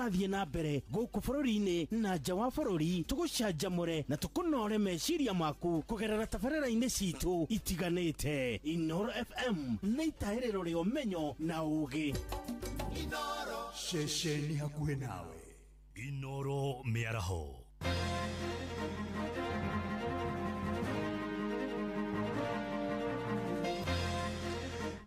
Kũrathiĩ na mbere gũkũ bũrũri-inĩ na nja wa bũrũri, tũgũcanjamũre na tũkũnore meciria maku kũgerera tabarĩra-inĩ citũ itiganĩte. Inooro FM nĩ itahĩrĩro rĩa ũmenyo na ũũgĩ. Ceceni hakuhĩ nawe. Inooro mĩaraho.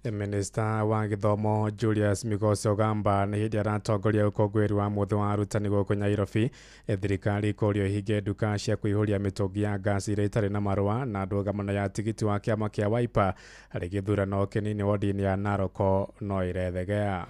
Minista wa gĩthomo Julius Migos Ogamba nĩ hĩndĩ aratongoria ũkũngũĩri wa mũthĩ wa arutani gũkũ Nairobi. Thirikari kũrio ihinge nduka cia kũihũria mĩtũngi ya ngasi iria itarĩ na marũa na ndũgamano ya tigiti wa kĩama kĩa Wiper harĩ gĩthurano kĩnini wodi-inĩ ya Narok no ĩrethegea.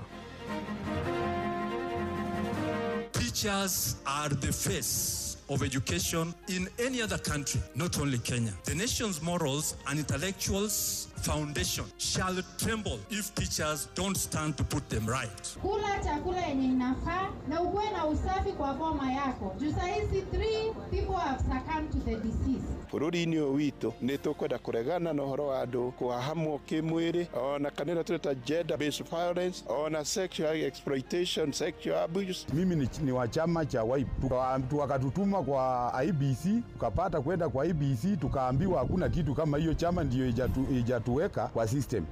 Teachers are the face of education in any other country, not only Kenya. The nation's morals and intellectuals foundation shall tremble if teachers don't stand to put them right. Kula chakula yenye inafaa na ukuwe na usafi kwa boma yako. Juu saa hizi 3 people have succumbed to the disease. Bũrũri-inĩ ũyũ witũ nĩ tũkwenda kũregana na ũhoro wa andũ kũhahamwo kĩmwĩrĩ, ona kana ĩrĩa tũreta gender based violence, ona sexual exploitation, sexual abuse. Mimi ni wa chama cha Wiper. Wakatutuma kwa IBC, tukapata kwenda kwa IBC, tukaambiwa hakuna kitu kama hiyo, chama ndiyo ijatuweka kwa system.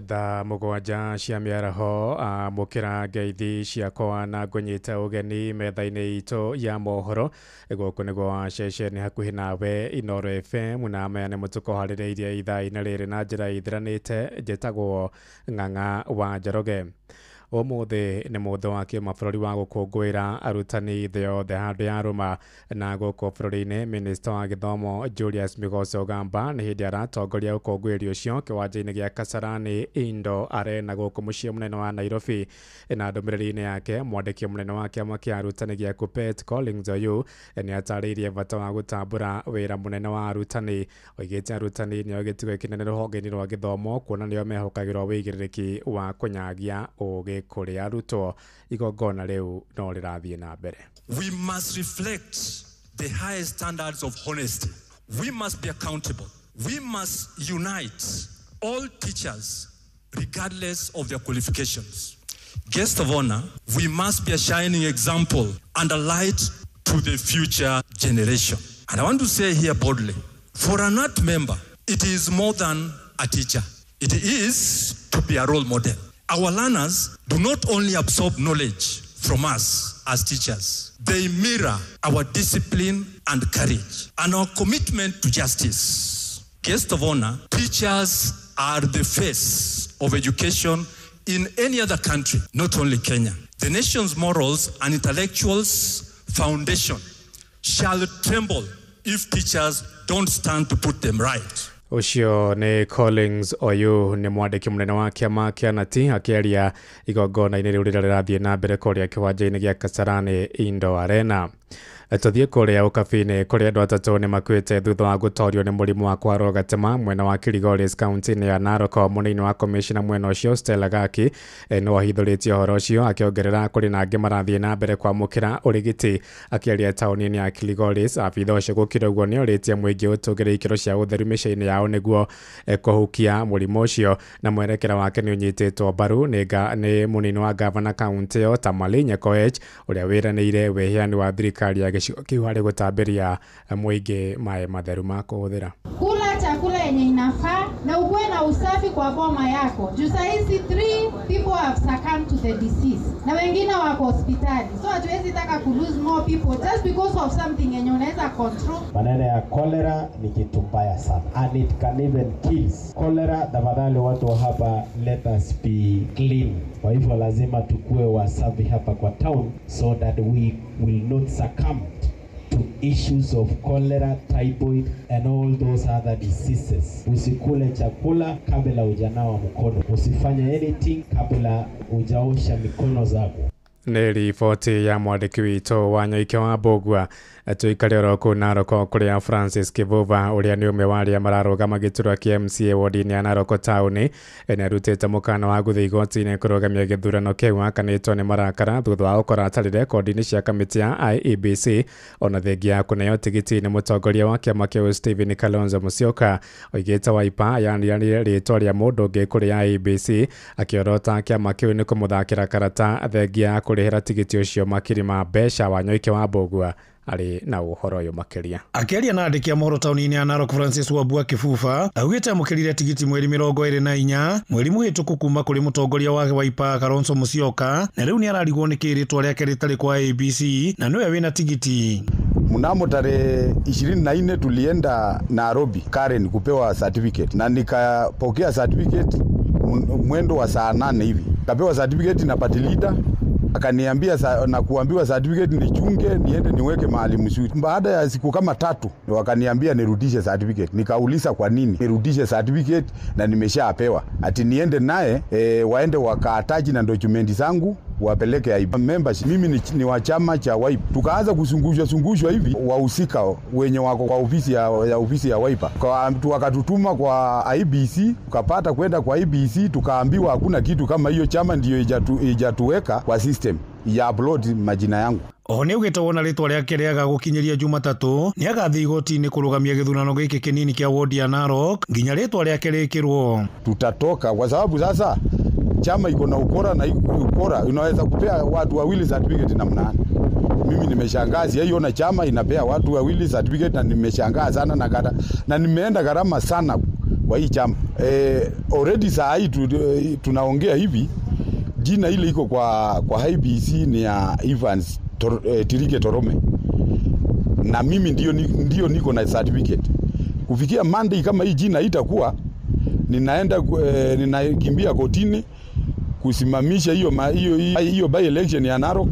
Thaa mũgwanja cia mĩaraho, amũkĩra ngeithi ciakwa na ngũnyite ũgeni metha-inĩ itũ ya mohoro. Gũkũ nĩguo wa ceceni hakuhĩ nawe Inooro FM, na maya nĩ mũtukũ harĩrĩirie ithaa-inĩ rĩrĩ na njĩra ithiranĩte. Njĩtagwo Ng'ang'a wa Njoroge. Ũmũthĩ nĩ mũthĩ wa kĩmabũrũri wa gũkũngũĩra arutani thĩ yothe handũ ya rũma, na gũkũ bũrũri-inĩ minista wa gĩthomo Julius Migos Ogamba nĩ hĩndĩ aratongoria ũkũngũĩri ũcio kĩwanja-inĩ gĩa Kasarani Indoor Arena gũkũ mũciĩ mũnene wa Nairobi. Na ndũmĩrĩri-inĩ yake, mwandĩki mũnene wa kĩama kĩa arutani gĩa KUPPET Collins Oyu nĩ atarĩirie bata wa gũtambũra wĩra mũnene wa arutani. Oigĩte arutani nĩo gĩtugĩ kĩnene rũhonge-inĩ rwa gĩthomo, kuona nĩo mehokagĩrwo wĩigĩrĩrĩki wa kũnyagia ũũgĩ kũrĩ arutwo. Igongona rĩu no rĩrathiĩ na mbere. We must reflect the highest standards of honesty. We must be accountable. We must unite all teachers regardless of their qualifications. Guest of honor, we must be a shining example and a light to the future generation. And I want to say here boldly, for an art member, it is more than a teacher. It is to be a role model. Our learners do not only absorb knowledge from us as teachers, they mirror our discipline and courage and our commitment to justice. Guest of honor, teachers are the face of education in any other country, not only Kenya. The nation's morals and intellectuals foundation shall tremble if teachers don't stand to put them right. Ũcio nĩ Collins Oyu, nĩ mwandĩki mũnene wa kĩama kĩa Nati akĩaria igongona-inĩ rĩu rĩrĩa rĩrathiĩ na mbere kũrĩa kĩwanja-inĩ gĩa Kasarani Indoor Arena. Tũthiĩ kũrĩa ũkabi-inĩ kũrĩa andũ atatũ nĩ makuĩte thutha wa gũtorio nĩ mũrimũ wa kwarwo gatema mwena wa Kilgoris kaunti-inĩ ya Narok. Mũnini wa komishina mwena ũcio Stella Gaki nĩ ahithũrĩtie ũhoro ũcio, akĩongerera kũrĩ na angĩ marathiĩ na mbere kwamũkĩra ũrigiti. Akĩaria taũni-inĩ ya Kilgoris, abitha ũcio gũkĩra ũguo nĩ orĩtie mũingĩ ũtũgĩre ikĩro cia ũtheru mĩciĩ-inĩ yao nĩguo kũhukia mũrimũ ũcio, na mwerekera wake nĩ ũnyitĩtwo mbaru nĩ mũnini wa gavana kaunti ĩyo Tamale Nyekoech, ũrĩa wĩranĩire wĩheani wa thirikari ya gĩcigo kĩu harĩ gũtambĩria mũingĩ maĩ matheru ma kũhũthĩra. Kula chakula yenye inafaa na ukuwe na usafi kwa boma yako. Juu saa hizi 3 people have succumbed to the disease na wengine wako hospitali, so hatuwezi taka ku lose more people just because of something yenye unaweza control. Maneno ya cholera ni kitu mbaya sana, and it can even kill. Cholera, tafadhali watu wa hapa, let us be clean. Kwa hivyo lazima tukue wasafi hapa kwa town so that we will not succumb to issues of cholera, typhoid and all those other diseases. Usikule chakula kabla hujanawa mkono. Usifanye anything kabla hujaosha mikono zako. Nĩ riboti ya mwandĩki witũ wa Nyoike wa Mbũgua. Tuikare oro kũu Narok kũrĩa Francis Kĩvũva ũrĩa nĩ ũmwe wa arĩa mararũgama gĩturwa kĩa MCA wodi-inĩ ya Narok taũni nĩarutĩte mũkana wa gũthiĩ igoti-inĩ kũrũgamia gĩthurano kĩu akanĩtwo nĩ marakara thutha wa gũkorwo atarĩ rekondi-inĩ cia kamĩtĩ ya IEBC ona thengia ya kũneo tigiti nĩ mũtongoria wa kĩama kĩu Stephen Kalonzo Musyoka. Oigĩte Wiper yanĩrĩire rĩtwa rĩa mũndũ ũngĩ kũrĩ IEBC akĩorota kĩama kĩu nĩ kũmũthakĩra karata thengia ya kũrĩhĩra tigiti ũcio makiri ma mbeca. Wanyoike wa Mbũgua arĩ na ũhoro ũyũ makĩria. Akĩaria na andĩki a mohoro taũni-inĩ ya Narok, Francis Wambua Kĩbuba augĩte amũkĩrire tigiti mweri 24 mweri mũhĩtũku kuma kũrĩ mũtongoria wa Wiper Kalonzo Musyoka, na rĩu nĩararigwo nĩkĩ rĩtwa rĩake rĩtarĩ kwa ABC na nĩwe wĩna tigiti. Mnamo tarehe 24 tulienda Nairobi Karen kupewa certificate na nikapokea certificate mwendo wa saa 8 hivi. Kapewa certificate na party leader akaniambia na kuambiwa certificate nichunge niende niweke mahali mzuri. Baada ya siku kama 3 wakaniambia nirudishe certificate. Nikauliza kwa nini nirudishe certificate na nimeshapewa. Ati niende naye waende wakaataji na dokumenti zangu wapeleke IB membership. Mimi ni wa chama cha Wiper. Tukaanza kusungushwa hivi wahusika wenye wako kwa ofisi ya ofisi ya Wiper. Kwa wakatutuma kwa IBC, tukapata kwenda kwa IBC tukaambiwa hakuna kitu kama hiyo, chama ndiyo ijatuweka kwa system ya upload majina yangu. Oho nĩaugĩte wona rĩtwa rĩake rĩaga gũkinyĩria Jumatatũ nĩagathiĩ igoti-inĩ kũrũgamia gĩthurano gĩkĩ kĩnini kĩa wodi ya Narok nginya rĩtwa rĩake rĩkĩrwo. Tutatoka kwa sababu sasa chama iko na ukora na ukora unaweza kupea watu wawili certificate namna gani? Mimi nimeshangaa, siaiona chama inapea watu wawili certificate na nimeshangaa sana na nimeenda gharama sana kwa hii chama. Already saa hii tunaongea hivi jina ile iko kwa IBC ni ya Evans Tirike Torome na mimi ndio niko na certificate. Kufikia Monday kama hii jina itakuwa ninaenda ninakimbia kotini kusimamisha hiyo by election ya Narok.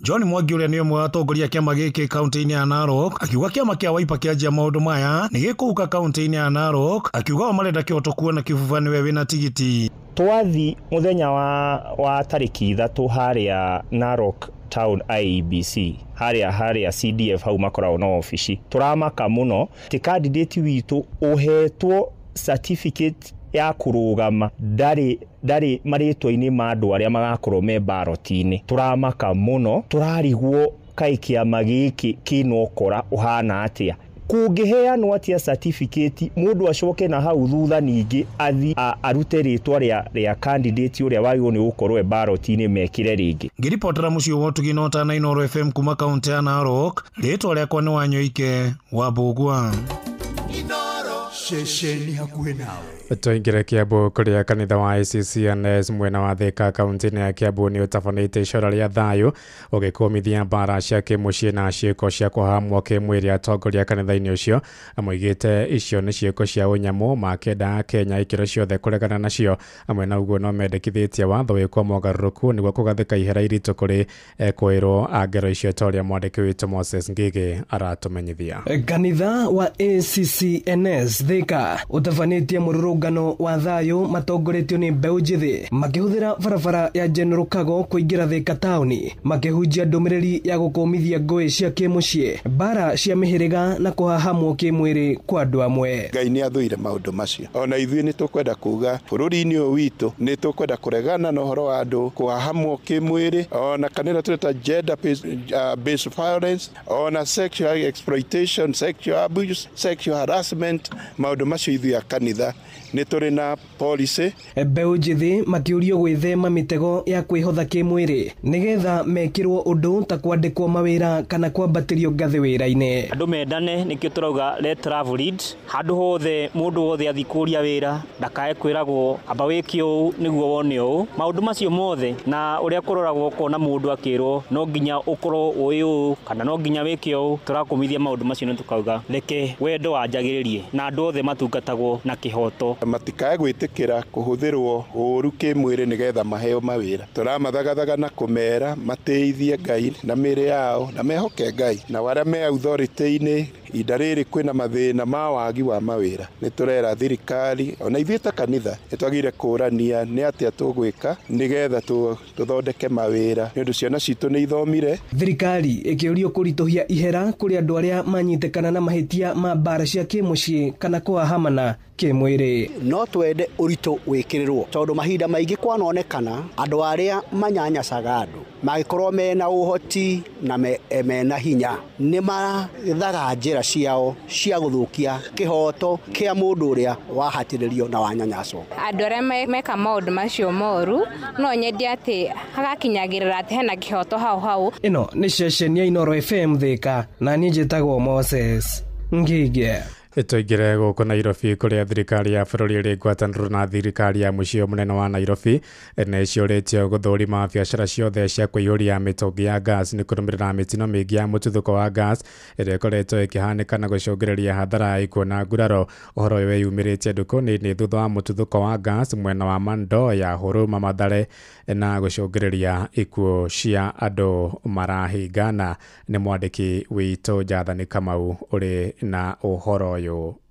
John Mwangi ũrĩa nĩ ũmwe wa atongoria kĩama gĩkĩ kaunti-inĩ ya Narok akiuga kĩama kĩa Wiper kĩanjia maũndũ maya nĩ gĩkũhuka kaunti-inĩ ya Narok, akiuga o marenda kĩhoto kuona Kĩbuba nĩwe wĩna tigiti. Twathi mũthenya wa tarĩki 3 harĩa Narok Town IEBC harĩa CDF hau makoragwo na ofici, tũramaka mũno ti candidate witũ ũhetwo certificate ya kũrũgama ndarĩ marĩtwa-inĩ ma andũ arĩa magakorwo me ballot-inĩ. Tũramaka mũno, tũrarigwo kaĩ kĩama gĩkĩ kĩna ũkora ũhana atĩa. Kũngĩheanwo atĩa certificate mũndũ acoke na hau thutha ningĩ athi arute rĩtwa rĩa candidate ũrĩa wagĩrĩirwo nĩ gũkorwo e ballot-inĩ mekĩre rĩngĩ. Ngĩribotera mũciĩ wa Ũtugi na Ũtana Inooro FM kuma kaunti ya Narok, rĩtwa rĩakwa nĩ Wanyoike wa Mbũgua. Ceceni hakuhĩ nawe. Tũingĩre Kiambu kũrĩa kanitha wa ACCNS mwena wa Thika kaunti-inĩ ya Kiambu nĩ ũtabanĩte icora rĩa thayũ ũgĩkũmithia mbara cia kĩmũciĩ na ciĩko cia kũhahamwo kĩmwĩrĩ. Atongoria kanitha-inĩ ũcio moigĩte icio nĩ ciĩko cia ũnyamũ makĩenda Kenya ikĩro ciothe kũregana nacio. Amwe na ũguo no mendekithĩtie watho wĩkwo mogarũrũku nĩguo kũgathĩka ihera iritũ kũrĩ kwĩrwo a ngero icio ta ũrĩa mwandĩki witũ Moses Ngigĩ aratũmenyithia. Kanitha wa ACCNS Thika ũtabanĩtie mũrũrũngano wa thayũ matongoretio nĩ mbeũ njĩthĩ makĩhũthĩra barabara ya General Kago kũingĩra Thika taũni makĩhunjia ndũmĩrĩri ya gũkũmithia ngũĩ cia kĩmũciĩ, mbara cia mĩhĩrĩga na kũhahamwo kĩmwĩrĩ kwa andũ amwe. Ngai nĩ athũire maũndũ macio. Ona ithuĩ nĩ tũkwenda kuga bũrũri-inĩ ũyũ witũ nĩ tũkwenda kũregana na ũhoro wa andũ kũhahamwo kĩmwĩrĩ, ona kanitha tũreta gender based violence, ona sexual exploitation, sexual abuse, sexual harassment. Maũndũ macio ithuĩ a kanitha nĩ tũrĩ na policy. Mbeũ njĩthĩ makĩũrio gwĩthema mĩtego ya kwĩhotha kĩmwĩrĩ nĩgetha mekĩrwo ũndũ ta kwandĩkwo mawĩra kana kwambatĩrio ngathĩ wĩra-inĩ. Andũ mendane, nĩkĩo tũrauga let love lead. Handũ hothe mũndũ wothe athiĩ kũria wĩra ndakae kwĩragwo amba wĩke ũũ nĩguo wone ũũ. Maũndũ macio mothe na ũrĩa kũroragwo ũkona mũndũ akĩrwo no nginya ũkorwo ũĩ ũũ kana no nginya wĩke ũũ, tũrakũmithia maũndũ macio na tũkauga reke wendo wanjagĩrĩrie na andũ othe matungatagwo na kĩhoto. Matikae gwĩtĩkĩra kũhũthĩrwo ũũru kĩmwĩrĩ nĩgetha maheo mawĩra. Tũramathagathaga na kũmera mateithie Ngai na mĩĩrĩ yao na mehoke Ngai, na arĩa me authority-inĩ ihinda rĩrĩ kwĩna mathĩna ma wagi wa mawĩra, nĩ tũrera thirikari ona ithuĩ ta kanitha nĩ twagĩrĩire kũrania nĩ atĩa tũgwĩka nĩgetha tũthondeke mawĩra nĩ ũndũ ciana citũ nĩ ithomire. Thirikari ĩkĩũrio kũritũhia ihera kũrĩ andũ arĩa manyitĩkana na mahĩtia ma mbara cia kĩmũciĩ kana kũhahamana kĩmwĩrĩ. No twende ũritũ wĩkĩrĩrwo tondũ mahinda maingĩ kwanonekana andũ arĩa manyanyacaga andũ mangĩkorwo mena ũhoti na mena hinya nĩ marethaga njĩra ciao cia gũthũkia kĩhoto kĩa mũndũ ũrĩa wahatĩrĩrio na wanyanyacwo. Andũ arĩa meka maũndũ macio moru no nyende atĩ hagakinyagĩrĩra atĩ hena kĩhoto hau hau. Ĩno nĩ ceceni ya Inooro FM Thika na niĩ njĩtagwo Moses Ngige. Tũingĩre gũkũ Nairobi kũrĩa thirikari ya bũrũri ĩrĩ ngwatanĩro na thirikari ya mũciĩ mũnene wa Nairobi nĩ ciũrĩtio gũthũrima biacara ciothe cia kũiyũria mĩtũngi ya gas nĩ kũrũmĩrĩra mĩtino mĩingĩ ya mũtuthũko wa gas ĩrĩa ĩkoretwo ĩkĩhanĩka na gũcũngĩrĩria hathara ya ikuũ na nguraro. Ũhoro ũyũ wĩyumĩrĩtie ndukũ nini thutha wa mũtuthũko wa gas mwena wa Mando ya Huruma Mathare na gũcũngĩrĩria ikuũ cia andũ marahingana. Nĩ mwandĩki witũ Jathani Kamau ũrĩ na ũhoro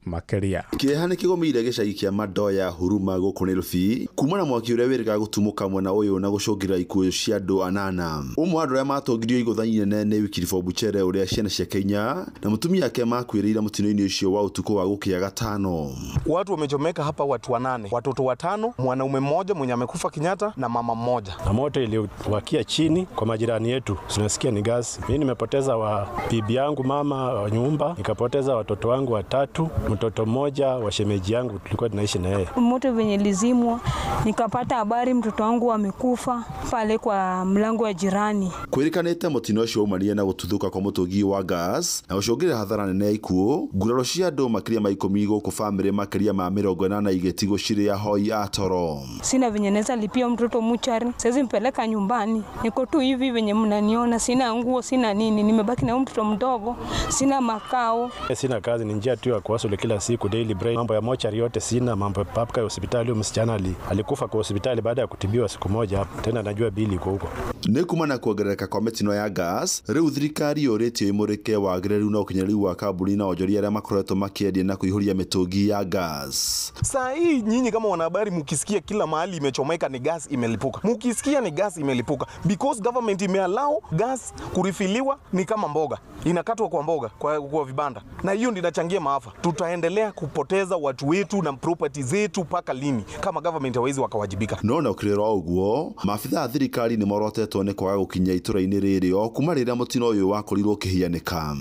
makeria. Kĩeha nĩ kĩgũmĩire gĩcagi kĩa Madoya Huruma gũkũ Nairobi kuma na mwaki ũrĩa wĩrĩga gũtumũka mwena ũyũ na gũcũngĩrĩra ikuũ cia andũ anana. Ũmwe wa andũ arĩa matongirio igũtha inene nĩ Wikirifo Buchere ũrĩa ciana ciake inya na mũtumia wake makuĩrĩire mũtino-inĩ ũcio wa ũtukũ wa gũkĩa gatano. Watu wamechomeka hapa watu wanane, watoto watano, mwanaume mmoja mwenye amekufa Kenyatta na mama mmoja. Na moto iliwakia chini kwa majirani yetu, tunasikia ni gas. Mimi nimepoteza wa bibi yangu, mama wa nyumba, nikapoteza watoto wangu watatu, mtoto mmoja wa shemeji yangu tulikuwa tunaishi na yeye. Moto venye lizimwa nikapata habari mtoto wangu amekufa pale kwa mlango wa jirani. Kwirikanite mutino ucio umanire na gututhuka kwa mutungi wa gas na gucungirira hathara nene ya ikuũ, nguraro cia andu makiria ma 10 guku family makiria ma 80 igĩtigwo cirĩ ahoi a toro. Sina venye naweza lipia mtoto muchari, siwezi mpeleka nyumbani, niko tu hivi venye mnaniona, sina nguo, sina nini, nimebaki na mtoto mdogo, sina makao. Sina kazi, ni njia tu ya kuwasuli kila siku daily bread. Mambo ya mochari yote sina, mambo ya papka ya hospitali. Msichana alikufa kwa hospitali baada ya kutibiwa siku moja, tena najua bili iko huko. Nĩ kumana kuongerereka kwa mĩtino ya gas, rĩu thirikari yũrĩtio ĩmũrĩke wagĩrĩru na ũkinyanĩru wa kambuni na onjoria arĩa makoretwo makĩendia na kũihũria mĩtũngi ya gas. Saa hii nyinyi kama wanahabari mkisikia kila mahali imechomeka ni gas imelipuka. Mkisikia ni gas imelipuka because government imeallow gas kurifiliwa ni kama mboga. Inakatwa kwa mboga kwa vibanda. Na hiyo ndio inachangia maafa. Tutaendelea kupoteza watu wetu na property zetu paka lini kama government hawezi wakawajibika? No na ukirera ũguo, maabitha a thirikari nĩ morotetwo nĩ kwaga gũkinya itũra-inĩ rĩrĩ o kuma rĩrĩa mũtino ũyũ wakorirwo ũkĩhianĩka.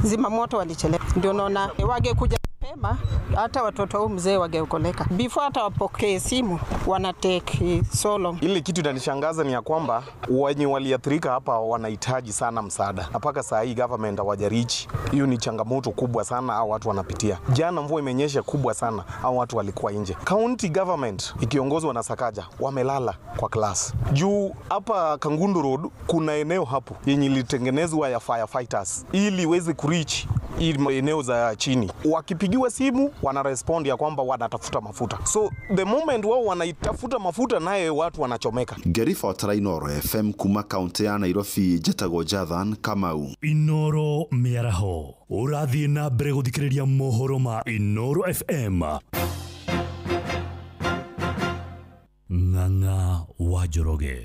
Zima moto walichelewa, ndio naona wangekuja mapema hata watoto au mzee wangeokoleka. Before hata wapokee simu wana take so long. Ile kitu inanishangaza ni ya kwamba wenye waliathirika hapa wanahitaji sana msaada. Na mpaka saa hii government hawajarichi. Hiyo ni changamoto kubwa sana hao watu wanapitia. Jana mvua imenyesha kubwa sana, hao watu walikuwa nje. County government ikiongozwa na Sakaja wamelala kwa class. Juu hapa Kangundu Road kuna eneo hapo yenye ilitengenezwa ya firefighters ili iweze kureach ili eneo za chini. Wakipigiwa simu wana respond ya kwamba wanatafuta mafuta. So the moment wao wanaitafuta mafuta naye watu wanachomeka. Ngĩribotera Inooro FM kuma kaunti ya Nairobi, njĩtagwo Jathan Kamau. Inooro mĩaraho ũrathiĩ na mbere gũthikĩrĩria mohoro ma Inooro FM. Ng'ang'a wa Njoroge.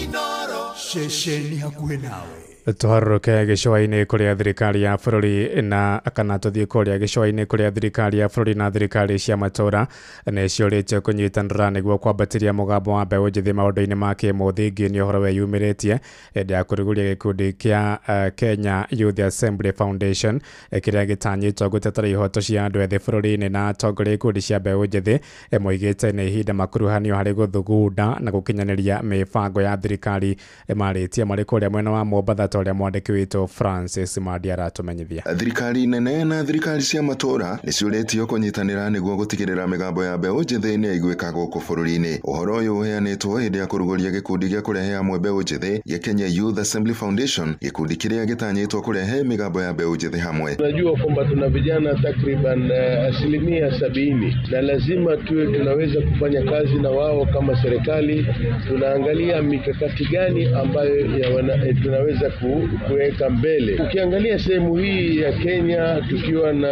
Inooro ceceni hakuhĩ nawe. Tũharũrũke gĩcũa-inĩ kũrĩa thirikari ya bũrũri na kana tũthiĩ kũrĩa gĩcũa-inĩ kũrĩa thirikari ya bũrũri na thirikari cia matũũra nĩ ciũrĩtio kũnyitanĩra nĩguo kwambatĩria mũgambo wa mbeũ njĩthĩ maũndũ-inĩ ma kĩmũthingi. Nĩ ũhoro weyumĩrĩtie hĩndĩ ya kũrugũria gĩkundi kĩa Kenya Youth Assembly Foundation kĩrĩa gĩtanyĩtwo gũtetera ihoto cia andũ ethĩ bũrũri-inĩ, na atongoria ikundi cia mbeũ njĩthĩ moigĩte nĩ ihinda makuruhanio harĩ gũthugunda na gũkinyanĩria mĩbango ya thirikari. Marĩtie marĩ kũrĩa mwena wa Mombatha Ta ũrĩa mwandĩki witũ Francis Madi aratumenyithia. Thirikari nene na thirikari cia matũra nĩ ciũrĩtio kũnyitanĩra nĩguo gũtigĩrĩra mĩgambo ya mbeũ njĩthĩ nĩ yaiguĩka gũkũ bũrũri-inĩ. Ũhoro ũyũ ũheanĩtwo hĩndĩ ya kũrugũria gĩkundi gĩa kũrehe hamwe mbeũ njĩthĩ gĩa Kenya Youth Assembly Foundation, gĩkundi kĩrĩa gĩtanyĩtwo kũrehe mĩgambo ya mbeũ njĩthĩ hamwe. Tunajua kwamba tuna vijana takriban 70% na lazima tuwe tunaweza kufanya kazi na wao kama serikali. Tunaangalia mikakati gani ambayo tunaweza kuweka mbele. Ukiangalia sehemu hii ya Kenya tukiwa na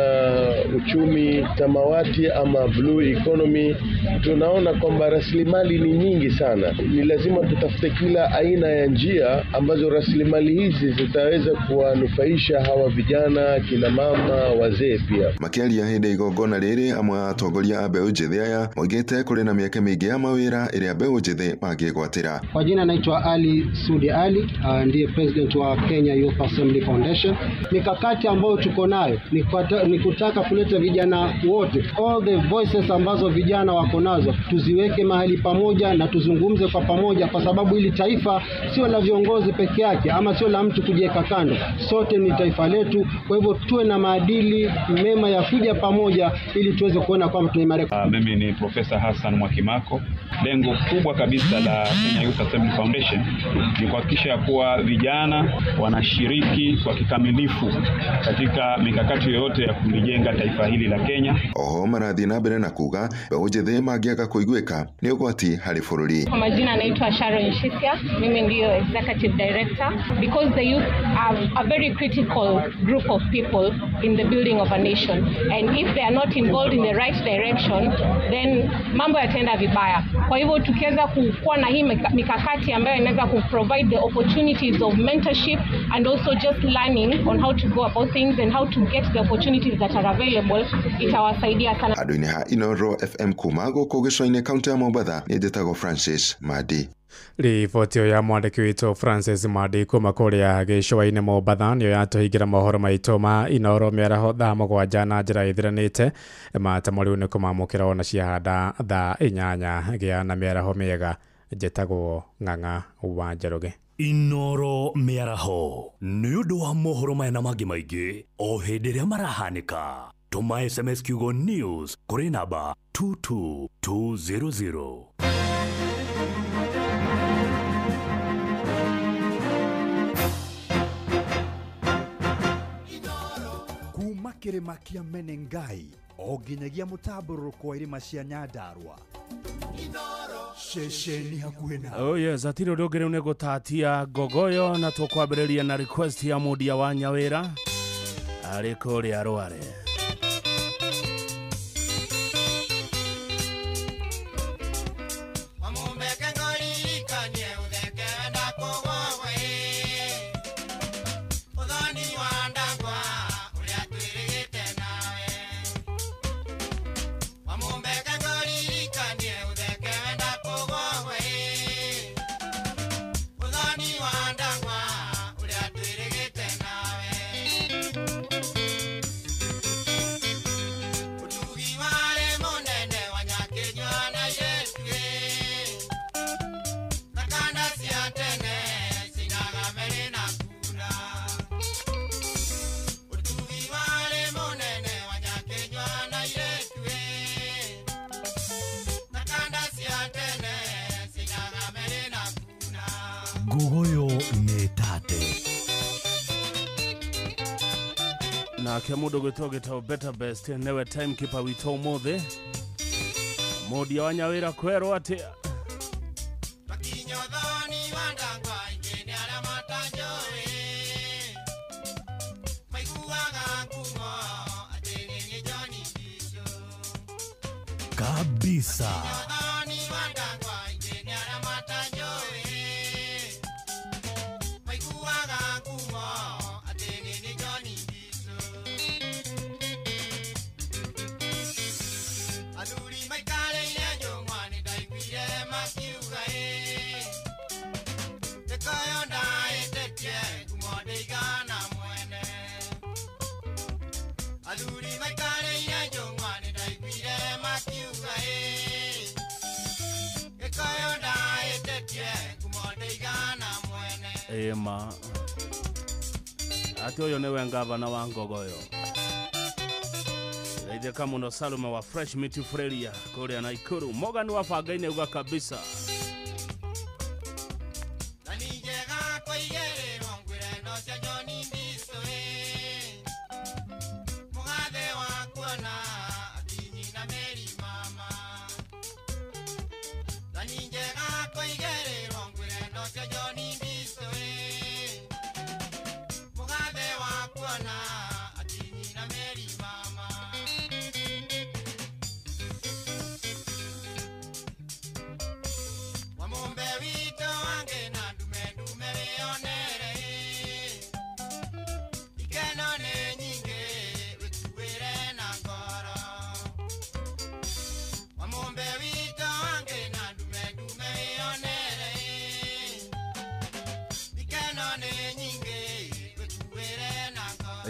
uchumi samawati ama blue economy, tunaona kwamba rasilimali ni nyingi sana. Ni lazima tutafute kila aina ya njia ambazo rasilimali hizi zitaweza kuwanufaisha hawa vijana, kina mama, wazee pia. Makĩaria hĩndĩ ya igongona rĩrĩ, amwe a atongoria a mbeũ njĩthĩ aya moigĩte kũrĩ na mĩeke mĩingĩ ya mawĩra ĩrĩa mbeũ njĩthĩ mangĩgwatĩra. Kwa jina naitwa Ali Sudi Ali, ndiye president wa Kenya Youth Assembly Foundation. Mikakati ambayo tuko nayo ni kutaka kuleta vijana wote, all the voices ambazo vijana wako nazo tuziweke mahali pamoja na tuzungumze kwa pamoja, kwa sababu hili taifa sio la viongozi peke yake ama sio la mtu kujiweka kando. Sote ni taifa letu, kwa hivyo tuwe na maadili mema ya kuja pamoja ili tuweze kuona kwamba tunaimarika. Mimi ni Profesa Hassan Mwakimako. Lengo kubwa kabisa la Kenya Youth Assembly Foundation ni kuhakikisha kuwa vijana wanashiriki kwa kikamilifu katika mikakati yoyote ya kulijenga taifa hili la Kenya. Oho marathiĩ na mbere na kuga mbeũ njĩthĩ mangĩaga kũiguĩka nĩ ũgwati harĩ bũrũri. Kwa majina naitwa Sharon Shisia, mimi ndio executive director. Because the youth are a very critical group of people in the building of a nation, and if they are not involved in the right direction then mambo yataenda vibaya. Kwa hivyo tukiweza kuwa na hii mikakati ambayo inaweza ku provide the opportunities of mentorship and also just learning on how to go about things and how to get the opportunities that are available, itawasaidia sana. Andũ-inĩ ha Inoro FM kuma gũkũ gĩcũa-inĩ kaunti ya Mombatha, nĩ njĩtagwo Francis Madi. Riboti ĩyo ya mwandĩki witũ Francis Madi kuma kũrĩa gĩcũa-inĩ Mombatha nĩyo yatũhingĩra mohoro maitũ ma Inoro mĩaraho thaa 7 na njĩra ĩthiranĩte. Matamo rĩu nĩ kũmamũkĩra ona ciahanda thaa 8. Gĩa na mĩaraho mĩega. Njĩtagwo Ng'ang'a wa Njoroge. Inoro mĩaraho nĩ ũndũ wa mohoro maya na mangĩ maingĩ o hĩndĩ ĩrĩa marahanĩka. Tũma SMS kiugo news kũrĩ namba 22200. Kuma kĩrĩma kĩa Menengai o nginyagia mũtambũrũko wa irĩma cia Nyandarua. Ceceni hakuhĩ nawe. Oh yes, hatirĩ ũndũ ũngĩ rĩu nĩ gũtatia ngogoyo na tũkwambĩrĩria na request ya mũndia wa Nyawĩra arĩ kũrĩa Rware. Ngugoyo nĩ tate. Nake mũndũ gwĩtwo gĩtwo Better Best newe timekeeper witũ ũmũthĩ. Mũndia wa Nyawĩra kwerwo atĩ kabisa. Ema. Ati ũyũ nĩwe ngavana wa Ngogoyo. Geithĩka mũno Salome wa Fresh Meat Freria kũrĩa Naikuru. Morgan wa Bangainĩ auga kabisa.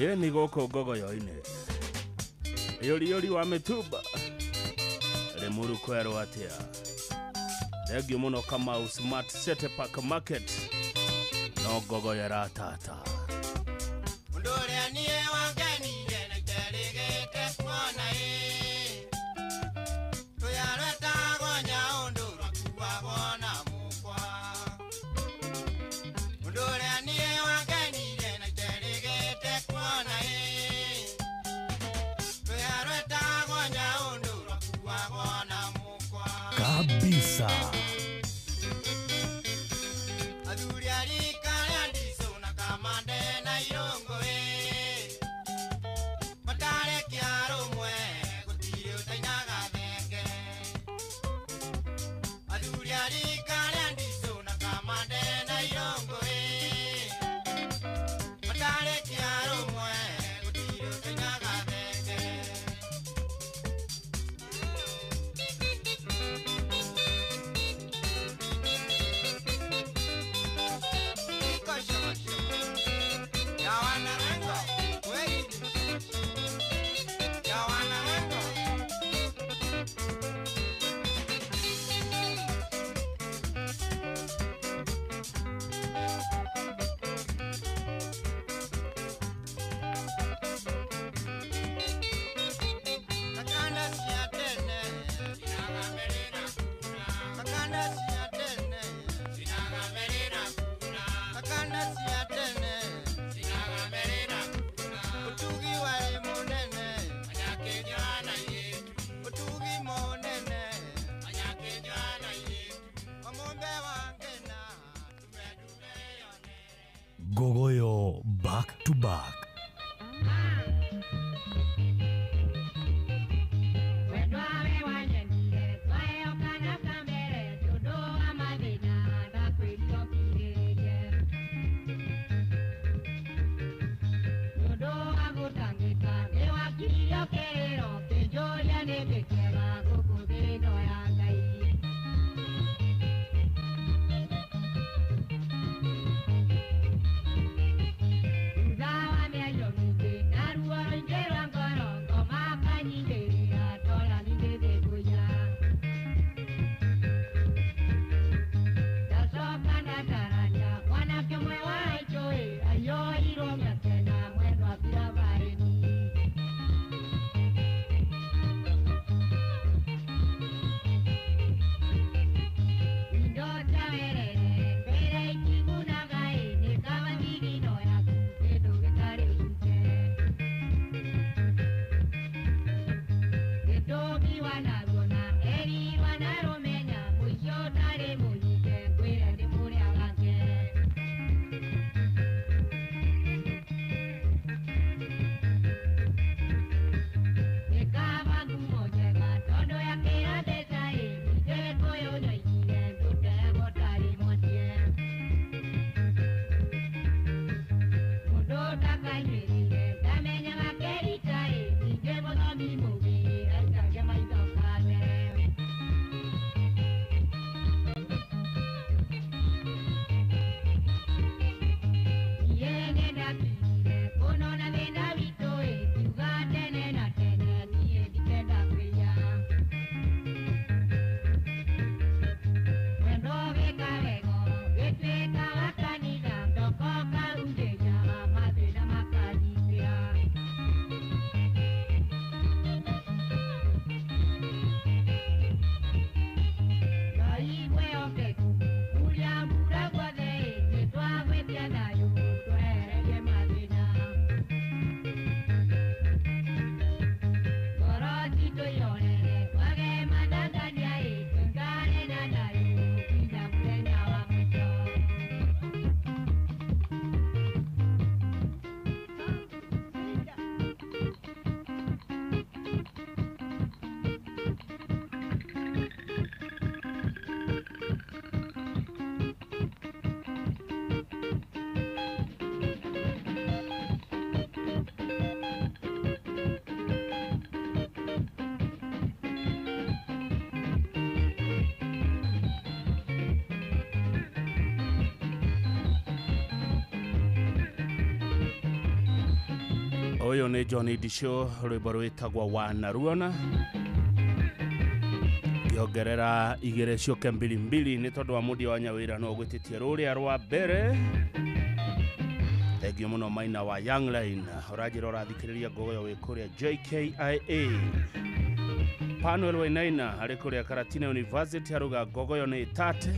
Ĩĩ nĩ gũkũ Ngogoyo-inĩ. Yũriyũri wa mĩtumba Limuru kwerwo atĩa. Thengiũ mũno Kamau Smart City Park Market no Ngogoyo ĩratata. Ũndũ ũrĩa niĩ wangenire na iterĩgĩte kuona ĩ rũya rwetagwo Nyaũndũ rwakuagwo na mũkwa. Ũndũ ũrĩa niĩ wangenire na iterĩgĩte kuona ĩ rũya rwetagwo Nyaũndũ rwakuagwo na mũkwa. Kabisa. Athuri a rika rĩa ndicũ na kamande na irũngũ ĩ matarekia rũmwe gũtirĩ ũtainaga thenge. Athuri a rika rĩa ndicũ na kamande na irũngũ ĩ matarekia rũmwe gũtirĩ ũtainaga thenge. Ngogoyo back to back. Ũyũ nĩ Johnny Disho rwĩmbo rwĩtagwo Wanaruona ngĩongerera igĩrĩ ciũke mbili mbili nĩ tondũ wa mũndia wa Nyawĩra no ũgwĩtĩtie rũrĩa rwa mbere. Thengiũ mũno Maina wa Young Line ũranjĩra ũrathikĩrĩria Ngogoyo wĩ kũrĩa JKIA. Panuel Wainaina arĩ kũrĩa Karatina University aruga Ngogoyo nĩ ĩtate.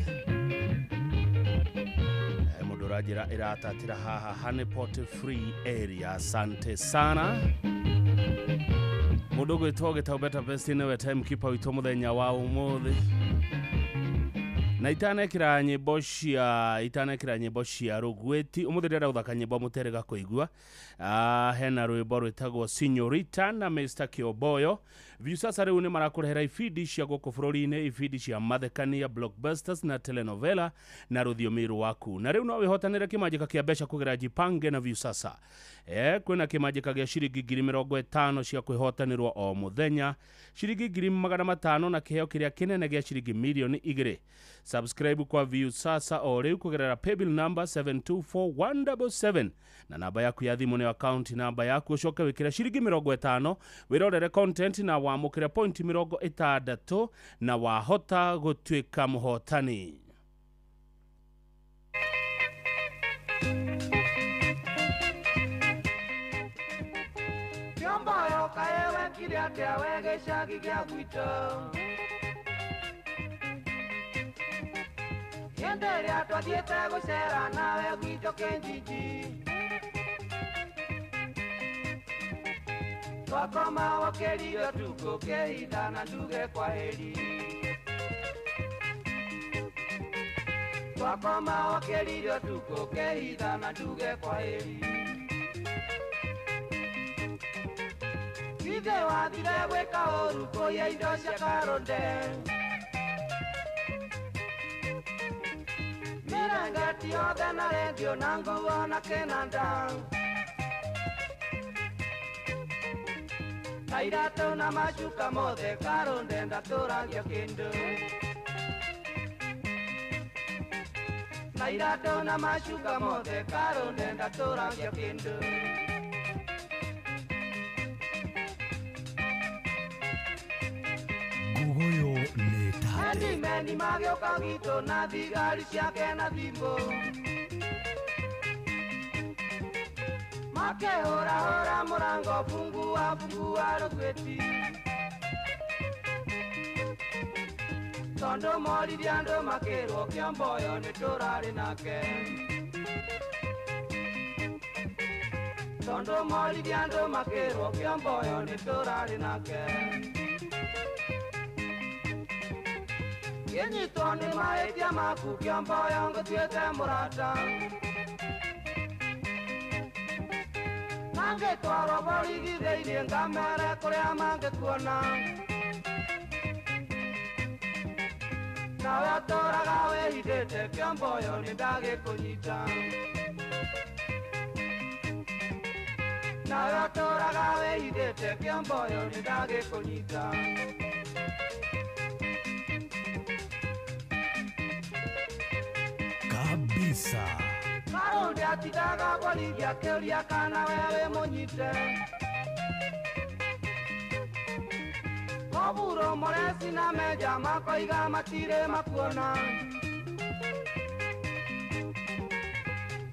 Mũndũ ũranjĩra ĩratatĩra haha Honeypot Free Area. Asante sana. Mũndũ ũgwĩtwo Gĩtau Better Best nĩwe timekeeper witũ mũthenya wa ũmũthĩ. Na itanekĩra nyĩmbo cia rũgwĩti ũmũthĩ ndĩrenda gũthaka nyĩmbo mũterega kũigua. Hena rwĩmbo rwĩtagwo Signorita na Mr. Kioboyo. Viusasa rĩu nĩ marakũrehera ibindi cia gũkũ bũrũri-inĩ, ibindi cia mathekania, blockbusters na telenovela na rũthiomi rwaku. Na rĩu no wĩhotanĩre kĩmanjĩka kĩa mbeca kũgerera Jipange na Viusasa. Kwĩna kĩmanjĩka gĩa ciringi 50,000 cia kwĩhotanĩrwo o mũthenya, ciringi 500,000 na kĩheo kĩrĩa kĩnene gĩa ciringi 2,000,000. Subscribe kwa Viusasa o rĩu kũgerera paybill number 724177 na namba yaku ya thimũ nĩ account namba yaku, ũcoke wĩkĩre ciringi 50 wĩrorere content na wamũkĩre point 60 na wahota gũtuĩka mũhotani. Kĩomboyo kaĩ wekire atĩa we gĩcagi gĩa gwitũ? Hĩndĩ ĩrĩa twathiĩte gũcera nawe gwitũ Kĩnjinji, twakoma wokĩrire ũtukũ kĩhinda na nduge kwaheri. Twakoma wokĩrire ũtukũ kĩhinda na nduge kwaheri. Ithe wathire gwĩka ũru kũiya indo cia Karũnde, mĩrangati yothe na rendio na nguo na kĩnanda, na iratũ na macuka mothe Karũnde ndatũragia kĩndũ. Na iratũ na macuka mothe Karũnde ndatũragia kĩndũ. Ngogoyo nĩ tate. Meni magĩũka gwitũ na thigari ciake na thimũ, makĩhũrahũra mũrango fungua fungua rũgwĩti, tondũ moririe andũ makĩrwo Kĩomboyo nĩ tũrarĩ nake. Tondũ moririe andũ makĩrwo Kĩomboyo nĩ tũrarĩ nake. Kĩnyitwo nĩ mahĩtia maku Kĩomboyo ngũtuĩte mũrata, mangĩtwarwo borithi thĩinĩ ngamere kũrĩa mangĩkuona. Nawe ũtũraga wĩhithĩte Kĩomboyo nĩ ndagĩkũnyita. Nawe ũtũraga wĩhithĩte Kĩomboyo nĩ ndagĩkũnyita. Kabisa. Karũnde atindaga borithi akĩũria kana we wĩ mũnyite. Koburo Moresi na Meja makoiga matirĩ makuona.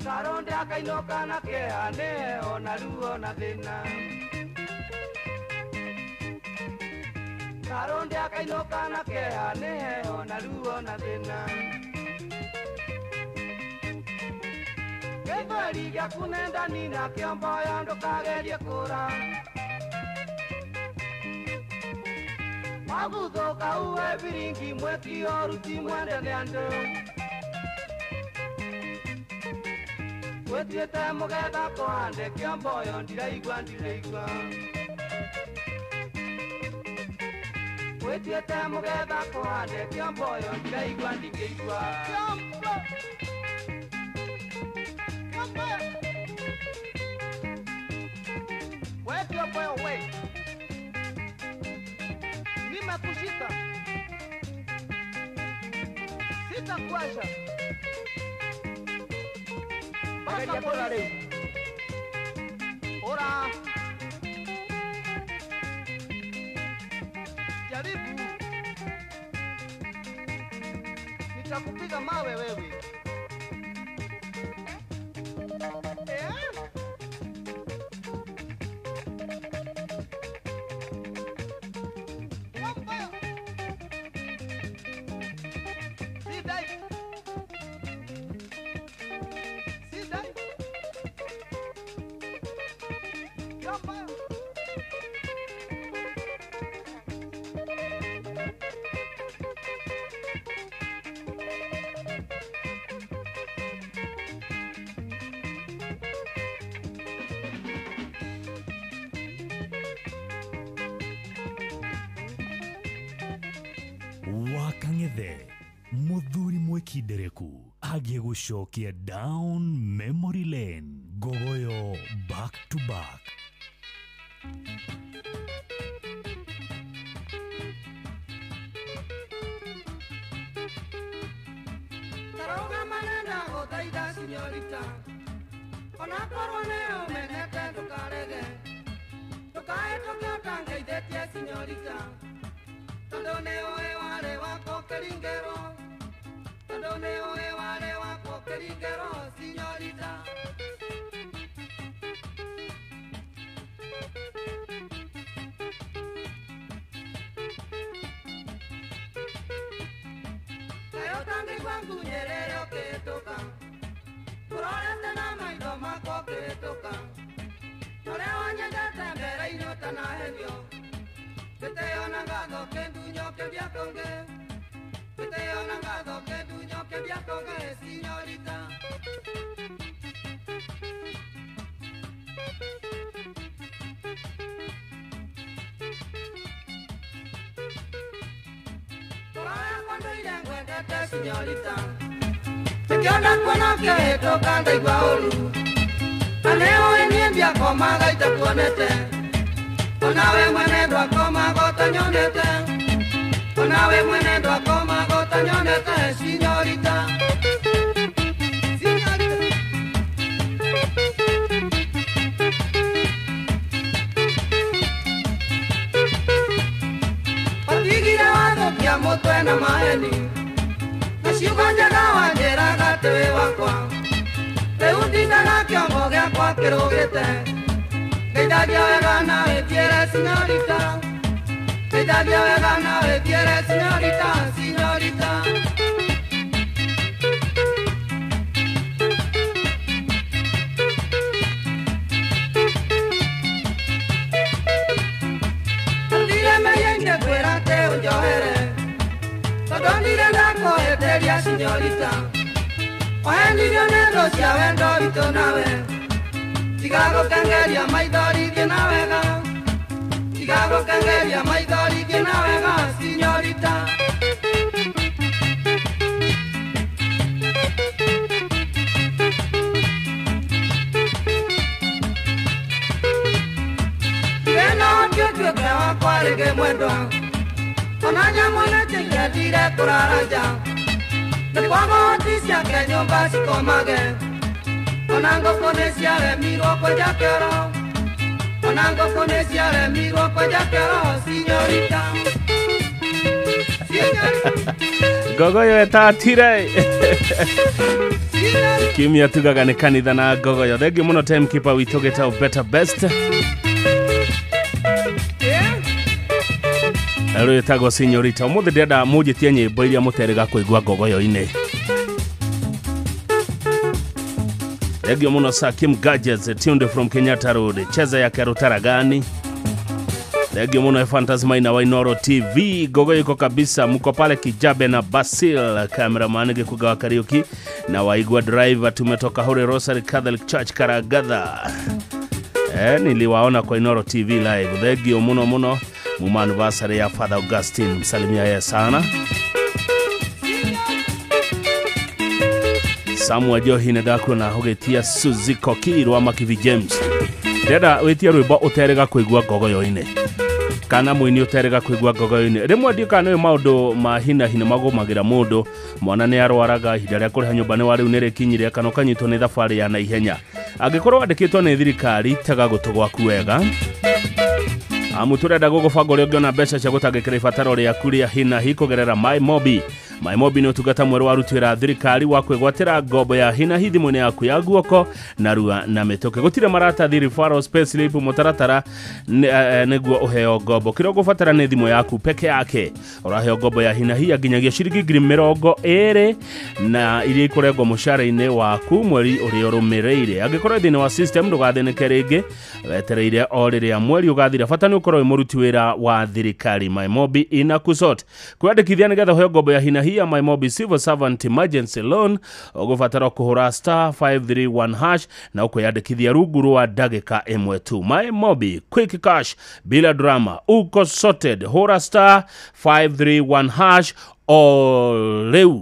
Karũnde akainũka na kĩeha nĩ heho na ruo na thĩna. Karonde akainũka na kĩeha nĩ heho na ruo na thĩna. Gĩthweri gĩaku nĩ ndani na kĩomboyo ndũkagerie kũra. Waguthũka uwe biringi mweki ũruti mwende nĩ andũ. Wĩtuĩte mũgetha kũhande kĩomboyo ndiraigua ndiraigua. Wĩtuĩte mũgetha kũhande kĩomboyo ndiraigua ndingĩigua. We kĩomboyo we, nimekushika, sitakuacha. Mpaka polisi. Ora. Jaribu. Nitakupiga mawe wewe. Eh? Wakang'ethe muthuri mwikindereku agĩgũcokia down memory lane Ngogoyo back to back. Tarũgama ndagũthaitha sinyorita, onakorwo nĩ ũmenete ndũkarege, ndũkahĩtũke ũtangeithĩtie sinyorita, tondũ nĩ ũĩ warĩ wakwa ũkĩringĩrwo, tondũ nĩ ũĩ warĩ wakwa ũkĩringĩrwo sinyorita. Kaĩ ũtangĩigua ngunyĩrĩre ũkĩhĩtũka, ngũrorete na maitho makwa ũkĩhĩtũka, ũrĩa wanyendete mbere-inĩ ũtanahenio, gĩtĩo na ngatho kĩndunyo kĩmbia kũngĩ, gĩtĩo na ngatho kĩndunyo kĩmbia kũngĩ sinyorita. Ngoro yakwa ndũire ngwendete sinyorita, nĩkĩo ndakuona ũkĩhĩtũka ndaigua ũru, na nĩũĩ niĩ ndiakomaga itakuonete, onawe mwene ndwakomaga ũtanyonete, onawe mwene ndwakomaga ũtanyonete sinyorita. Sinyorita. Watigire wathũkia mũtwe na maheni, na ciugo njega wanjĩraga atĩ wĩ wakwa, rĩu ndindaga kĩongo gĩakwa kĩrũgĩte, ngeithagia wega na wĩthiĩre sinyorita, ngeithagia wega na wĩthiĩre sinyorita, sinyorita. Ndirĩ mehia-inĩ ngwĩra atĩ ũnjohere, tondũ ndirĩ ndakũhĩtĩria sinyorita, wahenirio nĩ thũ cia wendo witũ nawe, tiga gũkengeria maithori thiĩ na wega, tiga gũkengeria maithori thiĩ na wega sinyorita. Ndirĩ na ũhoti ũtuĩke wakwa rĩngĩ mwendwa, ona nyamũ nĩcingĩendire kũrara nja, nĩ kwaga ũhoti ciake nyũmba cikomage, ona ngũkũ nĩciaremirwo kwenja kĩoro, ona ngũkũ nĩciaremirwo kwenja kĩoro sinyorita. Sinyorita. Ngogoyo etatire kimia tugaga nĩ kanitha na Ngogoyo. Thengiũ mũno timekeeper witũ gĩtagwo Better Best. Rwĩtagwo Sinyorita. Ũmũthĩ ndĩrenda mũnjĩtie nyĩmbo iria mũterĩga kũigua ngogoyo-inĩ. Thengio mũno Sakim Gadgets tuned from Kenyatta Road. Cheza ya Kerutaragani. Thengio mũno Fantasy Maina wa Inoro TV. Gogo yuko kabisa, mko pale Kijabe na Basil cameraman Gikuga wa Kariuki na Waigwa driver. Tumetoka Holy Rosary Catholic Church Karagatha. Niliwaona kwa Inoro TV live. Thengio muno muno muma anniversary ya Father Augustine, msalimia yeye sana. Samuel Johi ndako na hugetia Suzy Kokiro ama Kivi James. Ndenda witie rwimbo uterega kuigua ngogoyo-inĩ kana muini uterega kuigua ngogoyo-inĩ. Rimwe ndiũ kana nĩ maũndũ ma hina hina magũmagĩra mũndũ, mwana nĩ arwaraga, ihinda rĩa kũrĩha nyũmba nĩ warĩu nĩ rĩkinyire, kana ũkanyitwo nĩ thabarĩ ya naihenya. Angĩkorwo wandĩkĩtwo nĩ thirikari, tega gũtũ gwaku wega. Amu tũrenda gũgũbanga ũrĩa ũngĩona mbeca cia gũtangĩkĩra ibataro rĩaku rĩa hina hi kũgerera MyMobi. MyMobi nĩ ũtungata mwerũ wa arutĩra thirikari wa kwĩgwatĩra ngombo ya hina hi thimũ-inĩ yaku ya guoko narua na mĩtũkĩ. Gũtirĩ maratathi, referrals, payslip, mũtaratara nĩguo ũheo ngombo. Kĩrĩa ũgũbatara nĩ thimũ yaku peke yake. Ũraheo ngombo ya hina hi ya nginyagia ciringi 20,000 na iria ikũrengwo mũcara-inĩ waku mweri ũrĩa ũrũmĩrĩire. Angĩkorwo thĩinĩ wa system ndũgathĩnĩke rĩngĩ, wetereire o rĩrĩa mweri ũgathira. Bata nĩ ũkorwo wĩ mũruti wĩra wa thirikari. MyMobi inakusort. Kwĩyandĩkithia nĩgetha ũheo ngombo ya hina hi ya MyMobi Civil Servant Emergency Loan ũgũbatara kũhũra star 531 hash na ũkwĩyandĩkithia rungu rwa ndagĩka ĩmwe tu. MyMobi quick cash bila drama, uko sorted. Hũra star 531 hash o rĩu.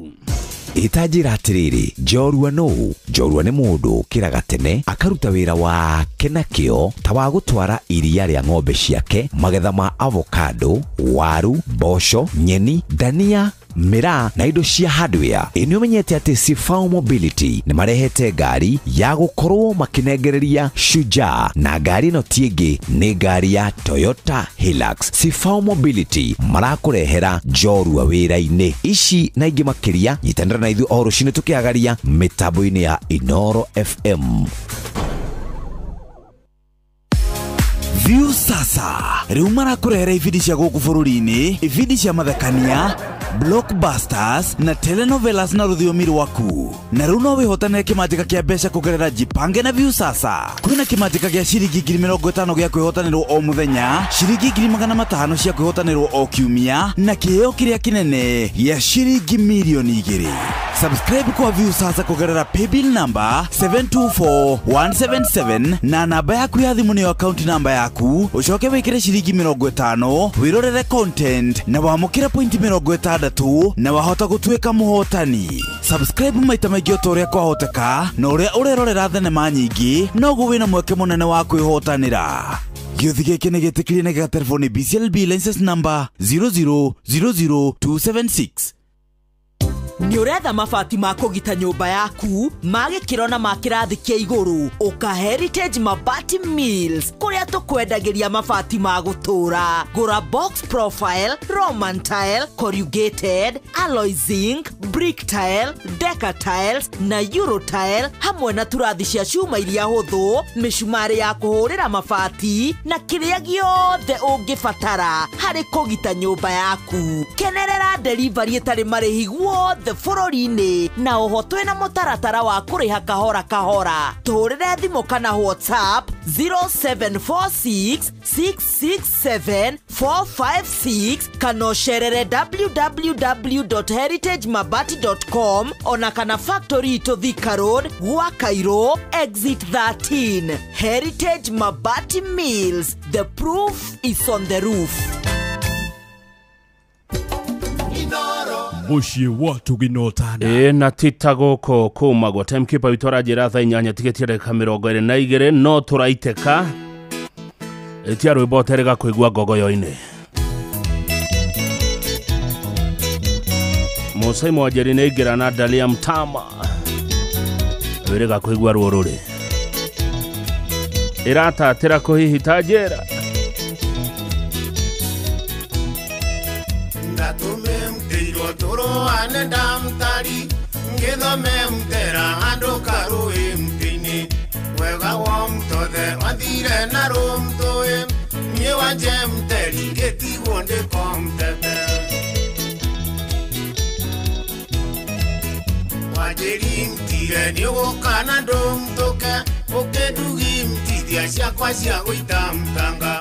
Itanjĩra atĩrĩrĩ, njorua nũũ? Njorua nĩ mũndũ ũkĩraga tene akaruta wĩra wake na kĩo ta wa gũtwara iria rĩa ng'ombe ciake, magetha ma avocado, waru, mboco, nyeni, dania, mĩraa na indo cia hardware. Ĩ nĩ ũmenyete atĩ Sifao Mobility nĩ marehete ngari ya gũkorwo makĩnengereria Shujaa, na ngari ĩno ti ĩngĩ nĩ ngari ya Toyota Hilux. Sifao Mobility marakũrehera njorua wĩra-inĩ. Ici na ingĩ makĩria, nyitanĩra na ithuĩ o rũcinĩ tũkĩagaria mĩtambo-inĩ ya Inoro FM. View sasa rĩu marakũrehera ibindi cia gũkũ bũrũri-inĩ, ibindi cia mathekania, blockbusters na telenovelas na rũthiomi rwaku. Na rĩu no wĩhotanĩre kĩmanjĩka kĩa mbeca kũgerera Jipange na View sasa. Kwĩna kĩmanjĩka gĩa ciringi 50,000 gĩa kwĩhotanĩrwo o mũthenya, ciringi 500,000 cia kwĩhotanĩrwo o kiumia, na kĩheo kĩrĩa kĩnene gĩa ciringi 2,000,000. Subscribe kwa View sasa kũgerera paybill number 724177 na namba yaku ya thimũ nĩyo account number yaku, ũcoke wĩkĩre ciringi 50 wĩrorere content na wamũkĩre point 60 na wahota gũtuĩka mũhotani. Subscribe maita maingĩ o ta ũrĩa kwahoteka, na ũrĩa ũrerorera thenema nyingĩ noguo wĩna mweke mũnene wa kwĩhotanĩra. Gĩũthi gĩkĩ nĩ gĩtĩkĩrie na gĩgaterwo nĩ BCLB license number 0000276. Nĩ ũretha mabati ma kũgita nyũmba yaku ma gĩkĩro na ma kĩrathi kĩa igũrũ, ũka Heritage Mabati Mills kũrĩa tũkwendagĩria mabati ma gũtũũra. Gũra box profile, Roman tile, corrugated, alloy zinc, brick tile, deca tiles na euro tile, hamwe na turathi cia cuma iria hũthũ, mĩcumarĩ ya kũhũrĩra mabati na kĩrĩa gĩothe ũngĩbatara harĩ kũgita nyũmba yaku. Kenerera delivery ĩtarĩ marĩhi guothe bũrũri-inĩ, na oho twĩna mũtaratara wa kũrĩha kahora kahora. Tũhũrĩre thimũ kana WhatsApp 0746 667 456 kana ũcerere www.heritagemabati.com ona kana factory itũ Thika Road, gwa Cairo, exit 13. Heritage Mabati Mills, the proof is on the roof. Muciĩ wa tũginotana. Na tita gũkũ kũmagwo timekeeper witũ aranjĩra thaa 8 tigĩtie ndagĩka 22 no tũraitĩka. Ĩtia rwĩmbo ũterĩga kũigua ngogoyo-inĩ. Mũcai Mwanjeri nĩ aingĩra na Dalia Mtama wĩrĩga kũigua ruo rũrĩ ĩratatĩra kũhihita njĩra. Ndamtari ngithome mtera andu karui mtini wega wa mtothe wathire na rumtui nie wanje mtere. Njeri ngĩtigwo ndĩkomtete Wanjeri mtire nĩũgũka na ndũmtũke ũkĩndugi mtithia ciakwa cia gũita mtanga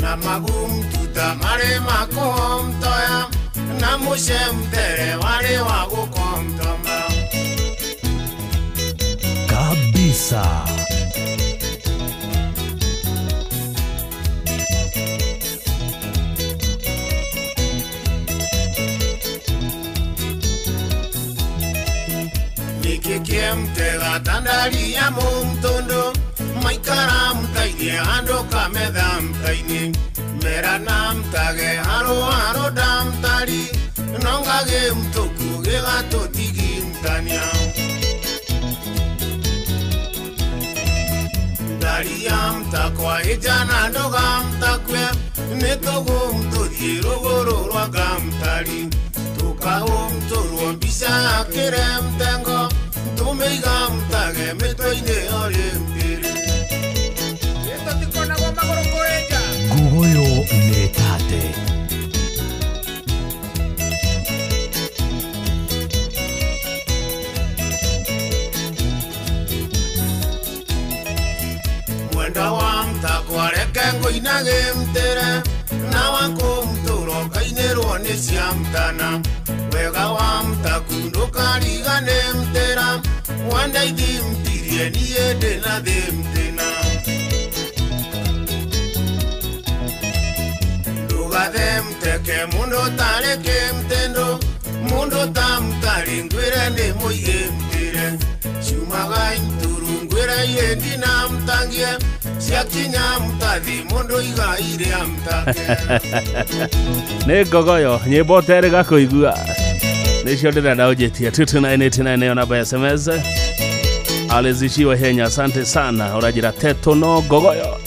na magumtuta marĩ makũmtoya na mũce mtere warĩ wa gũkomtoma Kabisa. Nikikemtega tandaria mumtundu maikara mtainie andu kametha mtaini mera na mtage haro haro damtari nongage mtuku gigatutigi mtania ndaria mtakwa ijana ndoga mtakwe nitugu mtuthie ruguru rwa ngamtari tukahumturwo mbica kire mtengo tumeiga mtage mĩtwe-inĩ orĩ mpĩrĩ Gĩtũtikonagwo magũrũ kũrĩnja Nguguyo nĩ tate. Mwenda wa mtakwa reke ngũinage mtĩre na wakũmtũro kainĩrwo nĩ cia mtana wega wa mtaku ndũkarigane mtĩra wandaithi mtirie niĩ ndĩna thĩ mtĩna ndũgathe mteke mũndũ tarĩ kĩmtĩndũ mũndũ ta mtarĩ ngwĩre nĩ mũigĩ mtĩre ciumaga inturu ngwĩre iĩndi na mtangie ciakinya mtathi mũndũ igaire mtake Nĩ ngogoyo nyĩmbo ũterĩga kũigua nĩcio ndĩrenda ũnjĩtie 22989 nĩyo namba ya SMS. Alizishiwe henya, asante sana. Ũranjĩra teto no ngogoyo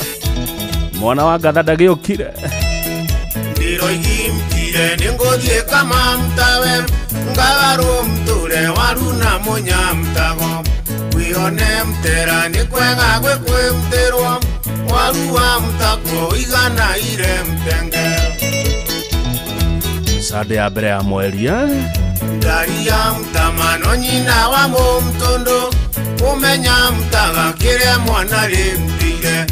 mwana wa ngatha ndagĩũkire ndiroigi mtire nĩngũthiĩ kama mtawe ngagarũ mtũre waru na mũnyamtago wĩone mtera nĩ kwega gwĩkwĩmtĩrwo waru wa mtakwo igana ire mtenge Sande ya mbere ya mweri eh? Ndaria mtamano nyina wa mũmtũndũ ũmenya mtaga kĩrĩa mwana rĩmtĩire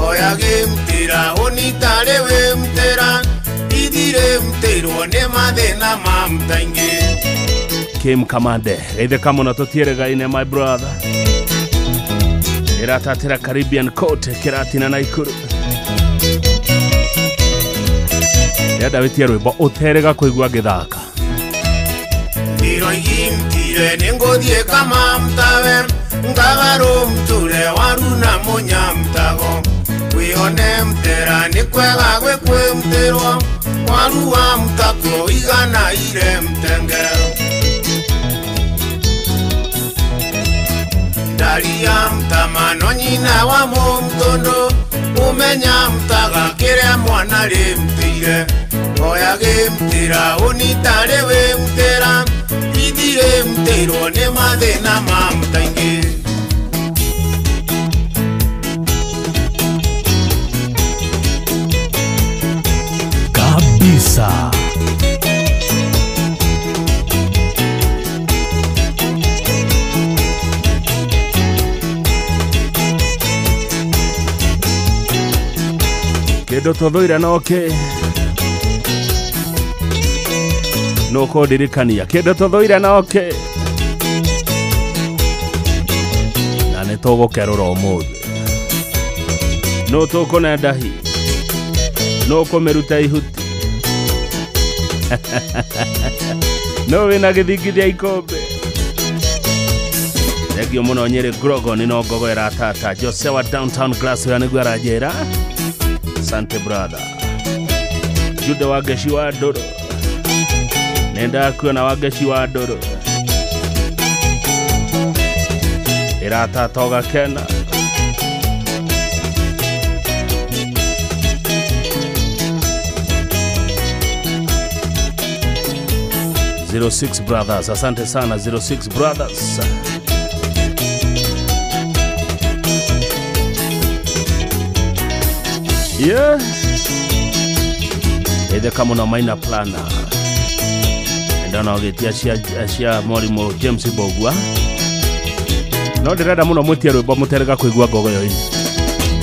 oya gĩmtĩra ũnitarĩ wĩmtĩra ithirĩ mtĩrwo nĩ mathĩna ma mtaingĩ Kim Kamande geithĩka mũno tũtiĩrĩgaine my brother ĩratatĩra Caribbean Court kĩratina Naikuru ndĩrenda wĩtie rwĩmbo ũterĩga kũigua ngĩthaka ndiroigi mtire nĩngũthiĩ kama mtawe ngagarũ mtũre waru na mũnyamtago wĩone mtera nĩ kwega gwĩkwĩmtĩrwo waru wa mtakwo igana ire mtenge ndaria mtamano nyina wa mũmtũndũ ũmenya mtaga kĩrĩa mwana rĩmtĩire oya gĩmtĩra ũnitarĩ wĩmtĩra ithirĩ mtĩrwo nĩ mathĩna ma mtaingĩ Kabisa. Kĩndũ tũthũire no kĩ nũkũndirikania kĩndũ tũthũire no kĩ na nĩ tũgũkerũra ũmũthĩ nũ tũkũne ndahi nũ kũmĩruta ihuti nũ wĩna gĩthingithia ikũmbĩ thengio mũno Nyĩrĩ Grogon no ngogo ĩratata Jose wa Downtown Glass ũrĩa nĩguo aranjĩra asante brother Jude wa Ngeci wa Ndũrũ nĩndakuona wa Ngeci wa Ndũrũ ĩratata ũgakena 06 Brothers, asante sana 06 Brothers. Yeah. Geithĩka mũno Maina Plana. Ndona ũgĩtia cia mwarimũ James Mbogua. No ndĩrenda mũno mwĩtie rwĩmbo mũterega kũigua ngogoyo-inĩ.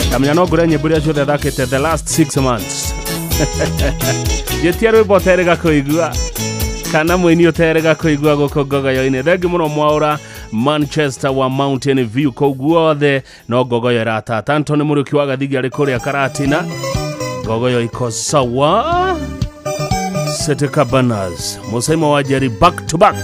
Ndamenya no ngũre nyĩmbo iria ciothe thakĩte the last 6 months. Njĩtie rwĩmbo ũterega kũigua kana mũini ũterega kũigua gũkũ ngogoyo-inĩ. Thengi mũno Mwaũra Manchester wa Mountain View kũu guothe no ngogoyo ĩratata. Anthony Mũrĩki wa Gathigi arĩ kũrĩa Karatina. Ngogoyo iko sawa. City Cabanas Musaimo wa Jerry back to back.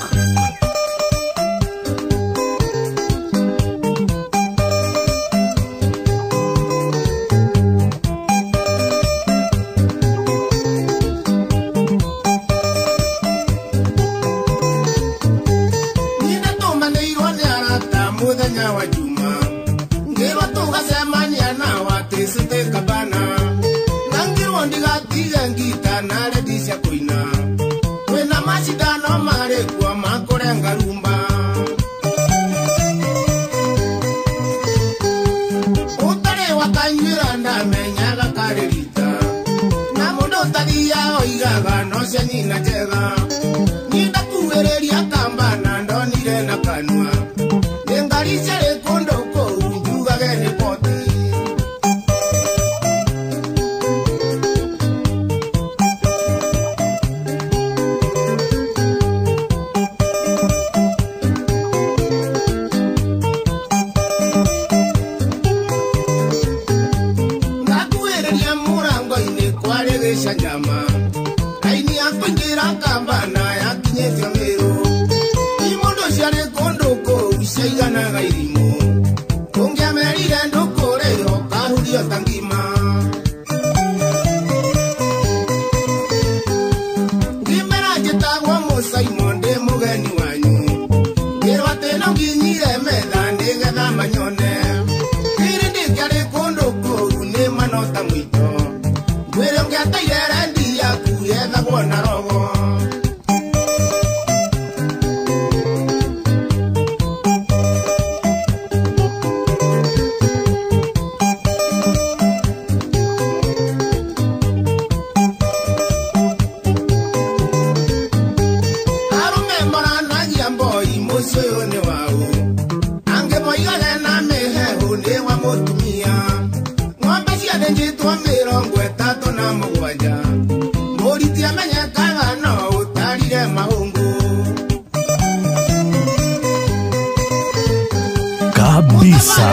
Kabisa.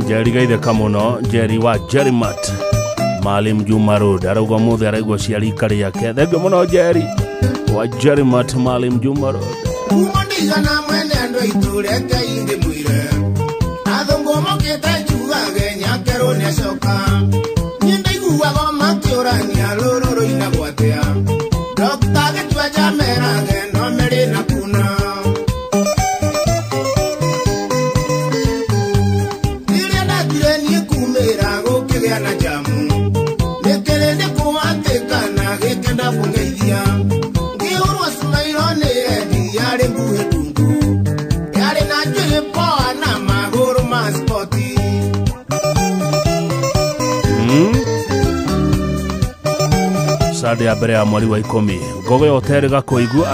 Njeri geithĩka mũno Njeri wa Jerimat Maalim Juma Road arauga mũthĩ araigua cia rika rĩake. Thengiũ mũno Njeri wa Jerimat Maalim Juma Road. Kuma ndigana mwene andũ aitũ reke ingĩmwĩre athũngũ mokĩte njugage nyakerwo nĩacoka niĩ ndaiguaga makĩũrania rũrũ rũinagwo atĩa Dr. Gĩtua njamerage no merĩ na kuna rĩrĩa ndakire niĩ kumĩra gũkĩgĩa na njamu nĩkĩrĩ nĩ kũhatĩkana gĩkenda kũngeithia ngĩhũrwo cimairo nĩ endi yarĩ nguhĩ ndungu yarĩ na njuĩrĩ poa na magũrũ ma spoti. Sade ya mbere ya mweri wa 10 ngogoyo ũterega kũigua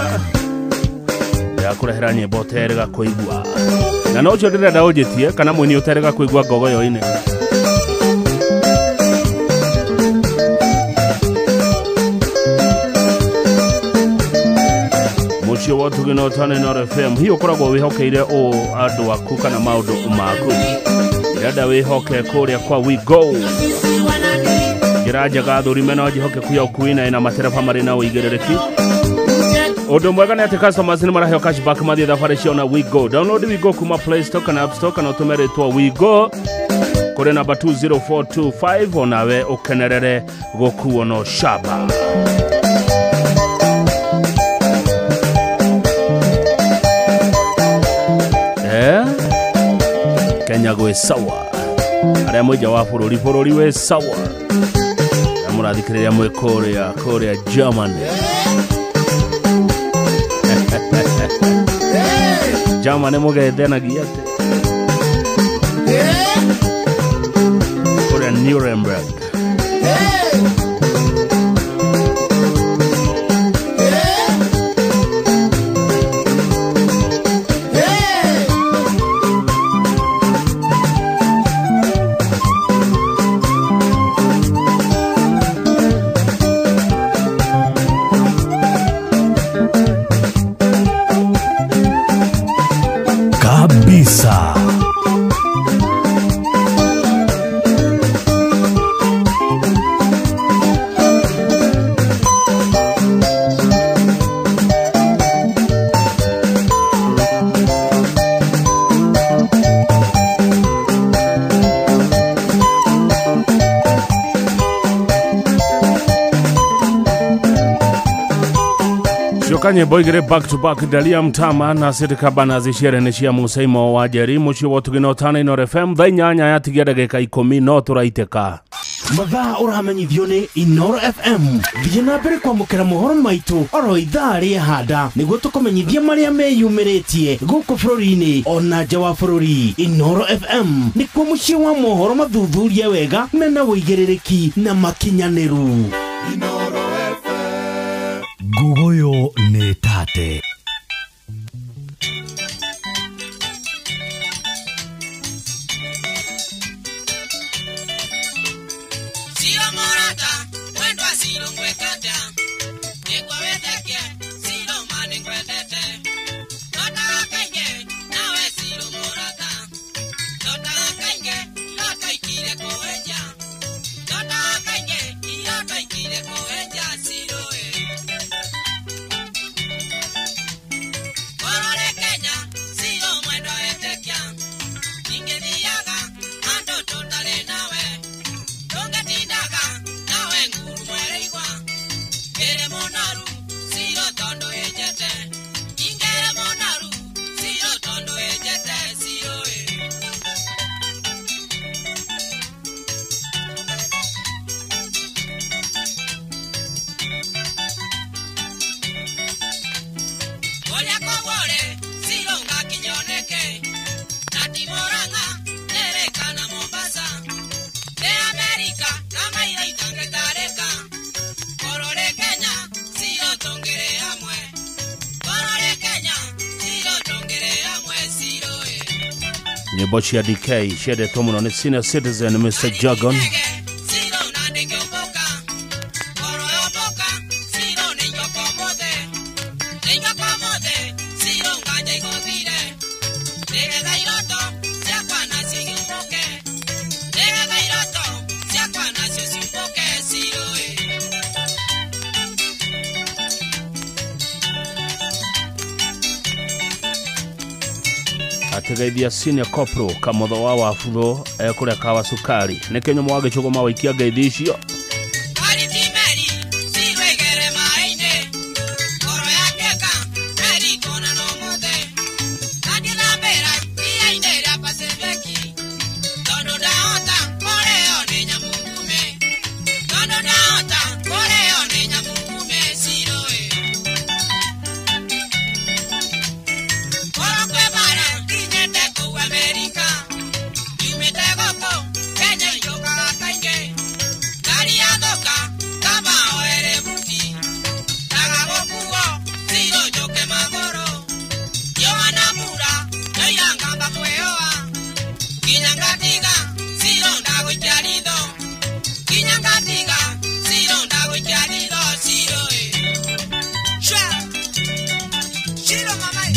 ndĩrakũrehera nyĩmbo ũterega kũigua na no ũcio ndĩrenda ũnjĩtie kana mũini ũterega kũigua ngogoyo-inĩ. Mũciĩ wa Ũtugi na Ũtani Inooro FM hihi ũkoragwo wĩhokeire ũũ andũ aku kana maũndũ maku. Ndĩrenda wĩhoke kũrĩa kwa We Go njĩra njega thũrime no njĩhokeku ya ũkui na ĩna matereba marĩ na ũigĩrĩrĩki. Ũndũ mwega nĩ atĩ customers nĩ maraheo cashback mathiĩ thabarĩ ciao na We Go. Download We Go kuma Play Store kana App Store kana ũtũme rĩtwa We Go kũrĩ namba 20425 onawe ũkenerere gũkuo no shaba. Kenya gwĩ sawa. Arĩa mwĩ nja wa bũrũri, bũrũri wĩ sawa. Na mũrathikĩrĩria mwĩ kũrĩa Germany. Germany mũgethenagia atĩ kũrĩa Nuremberg. Kabisa. Kanye boigire back to back Dalia Mtama na Sitika Banazi ciere nĩ cia Musaimo wa Njeri mũciĩ wa Ũtugĩ Tana Inooro FM thaa 8 yatigia ndagĩka 10 no tũraitĩka. Mathaa ũramenyithio nĩ Inooro FM. Thiĩ na mbere kwamũkĩra mohoro maitũ oro ithaa rĩehanda nĩguo tũkũmenyithie marĩa meyumĩrĩtie gũkũ bũrũri-inĩ ona nja wa bũrũri. Inooro FM nĩkuo mũciĩ wa mohoro mathuthurie wega mena ũigĩrĩrĩki na makinyanĩru. Ngugoyo nĩ tate. Nyĩmbo cia DK ciendetwo mũno nĩ senior citizen Mr. Jargon. Ategeithia senior corporal Kamotho wa Wabutho kũrĩa Kawa Sukari nĩ Kĩnyũmũ wa Gĩchũgũma waikia ngeithi icio.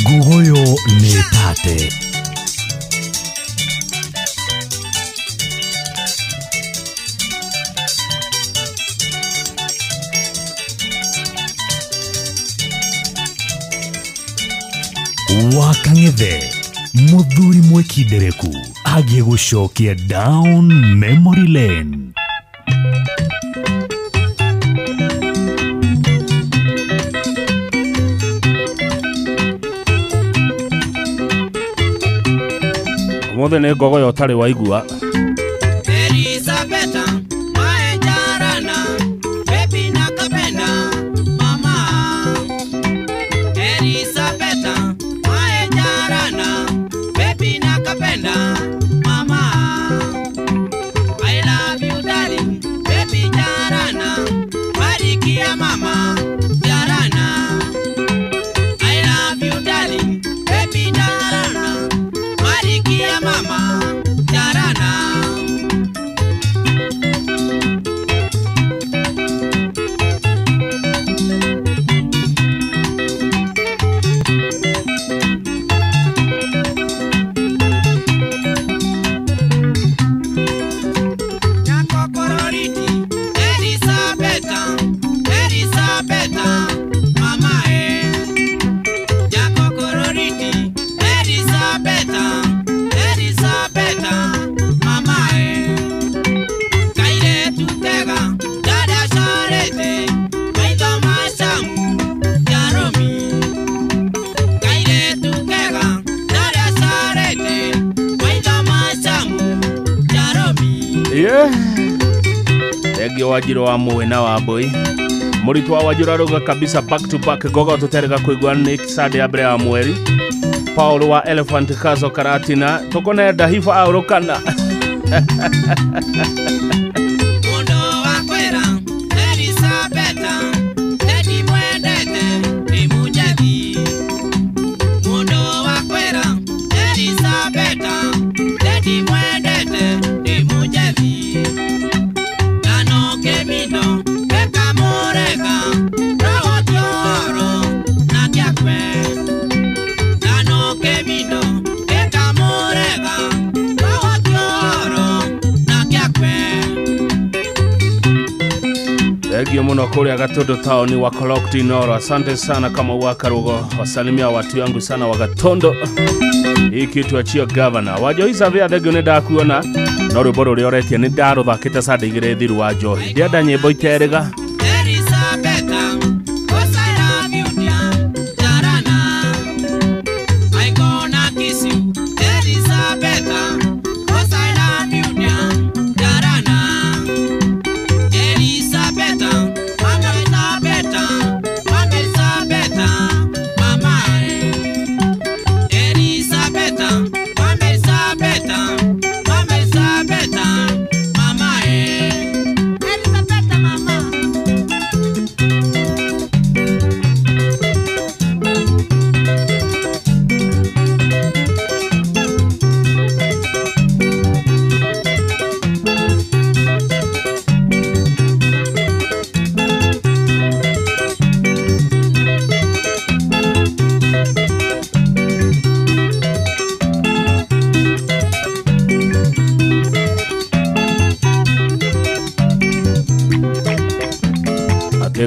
Ngugoyo nĩ tate. Wakang'ethe muthuri mwikindereku agĩgũcokia down memory lane. Mothe nĩ ngogoyo ũtarĩ waigua. Marikia mama Jarana. I love you darling, baby Jarana. Marikia mama Jarana. Thengio Wanjirũ wa Mũĩ na wa Mbũi mũrutwo wa Wanjirũ arauga kabisa back to back gogo tũterega kũigua nĩ Sunday ya mbere ya mweri. Paul wa Elephant Castle Karatina tũkone Hifa aũrũkana. Mũndũ wa kwĩra Elisabetha ndimwendete nĩ mũnjethi. Mũndũ wa kwĩra Elisabetha ndimwendete nĩ mũnjethi. Thengio muno kuria Gatondo taoni wa Kolokti Noro. Asante sana kama wakarugo wasalimia watu yangu sana wa Gatondo. Hii kitu achio governor Wanjohi Savia thengio nĩ ndakuona no rwĩmbo rũrĩa ũretia nĩ ndarũthakĩte Sunday igĩrĩ thiru wa Njohi. Ndienda nyĩmbo iterĩga.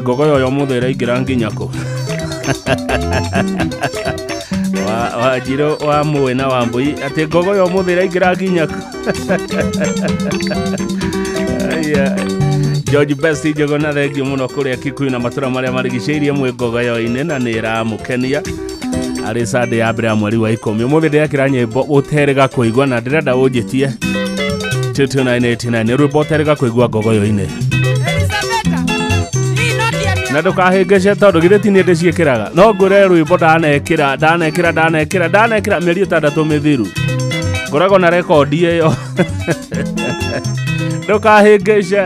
Ngogoyo yo muthe ĩraingĩra nginya kũ? Wanjirũ wa Mũĩ na wa Mbũi atĩ ngogoyo mũthĩ ĩraingĩra nginya kũ? George Best Njuguna thengio mũno kũrĩa Kikuyu na matũra marĩa marigicĩirie mwĩ ngogoyo-inĩ na nĩ ĩramũkenia arĩ Sunday ya mbere ya mweri wa 10. Ũmũthĩ ndĩrekĩra nyĩmbo ũterĩga kũigua na ndĩrenda ũnjĩtie 22989 rwĩmbo ũterĩga kũigua ngogoyo-inĩ. Na ndũkahĩngĩce tondũ githĩ ti niĩ ndĩciĩkĩraga no ngũre rwĩmbo ndanekĩra ndanekĩra ndanekĩra ndanekĩra mĩeri 6 mĩthiru ngoragwo na rekondi ĩyo. Ndũkahĩngĩce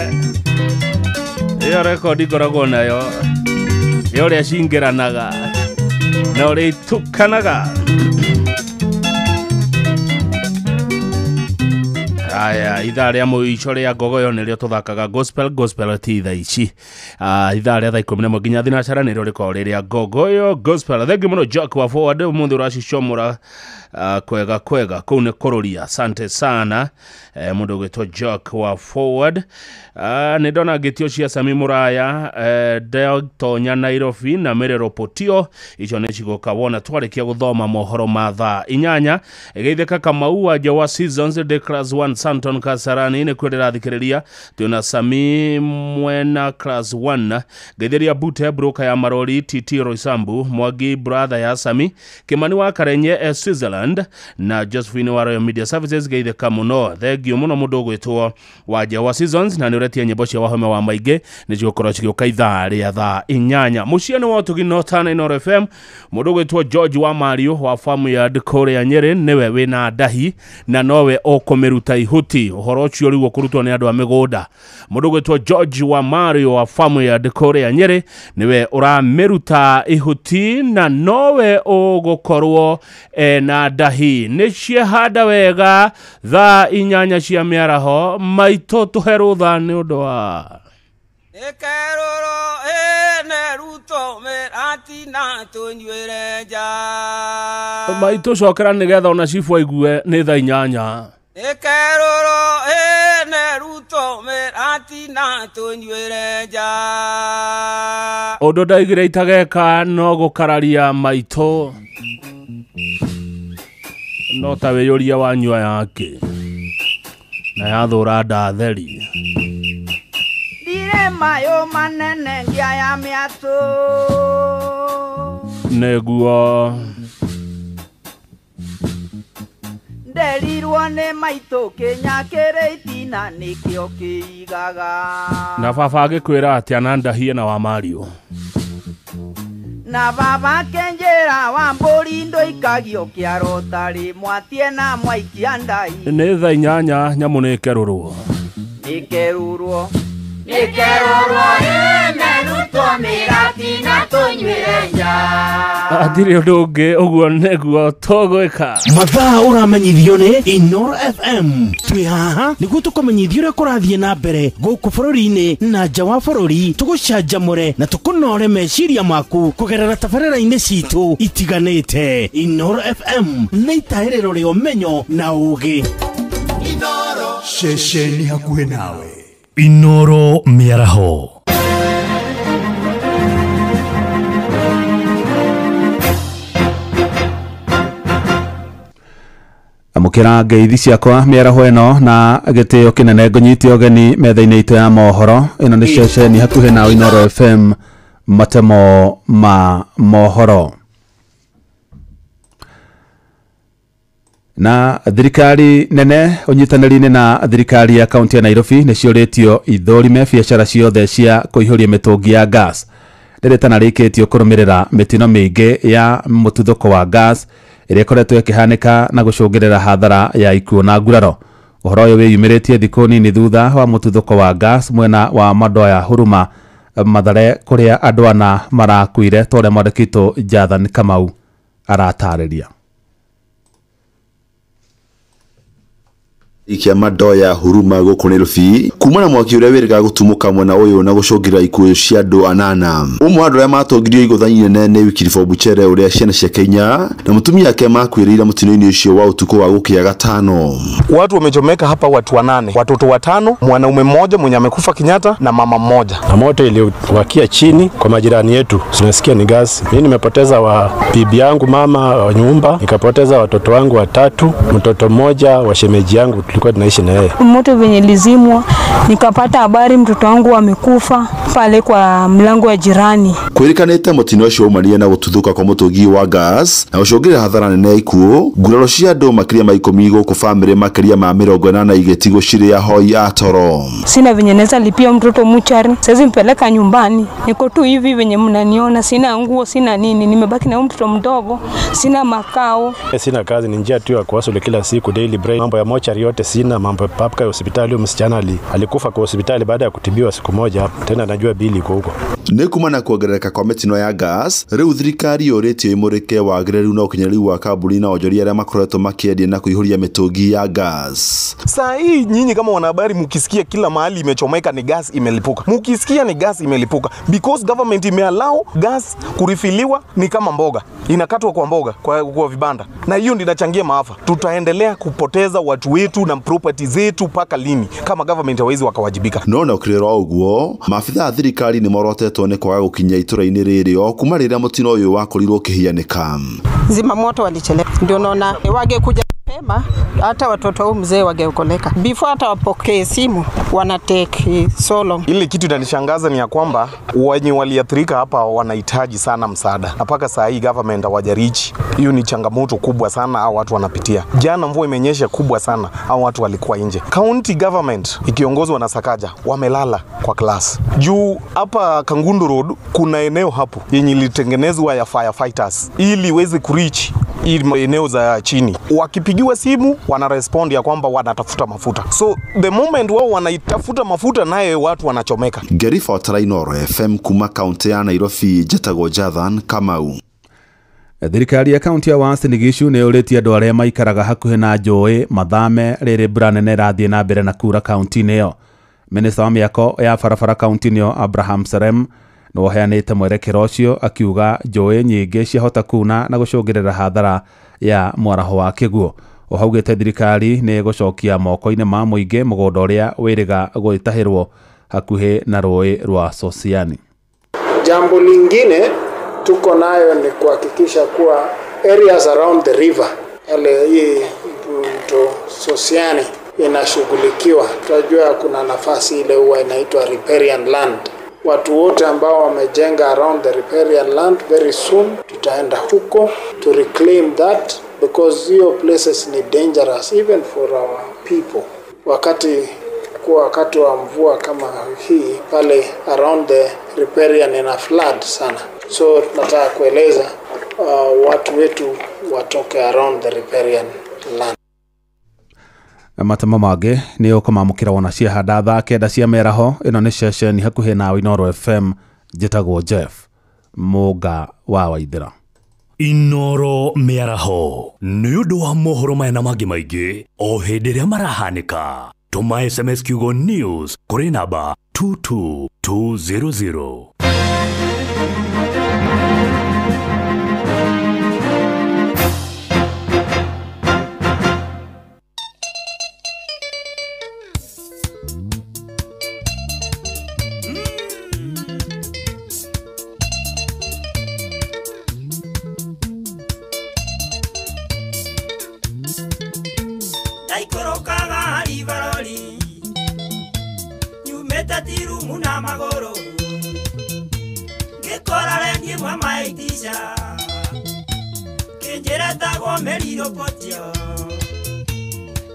ĩyo rekondi ngoragwo nayo ya ũrĩa cingĩranaga na ũrĩa itukanaga. Aya, ithaa rĩa mũico rĩa ngogoyo nĩrĩo tũthakaga gospel gospel ti thaa ici. Ithaa rĩa thaa 11 nginya thinacara nĩrĩo rĩkoragwo rĩrĩa ngogoyo gospel. Thengiũ mũno Jack wa Forward ũmũthĩ ũracicomora kwega kwega kũu nĩ kũrũria. Asante sana mũndũ ũgwĩtwo Jack wa Forward. Nĩ ndona ngĩtio cia Sami Mũraya Tonya Nairobi na Merero Potio icio nĩ cigũka wona twarĩkia gũthoma mohoro ma thaa 8. Geithĩka Kamau wa Jawa Seasons de Class 1 Santon Kasarani nĩ kwendera thikĩrĩria twĩna Sami Mwena Class 1 Geithĩria Bute broker ya Marori TT Roisambu Mwangi brother ya Sami Kimani wa Karenye Switzerland na Josephine wa Royal Media Services geithĩka mũno. Thengio mũno mũndũ ũgwĩtwo wa Jawa Seasons na nĩ ũretia nyĩmbo cia Wahome wa Maingĩ nĩ cigũkorwo cigĩũka ithaa rĩa thaa 8. Mũciĩ nĩ wa Ũtugi Northern Inooro FM mũndũ ũgwĩtwo George wa Mario wa Farmyard kũrĩa Nyĩrĩ nĩwe wĩna ndahi na nowe ũkũmĩruta ihu Ihuti ũhoro ũcio rĩu ũkũrutwo nĩ andũ a mĩgũnda. Mũndũ ũgwĩtwo George wa Mario wa famu ya Ndĩkũrĩa Nyĩrĩ nĩwe ũramĩruta ihuti na nowe ũgũkorwo na ndahi. Nĩ ciehanda wega thaa 8 cia mĩaraho maitũ tũhe rũtha nĩ ũndũ wa Ekeroro ene ruto meratina tunyuere ja. Maitũ cokera nĩgetha ona cibu aigue nĩ thaa 8. Ekeroro ene ruto meratina tunyuere ja. Ũndũ ndaigire itageka no gũkararia maitũ no ta wĩyũria wa nyua yake na yathũra ndatheri. Mayo manene ngia ya miatu neguo nderirwo nĩ maitũ Kenya kĩrĩ itina nĩkĩo kĩigaga. Na baba agĩkwĩra atĩa na ndahie na wa Mario na baba kenjera wa mbũri ndũikagio kĩaro tarĩ mwatie na mwaikia ndai. Nĩ thaa 8 nyamũ nĩkerũrwo nĩkerũrwo Nikerorwo ene ruto miratina tunyuire nja. Hatirĩ ũndũ ũngĩ ũguo nĩguo tũgwĩka. Mathaa ũramenyithio nĩ Inoro FM. Twĩ haha nĩguo tũkũmenyithie ũrĩa kũrathiĩ na mbere gũkũ bũrũri-inĩ na nja wa bũrũri, tũgũcanjamũre na tũkũnore meciria maku kũgerera tabarĩra-inĩ citũ itiganĩte. Inoro FM nĩ itahĩrĩro rĩa ũmenyo na ũũgĩ. Ceceni hakuhĩ nawe. Inoro mĩaraho. Amũkĩra ngeithi ciakwa mĩaraho ĩno na gĩtĩo kĩnene ngũnyite ũgeni metha-inĩ itũ ya mohoro. Ĩno nĩ ceceni hakuhĩ nawe Inoro FM, matemo ma mohoro. Na thirikari nene ũnyitanĩri-inĩ na thirikari ya kaunti ya Nairobi nĩ ciũrĩtio ithũrime biacara ciothe cia kũihũria mĩtũngi ya gas rĩrĩa ĩtanarĩkĩtio kũrũmĩrĩra mĩtino mĩingĩ ya mũtuthũko wa gas ĩrĩa ĩkoretwo ĩkĩhanĩka na gũcũngĩrĩra hathara ya ikuũ na nguraro. Ũhoro ũyũ wĩyumĩrĩtie thikũ nini thutha wa mũtuthũko wa gas mwena wa Madoya Huruma Mathare kũrĩa andũ ana marakuire ta ũrĩa mwandĩki witũ Jathan Kamau aratarĩria. Ikia Madoya Huruma gũkũ Nairobi kuma na mwaki ũrĩa wĩrĩga gũtumũka mwena ũyũ na gũcũngĩrĩra ikuũ cia andũ anana. Ũmwe wa andũ arĩa matongirio igũtha inene nĩ Wycliffe Obuchere ũrĩa ciana ciake inya na mũtumia wake makuĩrĩire mũtino-inĩ ũcio wa ũtukũ wa gũkĩa gatano. Watu wamechomeka hapa, watu 8, watoto 5, mwanaume mmoja mwenye amekufa Kenyatta na mama mmoja. Na moto iliwakia chini kwa majirani yetu, tunasikia ni gas. Mimi nimepoteza wa bibi yangu mama wa nyumba, nikapoteza watoto wangu 3, mtoto mmoja wa shemeji yangu tulikuwa tunaishi na yeye. Moto venye lizimwa nikapata habari mtoto wangu amekufa pale kwa mlango wa jirani. Kwirikanite mutino ucio umanire na gututhuka kwa mutungi wa gas na gucungirira hathara nene ya ikuũ nguraro cia andu makiria ma 10 guku family makiria ma 80 igitigwo cirĩ ahoi a toro. Sina venye naweza lipia mtoto muchari, siwezi mpeleka nyumbani, niko tu hivi venye mnaniona, sina nguo sina nini, nimebaki na mtoto mdogo, sina makao, sina kazi, ni njia tu ya kuwasuli kila siku daily bread. Mambo ya mochari yote sina, mambo ya papka ya hospitali. Msichana alikufa kwa hospitali baada ya kutibiwa siku moja, tena najua bili iko huko. Nĩ kuma na kuongerereka kwa mĩtino ya gas rĩu thirikari yũrĩtio ĩmũrĩke wagĩrĩru na ũkinyanĩru wa kambuni na onjoria arĩa makoretwo makĩendia na kũihũria mĩtũngi ya gas. Saa hii nyinyi kama wanahabari mkisikia kila mahali imechomeka ni gas imelipuka, mkisikia ni gas imelipuka because government imeallow gas kurifiliwa, ni kama mboga inakatwa kwa mboga kwa vibanda, na hiyo ndio inachangia maafa. Tutaendelea kupoteza watu wetu na property zetu paka lini kama government hawezi wakawajibika? No na ukirera ũguo maabitha a thirikari nĩ morotetwo nĩ kwaga gũkinya itũra-inĩ rĩrĩ o kuma rĩrĩa mũtino ũyũ wakorirwo ũkĩhianĩka. Zimamoto walichelewa, ndio naona wangekuja mapema hata watoto au mzee wangeokoleka. Before hata wapokee simu wana take so long. Ile kitu inanishangaza ni ya kwamba wenye waliathirika hapa wanahitaji sana msaada, na paka saa hii government hawajarich. Hiyo ni changamoto kubwa sana hao watu wanapitia. Jana mvua imenyesha kubwa sana, hao watu walikuwa nje. County government ikiongozwa na Sakaja wamelala kwa class. Juu hapa Kangundu Road kuna eneo hapo yenye ilitengenezwa ya firefighters ili iweze kureach Hii eneo za chini wakipigiwa simu wanarespond ya kwamba wanatafuta mafuta, so the moment wao wanaitafuta mafuta naye watu wanachomeka. Ngĩribotera Inooro FM kuma kaunti ya Nairobi, njĩtagwo Jathan Kamau. Thirikari ya kaunti ya Uasin Gishu nĩ yũrĩtie andũ arĩa maikaraga hakuhĩ na njũĩ mathame rĩrĩ mbura nene ĩrathiĩ na mbere na kura kaunti-inĩ ĩyo. Minista wa mĩako ya barabara kaunti-inĩ ĩyo Abraham Serem nĩ ũheanĩte mwerekero ũcio akiuga njũĩ nyingĩ ciahota kuna na gũcũngĩrĩra hathara ya mwaraho wa kĩguũ. Ohaugĩte thirikari nĩ ĩgũcokia moko-inĩ ma mũingĩ mũgũnda ũrĩa wĩrĩga gwĩtahĩrwo hakuhĩ na rũĩ rwa Sosiani. Jambo lingine tuko nayo ni kuhakikisha kuwa areas around the river, yale hii mto Sosiani inashughulikiwa. Tunajua kuna nafasi ile huwa inaitwa riparian land. Watu wote ambao wamejenga around the riparian land, very soon tutaenda huko to reclaim that, because hiyo places ni dangerous even for our people. Wakati wa mvua kama hii pale around the riparian ina flood sana. So nataka kueleza watu wetu watoke around the riparian land. Matemo mangĩ nĩ ũkũmamũkĩra wona ciahanda thaa 9 cia mĩaraho. Ĩno nĩ ceceni hakuhĩ nawe Inooro FM. Njĩtagwo Jeff Mũnga wa Waithĩra. Inooro mĩaraho nĩ ũndũ wa mohoro maya na mangĩ maingĩ o hĩndĩ ĩrĩa marahanĩka. Tũma SMS kiugo news kũrĩ namba 22200. Ndaikũrũkaga ribarori nyumĩte tirumu na magũrũ ngĩkora rendi ĩmwe maitisha kĩnjĩra tagwo mĩrirũpotio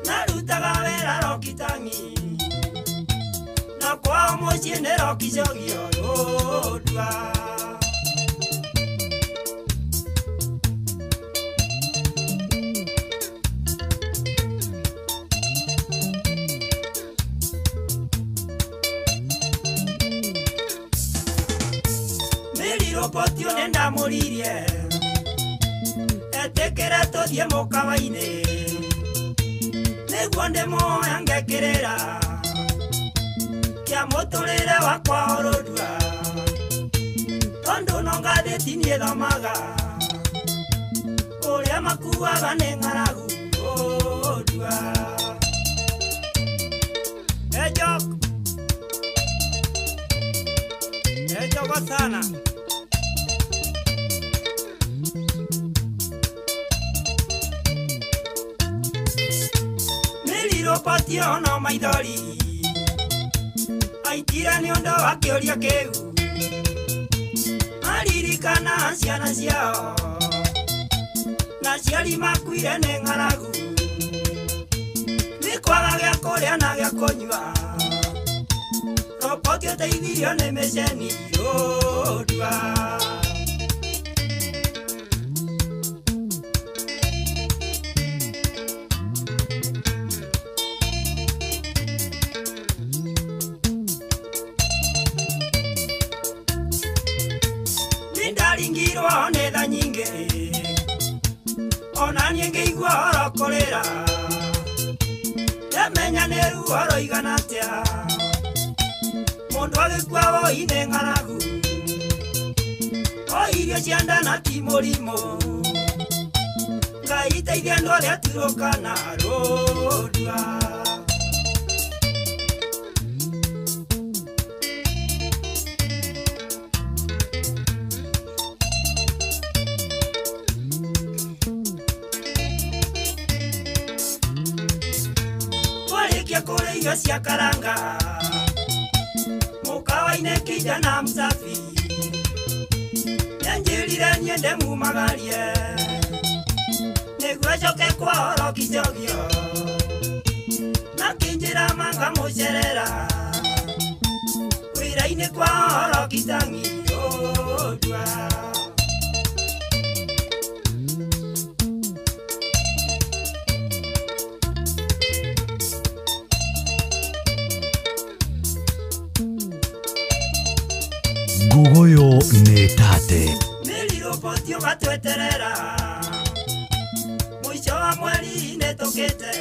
narutaga wĩra Rokitang'i na kwao mũciĩ nĩ Rokicogio ndua. Potio nenda muririe etekera tũthiĩ mũkawa-inĩ nĩguo ndĩmuoya ngekĩrĩra kĩa mũtũrĩre wakwa orũndua tondũ no ngathĩti niĩ thomaga ũrĩa makuaga nĩ ng'aragu ũndua. Ejok ejogo sana. Patio no maithori aitira nĩ ũndũ wa kĩũria kĩu maririkana ciana ciao na aciari makuire nĩ ng'aragu nĩ kwaga gĩa kũrĩa na gĩa kũnyua Roboti ũteithirio nĩ mĩceni ũndua. Ndaringirwo nĩ tha nyingĩ ona niĩ ngĩigua oro kũrĩra ndamenya nĩ ruo rũigana atĩa mũndũ agĩkua woi nĩ ng'aragu o irio cia nda na ti mũrimũ Ngai teithia andũ arĩa turũkana rũndua. Kũrĩa irio cia karanga mũkawa-inĩ kijana msafi nĩanjĩrire niĩ ndĩmumagarie nĩguo njoke kwao Rokicogio na kĩnjĩra manga mũcerera wĩra-inĩ kwao Rokitang'i ũndua. Ndeto nĩ tate. Nĩrirũbotio gatweterera mũico wa mweri nĩtũkĩte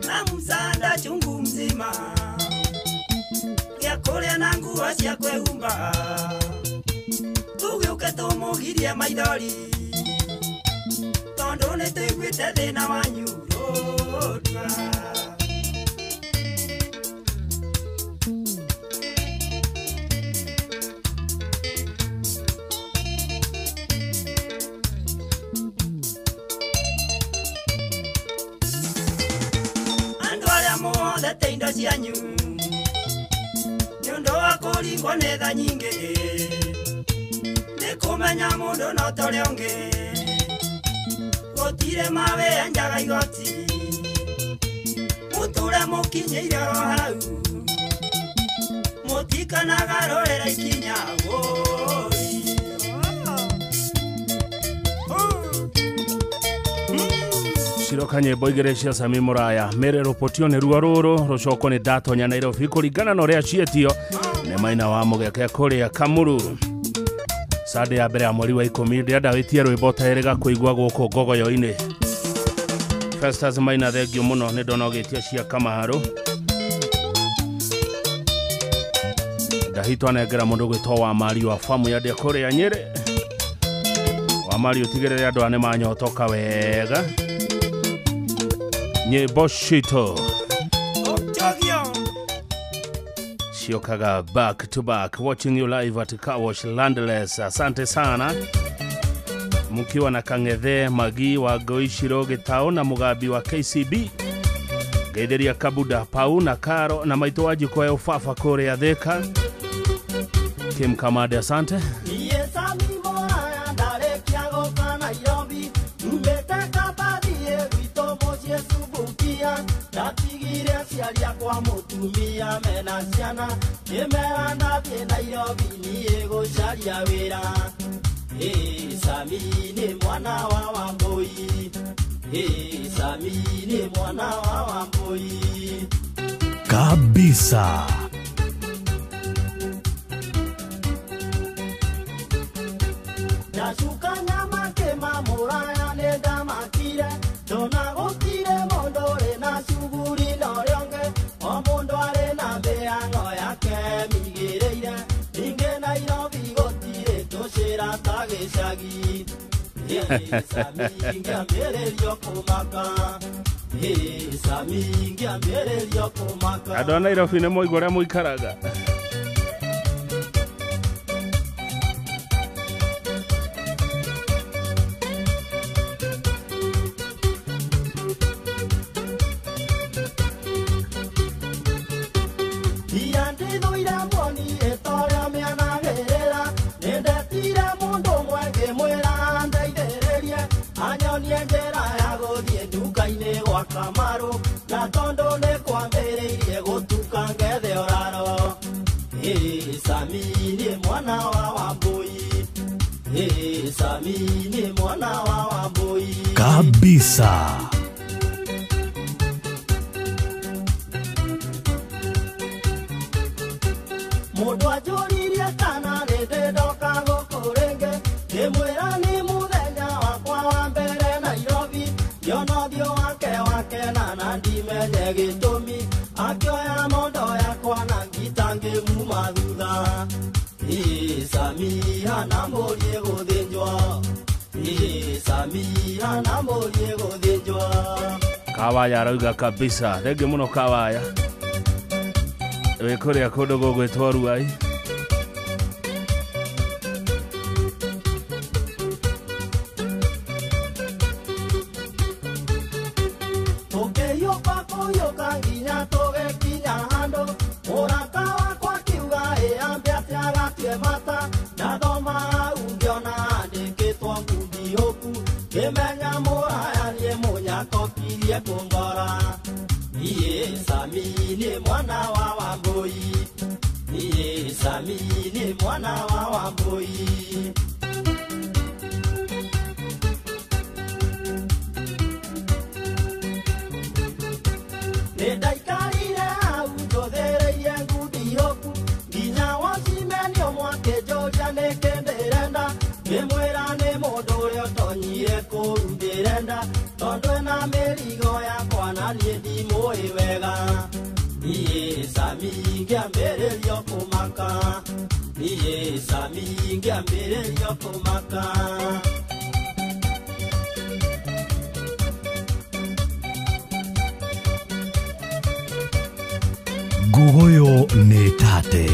na msanda chungu mzima gĩa kũrĩa na nguo cia kwĩhumba tũgĩũke tũmũgirie maithori tondũ nĩtũiguĩte thĩna wanyu rũrua. Muothete indo cianyu nĩ ũndũ wa kũringwo nĩ tha nyingĩ nĩ kũmenya mũndũ no ta ũrĩa ũngĩ gũtirĩ mawĩra njaga igoti mũtũre mũkinyĩire oro hau mũtikanagarũrĩra ikinya wũi. Ciroka nyĩmbo igĩrĩ cia Sami Muraya mere rũpotio nĩ ruo rũrũ rũcoko nĩ ndatonya Nairobi kũringana na ũrĩa ciĩtio nĩ maina wa mũgeke kũrĩa Kamuru. Sande ya mbere ya mweri wa 10 ndĩrenda wĩtie rwĩmbo terĩga kũigua gũkũ ngogoyo-inĩ. Festus Maina thengio mũno nĩ ndona ũgĩtia cia Kamaru. Ndahitwo anengera mũndũ gwĩtwo wa Mario wa famu ya ndĩa kũrĩa Nyĩrĩ. Wa Mario tigĩrĩre andũ aya nĩ manyotoka wega. Nyĩmbo citũ ciokaga back to back. Watching you live at Car Wash Landless. Asante sana mkiwa na Kang'ethe Magi wa Goichiro Gitao na Mugabi wa KCB Getheria Kabuda Pau na Karo na maitũ wa jiko ya ufafa kũrĩa Thika. Kim Kamade asante. Kwa mutumia mena ciana ndĩmera ndathiĩ Nairobi niĩ gũcaria wĩra. Sami nĩ mwana wa Wambũi. Sami nĩ mwana wa Wambũi. Kabisa. Ndacuka nyama kĩma mũraya nĩ ndamakire ndona gũtirĩ mũndũ ũrĩ na cuguri na ũrĩa ũngĩ o mũndũ arĩ na mĩhang'o yake mĩigĩrĩire ningĩ Nairobi gũtirĩ tũcĩra ta gĩcagi. Sami ngĩambĩrĩrio kũmaka. Sami ngĩambĩrĩrio kũmaka. Andũ a Nairobi nĩ moigua ũrĩa mũikaraga. Kamaru na tondu nĩ kwambĩrĩirie gũtuka ngethe ũraro. Sami nĩ mwana wa Wambũi. Sami nĩ mwana wa Wambũi. Kabisa. Mũndũ anjũririe kana nĩ ndĩ ndoka gũkũ rĩngĩ ndĩmwĩra nĩ mũthenya wakwa wa mbere Nairobi ngĩona ũthiũ wake wakena na ndimenye gĩtũmi akĩoya mondo yakwa na ngita ngĩmuma thutha. Sami hana mbũri ĩgũthĩnjwo. Sami hana mbũri ĩgũthĩnjwo. Kawaya arauga kabisa. Thengio mũno Kawaya. Wĩ kũrĩa kũndũ gũgwĩtwo Ruai. Tũkĩhiũka kũhiũka nginya tũgĩkinya handũ mũrata wakwa akiuga ĩambe atĩ agatue mata ndathoma hau ngĩona andĩkĩtwo ngundi hũku ngĩmenya mũraya niĩ mũnyakokirie kũngora. Niĩ Sami nĩ mwana wa Wambũi. Niĩ Sami nĩ mwana wa Wambũi. Nĩ ndaikarire hau njũthĩrĩirie ngundi hũku nginya wacimeni ũmwe Akĩnjũria nĩkĩ ndĩrenda, ngĩmwĩra nĩ mũndũ ũrĩa ũtonyire kũu ndĩrenda, tondũ ena mĩrigo yakwa na niĩ ndimũĩ wega. Niĩ Sami ngĩambĩrĩrio kũmaka, niĩ Sami ngĩambĩrĩrio kũmaka. Nguguyo nĩ tate.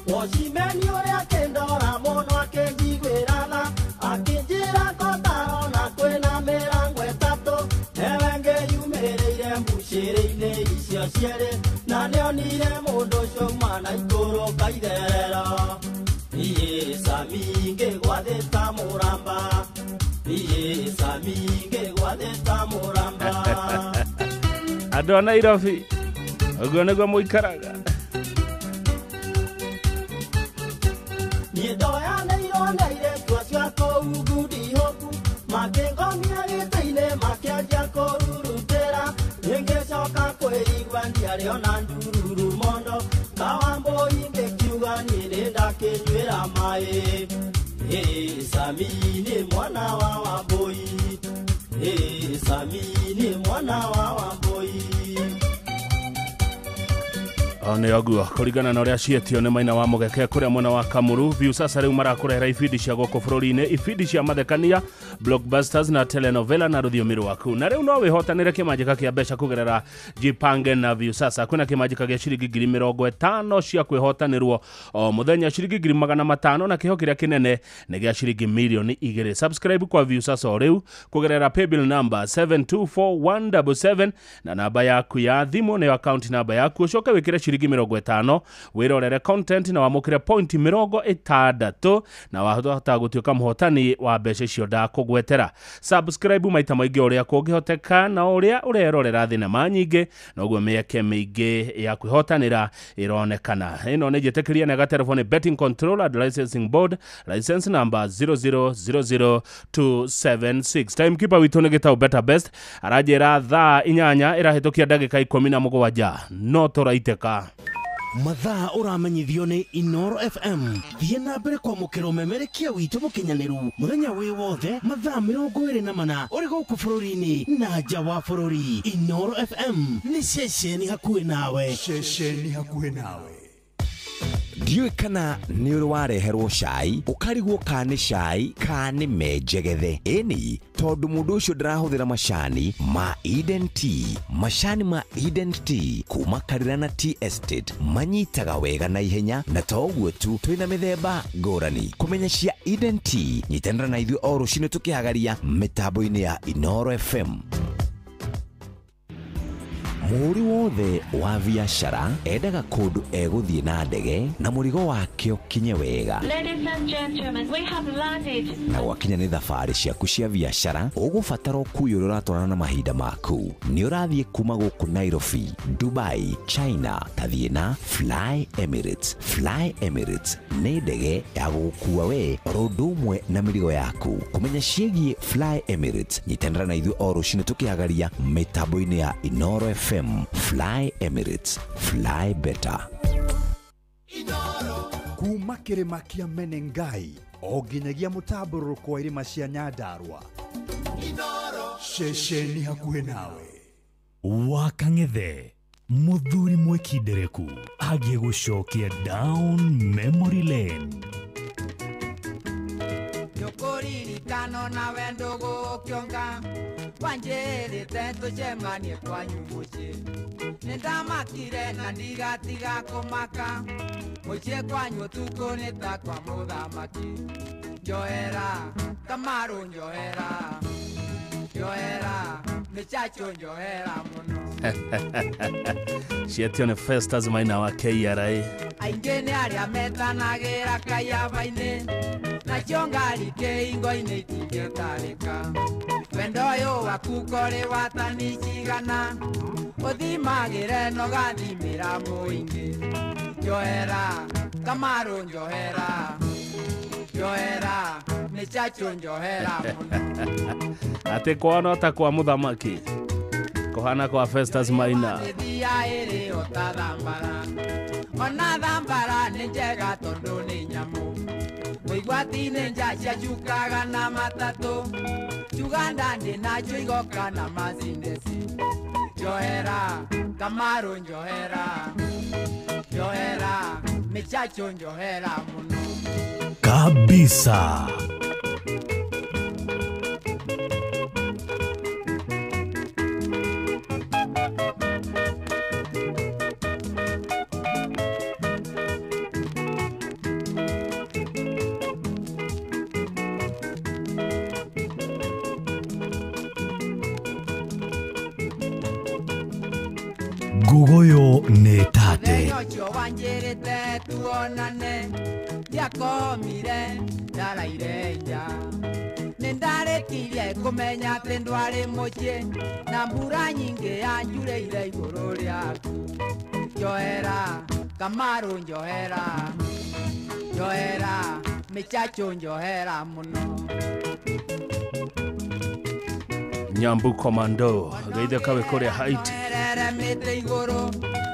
Wocimeni ũrĩa akĩndora mũno akĩnjiguĩra tha, akĩnjĩra kotarona kwĩna mĩrango ĩtatũ, newe ngĩyumĩrĩire mbucĩrĩ-inĩ icio cierĩ, na nĩonire mũndũ ũcio uma na ikũrũka itherero. Niĩ Sami ngĩgwathĩta mũramba, niĩ Sami ngĩgwathĩta mũramba. Andũ a Nairobi ũguo nĩguo mũikaraga. Niĩ ndoyanĩirwo nĩ airĩtu acio a kũu ngundi-hoku, makĩngomia gĩtĩ-inĩ makĩanjia kũrurutĩra, niĩ ngĩcoka kwĩigua ndiarĩ ona ndururu mondo, Kawambũi ngĩkiuga niĩ nĩndakĩnyuĩra maĩ. Ĩ Sami nĩ mwana wa Wambũi, ĩ Sami nĩ mwana wa Wambũi. Nĩ ũguo kũringana na ũrĩa cietio nĩ maina wa mũgeke kũrĩa mwena wa Kamuru. Viusasa rĩu marakũrehera ibindi cia gũkũ bũrũri-inĩ, ibindi cia mathekania, blockbusters na telenovela na rũthiomi rwaku. Na rĩu no wĩhotanĩre kĩmanjĩka kĩa mbeca kũgerera Jipange na Viusasa. Kwĩna kĩmanjĩka gĩa ciringi 50,000 cia kwĩhotanĩrwo o mũthenya, ciringi 500,000, na kĩho kĩrĩa kĩnene nĩ gĩa ciringi 2,000,000. Subscribe kwa Viusasa o rĩu kũgerera paybill number 724177 na namba yaku ya thimũ nĩyo account namba yaku, ũcoke wĩkĩre ciringi 50 wĩrorere content na wamũkĩre point 60 na wahota gũtuĩka mũhotani wa mbeca icio ndakũgwetera. Subscribe maita maingĩ ũrĩa kũngĩhoteka, na ũrĩa ũrerorera thinema nyingĩ noguo mĩeke mĩingĩ ya kwĩhotanĩra ĩronekana. Ĩno nĩ njĩtĩkĩria na gaterefoni nĩ Betting Control and Licensing Board, license number 0000276. Timekeeper witũ nĩ Gĩtaũ Better Best aranjĩra thaa 8 ĩrahĩtũkia ndagĩka 17 no tũraitĩka. Mathaa ũramenyithio nĩ Inoro FM. Thiĩ na mbere kwamũkĩra ũmemerekia witũ mũkinyanĩru mũthenya wĩ wothe mathaa 24 ũrĩ gũkũ bũrũri-inĩ na nja wa bũrũri. Inoro FM nĩ ceceni hakuhĩ nawe. Ceceni hakuhĩ nawe. Ndiũĩ kana nĩ ũrĩ wareherwo cai ũkarigwo kana nĩ cai kana nĩ menjegethe. Ĩni tondũ mũndũ ũcio ndarahũthĩra macani ma Eden Tea. Macani ma Eden Tea kuma Karirana Tea Estate manyitaga wega na ihenya, na to ũguo tu twĩna mĩthemba ngũrani. Kũmenya cia Eden Tea, nyitanĩra na ithuĩ o rũcinĩ tũkĩhagaria mĩtambo-inĩ ya Inoro FM. Mũhũri wothe wa biacara endaga kũndũ egũthiĩ na ndege na mũrigo wake ũkinye wega. Ladies and gentlemen, we have landed. Na gwakinya nĩ thabarĩ ciaku cia biacara, ũgũbatara ũkuui ũrĩa ũratwarana na mahinda maku. Nĩ ũrathiĩ kuma gũkũ Nairobi, Dubai, China, tathiĩ na Fly Emirates. Fly Emirates nĩ ndege ya gũgũkua we oro ũndũ ũmwe na mĩrigo yaku. Kũmenya ciĩgiĩ Fly Emirates, nyitanĩra na ithuĩ o rũcinĩ tũkĩhagaria mĩtambo-inĩ ya Inoro FM. Fly Emirates, fly better. Kuma kĩrĩma kĩa Menengai o nginyagia mũtambũrũko wa irĩma cia Nyandarua. Ceceni hakuhĩ nawe. Wakang'ethe mũthuri mwĩkindereku agĩgũcokia down memory lane. Nĩũkũririkano nawe ndũgũkĩonga, wanjĩrĩte tũcemanie kwanyu mũciĩ. Nĩndamakire na ndigatiga kũmaka, mũciĩ kwanyu ũtukũ nĩ ta kwa mũthamaki. Njohera Kamaru, njohera, njohera mĩchacho, njohera mũno. Cietio nĩ Festus Maina wa KRA. Aingĩ nĩ arĩa metanagĩra kayaba-inĩ, nacio ngari kĩhingo-inĩ itingĩtarĩka. Wendo ũyũ waku korĩ watani cigana, ũthimagĩre na ũgathimĩra mũingĩ. Njohera Kamaru, njohera, njohera mĩchacho, njohera mũno. Atĩ kwao no ta kwa mũthamaki. Kohana kwa Festus Maina. Ona thambara nĩ njega tondũ nĩ nyamũ Mũigwati nĩ nja ciacukaga na matatũ Uganda ndĩ nacio igoka na mazindeci Njohera, Kamaru njohera Njohera, Michacho njohera mũno Kabisa. Gugoyo nĩ tate. Ũcio wanjĩrĩte tuonane ndiakomire ndaraire nja nĩ ndarĩkirie kũmenya atĩ ndwarĩ mũciĩ na mbura nyingĩ yanjurĩire igũrũ rĩaku Njohera, Kamaru njohera Njohera, Michacho njohera mũno Nyambu Komando geithe kawe kũrĩa Haiti. Rere mĩtĩ igũrũ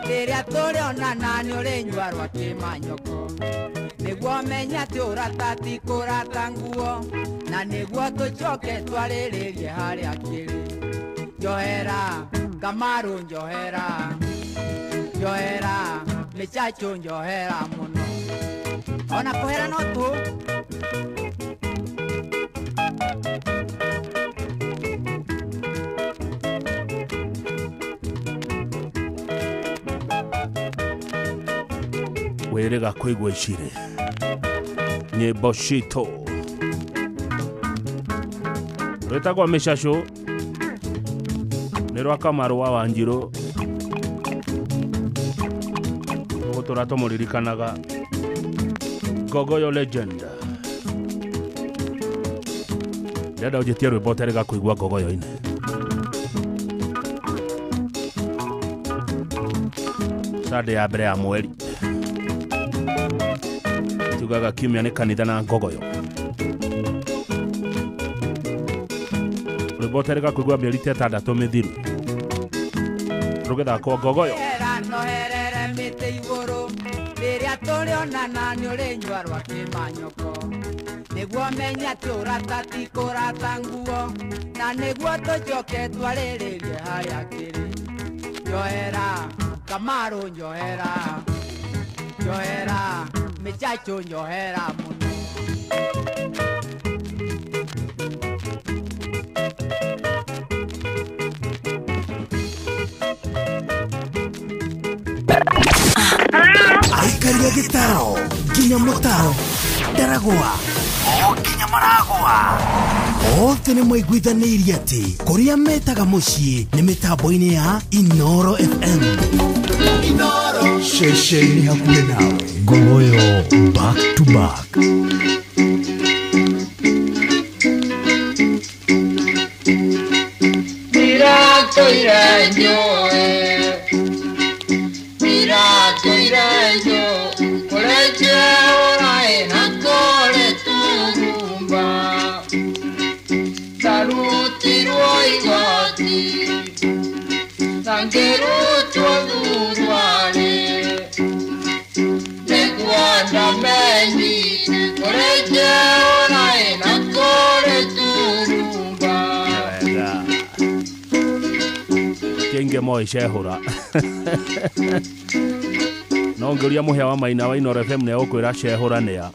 rĩrĩa tũrĩonana nĩ ũrĩnyua rwa kĩmanyoko nĩguo menye atĩ ũrata ti kũrata nguo na nĩguo tũcoke twarĩrĩrie harĩa kĩrĩ Njohera, Kamaru njohera Njohera, Michacho njohera mũno ona kũhera no tũ Wĩrĩga kũigua icirĩ nyĩmbo citũ rwĩtagwo mĩcacũ nĩ rwa Kamaru wa Wanjirũ tũgũtũra tũmũririkanaga Gogoyo legend. Ndĩrenda ũnjĩtie rwĩmbo ũterĩga kũigua Gogoyo-inĩ. Sunday ya mbere ya mweri tugaga kiumia nĩ kanitha na Ngogoyo. Rwĩmbo ũterĩga kũigua mĩeri ta ĩtandatũ mĩthiru rũgĩthakwo Ngogoyo. Noherere mĩtĩ igũrũ rĩrĩa tũrĩonana nĩ ũrĩnyua rwa kĩmanyoko nĩguo menye atĩ ũrata ti kũrata nguo na nĩguo tũcoke twarĩrĩrie harĩa kĩrĩ Njohera, Kamaru njohera Njohera, Michacho njohera mũno Aikaria gĩtaro nginya mũtaro ndaragwa o nginya maragwa othe nĩ maiguithanĩirie atĩ kũrĩa metaga mũciĩ nĩ mĩtambo-inĩ ya Inoro FM. Inoro ceceni hakuhĩ nawe. Gogoyo back to back. Ndiratũire njũĩ ndiratũire njũĩ kũrĩ njeũraĩ na kũrĩ tũrumba ndarutirwo igoti na ngĩrutwo thuruarĩ nĩguo ndamenyire kũrĩ njeũraĩ na kũrĩ tũrumba. Kĩngĩ moĩ cehũra no ngĩũria mũhĩa wa Maina wa Inoro FM nĩ egũkwĩra cehũra nĩa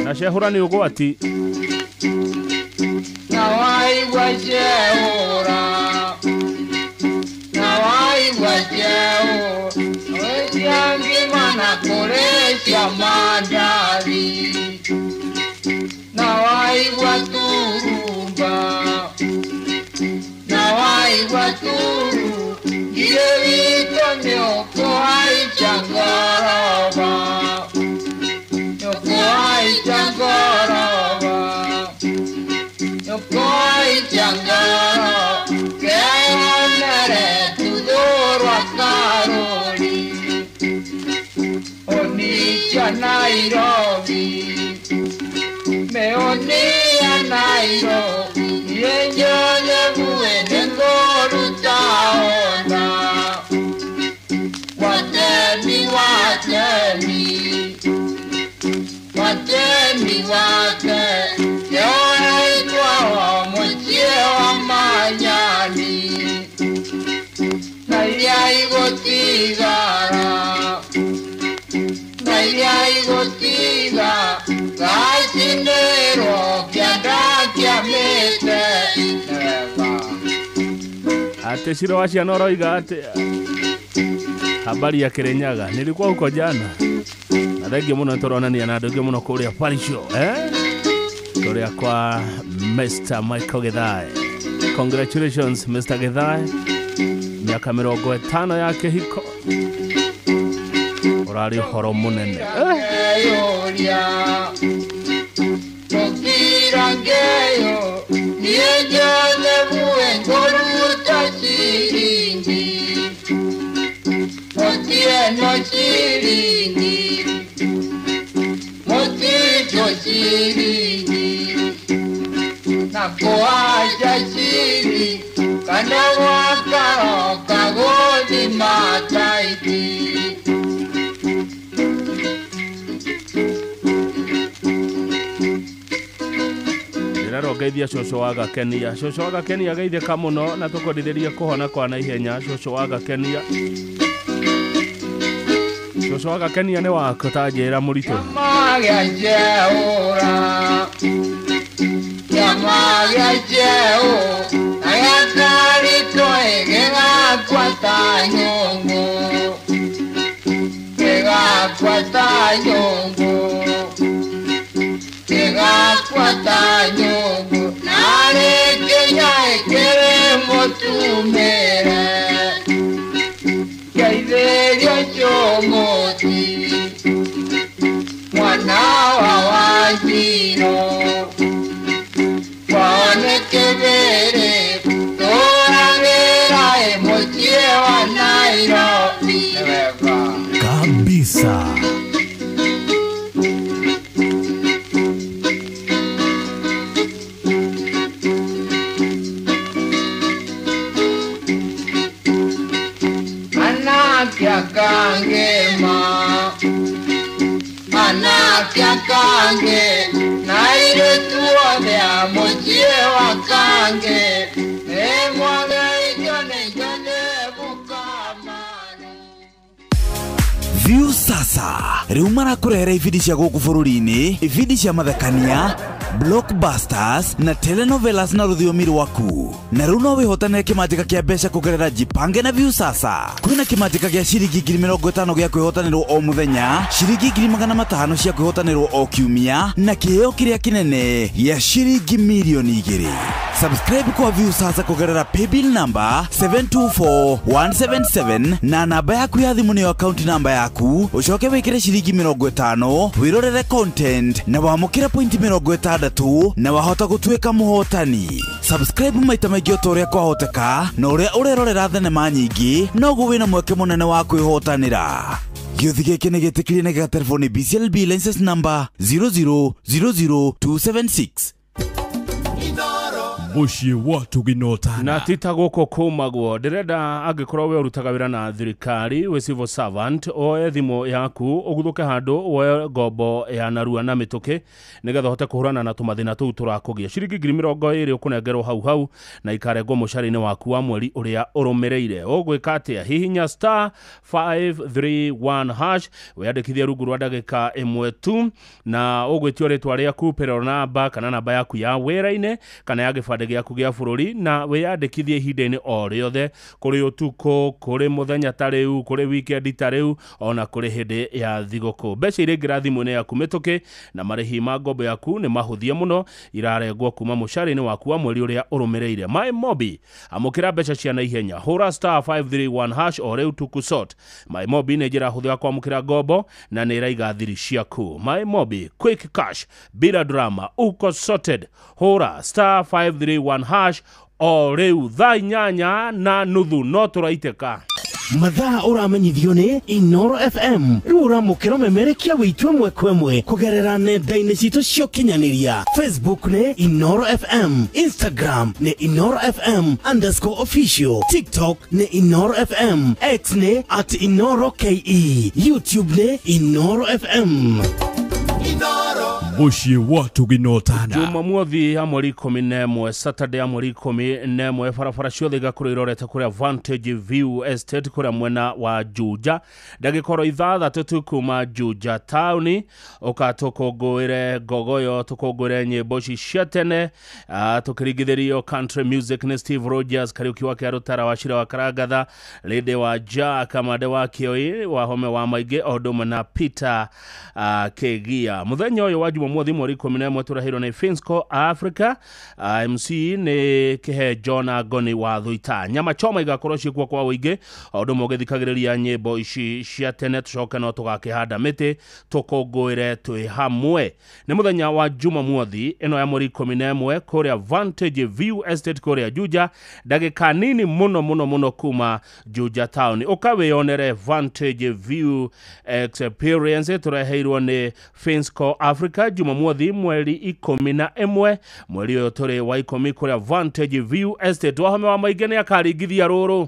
na cehũra nĩ ũgwati. Na waigua cehũra na waigua cehũra cia ngima na kũrĩ cia mandathi na waigua turumba na waigua turu ngirĩ witũ nĩ ũkũhaica ngoroba nĩ ũkũhaica ngoroba nĩ ũkũhaica ngoroba keyonere tuthũrwa karũri onicha Nairobi meonia Nairobi yenyewe muende ngoruta Watemi watemi watemi wake yoraitwa muchie wa manyani na iria igotigara na iria igotiga gacindirwo kĩanda kĩa mĩtĩ. Ate Shiro wa ciana ũroiga atĩa? Habari ya Kirinyaga, nilikuwa huko jana na thengiũ mũno nĩtũronania na andũ aingĩ mũno kũrĩa Parisho, kũrĩa kwa Mr. Michael Githae. Congratulations Mr. Githae, miaka 50 ya kĩhiko, ũrarĩ ũhoro mũnene. No chiringi, moticho chiringi, na koaja chiri, kana waka kagoni mataiti. Ndĩrarongeithia cũcũ wa Gakenia, cũcũ wa Gakenia geithĩka mũno na tũkwendithĩrie kũhona kwa naihenya. Cũcũ wa Gakenia, cũcũ wa Gakenia nĩ waku ta njĩra mũritũ. Mwana wa Wanjiro waonekebere toragera emochie wa Nairobi kabisa. Kangema anakya kange naire tuone amochie wa kange emwaga ijone ijone bukamane. View sasa riu marakũrehera ibindi cia gũkũ bũrũri-inĩ, ibindi cia mathekania, blockbusters na telenovelas na rũthiomi rwaku. Na rĩu no wĩhotanĩre kĩmanjĩka kĩa mbeca kũgerera Jipange na View Sasa. Kwĩna kĩmanjĩka gĩa ciringi 50,000 gĩa kwĩhotanĩrwo o mũthenya, ciringi 500,000 cia kwĩhotanĩrwo o kiumia, na kĩheo kĩrĩa kĩnene gĩa ciringi 2,000,000. Subscribe kwa View Sasa kũgerera paybill number 724177 na namba yaku ya thimũ nĩyo account number yaku, ũcoke wĩkĩre ciringi 50 wĩrorere content na wamũkĩre point 60 na wahota gũtuĩka mũhotani. Subscribe maita maingĩ o ta ũrĩa kwahoteka, na ũrĩa ũrerorera thenema nyingĩ noguo wĩna mweke mũnene wa kwĩhotanĩra. Gĩũthi gĩkĩ nĩ gĩtĩkĩrie na gĩgaterefoni BCLB license number 0000276. Muciĩ wa Tuginotana. Na tita gũkũ kũmagwo ndĩrenda angĩkorwo we ũrutaga wĩra na thirikari wĩ civil servant, oe thimũ yaku ũguthũke handũ woe ngombo ya narua na mĩtũkĩ nĩgetha ũhote kũhũrana na tũmathĩna tũu tũrakũgia. Ciringi 20,000 ũkũnengerwo hau hau na ikarengwo mũcara-inĩ waku wa mweri ũrĩa ũrũmĩrĩire. Ũgwĩka atĩa? Hihinya star 531 hash wĩyandĩkithie rungu rwa ndagĩka ĩmwe tu, na ũgwĩtio rĩtwa rĩaku, payroll number kana namba yaku ya wĩra-inĩ kana ya gĩbandĩ gĩaku gĩa bũrũri, na wĩyandĩkithie ihinda-inĩ o rĩothe, kũrĩ ũtukũ, kũrĩ mũthenya ta rĩu, kũrĩ weekend ta rĩu, ona kũrĩ hĩndĩ ya thigũkũ. Mbeca iraingĩra thimũ-inĩ yaku mĩtũkĩ na marĩhi ma ngombo yaku nĩ mahũthie mũno, irarengwo kuma mũcara-inĩ waku wa mweri ũrĩa ũrũmĩrĩire. My Mobi, amũkĩra mbeca cia naihenya, hũra star 531 hash o rĩu tukusort. My Mobi nĩ njĩra hũthũ ya kwamũkĩra ngombo na nĩ ĩraiga thiri ciaku. My Mobi, quick cash bila drama, uko sorted. Hũra star 531 hash o rĩu thaa 8:30 no tũraitĩka. Mathaa ũramenyithio nĩ Inoro FM. Rĩu ũramũkĩra ũmemerekia witũ ĩmwe kwa ĩmwe kũgerera nenda-inĩ citũ cia ũkinyanĩria. Facebook nĩ Inoro FM, Instagram nĩ Inoro FM _official, TikTok nĩ Inoro FM, X nĩ @InoroKE, YouTube nĩ Inoro FM. Muciĩ wa Tũginotana. Jumamothi ya mweri 11, Saturday ya mweri 11, barabara ciothe igakorwo irorete kũrĩa Vantage View Estate kũrĩa mwena wa Juja. Ndagĩka oro 6 tu kuma Juja taũni, ũka tũkũngũĩre ngogoyo, tũkũngũĩre nyĩmbo ici cia tene, tũkĩringithĩrio country music nĩ Steve Rogers, Kariũki wa Kĩarũtara, wa Cira wa Karangatha, Lady wa Ja, Kamande wa Kĩoi, wa Home wa Maingĩ, o ũndũ ũmwe na Peter Kĩgia. Mũthenya ũyũ wa Jumamothi mweri 11 tũreheirwo nĩ Finsco Africa. MC nĩ Kĩhe John Agoni wa Thuita. Nyama choma igakorwo ciĩkuo kwa ũingĩ o ũndũ ũmwe ũgĩthikagĩrĩria nyĩmbo ici cia tene, tũcoke no tũgakĩhanda mĩtĩ tũkũngũĩre twĩ hamwe. Nĩ mũthenya wa Jumamothi ĩno ya mweri 11 kũrĩa Vantage View Estate kũrĩa Juja, ndagĩka nini mũno mũno mũno kuma Juja town. Ũka wĩyonere Vantage View Experience tũreheirwo nĩ Finsco Africa Jumamothi mweri 11 mweri ũyũ tũrĩ wa 10 kũrĩa Vantage View Estate. Wahome wa Maingĩ nĩ akaringithia rũrũ.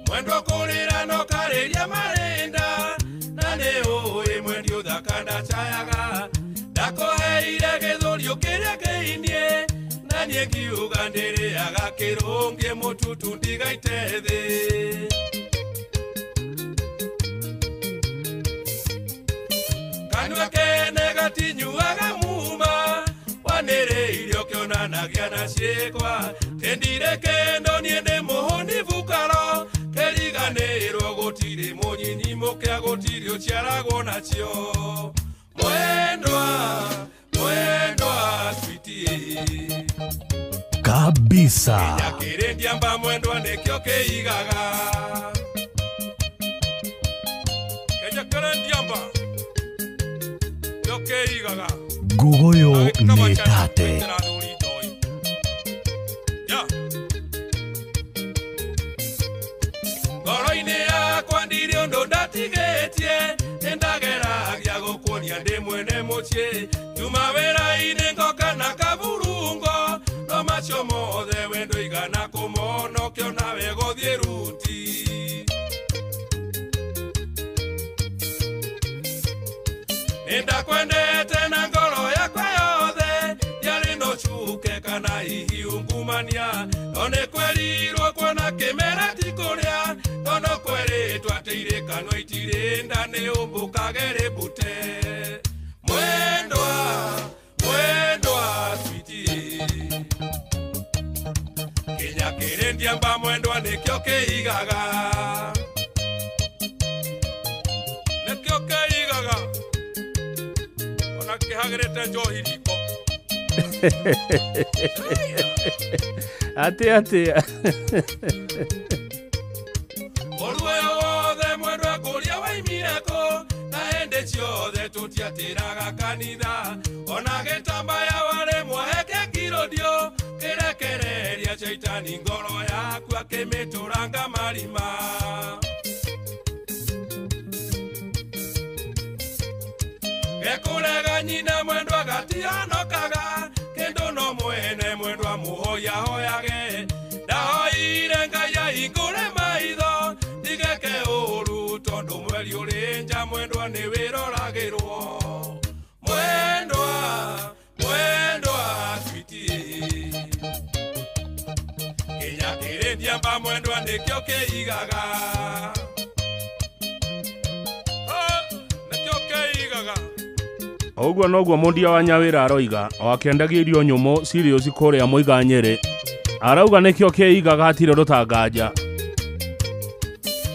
Mwendwa kũrĩra no karĩria marĩnda, na nĩ ũĩ mwendi ũthaka ndacayaga. Ndakũheire gĩthũri ũkĩrĩa kĩinie, na niĩ ngiuga ndĩrĩaga kĩrũngie mũtutu ndigaite thĩ. Kanua kene gatinyuaga muma, wanĩrĩire ũkĩonanagia na ciĩkwa. Tĩndire kĩndũ niĩ ndĩ mũhũni bukaro, kĩriganĩirwo gũtirĩ mũnyinyi mũkĩa gũtirĩ ũciaragwo nacio. Mwendwa, mwendwa sweetie. Kabisa. Kĩrĩ ndiamba mwendwa nĩkĩo kĩigaga. Kenya kĩrĩ ndiamba nĩkĩo kĩigaga. Ngugoyo nĩ tate. Ngoro-inĩ yakwa ndirĩ ũndũ ndatigĩtie, nĩndageragia gũkuonia ndĩ mwene mũciĩ. Nyuma wĩra-inĩ ngoka na kaburungo, no macio mothe we ndũigana kũmona ũkĩona we gũthiĩ ruti. Nĩndakwendete na ngoro yakwa yothe, ndiarĩ na ũcuke kana hihi ungumania. No nĩkwerirwo kuona kĩmera ti kũrĩa, no no kwerĩtwo atĩ irĩ kanua itirĩ nda nĩ ũmbũkage rĩmbute. Mwendwa, mwendwa sweetie. Kĩnya kĩrĩ ndiamba mwendwa nĩkĩo kĩigaga. Nĩkĩo kĩigaga. Ona kĩhagĩrĩte njohi riko. Atĩ atĩa. Ũru ũyũ wothe mwendwa kũrĩa waimire kũ, na hĩndĩ ciothe tũtiatĩraga kanitha. Ona gĩtambaya warĩ mwaheke kĩrũndio, kĩrekereria caitani ngoro yaku akĩmĩtũranga marima. Gekũrega nyina mwendwa gatianokaga, kĩndũ no mwene mwendwa mũhoyahoyage. Ndahoire Ngai ahingũre maitho, ndigeke ũru tondũ mweri ũrĩ nja mwendwa nĩ wĩroragĩrwo. Mwendwa, mwendwa sweetie. Kĩnya kĩrĩ ndiamba mwendwa nĩkĩo kĩigaga. Nĩkĩo kĩigaga. Ũguo noguo mũndia wa Nyawĩra aroiga, o akĩendagia irio nyũmũ cereals kũrĩa Mũiga Nyĩrĩ. Arauga nĩkĩo kĩigaga hatirĩ ũndũ tanganja.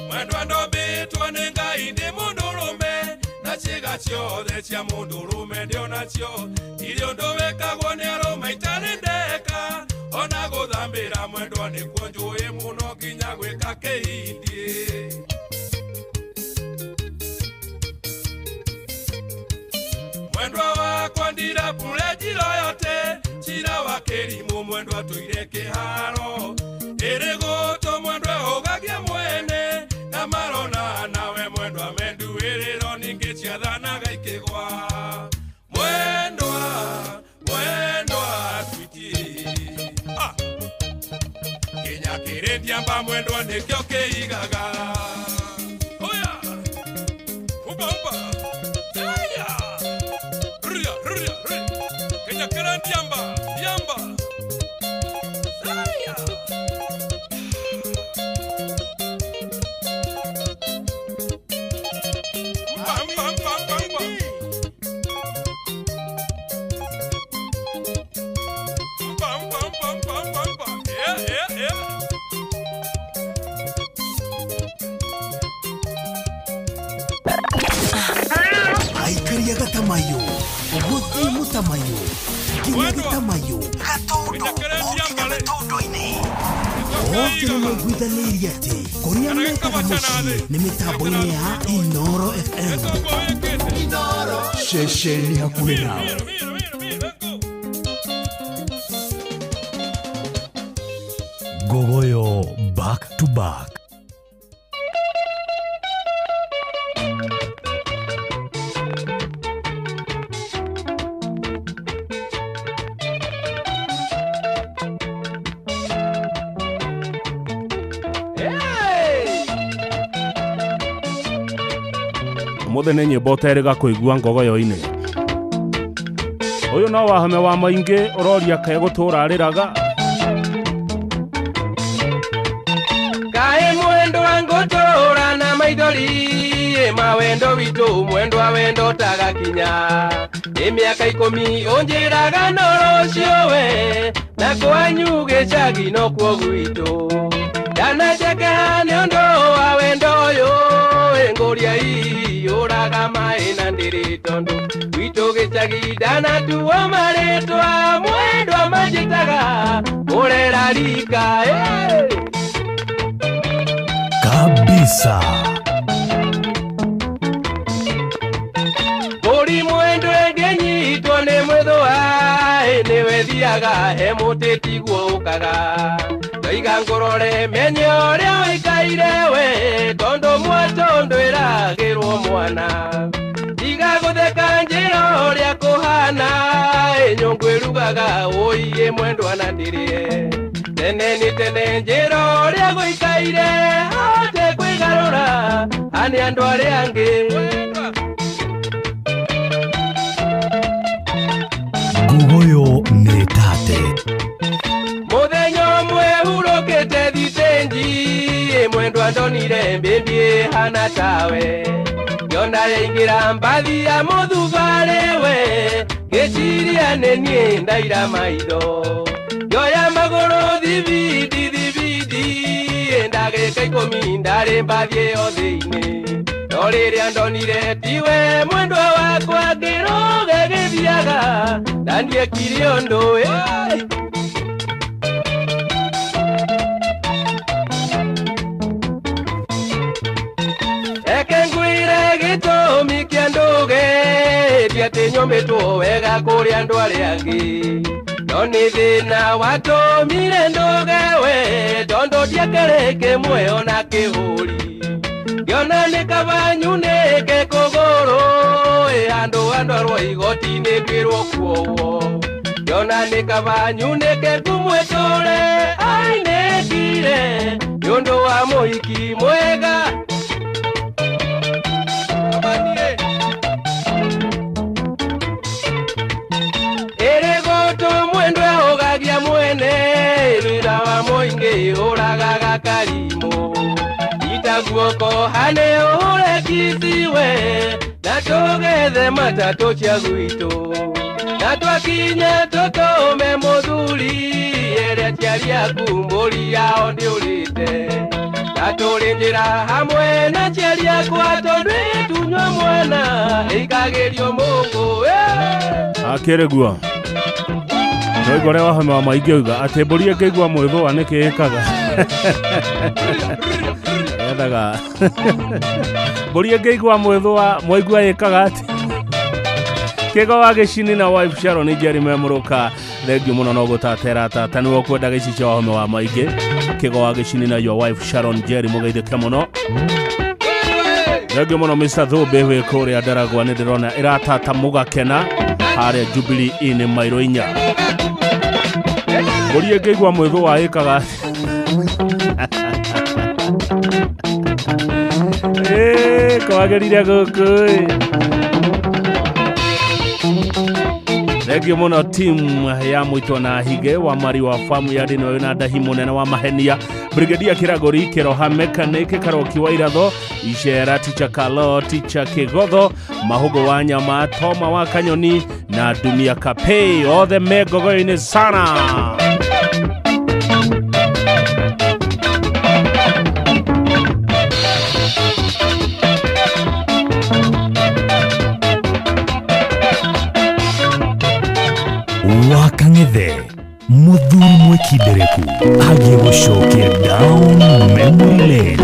Mwendwa ndombĩtwo nĩ Ngai ndĩ mũndũrũme, na ciĩga ciothe cia mũndũrũme ndĩ onacio. Ndirĩ ũndũ wĩkagwo nĩ arũme itarĩ ndeka, ona gũthambĩra mwendwa nĩkuo njũĩ mũno nginya gwĩka kĩhindi. Mwendwa wakwa ndirapule njira yote cira wa kĩrimũ mwendwa tũire kĩharo ĩrĩ gũtũ mwendwa ũgagia mwene na marona nawe mwendwa menduĩrĩro ningĩ ciathanaga ikĩgwa mwendwa mwendwa twiti ah kinya kĩrĩndiamba mwendwa nĩkĩo kĩigaga oya umba umba aya ruria ruria ruria kinya kĩrĩndiamba diamba aya mba mba mba mba mba mba mba mba mba mba mba yeah yeah yeah. Aikaria gatamayo guthii mutamayo nginya gitamayo gatundu o gĩtũndũ-inĩ othe nĩmaiguithanĩirie atĩ kũrĩa mekaga mũciĩ nĩ mĩtambo-inĩ ya Inoro FM. Ceceni hakuhĩ nawe. Gogoyo back to back. Mothe nĩ nyĩmbo ũterĩga kũigua ngogoyo-inĩ ũyũ no wahame wa maingĩ ũroria kaĩ gũtũra arĩraga kaĩ mwendwa ngũtũra na maithori mawendo witũ mwendwa wendo tagakinya nĩ mĩaka 10 ũnjĩraga no rũciũ we na kwanyu gĩcagi nokuo gwitũ ndanajeka nĩ ũndũ wa wendo ũyũ ngũria iyũraga maĩ na ndĩrĩ tondũ gwitũ gĩcagi ndanatuo marĩtwa mwendwa manjĩtaga mũrera rika Kabisa. Mbũri mwendwa ĩngĩnyitwo nĩ mwĩthũa nĩwe thiaga he mũtĩ tiguo ũkaga ndoiga ngũrore menye ũrĩa waikaire we tondũ mwatũ ndwĩragĩrwo mwana tiga gũtheka njĩra ũrĩa kũhana nyũngũ ĩrugaga ũiĩ mwendwa na ndĩrĩe tene nĩ tene njĩra ũrĩa gũikaire hote kwĩgarũra hanĩ andũ arĩa angĩ. Gogoyo nĩ tate. Mũthenya ũmwe hurũkĩte thitĩnji mwendwa ndonire mbĩmbĩ hana tawe ngĩona yaingĩra mbathi ya mũthubarĩ we ngĩciria nĩ niĩ ndaira maitho ngĩoya magũrũ thibindi thibindi ndagĩka 10 ndarĩ mbathi ĩyo thĩinĩ no rĩrĩa ndonire tiwe mwendwa wakwa ngĩrũge gĩthiaga na ndiekire ũndũ. Eke ngwĩre gĩtũmi kĩa ndũge ti atĩ nyũmbĩtwo wega kũrĩ andũ arĩa angĩ no nĩ thĩna watũmire ndũge we tondũ ndiakĩrĩ kĩmwe ona kĩhũri ngĩona nĩ kaba nyunĩke kũgũrũ handũ andwarwo igoti-inĩ ngwĩrwo kuohwo ngĩona nĩ kaba nyunĩke ngumwĩtũre ainĩkire nĩ ũndũ wa mũhiki mwega. Ĩrĩ gũtũ mwendwa ũgagia mwene wĩra wa mũingĩ ũragaga karimũ ita guoko hanĩ ũhũre kiciwe na tũgethe matatũ cia gwitũ na twakinya tũtũme mũthuri ĩrĩa aciari aku mbũri yao ndĩũrĩte na tũrĩ njĩra hamwe na aciari akwa tondũ ĩtunywo mwana ĩikagĩrio mũngũ. Akĩrĩguo Ndoiga ũrĩa wahame wa maingĩ oiga atĩ mbũri ĩngĩigua mwĩthũa nĩkĩ ĩkaga yethaga mbũri ĩngĩigua mwĩthũa mwaigua ĩkaga atĩ Kigo wa gĩcini na wife Sharon Njeri memũrũka thengiũ mũno no gũtatera tata nĩwe ũkwenda gĩcicio wa home wa maingĩ. Kigo wa gĩcini na your wife Sharon Njeri mũgeithĩke mũno. Thengiũ mũno Mr. Thũmbĩ wĩ kũrĩa Ndaragwa nĩ ndĩrona ĩratata mũgakena harĩa Jubilee Inn mairo 4. Mbũri ĩngĩigua mwĩthũ wa ĩkaga kwagĩrire gũkũ. Thengiũ mũno team ya Mũitwa na Hige wa Mari wa famu ya ndĩno na ndahi mũnene wa mahenia Brigadier Kiragori Kiroha Mechanic Karoki wa Iratho Icera Ticha Kalo Ticha Kigotho Mahugo wa Nyama Toma wa Kanyoni na Dumia Kapei othe me ngogoyo-inĩ sana. Wakang'ethe muthuri mwikindereku agiĩ gũcokia down memory lane.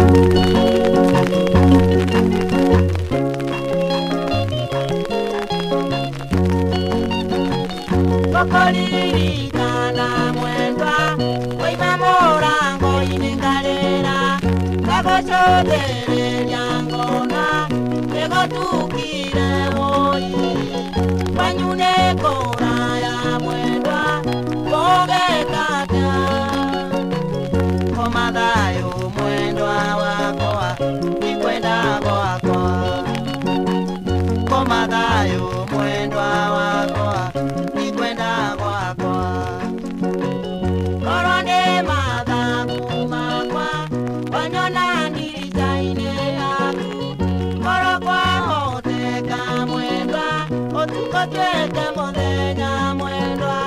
Ngũkũririkana mwendwa woima mũrango-inĩ ngarĩra ngagũcũthĩrĩria ngona nĩgũtukire wũi kwanyu nĩ kũraya mwendwa kũngĩka atĩa koma thayũ mwendwa wakwa ndikwenda gwakwa koma thayũ mwendwa wakwa ndikwenda gwakwa korwo nĩ mathagu makwa wanyona ndirica-inĩ yaku korwo kwahoteka mwendwa ũtukũ tuĩke mũthenya mwendwa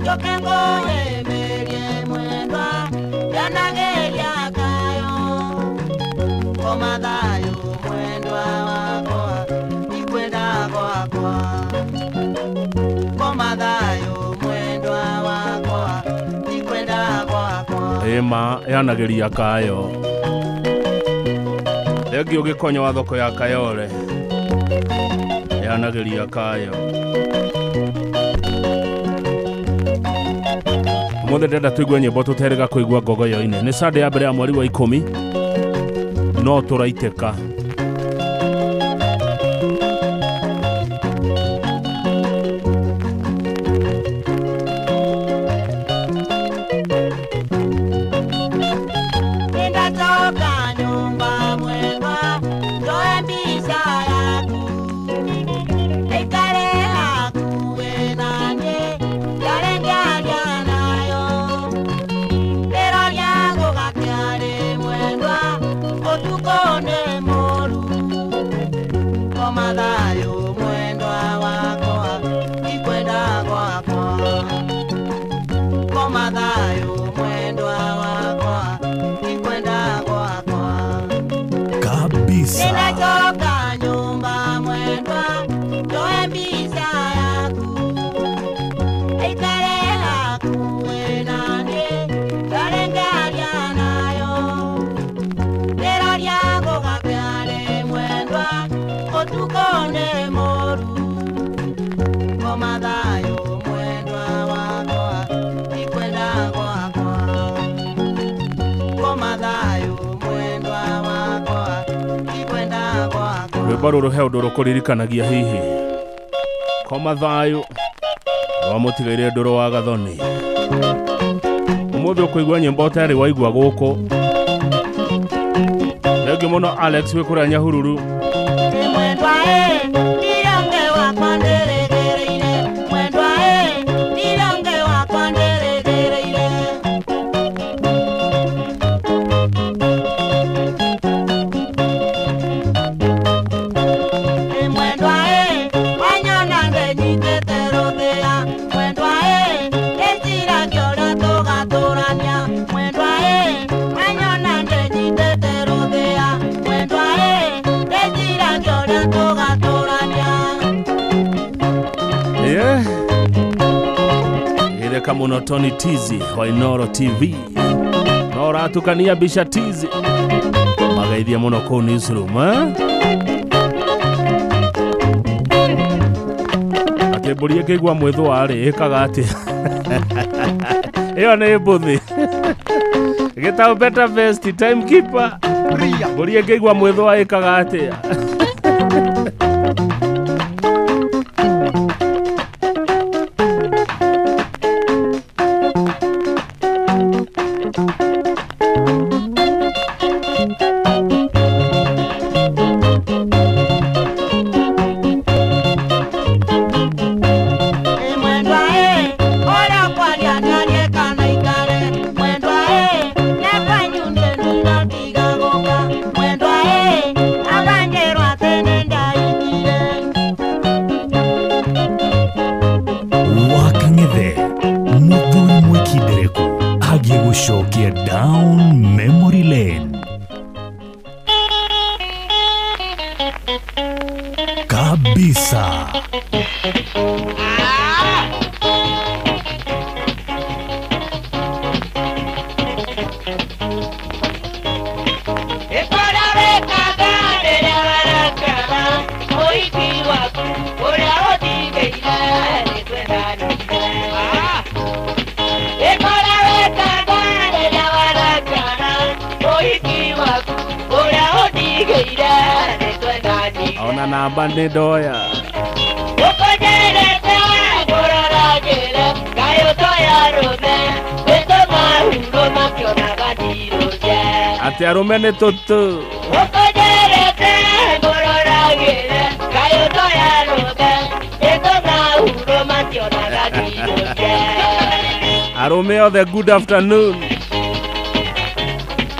njoke ngũhĩmbĩrie mwendwa ndanagĩria kayo koma thayũ mwendwa wakwa ndikwenda gwakwa koma thayũ mwendwa wakwa ndikwenda gwakwa. Ĩma yanageria kayo. Thengiũ gĩkonyo wa thoko ya Kayole yanageria kayo. Ũmũthĩ ndĩrenda tũigue nyĩmbo tũterĩga kũigua ngogoyo-inĩ. Nĩ Sunday ya mbere ya mweri wa 10 no tũraitĩka. Nindatoka nyumba mwendwa njoe mbica yaku ĩikare hakuhĩ naniĩ ndarĩ ngĩaria nayo ndĩroria gũgakĩarĩ mwendwa ũtukũ nĩ mũru koma thayũ mwendwa wakwa ndikwenda gwakwa koma thayũ mwendwa wakwa ndikwenda gwakwa. Kabisa. Ninachoka nyumba mwendwa njoe mbica yaku ĩikare hakuhĩ naniĩ ndarĩ ngĩaria nayo ndĩroria gũgakĩarĩ mwendwa ũtukũ nĩ mũru koma thayũ mwendwa wakwa ndikwenda gwakwa koma thayũ mwendwa wakwa ndikwenda gwakwa. Rwĩmbo rũrũ he ũndũ rũkũririkanagia hihi koma thayũ rwa mũtigaire ndũrũ wa Gathoni. Ũmũthĩ ũkũigua nyĩmbo ũtarĩ waigua gũkũ. Thengiũ mũno Alex wĩ kũrĩa Nyahururu. Mwendwa ĩ ndironge wakwa ndĩrĩgĩrĩire mwendwa ĩ ndironge wakwa ndĩrĩgĩrĩire. Mwendwa ĩ wanyona ndĩnyitĩte rũthĩa mwendwa ĩ ndĩciragia ũrĩa tũgatũrania mwendwa ĩ wanyona ndĩnyitĩte rũthĩa mwendwa ĩ ndĩciragia ũrĩa tũgatũrania. Yeah. Ĩtheka mũno Tony Tizi wa Inoro TV no ũratukania mbica Tizi mageithia mũno kũu newsroom eh? Atĩ mbũri ĩkĩigua mwĩthũa rĩ ĩkaga atĩa? Ĩyo nĩ mbũthĩ. Gĩtau better best timekeeper. Mbũri ĩkĩigua mwĩthũa ĩkaga atĩa? Down memory lane. Kabisa. Ona namba nĩ ndoya. Atĩ arũme nĩ tũtũ. Arũme othe good afternoon.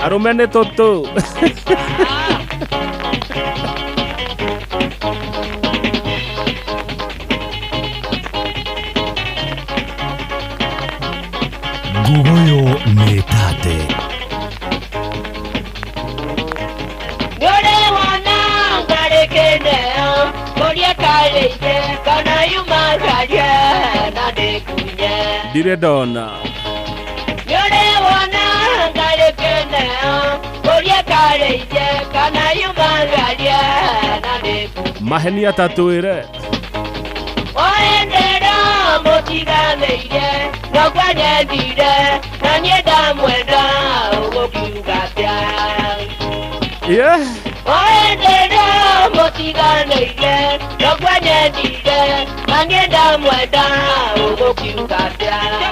Arũme nĩ tũtũ. Ngugoyo nĩ tate. Ndirĩ ndona. Maheni atatwĩre. Yeah.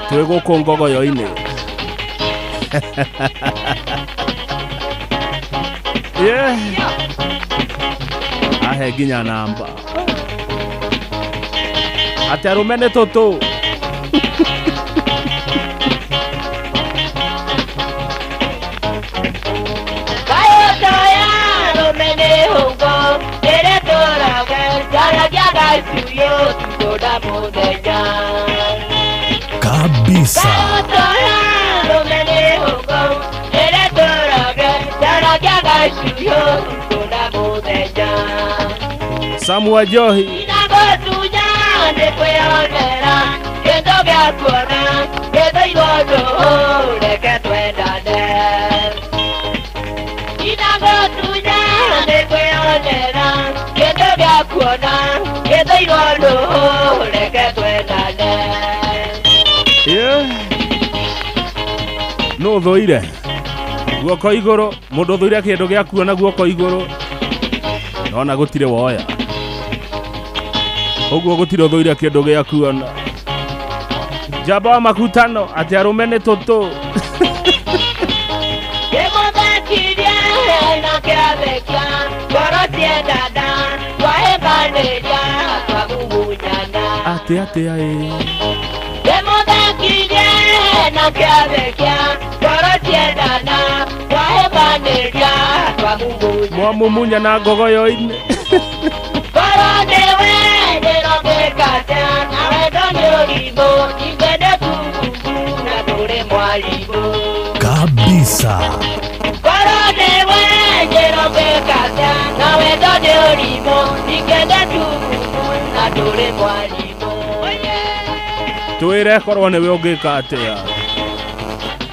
Twĩ gũkũ ngogoyo-inĩ. Yeah. Ahe nginya namba. Atĩ arũme nĩ tũtũ. Kabisa. Samuel Johi. Yeah. No thũire guoko igũrũ, mũndũ ũthũire kĩndũ gĩa kuona guoko igũrũ, nona gũtirĩ woya ũguo gũtirĩ ũthũire kĩndũ gĩa kuona. Njamba wa makutano atĩ arũme nĩ tũtũ. Atĩ atĩ aĩ. Mwamumunya na ngogoyo-inĩ. Kabisa. Twĩre korwo nĩwe ũngĩka atĩa.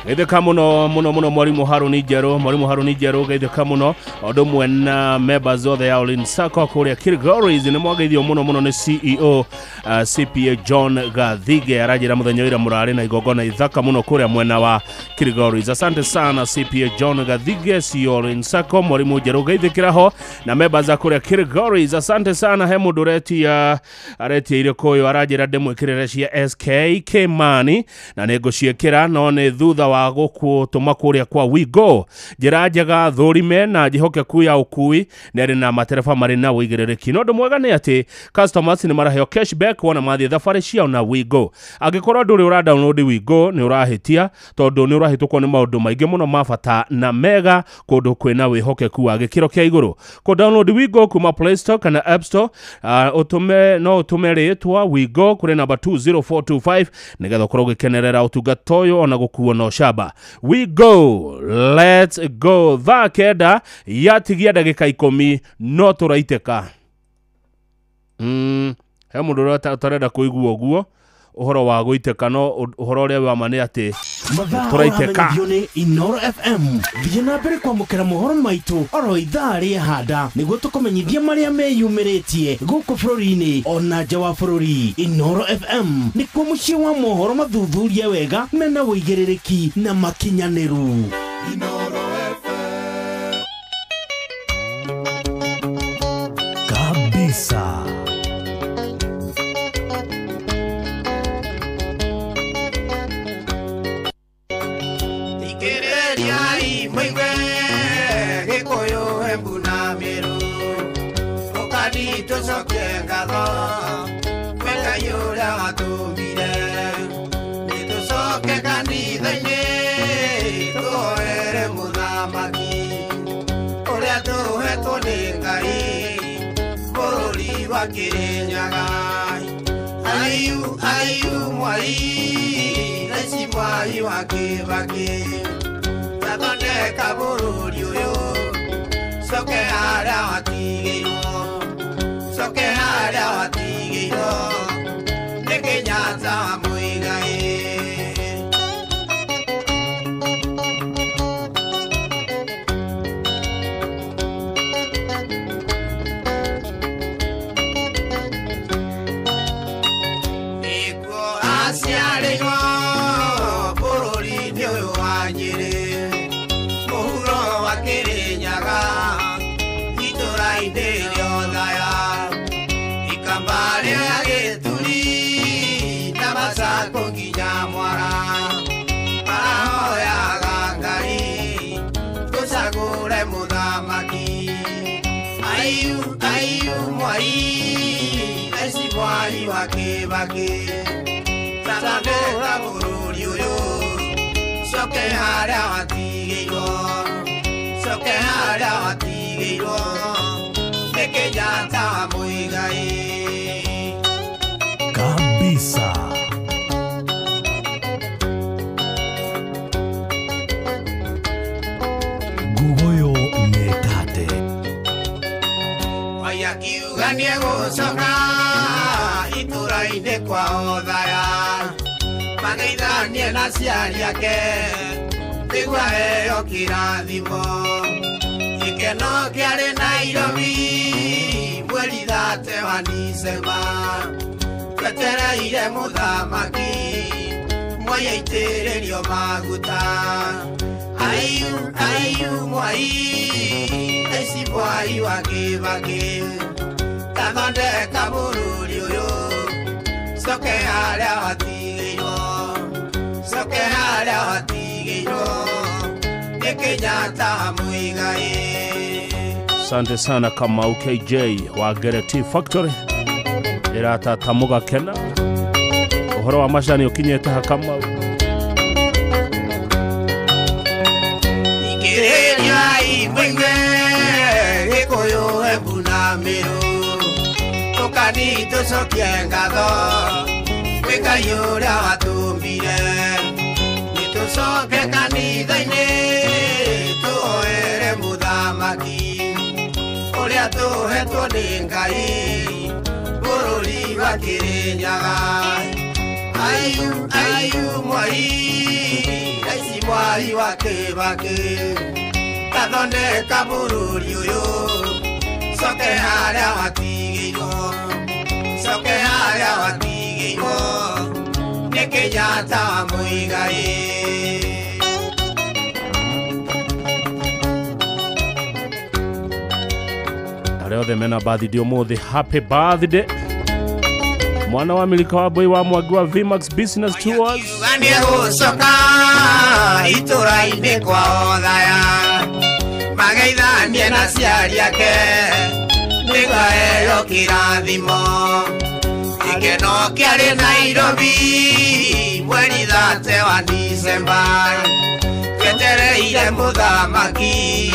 Geithĩka mũno mũno mũno mwarimu Haruni Njerũ, mwarimu Haruni Njerũ, geithĩka mũno ũndũ ũmwe na members othe ya Olin Sacco kũrĩa Kilgoris. Nĩ mwageithio mũno mũno nĩ CEO CPA John Gathige, aranjĩra mũthenya ũira mũrarĩ na igongona ithaka mũno kũrĩa mwena wa Kilgoris. Asante sana CPA John Gathige, CEO Olin Sacco, mwarimu Njerũ geithĩkĩra ho na members a kũrĩa Kilgoris. Asante sana. He mũndũ ũretia aretia irĩkũ ũyũ aranjĩra ndĩmwĩkĩrĩre cia SK Kimani na nĩ ngũciĩkĩra no nĩ thutha wa gũkũtũma kũrĩa kwa Wigo. Njĩra njega thũrime na njĩhokeku ya ũkui na ĩrĩ na matereba marĩ na ũigĩrĩrĩki. No ũndũ mwega nĩ atĩ customers nĩ maraheo cashback wona mathiĩ thabarĩ ciao na Wigo. Angĩkorwo ndũrĩ ũra download Wigo nĩ ũrahĩtia, tondũ nĩ ũrahĩtũkwo nĩ maũndũ maingĩ mũno ma bata na mega kũndũ kwĩna wĩhokeku wa gĩkĩro kĩa igũrũ. Kũ download Wigo kuma Play Store kana App Store, ũtũme no ũtũme rĩtwa Wigo kũrĩ namba 20425 nĩgetha ũkorwo ũgĩkenerera ũtungata ũyũ ona gũkuo na ũcamba. We go, let's go. Thaa 9 yatigia ndagĩka 10 no tũraitĩka. He mũndũ ũrĩa ũtarenda kũigua ũguo ũhoro wa gũitĩka, no ũhoro ũrĩa wa ma nĩ atĩ Mathaa tũraitĩka. Ũramenyithio nĩ Inoro FM. Thiĩ na mbere kwamũkĩra mohoro maitũ oro ithaa rĩa handa nĩguo tũkũmenyithie marĩa meyumĩrĩtie gũkũ bũrũri-inĩ ona nja wa bũrũri. Inoro FM nĩkuo mũciĩ wa mohoro mathuthurie wega mena ũigĩrĩrĩki na makinyanĩru. Kabisa. Thikĩrĩriai mũigue Gĩkũyũ Embu na Mĩrũ, ũkani tũcokie ngatho kwĩ Ngai ũrĩa watũmbire. Nĩ tũcoke kanitha-inĩ tũhoere mũthamaki ũrĩa tũhetwo nĩ Ngai bũrũri wa Kĩrĩnyaga. Aiu aiu mwai raici mwai wa Kĩbakĩ, tathondeka bũrũri ũyũ, coke harĩa watigĩirwo, coke harĩa watigĩirwo nĩ Kenyatta wa Muigai. Nĩkuo aciarĩirwo bũrũri-inĩ ũyũ wa Nyĩrĩ, mũhuro wa Kĩrĩnyaga, itũra-inĩ rĩa Othaya, ikamba rĩa Gĩturi na Macaku nginya Mwara, marahoyaga Ngai tũcagũre mũthamaki. Aiu aiu mwai aici mwai wa Kĩbakĩ, tathondeka bũrũri ũyũ, coke harĩa watigĩirwo, coke harĩa watigĩirwo nĩ Kenyatta wa Muigai. Kabisa. Gugoyo nĩtate. Mwai akiuga nĩegũcoka itũra-inĩ kwa Othaya, mageithanie na aciari ake nĩguo aheo kĩrathimo. Gĩkeno kĩarĩ Nairobi mweri 30 wa Dicemba, twetereire mũthamaki Mwai aitĩrĩrio maguta. Aiu aiu mwai aici mwai wa Kĩbakĩ, tathondeka bũrũri ũyũ, coke harĩa watigĩirwo, coke harĩa watigĩirwo nĩ Kenyatta wa Muigai. Asante sana Kamau KJ wa Gereti Factory iratata mũgakena ũhoro wa macani ũkinyĩte ha Kamau. Thikĩrĩriai mũigue Gĩkũyũ Embu na Mĩrũ, tũkani tũcokie ngatho kwĩ Ngai ũrĩa watũmbire. Nĩ tũcoke kanitha-inĩ tũhoere mũthamaki ũrĩa tũhetwo nĩ Ngai bũrũri wa Kĩrĩnyaga. Aiu aiu mwai Raisi Mwai wa Kibaki tathondeka bũrũri ũyũ coke harĩa watigĩirwo coke harĩa watigĩirwo nĩ Kenyatta wa Muigai. Arĩa othe mena birthday ũmũthĩ, happy birthday. Mwana wa Milika wa Boy wa Mwangi wa Vmax Business Tours. Nĩegũcoka itũra-inĩ kwao thaya mageithanie na aciari ake nĩguo aheo kĩrathimo. Gĩkeno kĩarĩ Nairobi mweri 30 wa Disemba twetereire mũthamaki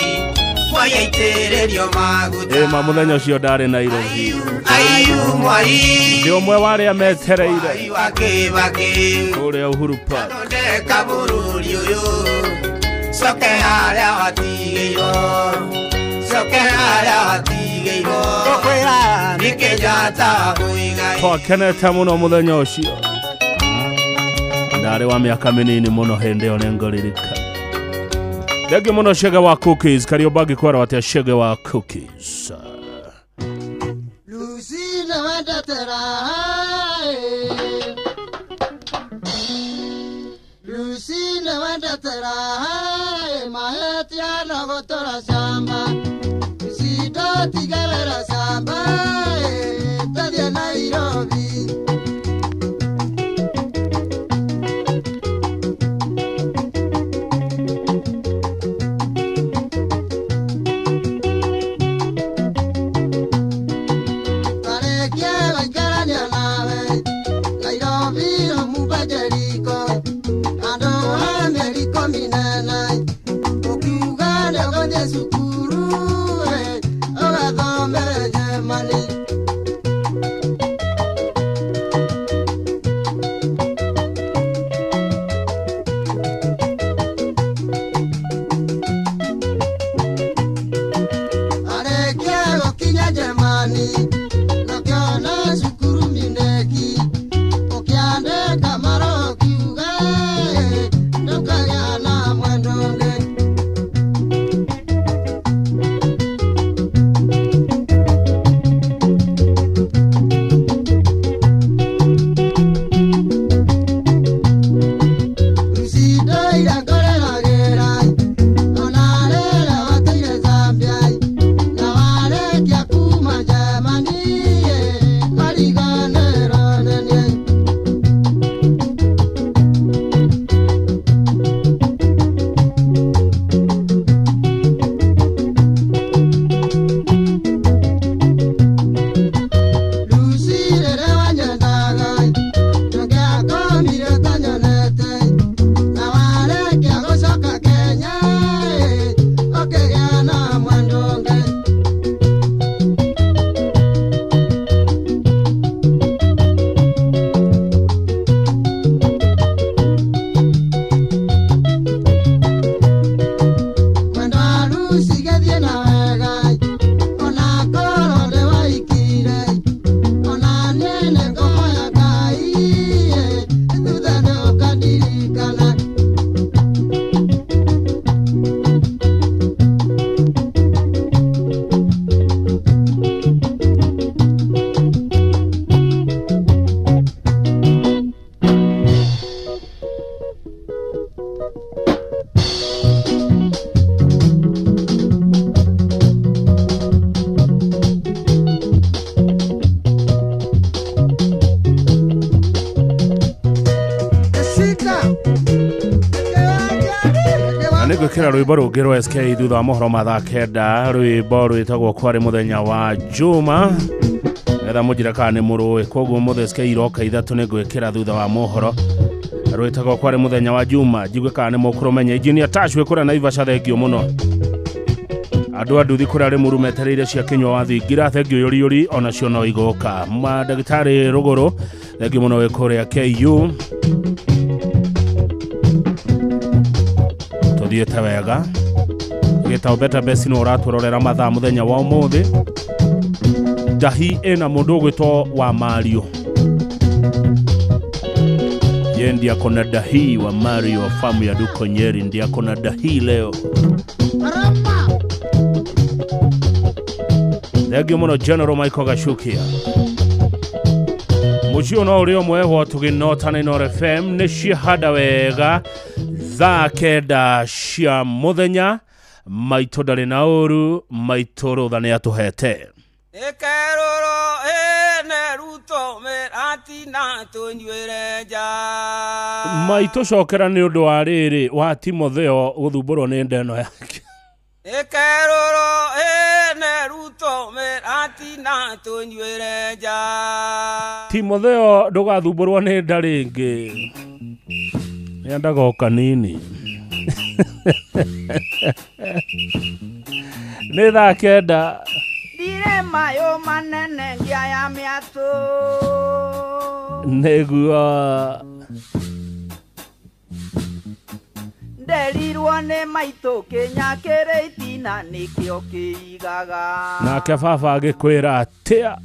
Mwai aitĩrĩrio maguta. Ĩ ma mũthenya ũcio ndarĩ Nairobi. Aiyu Mwai ndĩ ũmwe wa arĩa metereire wa Kibaki kũrĩa Uhuru Park. Thondeka bũrũri ũyũ coke harĩa watigĩirwo coke harĩa watigĩirwo tũkwĩra nĩ Kenyatta wa Muigai. Twakenete mũno mũthenya ũcio. Ndarĩ wa mĩaka mĩnini mũno hĩndĩ ĩyo nĩngũririkana. Thengiũ mũno Chege wa Cookies. Kariobangi kwerwo atĩa Chege wa Cookies? Lucina wendete Lucina wendete raha mahetia no gũtũra camba Lucinda tigerera camba tathiĩ Nairobi. Nĩngwĩkĩra rwĩmbo rũngĩ rwa SK thutha wa mohoro ma thaa 9 rwĩmbo rwĩtagwo kwarĩ mũthenya wa Juma getha mũnjĩre kana nĩ mũrũĩ. Koguo mũthĩ SK iroka 3 nĩngwĩkĩra thutha wa mohoro rwĩtagwo kwarĩ mũthenya wa Juma njigue kana nĩ mũkũrũmenya. Engineer Tash wĩ kũrĩa Naivasha thengio mũno. Andũ a nduthi kũrĩa Rĩmuru metereire cia kĩnyua wa thingira thengio yũriyũri onacio no igũka. Mandagĩtarĩ Rũgũrũ thengio mũno wĩ kũrĩa KU. Tuthiĩte wega gĩtao Better Best nĩ ũratũrorera mathaa mũthenya wa ũmũthĩ. Ndahi ĩna mũndũ ũgwĩtwo wa Mario. Je, ndiye akona dahi wa Mario wa famu ya Duko Nyeri, ndiye akona dahi leo. Thengio muno General Michael Gachukia. Muciĩ no ũrĩ ũmwe tũgĩnota na Inooro FM nĩ ciahanda wega thaa 9 cia mũthenya. Maitũ ndarĩ na ũru, maitũ rũtha nĩ atũhete. Ĩkerũrwo ĩne Ruto mĩratina tũnyuĩre nja. Maitũ cokera nĩ ũndũ wa rĩrĩ wa Timotheo gũthumbũrwo nĩ nda ĩno yake. Ĩkerũrwo ĩne Ruto mĩratina tũnyuĩre nja. Timotheo ndũgathumbũrwo nĩ nda rĩngĩ, nĩendaga o kanini. Nĩ thaa 9. Ndirĩ mayũ manene ngĩa ya mĩatũ. Nĩguo nderirwo nĩ maitũ kĩnya kĩrĩ itina nĩkĩo kĩigaga. Nake baba agĩkwĩra atĩa?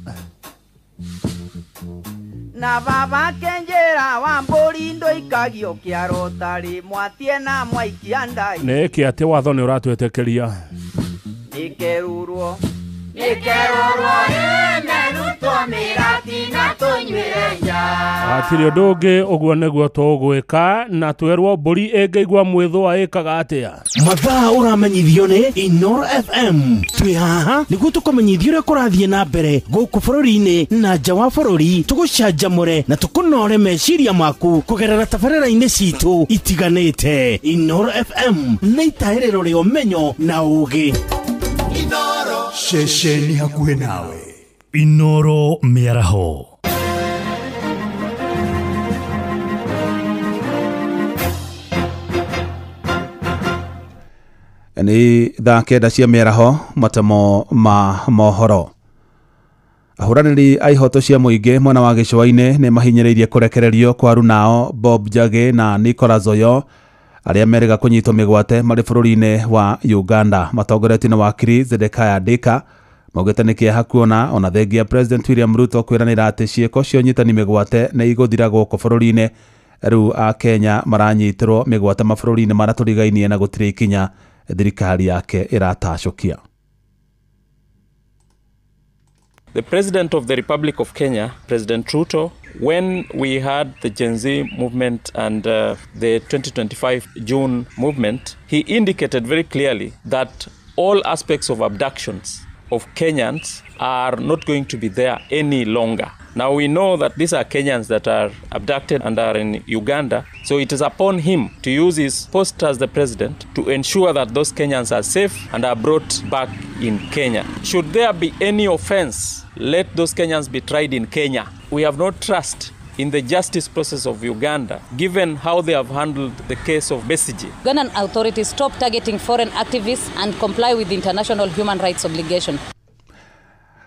Na baba kenjera wa mbũri ndũikagio kĩaro tarĩ mwatie na mwaikia ndai. Nĩkĩ atĩ watho nĩ ũratwĩtĩkĩria? Nĩkerũrwo Nĩkerũrwo ĩne Ruto mĩratina tũnyuĩre nja. Hatirĩ ũndũ ũngĩ, ũguo nĩguo tũgwĩka na twerwo mbũri ĩngĩigua mwĩthũa ĩkaga atĩa. Mathaa ũramenyithio nĩ Inooro FM. Twĩ haha nĩguo tũkũmenyithie ũrĩa kũrathiĩ na mbere gũkũ bũrũri-inĩ na nja wa bũrũri, tũgũcanjamũre na tũkũnore meciria maku kũgerera tabarĩra-inĩ citũ itiganĩte. Inooro FM nĩ itahĩrĩro rĩa ũmenyo na ũũgĩ. Ceceni hakuhĩ nawe. Inooro mĩaraho. Nĩ thaa 9 cia mĩaraho, matemo ma mohoro. Ahũranĩri a ihoto cia mũingĩ mwena wa gĩcũa-inĩ nĩ mahinyĩrĩirie kũrekererio kwa arunao Bob Njagi na Nicholas Oyo arĩa merĩga kũnyitwo mĩgwate marĩ bũrũri-inĩ wa Uganda. Matongoretio nĩ wakiri Zedekiah Dika maugĩte nĩ kĩeha kuona ona thengia President William Ruto kwĩranĩra atĩ ciĩko cia ũnyitani mĩgwate nĩ igũthira gũkũ bũrũri-inĩ. Rĩu a Kenya maranyitĩrwo mĩgwate mabũrũri-inĩ marĩa tũrigainie na gũtirĩ ikinya thirikari yake ĩratacũkia. The President of the Republic of Kenya, President Ruto, when we had the Gen Z movement and the 2025 June movement, he indicated very clearly that all aspects of abductions of Kenyans are not going to be there any longer. Now we know that these are Kenyans that are abducted and are in Uganda, so it is upon him to use his post as the president to ensure that those Kenyans are safe and are brought back in Kenya. Should there be any offense, let those Kenyans be tried in Kenya. We have no trust in the justice process of Uganda, given how they have handled the case of Besigye. Ugandan authorities stop targeting foreign activists and comply with international human rights obligation.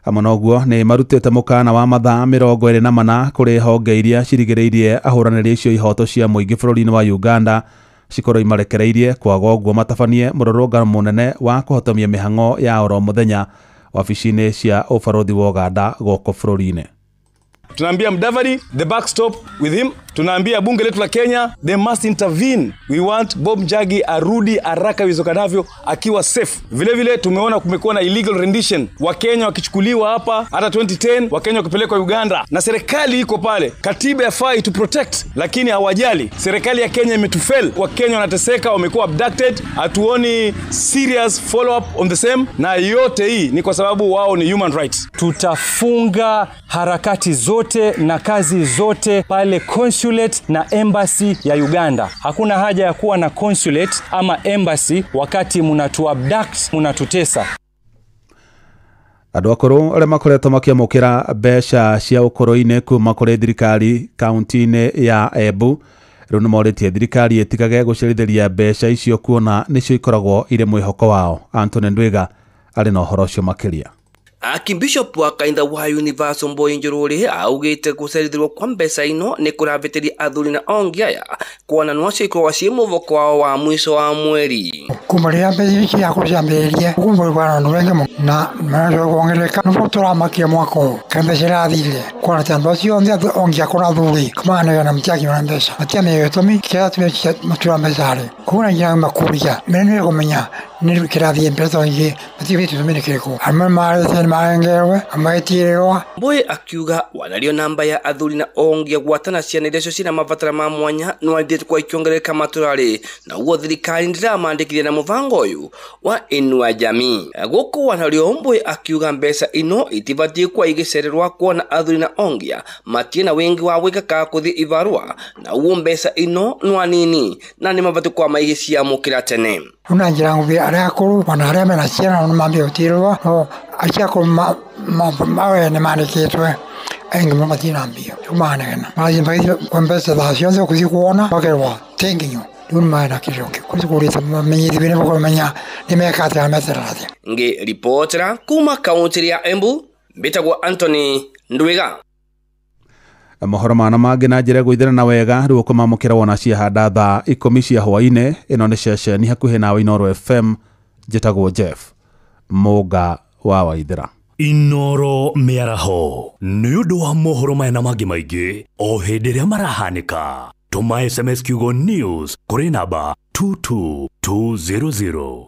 Hamwe na ũguo nĩ marutĩte mũkana wa mathaa 24 kũrĩ honge iria cirigĩrĩirie ahũranĩri icio ihoto cia mũingĩ bũrũri-inĩ wa Uganda cikorwo imarekereirie kwaga ũguo matabanie mũrũrũngano mũnene wa kũhotomia mĩhang'o ya oro mũthenya wabici-inĩ cia ũbarũthi wa Uganda gũkũ bũrũri-inĩ. Tunaambia Mudavadi, the back stop with him. Tunaambia bunge letu la Kenya, they must intervene. We want Bob Njagi arudi haraka iwezekanavyo akiwa safe. Vile vile tumeona kumekuwa na illegal rendition, Wakenya wakichukuliwa hapa hata 2010, Wakenya wakipelekwa Uganda. Na serikali iko pale, katiba yafai to protect, lakini hawajali. Serikali ya Kenya imetufail. Wakenya wanateseka, wamekuwa abducted, hatuoni serious follow up on the same, na yote hii ni kwa sababu wao ni human rights. Tutafunga harakati zote na kazi zote pale consulate na embassy ya Uganda. Hakuna haja ya kuwa na consulate ama embassy wakati mnatu abduct, mnatutesa. Andũ akũrũ arĩa makoretwo makĩamũkĩra mbeca cia ũkũrũ-inĩ kuma kũrĩ thirikari kaunti-inĩ ya Embu rĩu nĩmorĩtie thirikari ĩtigage gũcerithĩria mbeca icio kuona nĩcio ikoragwo irĩ mwĩhoko wao. Anthony Ndwiga arĩ na ũhoro ũcio makĩria. Archbishop wa kaitha wa Universal Mbui Njururi augite gucerithirwo kwa mbeca ino ni kuravitiria athuri na ongi aya kuona no cikoragwo ciĩ mũvoko wao wa mwico wa mweri. Kuma rĩrĩa mbeca ici ciakũrũ ciambĩrĩrie gũkũ bũrũri andũ aingĩ mũno na maracoka kuongerereka nĩguo tũramakia mwaka ũyũ kana mbeca irathirire kuona atĩ andũ acio othe ongi akũrũ na athuri kũmaganĩra matiakinywo na mbeca matiamenye gĩtũmi kĩrĩa atumia matura mbeca rĩ koguo na nginya makũria mene nĩ kũmenya nĩ kĩrathiĩ mbere tondũ ingĩ matikĩmenya gĩtũmi nĩ kĩrĩkũ amwe marĩte nĩmarengerwe amagĩtigĩrĩrwa. Mbui akiuga wanario namba ya athuri na ongi gwatana ciana iria cio cina mabatara ma mwanya no ithiĩte kwa ikĩongerereka matũra-rĩ na ũguo thirikari ndĩramandĩkithia na mũbango ũyũ wa Inua Jamii. Gũkũ wanario Mbui akiuga mbeca ino itibatiĩ kwa igĩcererwa kuona athuri na ongia matirĩ na wingi wa gwĩka ka kũthiĩ ibarũa na ũguo mbeca ino no anini na nĩ mabatiĩ kwa maigĩciamũkĩra tene. Una njĩra nguhĩ arĩa akũrũ ona arĩa mena ciana nĩ mambia gũtigĩrĩrwo no acio akũrũ mawĩra nĩ mandĩkĩtwe aingĩ mũno matirĩ na mbia rĩu maranegena marathiĩ magĩthiĩ kwa mbeca thaa ciothe gũthiĩ kuona makerwo ti nginyo rĩu nĩ marenda kĩrĩro kĩu kũrĩ kũrĩte mamenyithio nĩ kũmenya nĩ meka atĩa na meterera atĩa. Ngĩ ripotera kuma kaunti ya Embu mbĩtagwo Anthony Ndwiga. Mohoro mana mangĩ na njĩra ĩgũithĩrana wega rĩu ũkũmamũkĩra wona ciahanda thaa 10 cia hwaĩ-inĩ. Ĩno nĩ ceceni hakuhĩ nawe Inooro FM. Njĩtagwo Jeff Mũnga wa Waithĩra. Inooro mĩaraho nĩ ũndũ wa mohoro maya na mangĩ maingĩ o hĩndĩ ĩrĩa marahanĩka. Tũma SMS kiugo news kũrĩ namba 22200.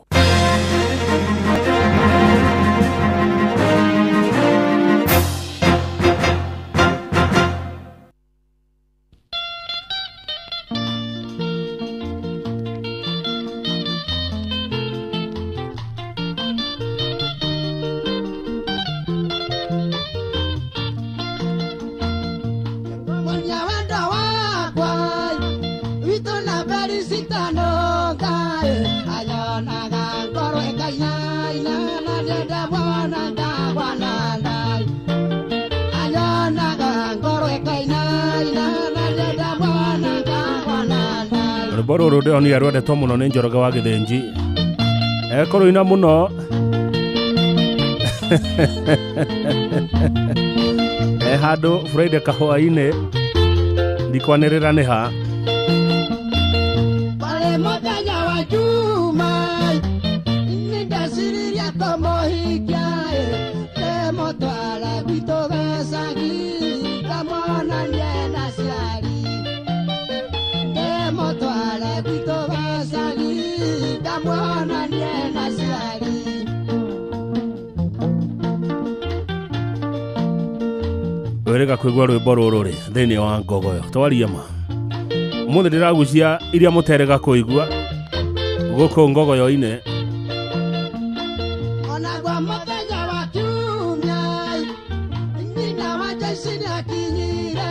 Rwĩmbo rũrũ ndĩronire rwendetwo mũno nĩ Njoroge wa Gĩthĩnji ekũrũina mũno e handũ Friday kahũa-inĩ ndikwanĩrĩra nĩ ha. Pale mũthenya wa Juma nĩndeciririe kũmũhikia ndĩmũtware gwitũ gĩcagi ngamuonanie na aciari ndĩmũtware gwitũ gĩcagi ngamuonanie na aciari. Wĩrĩga kũigua rwĩmbo rũrũ rĩ thĩinĩ wa ngogoyo twaria ma ũmũthĩ ndĩragucia iria mũterega kũigua gũkũ ngogoyo-inĩ. Onagwo mũthenya wa Kiumia nyina wa Jaici nĩakinyire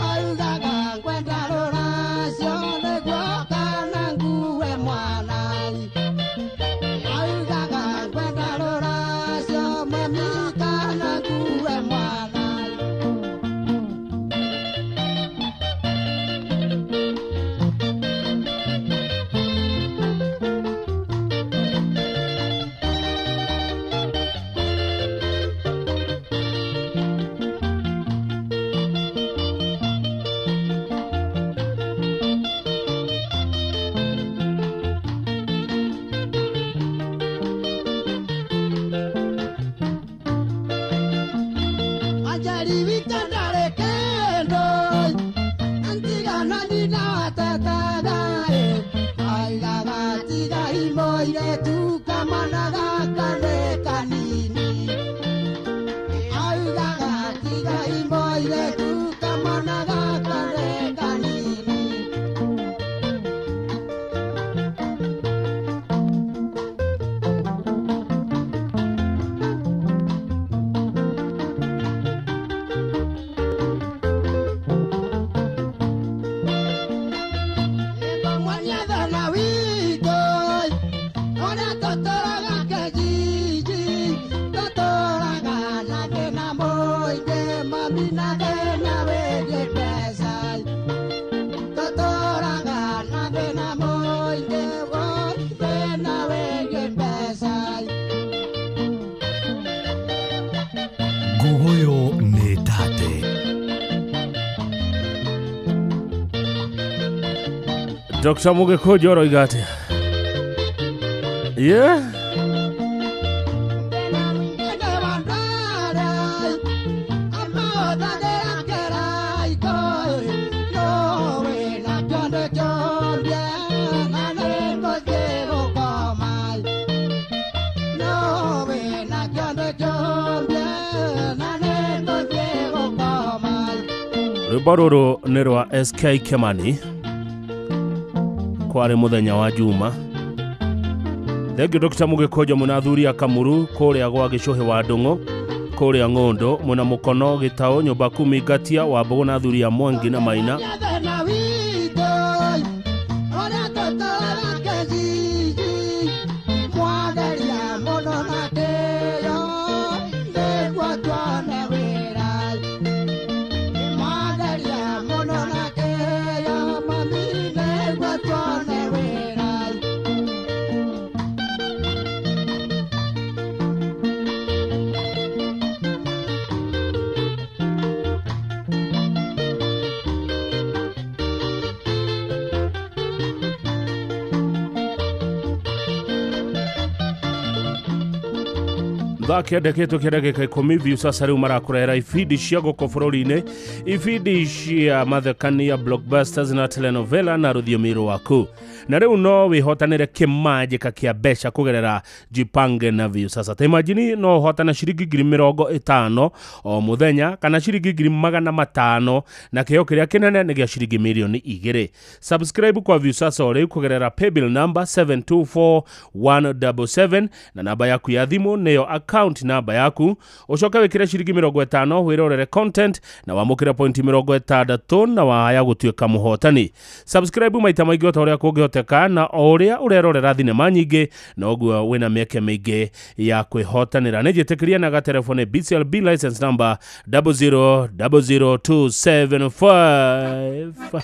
augaga ngwenda rũracio nĩguo kana ngue mwana augaga ngwenda rũracio mami kana ngue mwana. Dr. Mugikuju aroiga atia? Yeah. Rwĩmbo rũrũ nĩ rwa SK Kimani, kwarĩ mũthenya wa Juma. Thengiũ Dr. Mugikuju mwĩna athuri a Kamuru kũrĩa gwa Gĩcũhĩ wa Ndũng'ũ, kũrĩa Ng'ũndũ, mwĩna Mũkono Gĩtaũ, nyũmba kumi Ngatia, Wambũgũ na athuri a Mwangi na Maina. Thaa kenda kĩndũ kĩa ndagĩka 10 Viusasa rĩu marakũrehera ibindi cia gũkũ bũrũri-inĩ, ibindi cia mathekania, blockbusters na telenovela na rũthiomi rwaku. Na rĩu no wĩhotanĩre kĩmanjĩka kĩa mbeca kũgerera Jipange na Viusasa. Ta imagine no ũhotane ciringi 50,000 o mũthenya kana ciringi 500,000 na kĩheo kĩrĩa kĩnene nĩ gĩa ciringi 2 million. Subscribe kwa Viusasa o rĩu kũgerera paybill number 724177 na namba yaku ya thimũ nĩyo account namba yaku. Ũcoke wĩkĩre ciringi 50 wĩrorere content na wamũkĩre pointi 60 na wahaya gũtuĩka mũhotani. Subscribe maita maingĩ o ta ũrĩa kũngĩhoteka, na o ũrĩa ũrerorera thinema nyingĩ noguo wĩna mĩeke mĩingĩ ya kwĩhotanĩra. Nĩ njĩtĩkĩria na gatelefoni BCLB license number 0000275.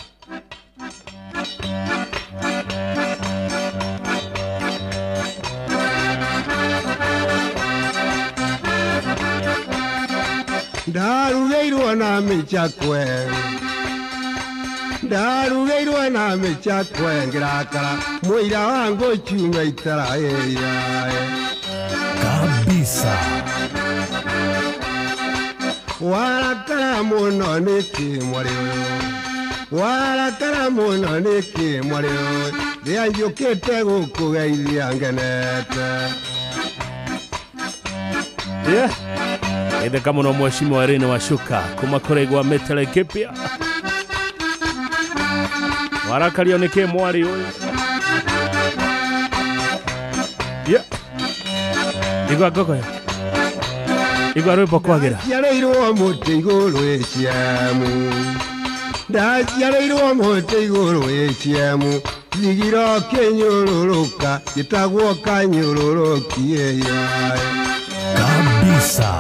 Ndarugĩirwo na mĩchakwe, ndarugĩirwo na mĩchakwe ngĩrakara mũira wa ngũchunga itara ĩyae Kabisa. Warakara mũno nĩkĩ mwarĩ ũyũ, warakara mũno nĩkĩ mwarĩ ũyũ, rĩrĩa njũkĩte gũkũgeithia ngenete. Yeah. Itheka mũno mheshimiwa Irene Wacuka kuma kũrĩa mĩte Laikipia. Warakario nĩkĩ mwarĩ ũyũ? Yeah. Igua ngogoyo, igua rwĩmbo kwagĩra. Ndaciarĩirwo mũtĩ igũrũ ĩciemu, ndaciarĩirwo mũtĩ igũrũ ĩciemu, thigiro kĩnyũrũrũka gĩtagwo kanyũrũrũki ĩyae. Kabisa.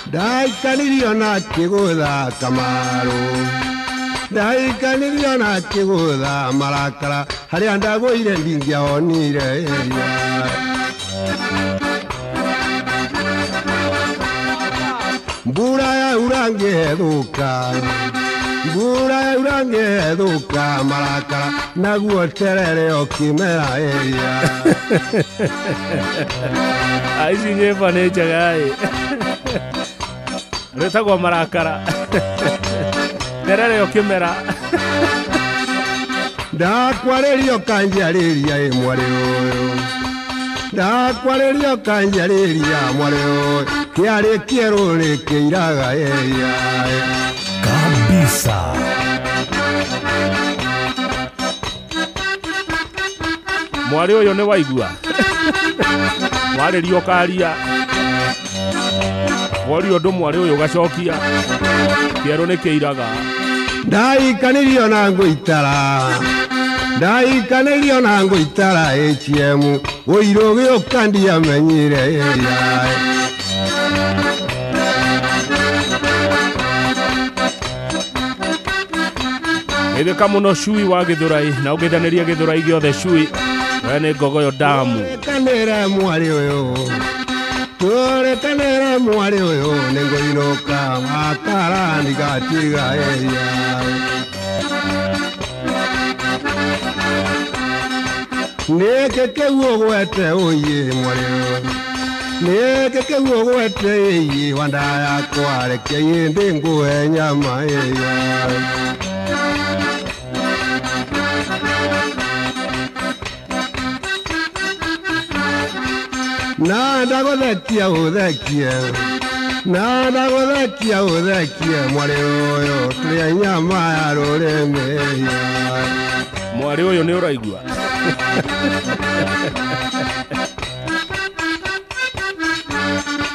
Ndaikanirio na kĩgũtha Kamaru, ndaikanirio na kĩgũtha marakara, harĩa ndagũire ndingĩahonire ĩyae. Mbura yaura ngĩhethũka, mbura yaura ngĩhethũka marakara, naguo terere ũkĩmera ĩyae. Ici nyĩmbo nĩ njega ĩ. Rwĩtagwo marakara, terere ũkĩmera. Ndakwarĩrio kanjarĩria ĩ mwarĩ ũyũ, ndakwarĩrio kanjarĩria mwarĩ ũyũ, kĩarĩ kĩerũ nĩ kĩiraga ĩyae. Kabisa. Mwarĩ ũyũ nĩ waigua warĩrio ũkaria, worio ũndũ mwarĩ ũyũ ũgacokia kĩerũ nĩ kĩiraga. Ndaikanĩrio na ngũitara, ndaikanĩrio na ngũitara HM, ũirũ gĩũka ndiamenyire ĩyae. Itheka mũno cui wa Gĩthũrai na ũgeithanĩrie Gĩthũrai gĩothe cui. We nĩ ngogoyo damu. Kanĩre mwarĩ ũyũ, Tũrekanĩre mwarĩ ũyũ nĩngũinũka makara ndigatiga ĩya. Nĩkĩ kĩu ũgwete ũiĩ mwarĩ ũyũ? Nĩkĩ kĩu ũgwete ĩiĩ wanda yakwa reke ĩndĩ ngũhe nyama ĩya. Na ndagũthekia ũthekie, na ndagũthekia ũthekie mwarĩ ũyũ tũrĩa nyama ya rũrĩmĩ. Mwarĩ ũyũ nĩ ũraigua?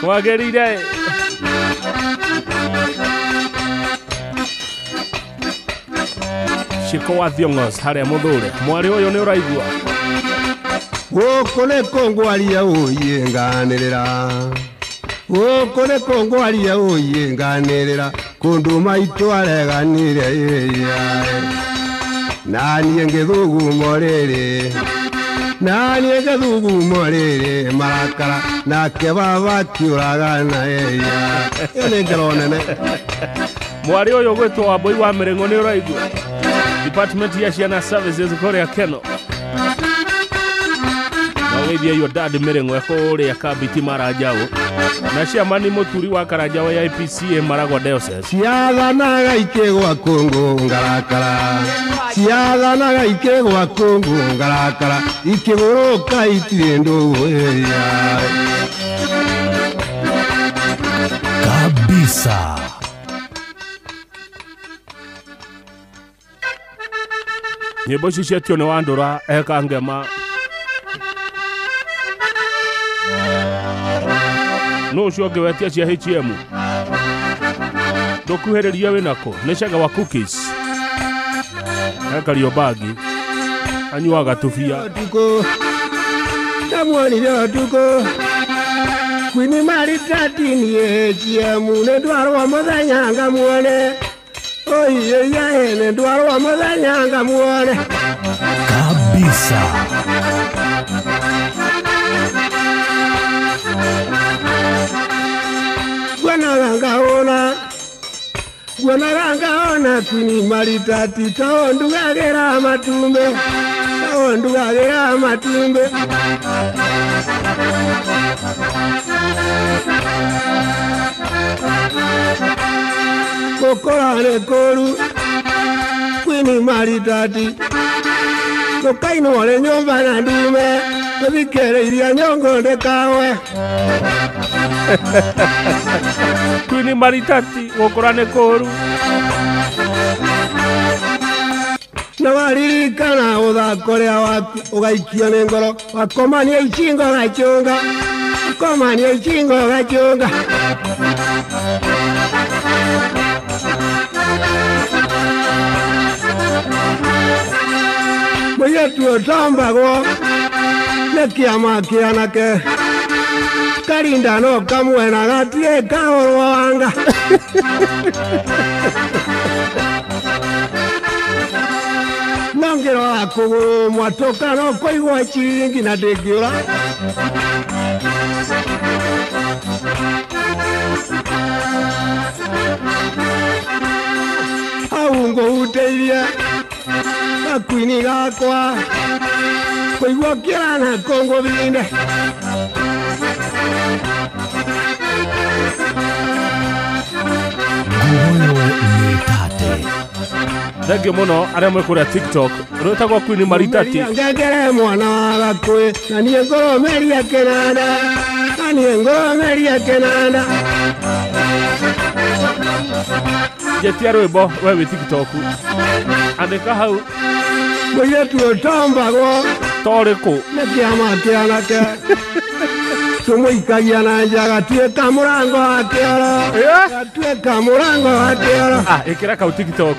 Kwagĩrĩire. Ciko wa Thiong'os harĩa mũthũre. Mwarĩ ũyũ nĩ ũraigua? Gũkũ nĩ kũngwaria ũiĩ nganĩrĩra, gũkũ nĩ kũngwaria ũiĩ nganĩrĩra, kũndũ maitũ areganire ĩya. Na niĩ ngĩthugumo rĩrĩ, na niĩ ngĩthugumo rĩrĩ marakara, nake baba akĩũragana ĩya. Ĩyo nĩ ngero nene. Mwarĩ ũyũ ũgwĩtwo Wambũi wa Mĩrĩng'ũ nĩ ũraigua? Department ya Ciana Services kũrĩa Keno. Nogeithia your dad Mĩrĩng'ũ kũrĩa Kambiti Maranjaũ. Na ciamani mũturi wa Karanjaũ ya IPCA Maragwa Diocese. Ciathanaga ikĩgwa kũngũ ngarakara, ciathanaga ikĩgwa kũngũ ngarakara, ikĩgũrũka itirĩ ndũgũ ĩya. Kabisa. Nyĩmbo ici cietio nĩ Wandũra eka ngema. No ũcio ũngĩ wetia cia HM. Ndũkuhĩrĩria wĩnakũ nĩ cega wa cookies. Ekario bagi anyuaga tubia. Ndamuonire ũtukũ kwini maritati niĩ HM nĩ ndwarwo mũthenya ngamuone. Oiyeya nĩ ndwarwo mũthenya ngamuone. Kabisa. Guonaga ngaona kwini maritati tondugagĩra matumbe, tondugagĩra matumbe. Gũkũra nĩ kũũru kwini maritati, gũkainwo nĩ nyũmba na ndume, gũthikĩrĩiria nyũngũ ndĩkawe. Kwini maritati gũkũra nĩ kũũru. Na waririkana ũthako ũrĩa waku ũgaikio nĩ ngoro, wakomania icingo gacũnga, wakomania icingo gacũnga. Mũirĩtu ũtambagwo nĩ kĩama kĩanake, karinda no kamwe na gatirĩ kahũrwo wanga. No ngĩrora kũgũrũ mwatũka no kũigua ciringi na ndĩngĩũra. Hau ngũhutĩirie gakuini gakwa, kũigua kĩrana kũngũthinde. Nguoyo nĩ tate. Thengio mũno arĩa mwĩ kũrĩa TikTok. Rwĩtagwo Kwini Maritati. Ngengere mwana wa gakuĩ, na niĩ ngũrũmĩria kĩnanda, na niĩ ngũrũmĩria kĩnanda. Njetia rwĩmbo we wĩ TikTok. Andĩka hau. Mũirĩtu ũtambagwo torĩkũ nĩ kĩama kĩanake, tũmũikagia na nja gatuĩka mũrango wa kĩoro, gatuĩka mũrango wa kĩoro. Ĩkĩra kau TikTok.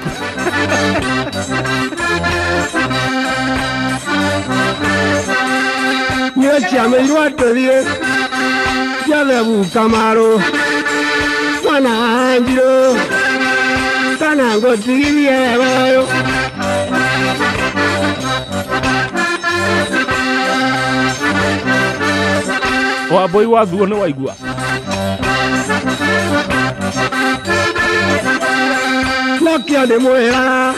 Niĩ ciameirwo tũthiĩ Jothebu Kamaru mwana wa Njirũ, kana ngũtigithie wega ũyũ. Wambui wathuo nĩ waigua. Nokio nĩ mwĩra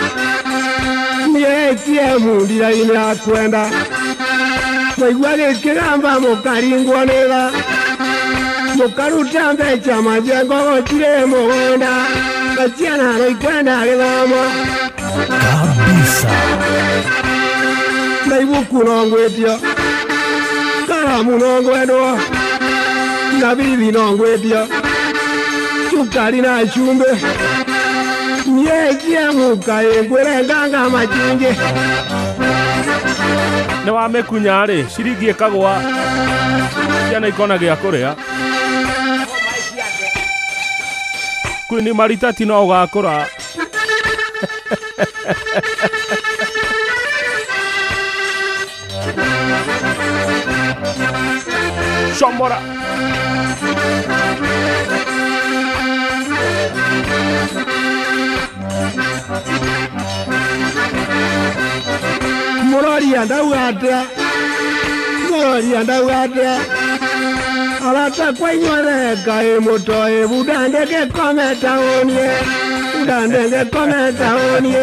niĩ ATM ndirainĩ akwenda mwaigua gĩkĩgamba mũkaringwo nĩ tha mũkaruta mbeca majengo gũtirĩ mũgũnda na ciana no ikwenda gĩthomo kabisa. Na ibuku no ngwĩtio, karamu no ngwendwo, na bibi no ngwĩtio, cukari na cumbĩ. Niĩ ATM kaĩ ngwĩre nganga macingĩ. Nĩ wamĩkunya rĩ, ciringi ĩkagwa, ciana ikona gĩa kũrĩa. Queen Maritati no ũgakũra. Shomora. Mũroria ndauga atĩa, mũroria ndauga atĩa, arata kwa inyuothe kaĩ mũtoĩ bunda ndege kome taũni, bunda ndege kome taũni.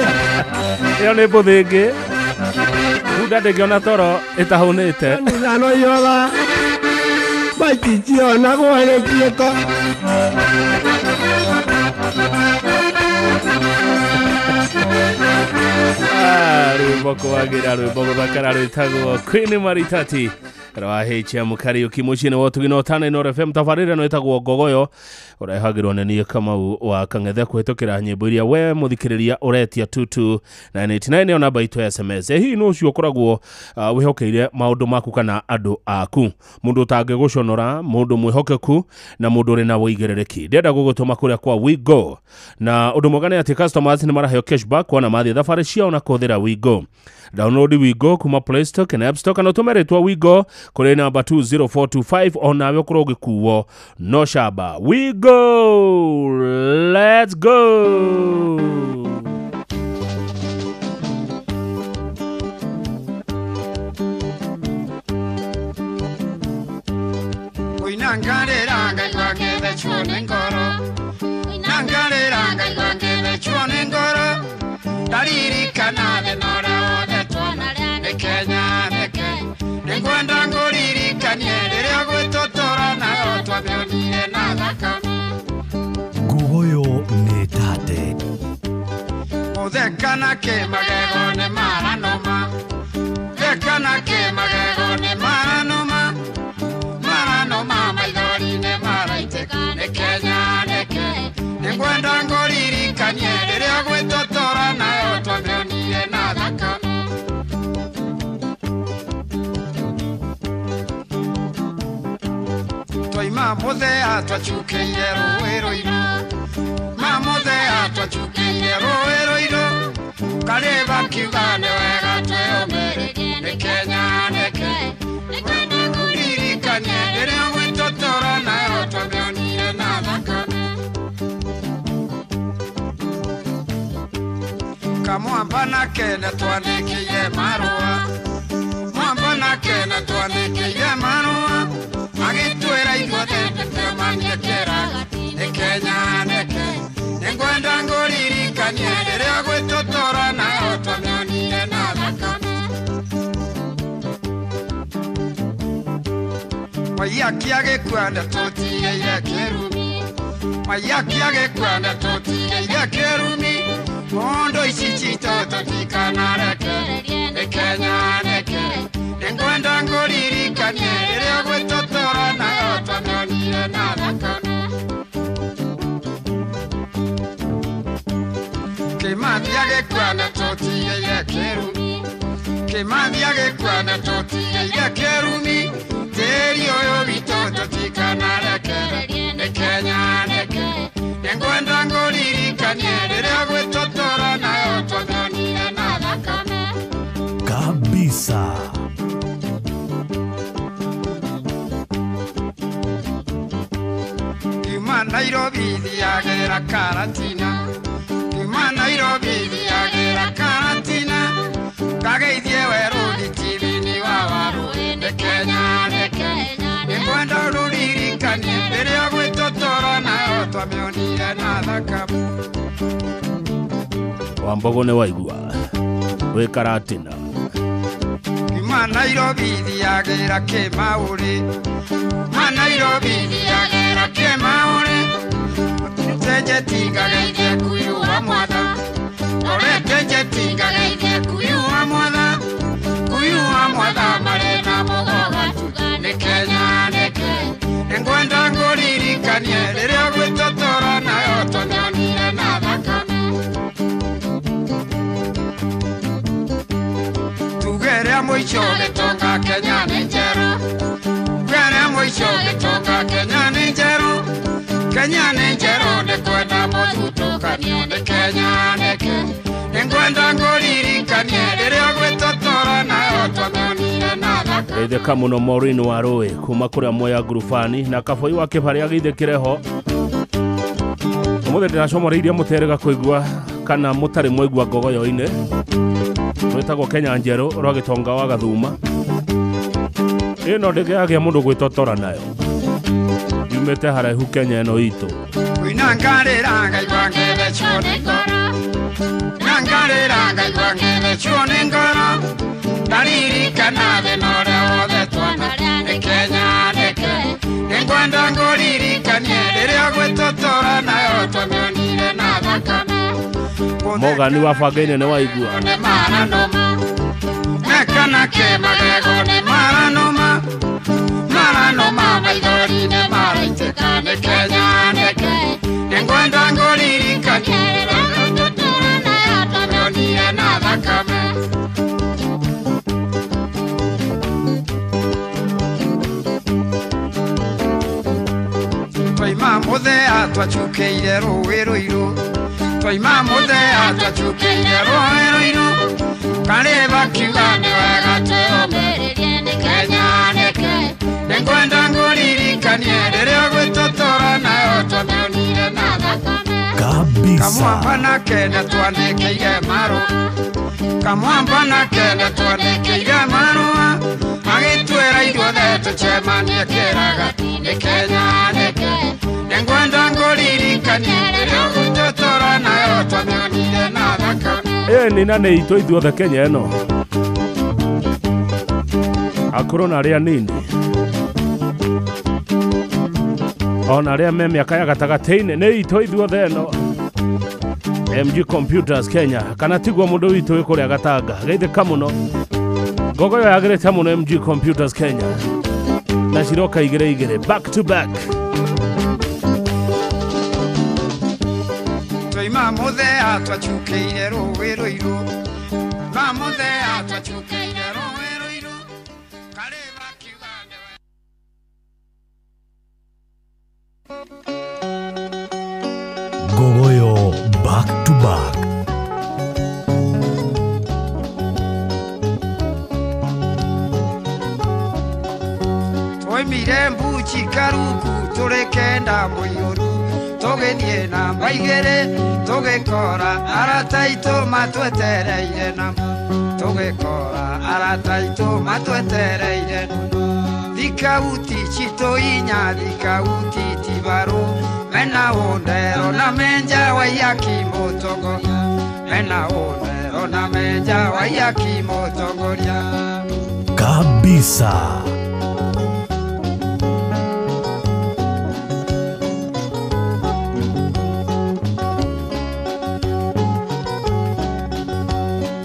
Ĩyo nĩ mbũthĩ ĩngĩ. Bunda ndĩngĩona toro ĩtahũnĩte. Nithano yoga macicionagwo nĩ ciĩko. Rwĩmbo kwagĩra, rwĩmbo gũthakara rwĩtagwo Queen Maritati rwa HM Kariuki mũciĩ-inĩ wa Ũtugi na Ũtana Inooro FM. Tabarĩra ĩno ĩtagwo Ngogoyo, ũrehagĩrwo nĩ niĩ Kamau wa Kang'ethe kũhĩtũkĩra nyĩmbo iria we mũthikĩrĩria ũretia 22989 nĩyo namba itũ ya SMS. Hihi nũ ũcio ũkoragwo wĩhokeire maũndũ maku kana andũ aku, mũndũ ũtangĩgũconora, mũndũ mwĩhokeku na mũndũ ũrĩ na wĩigĩrĩrĩki. Ndĩrenda gũgũtũma kũrĩa kwa WeGo, na ũndũ mwega nĩ atĩ customers nĩ maraheo cashback kuona mathiĩ thabarĩ ciao na kũhũthĩra WeGo. Download WeGo kuma Play Store kana App Store kana ũtũme rĩtwa WeGo kũrĩ namba 20425 onawe ũkorwo ũgĩkuo no shaba. We go, let's go. Nangarera ngaigua ngĩthecwo nĩ ngoro, nangarera ngaigua ngĩthecwo nĩ ngoro, ndaririkana thĩna ũrĩa wothe tuonire nĩ Kenya, nĩ Kenya. Nĩngwenda ngũririkanie rĩrĩa gwĩtũtũra nayo twamĩonire na thakame. Ngugoyo nĩ tate. Mũtheka na kĩmagego nĩ maranoma, theka na kĩmagego nĩ maranoma, maranoma maithori nĩ maraitĩka nĩ Kenya, nĩ Kenya. Nĩngwenda ngũririkanie rĩrĩa gwĩtũtũra nayo twamĩonire na thakame. Twaima mũthea twacukĩire rũĩ rũirũ, ma mũthea twacukĩire rũĩ rũirũ, karĩba kiuga nĩ wega twĩyũmĩrĩrie nĩ Kenya, nĩ Kenya. Nĩngwenda ngũririkanie rĩrĩa gwĩtũtũra nayo twamĩonire na thakame. Kamwamba nake nĩtwandĩkĩire marũa, mwamba nake nĩtwandĩkĩire marũa, agĩtwĩra ithuothe tũcemanie kĩraga nĩ Kenya, nĩ Kenya. Nĩngwenda ngũririkanie rĩrĩa gwĩtũtũra nayo twamĩonire na thakame. Waiyaki agĩkua ndatũtigĩire kĩrumi, Waiyaki agĩkua ndatũtigĩire kĩrumi, mondo ici citũ tũtikanarekererie nĩ Kenya, nĩ Kenya. Nĩngwenda ngũririkanie rĩrĩa gwĩtũtũra nayo twamĩonire na thakame. Kĩmathi agĩkua ndatũtigĩire kĩrumi, Kĩmathi agĩkua ndatũtigĩire kĩrumi, tĩri ũyũ witũ tũtikanarekererie nĩ Kenya, nĩ Kenya. Nĩngwenda ngũririkanie rĩrĩa gwĩtũtũra nayo twamĩonire na thakame. Kabisa. Kiuma Nairobi thiagĩra Karatina, Kiuma Nairobi thiagĩra Karatina, kageithie werũ thitivini wa Waru nĩ Kenya, nĩ Kenya. Nĩngwenda twamĩonire na thakame. Wambogo nĩ waigua wĩ Karatina. Kiuma Nairobi thiagĩra Kĩmaũrĩ, ma Nairobi thiagĩra Kĩmaũrĩ, cenjetie ngageithie kuyu wa mwatha, ndorete njeti ngageithie kuyu wa mwatha, kuyu wa mwatha marĩ na mũgoga nĩ Kenya nĩ Kenya. Nĩngwenda ngũririkanie rĩrĩa gwĩtotora nayo twamĩonire na thakame. Tuge rĩa mũico gĩtonga Kenya nĩ njerũ, tuge rĩa mũico gĩtonga Kenya nĩ njerũ, Kenya nĩ njerũ nĩ kwenda mũthutũkanio nĩ Kenya nĩ Kenya. Nĩngwenda ngũririkanie rĩrĩa gwĩtotora nayo twamĩonire na thakame. Geithĩka mũno Maureen wa Rũĩ kuma kũrĩa Mwea Ngurubani na kaboi wa kĩbarĩ agĩithĩkĩre ho. Ũmũthĩ ndĩracomoreirie mũterĩga kũigua kana mũtarĩ mwaigua ngogoyo-inĩ rwĩtagwo Kenya Njerũ rwa gĩtonga wa Gathuma. Ĩno ndĩgĩagĩa mũndũ gwĩtotora nayo, yumĩte haraihu Kenya ĩno itũ. Kuina ngarĩra ngaigua ngĩthecwo nĩ ngoro, ngarĩra ngaigua ngĩthecwo nĩ ngoro, ndaririkana thĩna ũrĩa wothe twanarĩa nĩ Kenya nĩ Kenya. Nĩngwenda ngũririkanie rĩrĩa gwĩtotora nayo twamĩonire na thakame. Mogani wa bangaine nĩ waigua nĩ maranoma, mekana kĩ magego nĩ maranoma, maranoma maithori nĩ maraitĩka nĩ Kenya nĩ Kenya. Nĩngwenda ngũririkanie rĩrĩa gwĩtotora nayo twamĩonire na thakame. Twaima mũthea twacukĩire rũĩ rũirũ, twaima mũthea twacukĩire rũĩ rũirũ, karĩ bakiuga nĩ wega twĩyũmĩrĩrie nĩ Kenya nĩ Kenya. Nĩngwenda ngũririkanie rĩrĩa gwĩtotora nayo twamĩonire na thakame. Kabisa. Kamwamba na Kenya twanĩkĩire marũa, kamwamba na Kenya twanĩkĩire marũa, magĩtwĩra ithuothe tũcemanie kĩragati nĩ Kenya nĩ Kenya. Nĩngwenda ngũririkanie rĩrĩa gwĩtotora nayo twamĩonire na thakame. Ĩni na nĩ itũ ithuothe Kenya ĩno, akũrũ na arĩa anini ona arĩa me mĩaka ya gatagatĩ-inĩ nĩ itũ ithuothe ĩno. MG Computers Kenya kana tiguo mũndũ witũ wĩ kũrĩa Gatanga, geithĩka mũno. Ngogoyo yagĩrĩte mũno MG Computers Kenya na ciroka igĩrĩ igĩrĩ back to back. Twaima mũthea twacukĩire rũĩ rũirũ, ma mũthea twacukĩire rũĩ rũirũ, karĩ bakiuga nĩ wega. Ngogoyo back to back. Twaimire mbuchi karuku tũrĩ kenda mũiyũru, tũgĩthiĩ namba igĩrĩ tũgĩkora arata aitũ matwetereire namo, tũgĩkora arata aitũ matwetereire namo. Thikauti citũ inya thikauti tibarũ, mena ũndero na menja waiyaki mũtongoria, mena ũndero na menja waiyaki mũtongoria. Kabisa.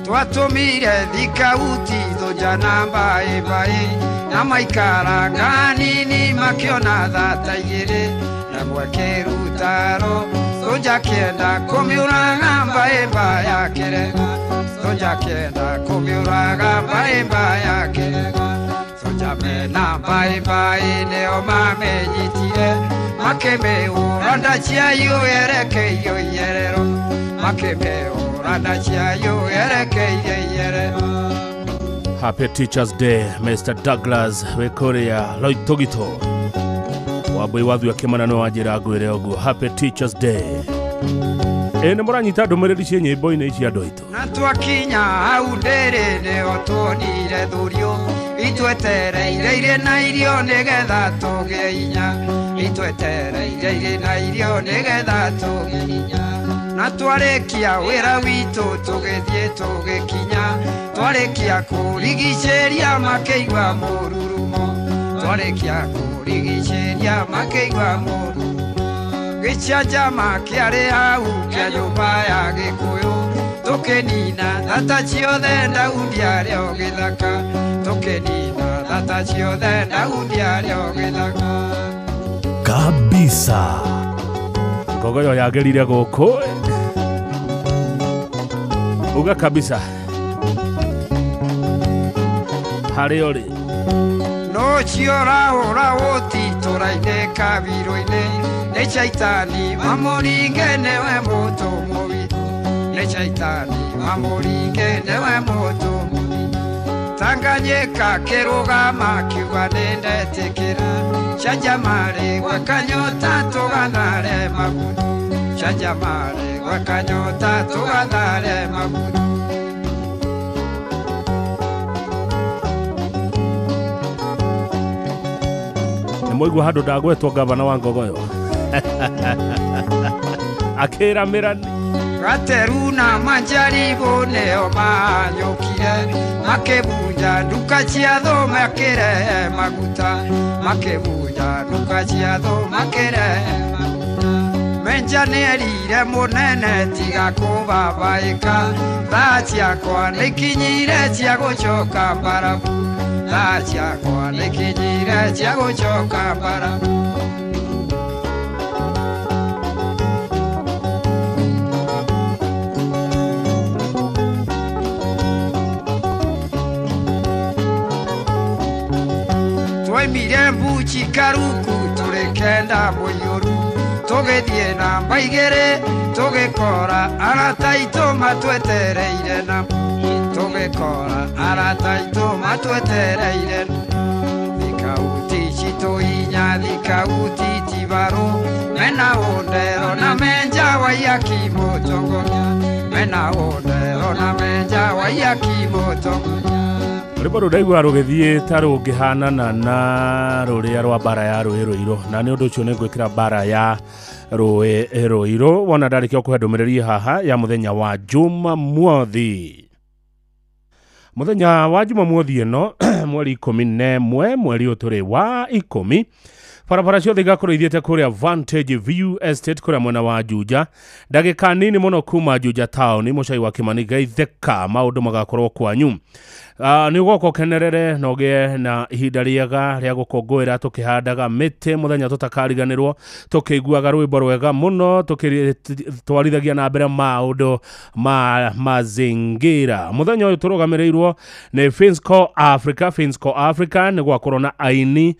Twatũmire thikauti thũnja na mbaĩ mbaĩ, na maikara nganini makĩona thata igĩrĩ, na mwekĩrutaro thũnja kĩenda kũmĩũraga mbaĩ mbaĩ yakĩrega, thũnja kĩenda kũmĩũraga mbaĩ mbaĩ yakĩrega. Thũnja mena mbaĩ mbaĩ nĩo mamĩnyitire, makĩmĩhũra nda ciayo yerekeirio iyerero, makĩmĩhũra nda ciayo yerekeirio iyerero. Happy Teachers Day, Mr. Douglas Wekuria Loitogito. Wambui wathu akĩmana no wanjĩra ngwĩre ũguo. Happy Teachers Day. Ĩ nĩ mũranyita ndũmĩrĩri cia nyĩmbo-inĩ ici andũ aitũ. Na twakinya hau ndĩrĩ nĩho tuonire thurio Itwetereire irĩ na irio nĩgetha tũgĩe hinya. Itwetereire irĩ na irio nĩgetha tũgĩe hinya. Na twarĩkia wĩra witũ tũgĩthiĩ tũgĩkinya. Twarĩkia kũrigicĩria makĩigua mũrurumo. Twarĩkia kũrigicĩria makĩigua mũrurumo. Gĩcanjama kĩarĩ hau kĩa nyũmba ya Gĩkũyũ. Tũkĩnina thata ciothe Daudi arĩ o gĩthaka. Tũkĩnina thata ciothe Daudi arĩ o gĩthaka. Kabisa. Ngogoyo yagĩrire gũkũ. Uga kabisa. Harĩ ũrĩ. No ciorahũra ũti tũrainĩ kabirũ-inĩ. Nĩ caitani mamũringe nĩwe mũtũmũri. Nĩ caitani mamũringe nĩwe mũtũmũri. Tanganyika kĩrũgama kiuga nĩndetĩkĩra. Canjamare gwakanyota tũgathare mabuti. Canjamare gwakanyota tũgathare mabuti. Nĩ mwaigua handũ ndagwetwo gavana wa Ngogoyo. Akĩra mĩrani. Gateru na manjaribu nĩo manyũkire. Makĩbunja nduka cia thũ makĩrehe maguta. Makĩbunja nduka cia thũ makĩrehe maguta. Menja nĩerire mũnene tiga kũbabaĩka. Thaa ciakwa nĩikinyire cia gũcoka mbarabu. Thaa ciakwa nĩikinyire cia gũcoka mbarabu. Twaimire mbuchi karuku tũrĩkenda mũiyũru. Tũgĩthiĩ namba igĩrĩ tũgĩkora arata aitũ matwetereire na. Tũgĩkora arata aitũ matwetereire. Thikauti citũ inya thikauti tibarũ. Mena ũndero na menja waiyaki mũtongoria. Mena ũndero na menja waiyaki mũtongoria. Rwĩmbo rũu ndaigua rũgĩthiĩ ta rũngĩhanana na rũrĩa rwa mbara ya rũĩ rũirũ, na nĩ ũndũ ũcio nĩ ngwĩkĩra mbara ya rũĩ rũirũ wona ndarĩkia kũhe ndũmĩrĩri haha ya mũthenya wa Jumamothi. Mũthenya wa Jumamothi ĩno mweri 11 mweri ũtũrĩ wa 10 barabara ciothe igakorwo ithiĩte kũrĩa Vantage View Estate kũrĩa mwena wa Juja, ndagĩka nini mũno kuma Juja town mũcai wa Kimani Gaitheka maũndũ magakorwo kwanyu. Nĩ ũgoka ũkenerere na ũgĩe na ihinda rĩega rĩa gũkũngũĩra tũkĩhandaga mĩtĩ mũthenya tũtakariganĩrwo, tũkĩiguaga rwĩmbo rwega mũno, tũkĩtwarithagia na mbere maũndũ ma mazingira. Mũthenya ũyũ tũrũgamĩrĩirwo nĩ Finsco Africa. Finsco Africa nĩ gwakorwo na aini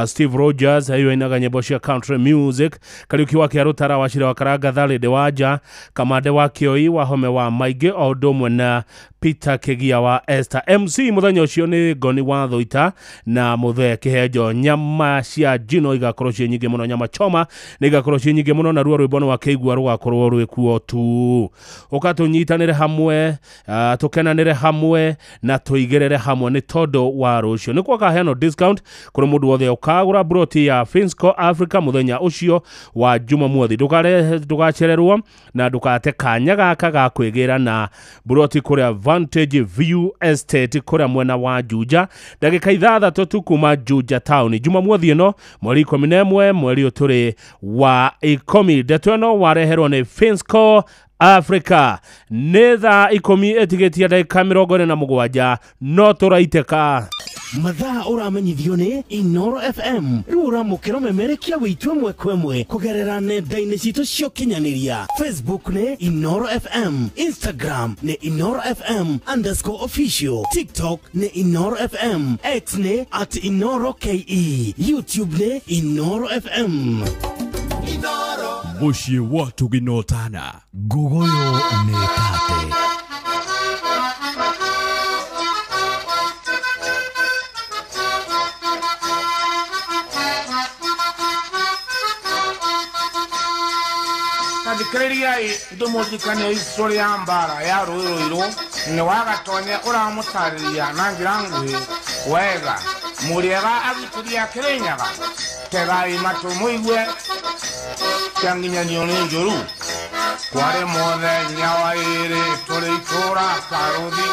Steve Rogers ayo ainaga nyĩmbo cia country music, Kariuki wa Kĩarũtara wa Cira wa Karanga, Tharĩndĩ wa Nja, Kamande wa Kĩoi wa Home wa Maingĩ, o ũndũ ũmwe na Peter Kĩgia wa Esther. MC mũthenya ũcio nĩ Ngoni wa Thũita na Mũthee Kĩhenjo. Nyama cia njino igakorwo ciĩ nyingĩ mũno, nyama choma nĩ igakorwo ciĩ nyingĩ mũno, naruo rwĩmbo nĩ wakĩigua rũgakorwo rwĩkuo tu. Ũka tũnyitanĩre hamwe, tũkenanĩre hamwe na tũigĩrĩre hamwe nĩ tondũ wa rũciũ. Nĩ kwakaheanwo discount kũrĩ mũndũ wothe ũkagũra broti ya Finsco Africa mũthenya ũcio wa Jumamothi. Ndũgacererwo na ndũkate kanya gaka ga kwĩgĩra na broti kũrĩa Vantage View Estate kũrĩa mwena wa Juja, ndagĩka 6 tu kuma Juja town. Jumamothi ĩno mweri 11 mweri ũtũrĩ wa 10. Ndeto ĩno wareherwo nĩ Finsco Africa. Nĩ thaa 10 ĩtigĩtie ndagĩka 47 no tũraitĩka. Mathaa ũramenyithio nĩ Inoro FM. Rĩu ũramũkĩra ũmemerekia wĩitũ ĩmwe kwa ĩmwe kũgerera nenda-inĩ citũ cia ũkinyanĩria. Facebook nĩ Inoro FM, Instagram nĩ Inoro FM _official, TikTok nĩ Inoro FM, X nĩ @InoroKE, YouTube nĩ Inoro FM. Mũciĩ wa tũginotana Ngogoyo nĩ tate. Thikĩrĩriai ndũmũririkanie history ya mbara ya rũĩ rũirũ nĩ wagatonye ũramũtarĩria na njĩra nguhĩ. Wega mũrĩega agitĩri a Kĩrĩnyaga tegai matũ mũigue kĩanginyanio nĩ njũru kwarĩ mũthenya wa ĩrĩ tũrĩ itũra karũthi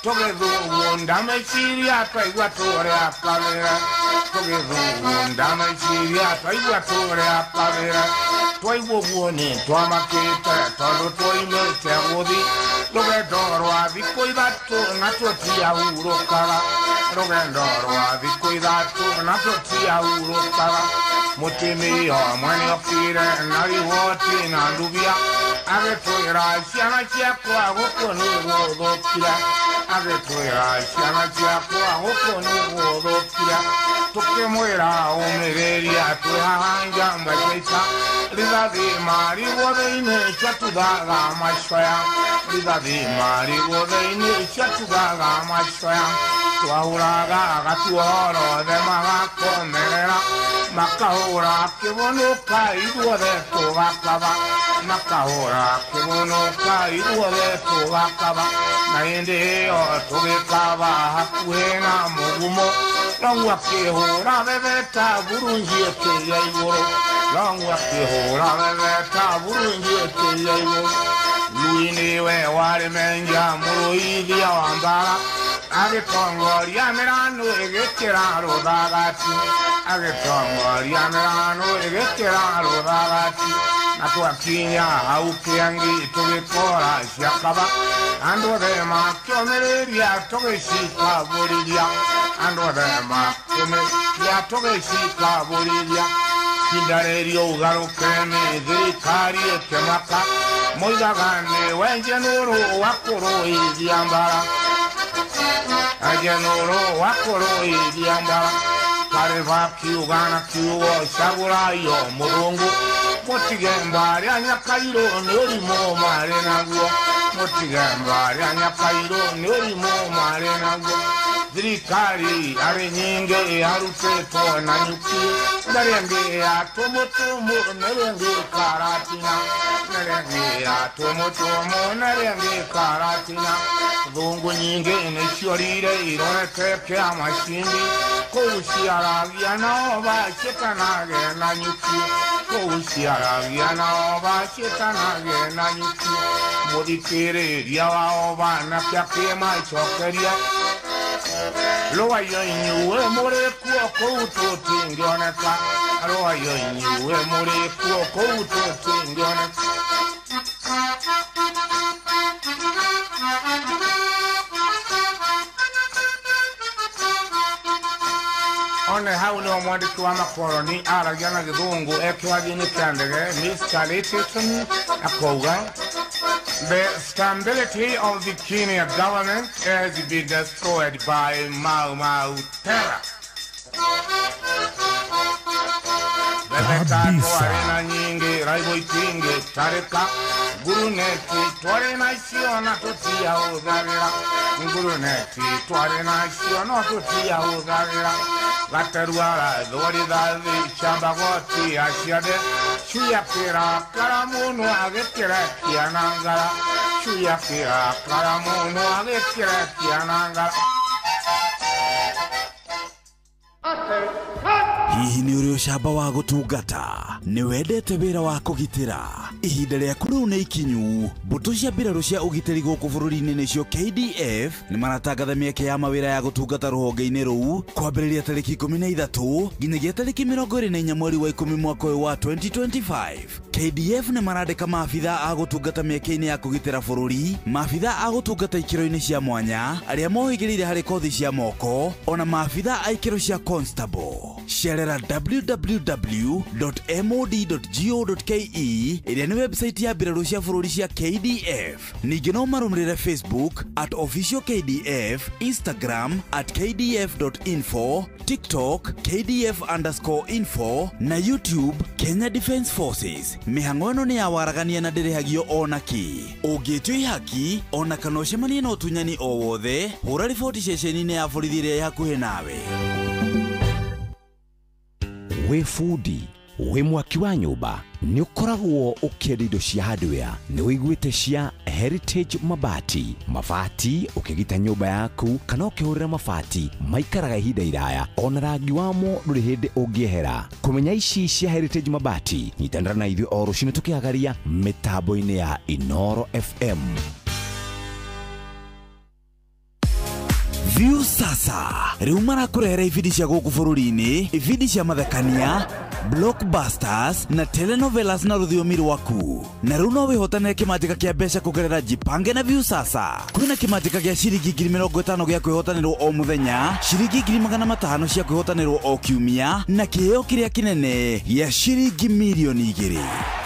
tũgĩthugunda meciria twaigua tũrĩa kabere tũgĩthugunda meciria twaigua tũrĩa kabere twaigua ũguo nĩ twamakĩte tondũ twoimĩte gũthi rũgendo rwa thikũ ithatũ na tũtiahurũkaga rũgendo rwa thikũ ithatũ na tũtiahurũkaga mũtumia ũmwe nĩokire na riboti na ndubia agĩtwĩra ciana ciakwa gũkũ nĩ gũthũkire agĩtwĩra ciana ciakwa gũkũ nĩ gũthũkire tũkĩmwĩra ũmĩrĩria twĩ haha njamba cia ita rithathi marigwo thĩinĩ ciatuthaga macoya rithathi marigwo thĩinĩ ciatuthaga macoya twahũraga gatuoro othe magakomerera makahũra kĩbũnũka ithuothe tũgakaba makahũra kĩbũnũka ithuothe tũgakaba na hĩndĩ ĩyo tũgĩkaba hakuhĩ na mũgumo Longu akĩhũra bebeta burungi ĩkĩria igũrũ Longu akĩhũra bebeta burungi ĩkĩria igũrũ Lui nĩwe warĩ menja mũrũithia wa mbara agĩtongoria mĩrano ĩgĩkĩra rũthagati agĩtongoria mĩrano ĩgĩkĩra rũthagati na twakinya hau kĩangi tũgĩkora ciakaba andũ othe makĩũmĩrĩria tũgĩcikabũrĩria andũ othe makĩũmĩrĩria tũgĩcikabũrĩria kindarĩrio ũgarũke nĩ thirikari ĩkĩmaka moigaga nĩ wenje nũrũ wa kũrũithia mbara ajenũrũ wa kũrũithia mbara karĩba kiuga na kiugo cagũraio mũthũngũ mũtige mbarĩa nyakairũ nĩ ũrimũ marĩ naguo mũtige mbarĩa nyakairũ nĩ ũrimũ marĩ naguo thirikari arĩ nyingĩ arutĩtwo na nyuki ndarĩ ĩngĩ ya tũmũtũmũ nĩrĩ ĩngĩ karatina nĩrĩ ĩngĩ ya tũmũtũmũ nĩrĩ ĩngĩ karatina thũngũ nyingĩ nĩciorire irorete kĩa macindi kũu ciaragia nao baciĩtanage na nyuki kũu ciaragia nao baciĩtanage na nyuki mũthikĩrĩria wao banake akĩmacokeria Rũayo inyuĩ mũrĩ kuo kũu tũtingĩoneka rũayo inyuĩ mũrĩ kuo kũu tũtingĩoneka One hau nĩho mwandĩki wa makoroni aragia na gĩthũngũ e kĩwathi-inĩ kĩa ndege Mr. Littleton akauga The stability of the Kenya government has been destroyed by Mau Mau terror. Bebeta twarĩ na nyingĩ raibo itingĩ tarĩka nguruneti twarĩ nacio na tũtiahũthagĩra nguruneti twarĩ nacio no tũtiahũthagĩra gateruara thwarithathi cambagoti aciande cui akĩrakara mũno agĩkĩrekia na ngara cui akĩrakara mũno agĩkĩrekia na ngara. Hihi nĩ ũrĩ ũcamba wa gũtungata? Nĩ wendete wĩra wa kũgitĩra? Ihinda rĩaku rĩu nĩ ikinyu. Mbũtũ cia mbirarũ cia ũgitĩri gũkũ bũrũri-inĩ nĩcio KDF nĩ maratangatha mĩeke ya mawĩra ya gũtungata rũhonge-inĩ rũu kwambĩrĩria tarĩki 13 nginyagia tarĩki 24 mweri wa 10 mwaka ũyũ wa 2025. KDF nĩ marandĩka maabitha a gũtungata mĩeke-inĩ ya kũgitĩra bũrũri, maabitha a gũtungata ikĩro-inĩ cia mwanya arĩa mohĩgĩrĩire harĩ kothi cia moko, ona maabitha a ikĩro cia constable. Cerera www.mod.go.ke ĩrĩa nĩ website ya mbirarũ cia bũrũri cia KDF. Ningĩ no marũmĩrĩre Facebook at official KDF, Instagram at kdf.info, TikTok kdf_info na YouTube Kenya Defence Forces. Mĩhang'o ĩno nĩ ya waragania na ndĩrĩhagio ona kĩ. Ũngĩtio ihaki ona kana ũcemanie na ũtunyani o wothe, hũra riboti ceceni-inĩ ya borithi ĩrĩa ĩ hakuhĩ nawe. Wĩ bundi Wĩ mwaki wa nyũmba nĩ ũkoragwo ũkĩenda indo cia hardware, nĩ ũiguĩte cia Heritage Mabati. Mabati ũkĩgita nyũmba yaku kana ũkĩhũrĩra mabati maikaraga ihinda iraya, ona rangi wamo ndũrĩ hĩndĩ ũngĩehera. Kũmenya ici cia Heritage Mabati, nyitanĩra na ithuĩ o rũcinĩ tũkĩhagaria mĩtambo-inĩ ya Inoro FM. View sasa rĩu marakũrehera ibindi cia gũkũ bũrũri-inĩ, ibindi cia mathekania, blockbusters na telenovelas na rũthiomi rwaku. Na rĩu no wĩhotanĩre kĩmanjĩka kĩa mbeca kũgerera Jipange na View sasa. Kwĩna kĩmanjĩka gĩa ciringi 50,000 gĩa kwĩhotanĩrwo o mũthenya, ciringi 500,000 cia kwĩhotanĩrwo o kiumia, na kĩheo kĩrĩa kĩnene gĩa ciringi 2,000,000.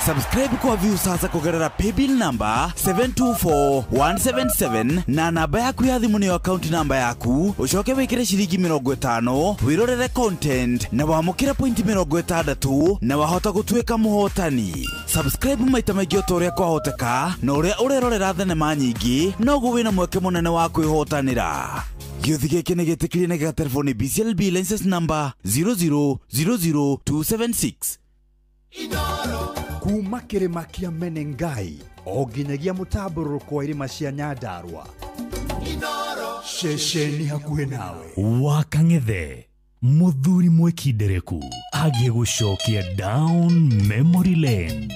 Subscribe kwa View sasa kũgerera paybill number 724177 na namba yaku ya thimũ nĩyo account number yaku, ũcoke wĩkĩre ciringi 50 wĩrorere content na wamũkĩre point 60 na wahota gũtuĩka mũhotani. Subscribe maita maingĩ o ta ũrĩa kwahoteka, na ũrĩa ũrerorera thenema nyingĩ noguo wĩna mweke mũnene wa kwĩhotanĩra. Gĩũthi gĩkĩ nĩ gĩtĩkĩrie na gĩgaterefo nĩ BCLB license number 0000276. Kuma kĩrĩma kĩa Menengai o nginyagia mũtambũrũrũko wa irĩma cia Nyandarua, ceceni hakuhĩ nawe. Wakang'ethe muthuri mwikindereku agĩgũcokia down memory lane.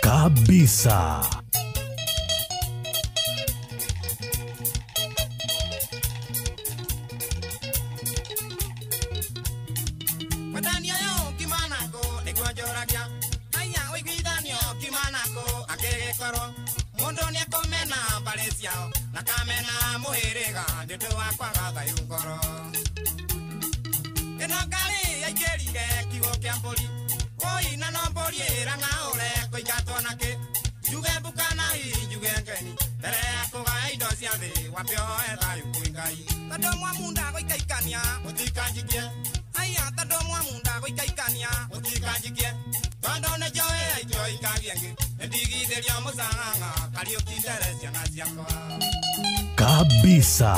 Kabisa. Kabisa.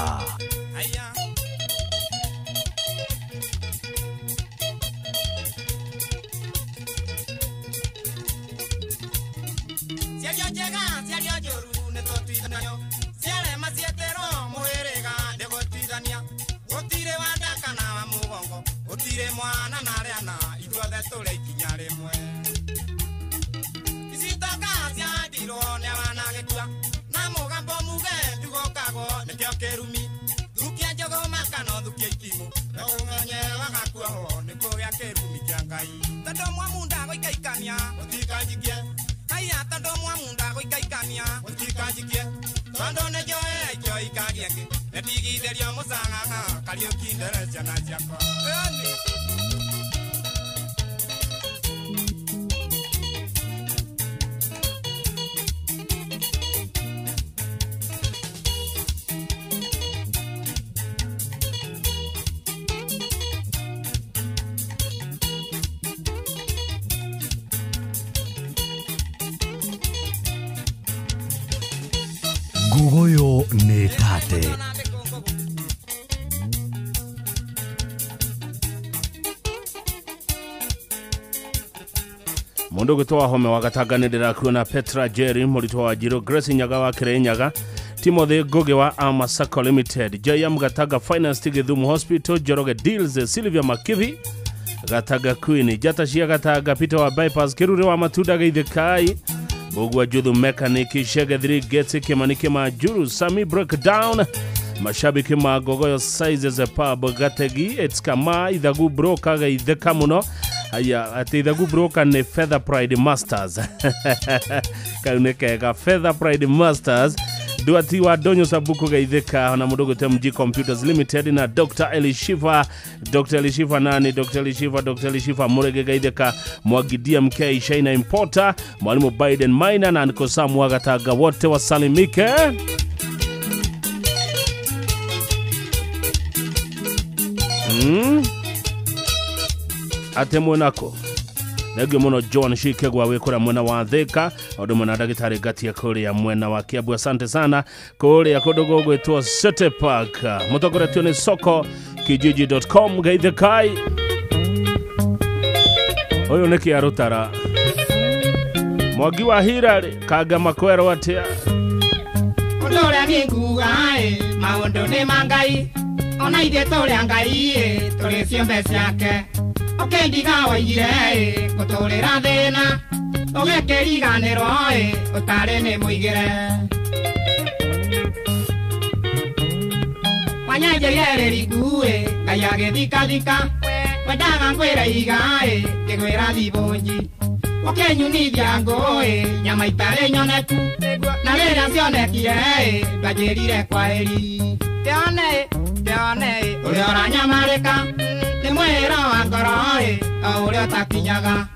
Gugoyo nĩ tate. Mundu gwitwo Wahome wa Gatanga nĩ ndĩrakuona Petra Jerry mũrutwo wa Njirũ, Grace Nyaga wa Kirinyaga, Timothy Ngugi wa Amasako Limited, Joyam Gatanga Finance Githumu Hospital, Njoroge Deals, Sylvia Makivi Gatanga Queen, Jata cia Gatanga, Peter wa Bypass, Kirure wa Matunda Geithikai, Mbugua Juthu Mechanic, Shege 3 Gates, Kimani Kimajuru, Sami Breakdown, Mashabiki ma Ngogoyo Sizes Pub Gategi it's kama ithagu broker geitheka muno. Aya ati ithagu broker ni Feather Pride Masters. Kau nĩ kega Feather Pride Masters. Duati wa Donyo Sabuku geitheka na mundu gwĩtwo MG Computers Limited na Dr. Elishifa, Dr. Elishifa nani, Dr. Elishifa, Dr. Elishifa Murege geitheka, Mwangi DMK China Importer, Mwalimu Biden Minor na Nkosamu Wagataga wote wasalimike. Ate mwenako Thengio muno John Shikegwa wĩ kũrĩa mwena wa Thika, ũndũ mwena ndagĩtarĩ Ngatia kũrĩa mwena wa Kiambu. Asante sana kũrĩa kũndũ gũgwĩtwo City Park, mũtongoretio nĩ soko kijiji.com geithikai. Ũyũ nĩ Kĩarũtara Mwangi wa Hirarĩ Kanga makwero atĩa. Ũndũ ũrĩa niĩ nguga-ĩ, maũndũ nĩ ma Ngai, ona ithuĩ tũrĩ a Ngai-ĩ, tũrĩ ciũmbe ciake. Ũkĩndiga waigire-ĩ, ngũtũrĩra thĩna, ũgĩkĩriganĩrwo-ĩ, ũtarĩ nĩ mũigĩre. Wanyanjĩire rĩriku-ĩ, Ngai agĩthikathika, wendaga ngwĩre iga-ĩ, ngĩgwĩra thibũnji. Ũkĩnyunithia ngũ-ĩ, nyama itarĩ nyoneku, na rĩrĩa cionekire-ĩ, ndwanjĩrire kwaheri. Kĩone-ĩ, kĩone-ĩ, ũrĩa ũranyamarĩka, nĩ mwĩra wa ngoro-ĩ, o ũrĩa ũtakinyaga.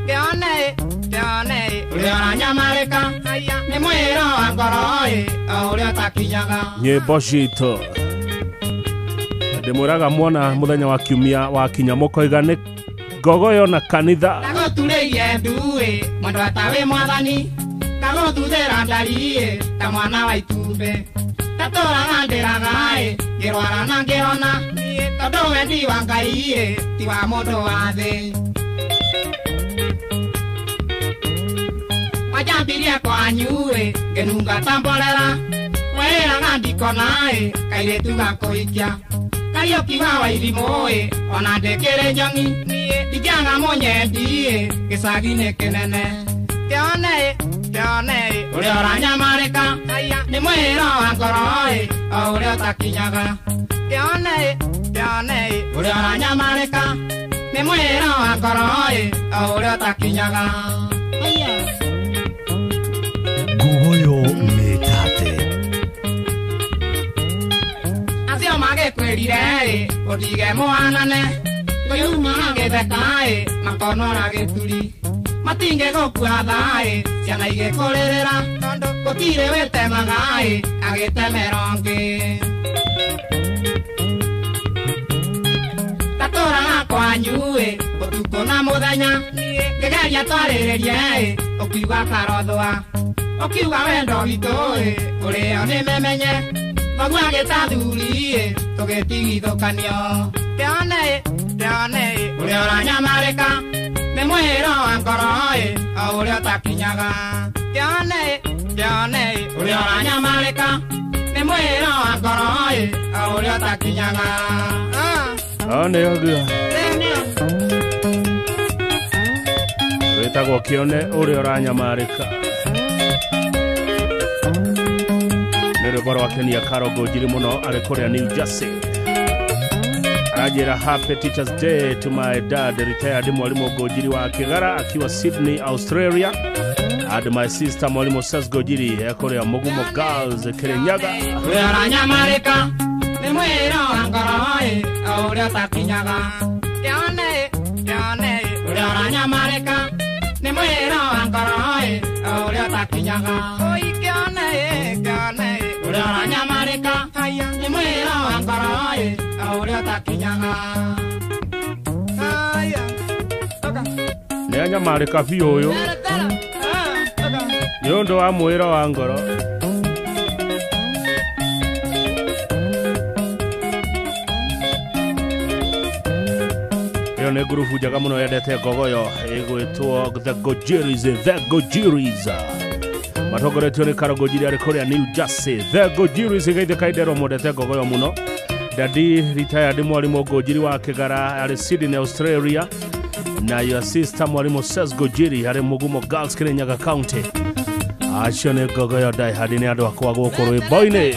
Kĩone-ĩ, kĩone-ĩ, ũrĩa ũranyamarĩka, nĩ mwĩra wa ngoro-ĩ, o ũrĩa ũtakinyaga. Nyĩmbo citũ ndĩmwĩraga mwona mũthenya wa kiumia wa kinya mũkoiga nĩ Ngogoyo na kanitha. Ndagũturĩirie ndu-ĩ, mwendwa ta wĩ mwathani, ndagũthuthĩra ndari-ĩ, ta mwana wa itumbĩ. Ndatũraga ndĩraga-ĩ, ngĩrwara na ngĩhona, tondũ wendi wa Ngai-ĩ, ti wa mũndũ wa thĩ. Wanjambirie kwanyu-ĩ, ngĩnunga ta mborera, wĩraga ndikona-ĩ, kairĩtu gakũhikia. Kariũki wa Wairimũ-ĩ, ona ndĩkĩrĩ njong'i, ndingĩaga mũnyendi-ĩ, gĩcagi-inĩ kĩnene. Kĩone-ĩ, kĩone-ĩ, ũrĩa ũranyamarĩka, nĩ mwĩra wa ngoro-ĩ, o ũrĩa ũtakinyaga. Kĩone-ĩ, kĩone-ĩ, ũrĩa ũranyamarĩka, nĩ mwĩra wa ngoro-ĩ, o ũrĩa ũtakinyaga. Ngogoyo mĩtate. Acio magĩkwĩrire-ĩ, ũtige mũhanane, ngũyuma gĩtheka-ĩ, makonora gĩturi. Matingĩgũkua tha-ĩ, ciana igĩkũrĩrĩra, tondũ gũtirĩ wĩtemaga-ĩ, agĩtemera ũngĩ. Ndatũraga kwanyu-ĩ, ũtukũ na mũthenya, ngĩgeria twarĩrĩrie-ĩ, ũkiuga karothũa. Ũkiuga wendo witũ-ĩ, ũrĩo nĩ memenye, thoguo agĩtathuri-ĩ, tũgĩtigithũkanio. Kĩone-ĩ, kĩone-ĩ, ũrĩa ũranyamarĩka, nĩ mwĩra wa ngoro-ĩ, o ũrĩa ũtakinyaga. Kĩone-ĩ, kĩone-ĩ, ũrĩa ũranyamarĩka, nĩ mwĩra wa ngoro-ĩ, o ũrĩa ũtakinyaga. Nĩ ũguo wĩtagwo Kĩone ũrĩa ũranyamarĩka. Nĩ rwĩmbo rwa Kenia Karo Ngũnjiri mũno arĩ kũrĩa New Jersey. Aranjĩra happy Teachers Day to my dad retired Mwalimu Ngũnjiri wa Kĩgara akiwa Sydney, Australia, and my sister Mwalimu Sas Ngũnjiri kũrĩa Mugumo Girls Kirinyaga. Ũrĩa ũranyamarĩka, nĩ mwĩra wa ngoro-ĩ, o ũrĩa ũtakinyaga. Kĩone-ĩ, kĩone-ĩ, ũrĩa ũranyamarĩka, nĩ mwĩra wa ngoro-ĩ, o ũrĩa ũtakinyaga. Oi kĩone-ĩ, kĩone-ĩ, ũrĩa ũranyamarĩka, nĩ mwĩra wa ngoro-ĩ, o ũrĩa ũtakinyaga. Nĩ anyamarĩka biũ ũyũ nĩ ũndũ wa mwĩra wa ngoro. Ĩyo nĩ ngurubu njega mũno yendete Ngogoyo ĩgwĩtwo The Gojiris, The Gojiris matongoretio nĩ Karo Ngũnjiri arĩ kũrĩa New Jersey. The Gojiris geithĩka inderwo mwendete Ngogoyo mũno. Daddy retired Mwalimu Ngũnjiri wa Kĩgara arĩ Sydney, Australia, na your sister Mwalimu Sas Ngũnjiri arĩ Mugumo Girls Kirinyaga County. Acio nĩ Ngogoyo diehard nĩ andũ akwa gũkũ rwĩmbo-inĩ.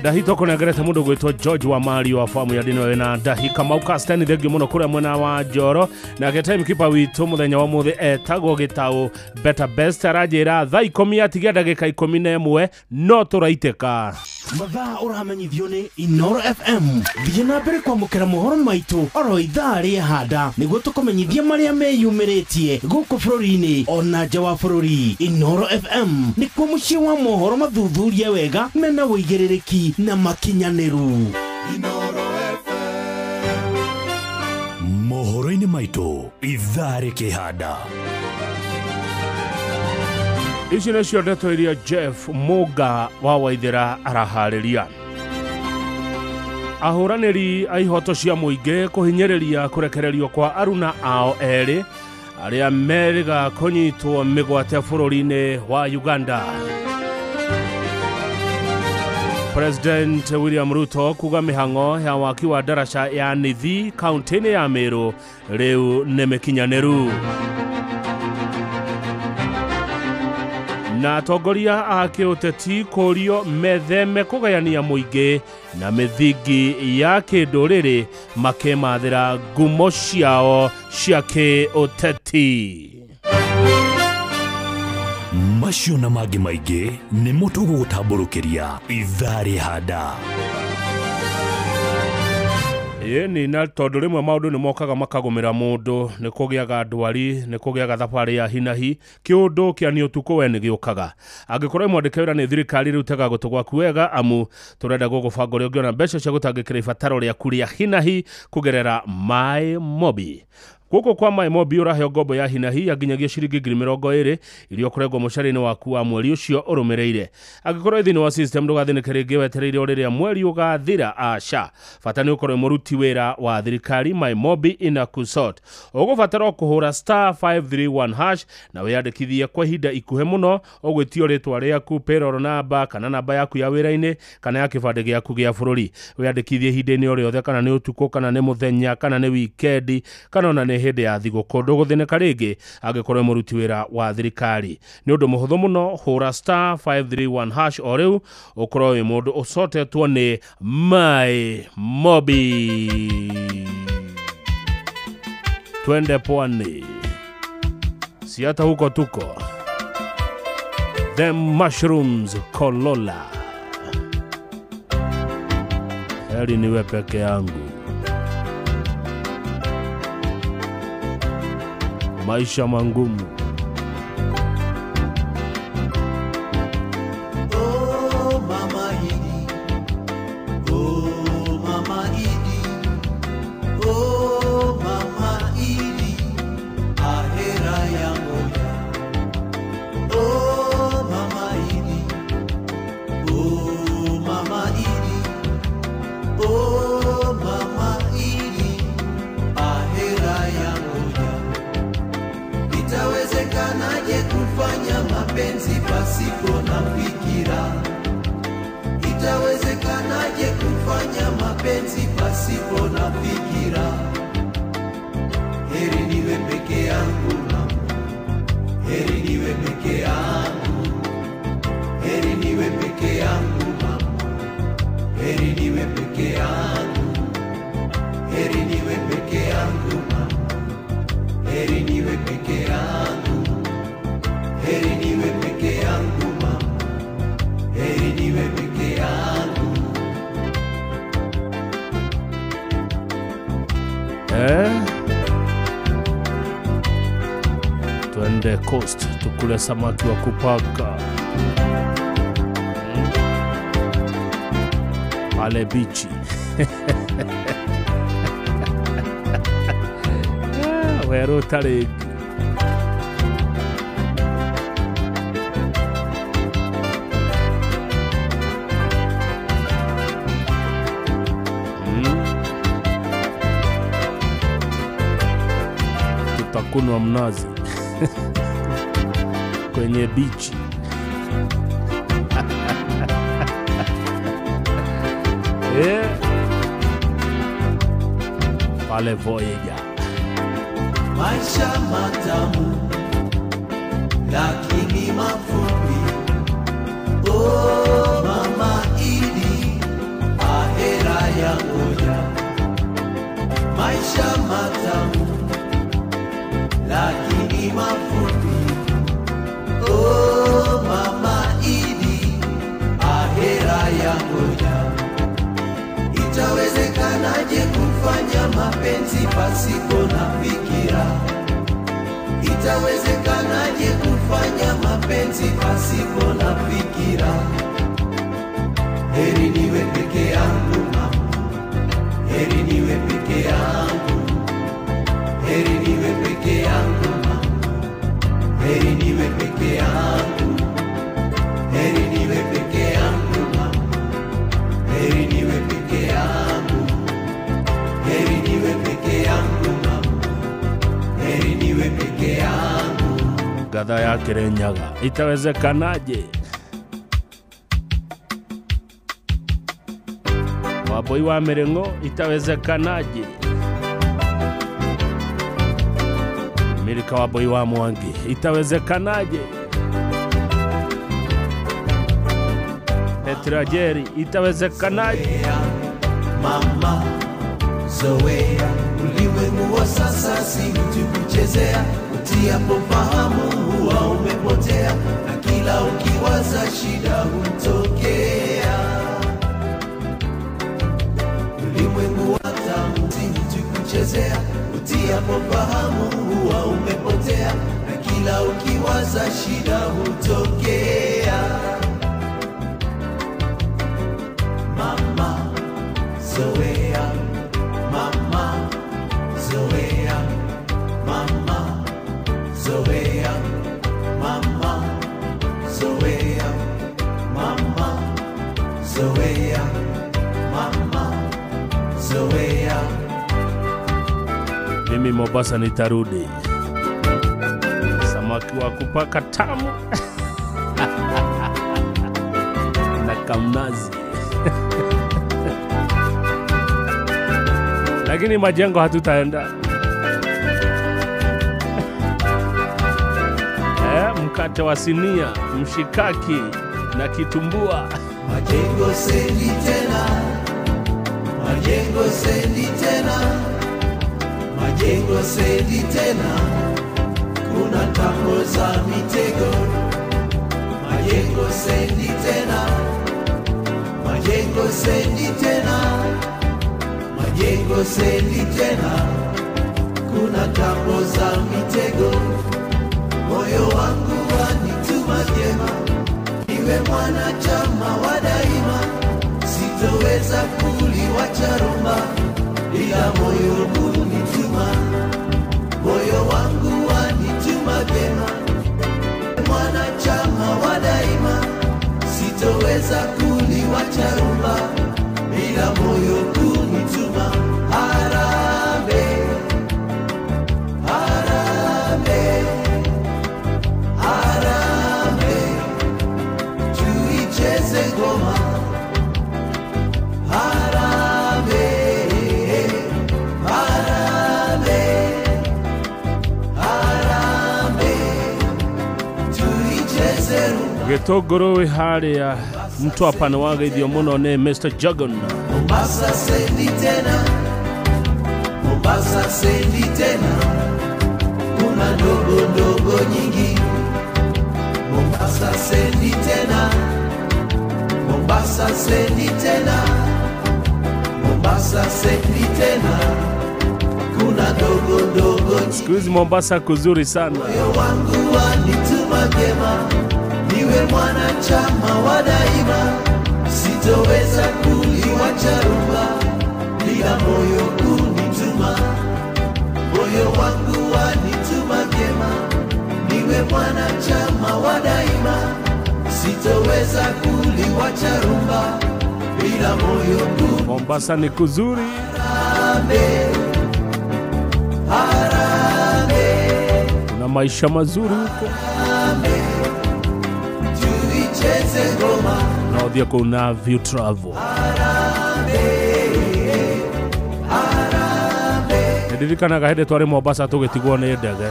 Ndahi tũkũnengerete mũndũ gwĩtwo George wa Mario wa famu ya Dino na Ndahi Kamau Castani thengio mũno kũrĩa mwena wa Njoro. Nake timekeeper witũ mũthenya wa mũthĩ etagwo Gĩtaũ Better Best aranjĩra thaa 10 atigia ndagĩka 11 no tũraitĩka. Mathaa ũramenyithio nĩ Inoro FM. Thiĩ na mbere kwamũkĩra mohoro maitũ oro ithaa rĩa handa nĩguo tũkũmenyithie marĩa meyumĩrĩtie gũkũ bũrũri-inĩ ona nja wa bũrũri. Inoro FM nĩkuo mũciĩ wa mohoro mathuthurie wega mena ũigĩrĩrĩki na makinyanĩru. Mohoro-inĩ maitũ ithaa rĩkĩhanda. Ici nĩcio ndeto iria Jeff Muga wa Waithera araharĩria. Ahũranĩri a ihoto cia mũingĩ kũhinyĩrĩria kũrekererio kwa aruna ao erĩ arĩa merĩga kũnyitwo mĩgwate bũrũri-inĩ wa Uganda. President William Ruto kuga mĩhang'o ya waki wa daraca ya Nithi kaunti-inĩ ya Meru rĩu nĩ mĩkinyanĩru. Na atongoria a kĩũteti kũrio metheme kũgayania mũingĩ na mĩthingi ya kĩndũrĩrĩ makĩmathĩra ngumo ciao cia kĩũteti. Macio na mangĩ maingĩ nĩmo tũgũgũtambũrũkĩria ithaa rĩhanda. Ĩni na tondũ rĩmwe maũndũ nĩ mokaga makagũmĩra mũndũ, nĩ kũgĩaga ndwari, nĩ kũgĩaga thabarĩ ya hinahi, kĩũndũ kĩa nĩ ũtukũ we nĩ gĩũkaga. Angĩkorwo mwandĩke wĩra nĩ thirikari rĩu tega gũtũ gwaku wega, amu tũrenda gũgũbanga ũrĩa ũngĩona mbeca cia gũtangĩkĩra ibataro rĩaku rĩa hinahi kũgerera My Mobi. Gũkũ kwa My Mobi ũraheo ngombo ya hinahi ya nginyagia ciringi 20,000 iria ũkũrengwo mũcara-inĩ waku wa mweri ũcio ũrũmĩrĩire. Angĩkorwo wĩ thĩinĩ wa system ndũgathĩnĩke rĩngĩ wetereire o rĩrĩa mweri ũgathira, aca. Bata nĩ ũkorwo mũruti wĩra wa thirikari. My Mobi ina kusort. Ũgũbatara kũhũra *531# na wĩyandĩkithie kwa ihinda ikuhĩ mũno. Ũgwĩtio rĩtwa rĩaku, payroll number kana namba yaku ya wĩra-inĩ kana ya kĩbandĩ gĩaku gĩa bũrũri. Wĩyandĩkithie ihinda-inĩ o rĩothe, kana nĩ ũtukũ, kana nĩ mũthenya, kana nĩ wikendi, kana ona nĩ hĩndĩ ya thigũkũ. Ndũgũthĩnĩka rĩngĩ angĩkorwo mũruti wĩra wa thirikari. Nĩ ũndũ mũhũthũ mũno, hũra *531# o rĩu ũkorwo wĩ mũndũ ũcotetwo nĩ My Mobi. Twende pwani, si hata huko tuko. The Mushrooms Kolola. Heri niwe peke yangu. Maisha mangumu. Oh mama Idi, oh mama Idi, oh mama Idi, ahera ya moya. Oh mama Idi, oh mama Idi, oh mama Idi, ahera ya moya. Itawezekanaje kufanya mapenzi pasipo na fikira? Itawezekanaje kufanya mapenzi pasipo na fikira? Heri niwe peke yangu mama, heri niwe peke yangu, heri niwe peke yangu mama, heri niwe peke yangu, heri niwe peke yangu mama, heri niwe peke yangu, heri niwe peke yangu mama, heri niwe peke yangu. Twende coast tukule samaki wa kupaka pale bichi. Wero tariki. Tutakunwa mnazi kwenye bichi. Pale Voyager. Maisha matamu lakini mafupi. Oh mama Idi, Maisha matamu lakini mafupi. Oh mama Idi, ahera ya ngoja. Itawezekanaje kufanya mapenzi pasipo na fikira? Itawezekanaje kufanya mapenzi pasipo na fikira? Heri niwe peke yangu mama, heri niwe peke yangu, heri niwe peke yangu mama, heri niwe peke yangu, heri niwe peke yangu mama, heri niwe peke yangu, heri niwe peke yangu mama, heri niwe peke yangu. Ngatha ya Kirinyaga, itawezekanaje? Waboi wa Miringo, itawezekanaje? Milika Waboi wa Mwangi, itawezekanaje? Petra Jerry, itawezekanaje? Mama zoea, ulimwengu wa sasa si mtu kuchezea. Utiapo fahamu huwa umepotea, na kila ukiwaza shida hutokea. Ulimwengu wa tamu si mtu kuchezea. Utiapo fahamu huwa umepotea, na kila ukiwaza shida hutokea. Mama zoea, mama zoea, mama zoea, mama zoea, mama zoea, mama zoea. Mimi Mombasa nitarudi. Samaki wa kupaka tamu na kamnazi. Lakini majengo hatutaenda. Mkate wa sinia, mshikaki na kitumbua. Majengo sendi tena, majengo sendi tena, majengo sendi tena. Kuna tambo za mitego. Majengo sendi tena, majengo sendi tena, majengo sendi tena. Kuna tambo za mitego. Moyo wangu wanituma vyema, niwe mwanachama wa daima. Sitoweza kuliwacha Roma bila moyo kunituma. Moyo wangu wanituma vyema, mwanachama wa daima. Sitoweza kuliwacha Roma bila moyo kunituma. Harambee, harambee, harambee, tuicheze ngoma. Harambee, harambee, harambee, tuicheze rumba. Gĩtũngũrũ wĩ harĩa Mtwapa nĩ wageithio mũno nĩ Mr. Jagon. Mombasa sendi tena, Mombasa sendi tena, kuna ndogo ndogo nyingi. Mombasa sendi tena, Mombasa sendi tena, Mombasa sendi tena, kuna ndogo ndogo nyingi. Siku hizi Mombasa kuzuri sana. Moyo wangu wanituma vyema, niwe mwanachama wa daima. Sitoweza kuliwacha rumba bila moyo kunituma. Moyo wangu wanituma vyema, niwe mwanachama wa daima. Sitoweza kuliwacha rumba bila moyo kunituma. Mombasa ni kuzuri. Harambee, harambee, kuna maisha mazuri huko. Harambee, tuicheze ngoma. Na odhia kuna View Travel. Harambee, harambee, Nĩndirikanaga hĩndĩ twarĩ Mombasa tũgĩtigwo nĩ ndege.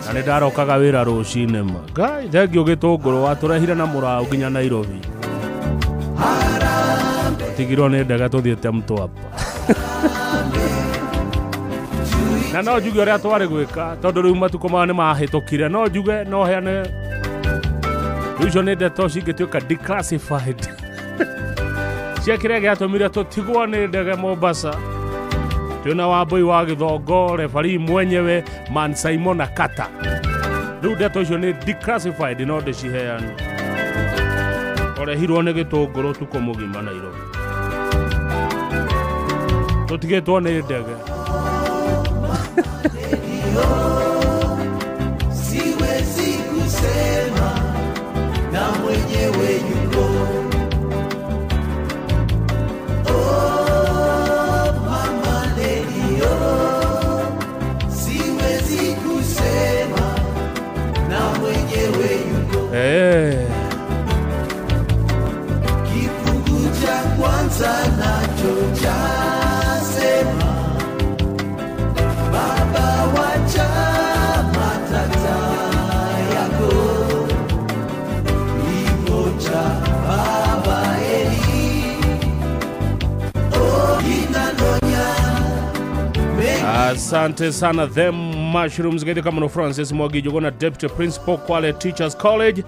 Na nĩ ndarokaga wĩra rũcinĩ ma. Ngai, thengio gĩtũngũrũ watũrehire na mũraũ nginya Nairobi. Tigirwo nĩ ndege tũthiĩte Mtwapa. Na no njuge ũrĩa twarĩ gwĩka tondũ rĩu matukũ maya nĩ mahĩtũkire, no njuge no heane rĩu icio nĩ ndeto cingĩtuĩka declassified cia kĩrĩa gĩatũmire tũtigwo nĩ ndege Mombasa. Twĩna Wambui wa Gĩthongo, referee mwenyewe Man Simon Akata. Rĩu ndeto icio nĩ declassified no ndĩciheane. Orehirwo nĩ gĩtũngũrũ tukũ mũgima Nairobi, tũtigĩtwo nĩ ndege. Siwezi kusema na mwenyewe yuko. Oh, mama lady, oh, siwezi kusema na mwenyewe yuko. Kifungu cha kwanza nacho chasema, baba wacha matata yako, ivocha baba Eli, oh, inanonya. Asante sana them mushrooms gete kama no Francis Mwangi Njuguna, Deputy Principal Kwale Teachers College.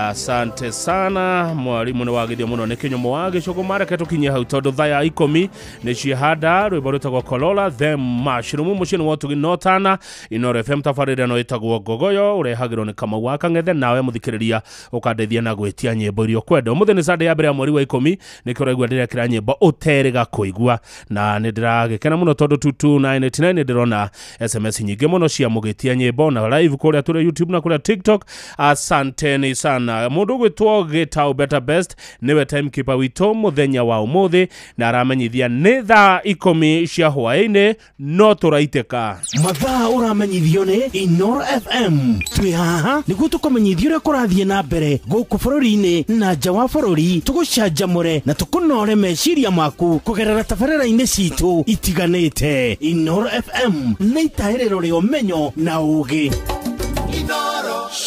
Asante sana mwalimu nĩ wagithio mũno nĩ kĩnyũmũ wa gĩcũgũ mareke tũkinye hau tondũ thaa ya 10 nĩ ciehanda rwĩmbo rwĩtagwo Kolola them mushroom mũciĩ nĩ wotugi notana Inoro FM tabarĩra no ĩtagwo Ngogoyo ũrehagĩrwo nĩ Kamau wa Kang'ethe nawe mũthikĩrĩria ũkandeithia na gwĩtia nyĩmbo iria ũkwenda. Ũmũthĩ nĩ Sunday ya mbere ya mweri wa 10 nĩkĩo ũraigua ndĩrekĩra nyĩmbo ũterĩga kũigua na nĩ ndĩragĩkena mũno tondũ 22989 nĩ ndĩrona SMS nyingĩ mũno cia mũgĩtia nyĩmbo na live kũrĩa tũrĩ YouTube na kũrĩa TikTok. Asanteni sana. Mundu gwitwo Gitau Better Best niwe timekeeper witũ muthenya wa umuthi na aramenyithia nĩ thaa 10 cia hwaĩ-inĩ no tũraitĩka. Mathaa ũramenyithio nĩ Inoro FM. Twĩ haha nĩguo tũkũmenyithia ũrĩa kũrathiĩ na mbere gũkũ bũrũri-inĩ na nja wa bũrũri, tũgũcanjamũre na tũkũnore meciria maku kũgerera tabarĩra-inĩ citũ itiganĩte. Inoro FM nĩ itahĩrĩro rĩa ũmenyo na ũũgĩ.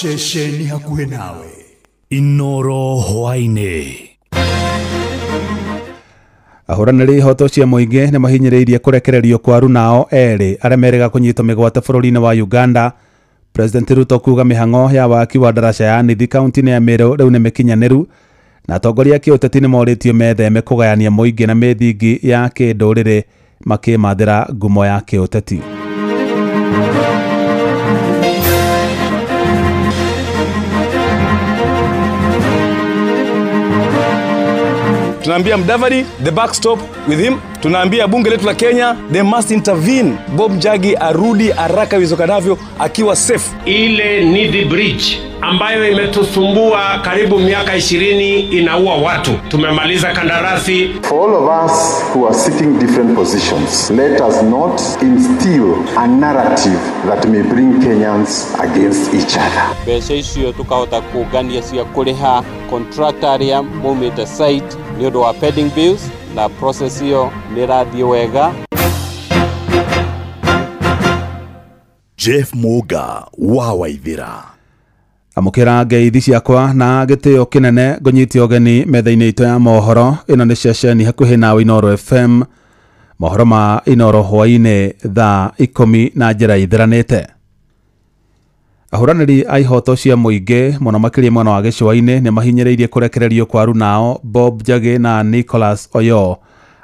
Ceceni hakuhĩ nawe. Inoro hwaĩ-inĩ. Ahũranĩri ihoto cia mũingĩ nĩ mahinyĩrĩirie kũrekererio kwa arunao erĩ arĩa merĩga kũnyitwo mĩgwate bũrũri-inĩ wa Uganda. President Ruto kuga mĩhang'o ya waki wa ndaraca ya Nithi kaunti-inĩ ya Meru rĩu nĩ mĩkinyanĩru, na atongoria a kĩũteti nĩ morĩtio metheme kũgayania mũingĩ na mĩthingi ya kĩndũrĩrĩ makĩmathĩra ngumo ya kĩũteti. Tunaambia Mudavadi, the back stop with him. Tunaambia bunge letu la Kenya, they must intervene. Bob Njagi arudi haraka iwezekanavyo akiwa safe. Ile Nithi Bridge ambayo imetusumbua karibu miaka 20 inaua watu. Tumemaliza kandarasi. For all of us who are seeking different positions, let us not instill a narrative that may bring Kenyans against each other. Mbeca icio tukahota kũngania cia kũrĩha contractor arĩa maumĩte site nĩ ũndũ wa pending bills, na process ĩyo nĩ ĩrathiĩ wega. Jeff Muga wa Waithira. Amũkĩra ngeithi ciakwa na gĩtĩo kĩnene ngũnyite ũgeni metha-inĩ itũ ya mohoro. Ĩno nĩ ceceni hakuhĩ nawe Inoro FM. Mohoro ma Inoro hwaĩ-inĩ thaa 10 na njĩra ithiranĩte. Ahũranĩri a ihoto cia mũingĩ mũno makĩria mwena wa gĩcũa-inĩ nĩ mahinyĩrĩirie kũrekererio kwa arunao Bob Njagi na Nicholas Oyoo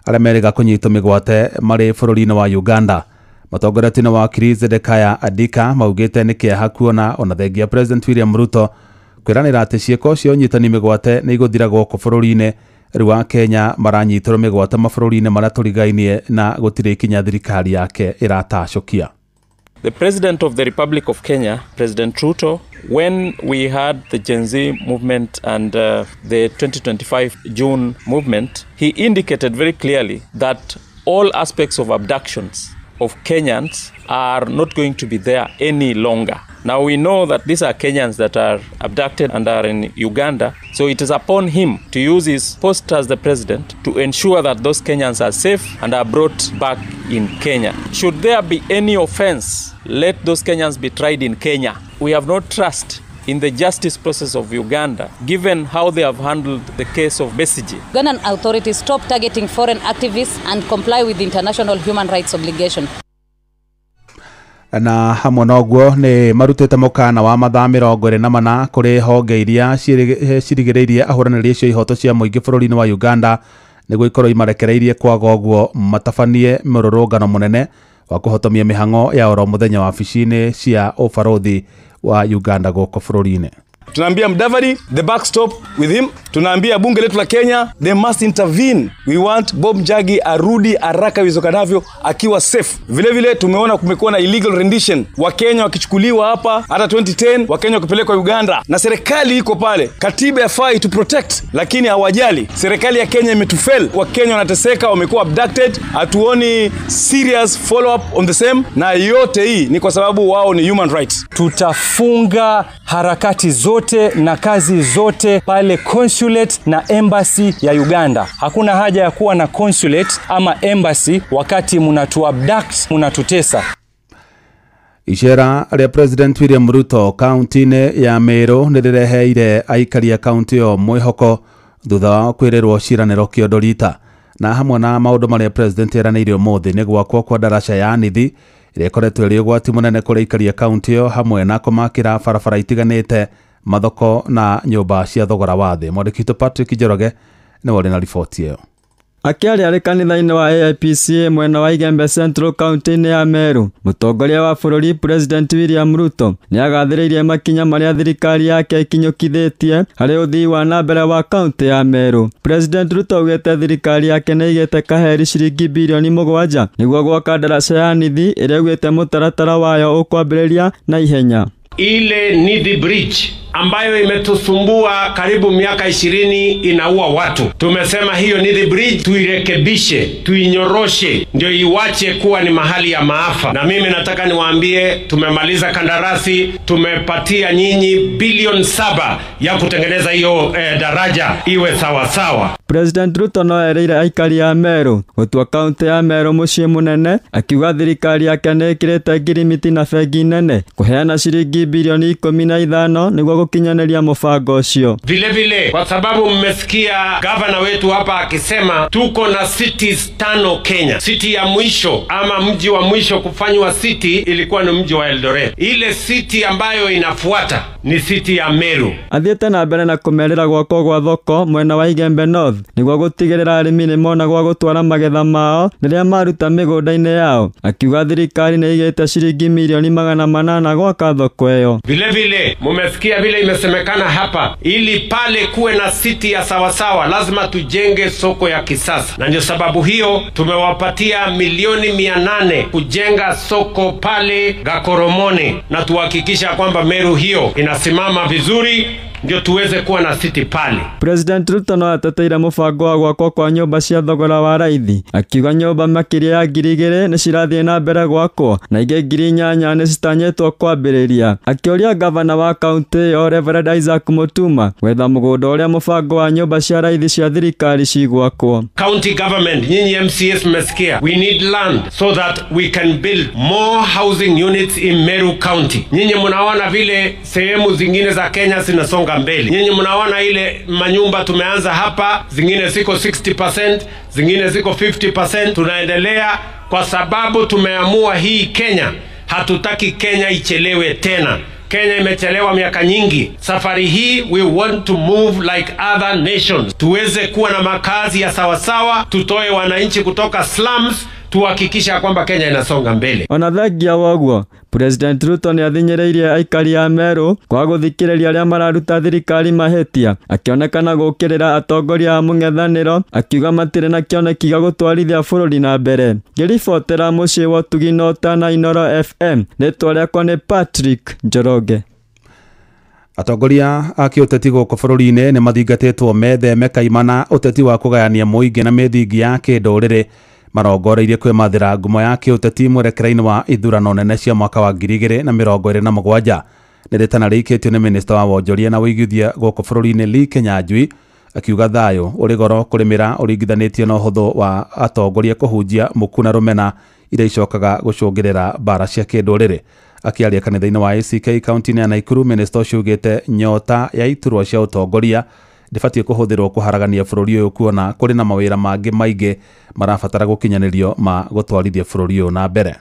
arĩa merĩga kũnyitwo mĩgwate marĩ bũrũri-inĩ wa Uganda. Matongoretio nĩ wakiri Zedekiah Adika maugĩte nĩ kĩeha kuona ona thengia President William Ruto kwĩranĩra atĩ ciĩko cia ũnyitani mĩgwate nĩ igũthira gũkũ bũrũri-inĩ. Rĩu wa Kenya maranyitĩrwo mĩgwate mabũrũri-inĩ marĩa tũrigainie na gũtirĩ ikinya thirikari yake ĩratacũkia. The President of the Republic of Kenya, President Ruto, when we had the Gen Z movement and the 2025 June movement, he indicated very clearly that all aspects of abductions of Kenyans are not going to be there any longer. Now we know that these are Kenyans that are abducted and are in Uganda, so it is upon him to use his post as the president to ensure that those Kenyans are safe and are brought back in Kenya. Should there be any offense, let those Kenyans be tried in Kenya. We have no trust in the justice process of Uganda, given how they have handled the case of Besigye. Ugandan authorities stop targeting foreign activists and comply with international human rights obligation. Na hamwe noguo nĩ marutĩte mũkana wa mathaa 24 kũrĩ honge iria cirigĩrĩirie ahũranĩri acio ihoto cia mũingĩ bũrũri-inĩ wa Uganda nĩguo ikorwo imarekereirie kwaga ũguo matabanie mũrũrũngano mũnene wa kũhotomia mĩhang'o ya oro mũthenya wabici-inĩ cia ũbarũthi wa Uganda gũkũ bũrũri-inĩ. Tunaambia Mudavadi, the buck stop with him. Tunaambia bunge letu la Kenya, they must intervene. We want Bob Njagi arudi haraka iwezekanavyo akiwa safe. Vile vile tumeona kumekuwa na illegal rendition, Wakenya wakichukuliwa hapa hata 2010, Wakenya wakipelekwa Uganda, na serikali iko pale. Katiba yafai to protect, lakini hawajali. Serikali ya Kenya imetufail. Wakenya wanateseka, wamekuwa abducted. Hatuoni serious follow up on the same, na yote hii ni kwa sababu wao ni human rights. Tutafunga harakati zote na kazi zote pale consulate na embassy ya Uganda. Hakuna haja ya kuwa na consulate ama embassy wakati mnatu abduct, mnatutesa. Icera rĩa President William Ruto kaunti-inĩ ya Meru nĩ rĩreheire aikari a kaunti ĩyo mwĩhoko thutha wa kwĩrĩrwo ciĩranĩro kĩondo rita. Na hamwe na maũndũ marĩa President eranĩire ũmũthĩ nĩ gwakwo kwa ndaraca ya Nithi ĩrĩa ĩkoretwo ĩrĩ ũgwati mũnene kũrĩ aikari a kaunti ĩyo, hamwe na kũmakĩra barabara itiganĩte, mathoko na nyũmba cia thogora wa thĩ. Mwandĩki witũ Patrick Njoroge nĩwe ũrĩ na riboti ĩyo. Akĩaria arĩ kanitha-inĩ wa AIPCA mwena wa Igembe Central kaunti-inĩ ya Meru, mũtongoria wa bũrũri President William Ruto nĩagathĩrĩirie makinya marĩa thirikari yake ĩkinyũkithĩtie harĩ ũthii wa na mbere wa kaunti ya Meru. President Ruto augĩte thirikari yake nĩĩigĩte kaheri ciringi birioni 7 nĩguo gwaka ndaraca ya Nithi ĩrĩa augĩte mũtaratara wayo ũkwambĩrĩria na ihenya. Ile Nithi Bridge ambayo imetusumbua karibu miaka 20 inaua watu. Tumesema hiyo Nithi Bridge tuirekebishe, tuinyoroshe, ndio iwache kuwa ni mahali ya maafa. Na mimi nataka niwaambie, tumemaliza kandarasi, tumepatia nyinyi bilioni 7 ya kutengeneza hiyo daraja iwe sawa sawa. President Ruto no erĩire aikari a Meru gũtua kaunti ya Meru mũciĩ mũnene, akiuga thirikari yake nĩ ĩkĩrĩte ngirimiti na bengi nene kũheana ciringi bilioni 15 nĩguo gũkinyanĩria mũbango ũcio. Vile vile, kwa sababu mmesikia gavana wetu hapa akisema tuko na cities 5 Kenya. City ya mwisho ama mji wa mwisho kufanywa city ilikuwa ni mji wa Eldoret. Ile city ambayo inafuata ni city ya Meru. Athiĩte na mbere na kũmerĩra gwakwo gwa thoko mwena wa Igembe North nĩguo gũtigĩrĩra arĩmi nĩmona gwa gũtwara magetha mao rĩrĩa maruta mĩgũnda-inĩ yao. Akiuga thirikari nĩ ĩigĩte ciringi milioni 800 gwaka thoko ĩyo. Vile vile mumesikia vile imesemekana hapa, ili pale kuwe na city ya sawasawa lazima tujenge soko ya kisasa, na ndio sababu hiyo tumewapatia milioni 800 kujenga soko pale Gakoromone, na tuhakikisha kwamba Meru hiyo inasimama vizuri ndio tuweze kuwa na city pale. President Ruto no ateteire mũbango wa gwakwo kwa nyũmba cia thogora wa raithi, akiuga nyũmba makĩria ya 2000 nĩ cirathiĩ na mbere gwakwo na ingĩ 8000 nĩ citanyĩtwo kwambĩrĩria. Akĩũria gavana wa kaunti ĩyo Reverend Isaac Mutuma gwetha mũgũnda ũrĩa mũbango wa nyũmba cia raithi cia thirikari cigwakwo. County government, nyinyi MCS mmesikia, we need land so that we can build more housing units in Meru County. Nyinyi mnaona vile sehemu zingine za Kenya zinasonga mbele. Nyinyi mnaona ile manyumba tumeanza hapa, zingine ziko 60%, zingine ziko 50%. Tunaendelea kwa sababu tumeamua hii Kenya, hatutaki Kenya ichelewe tena. Kenya imechelewa miaka nyingi. Safari hii we want to move like other nations. Tuweze kuwa na makazi ya sawasawa, tutoe wananchi kutoka slums, tuhakikisha kwamba Kenya inasonga mbele. Ona thengia woguo, President Ruto nĩathinyĩrĩirie aikari a Meru kwa gũthikĩrĩria arĩa mararuta thirikari mahĩtia, akĩonekana gũũkĩrĩra atongoria a mũng'ethanĩro, akiuga matirĩ na kĩoneki gĩa gũtwarithia bũrũri na mbere. Ngĩribotera mũciĩ wa Ũtugi na Ũtana Inooro FM, rĩtwa rĩakwa nĩ Patrick Njoroge. Atongoria a kĩũteti gũkũ bũrũri-inĩ nĩ mathingatĩtwo metheme kaimana ũteti wa kũgayania mũingĩ na mĩthingi ya kĩndũrĩrĩ marongoreirie kwĩmathĩra ngumo ya kĩũteti mwerekera-inĩ wa ithurano nene cia mwaka wa 2027. Nĩ rĩtana rĩikĩtio nĩ minista wa wonjoria na ũigithia gũkũ bũrũri-inĩ Lee Kinyanjui, akiuga thayũ ũrĩ goro kũrĩmĩra ũringithanĩtio na ũhũthũ wa atongoria kũhunjia muku na rũmena iria icokaga gũcũngĩrĩra mbara cia kĩndũrĩrĩ. Akiaria kanitha-inĩ wa ACK kaunti-inĩ ya Naikuru, minista ũcio augĩte nyota ya iturwa cia ũtongoria ndĩbatiĩ kũhũthĩrwo kũharagania bũrũri ũyũ, kuona kũrĩ na mawĩra mangĩ maingĩ marabatara gũkinyanĩrio ma gũtwarithia bũrũri ũyũ na mbere.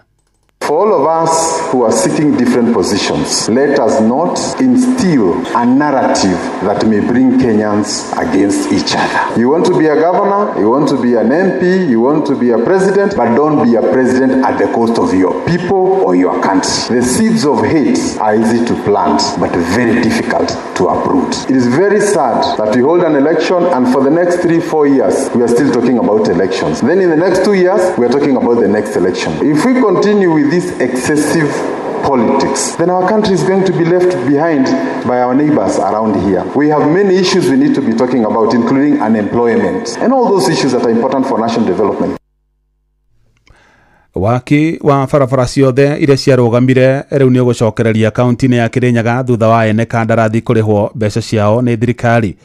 For all of us who are seeking different positions, let us not instill a narrative that may bring Kenyans against each other. You want to be a governor, you want to be an MP, you want to be a president, but don't be a president at the cost of your people or your country. The seeds of hate are easy to plant, but very difficult to uproot. It is very sad that we hold an election and for the next 3-4 years, we are still talking about elections. Then in the next 2 years, we are talking about the next election. If we continue with this excessive politics, then our country is going to be left behind by our neighbors around here. We have many issues we need to be talking about, including unemployment and all those issues that are important for national development. Waki wa barabara ciothe iria ciarũgamire rĩu nĩ ũgũcokereria kaunti-inĩ ya Kirinyaga thutha wa ene kandarathi kũrĩhwo mbeca ciao nĩ thirikari.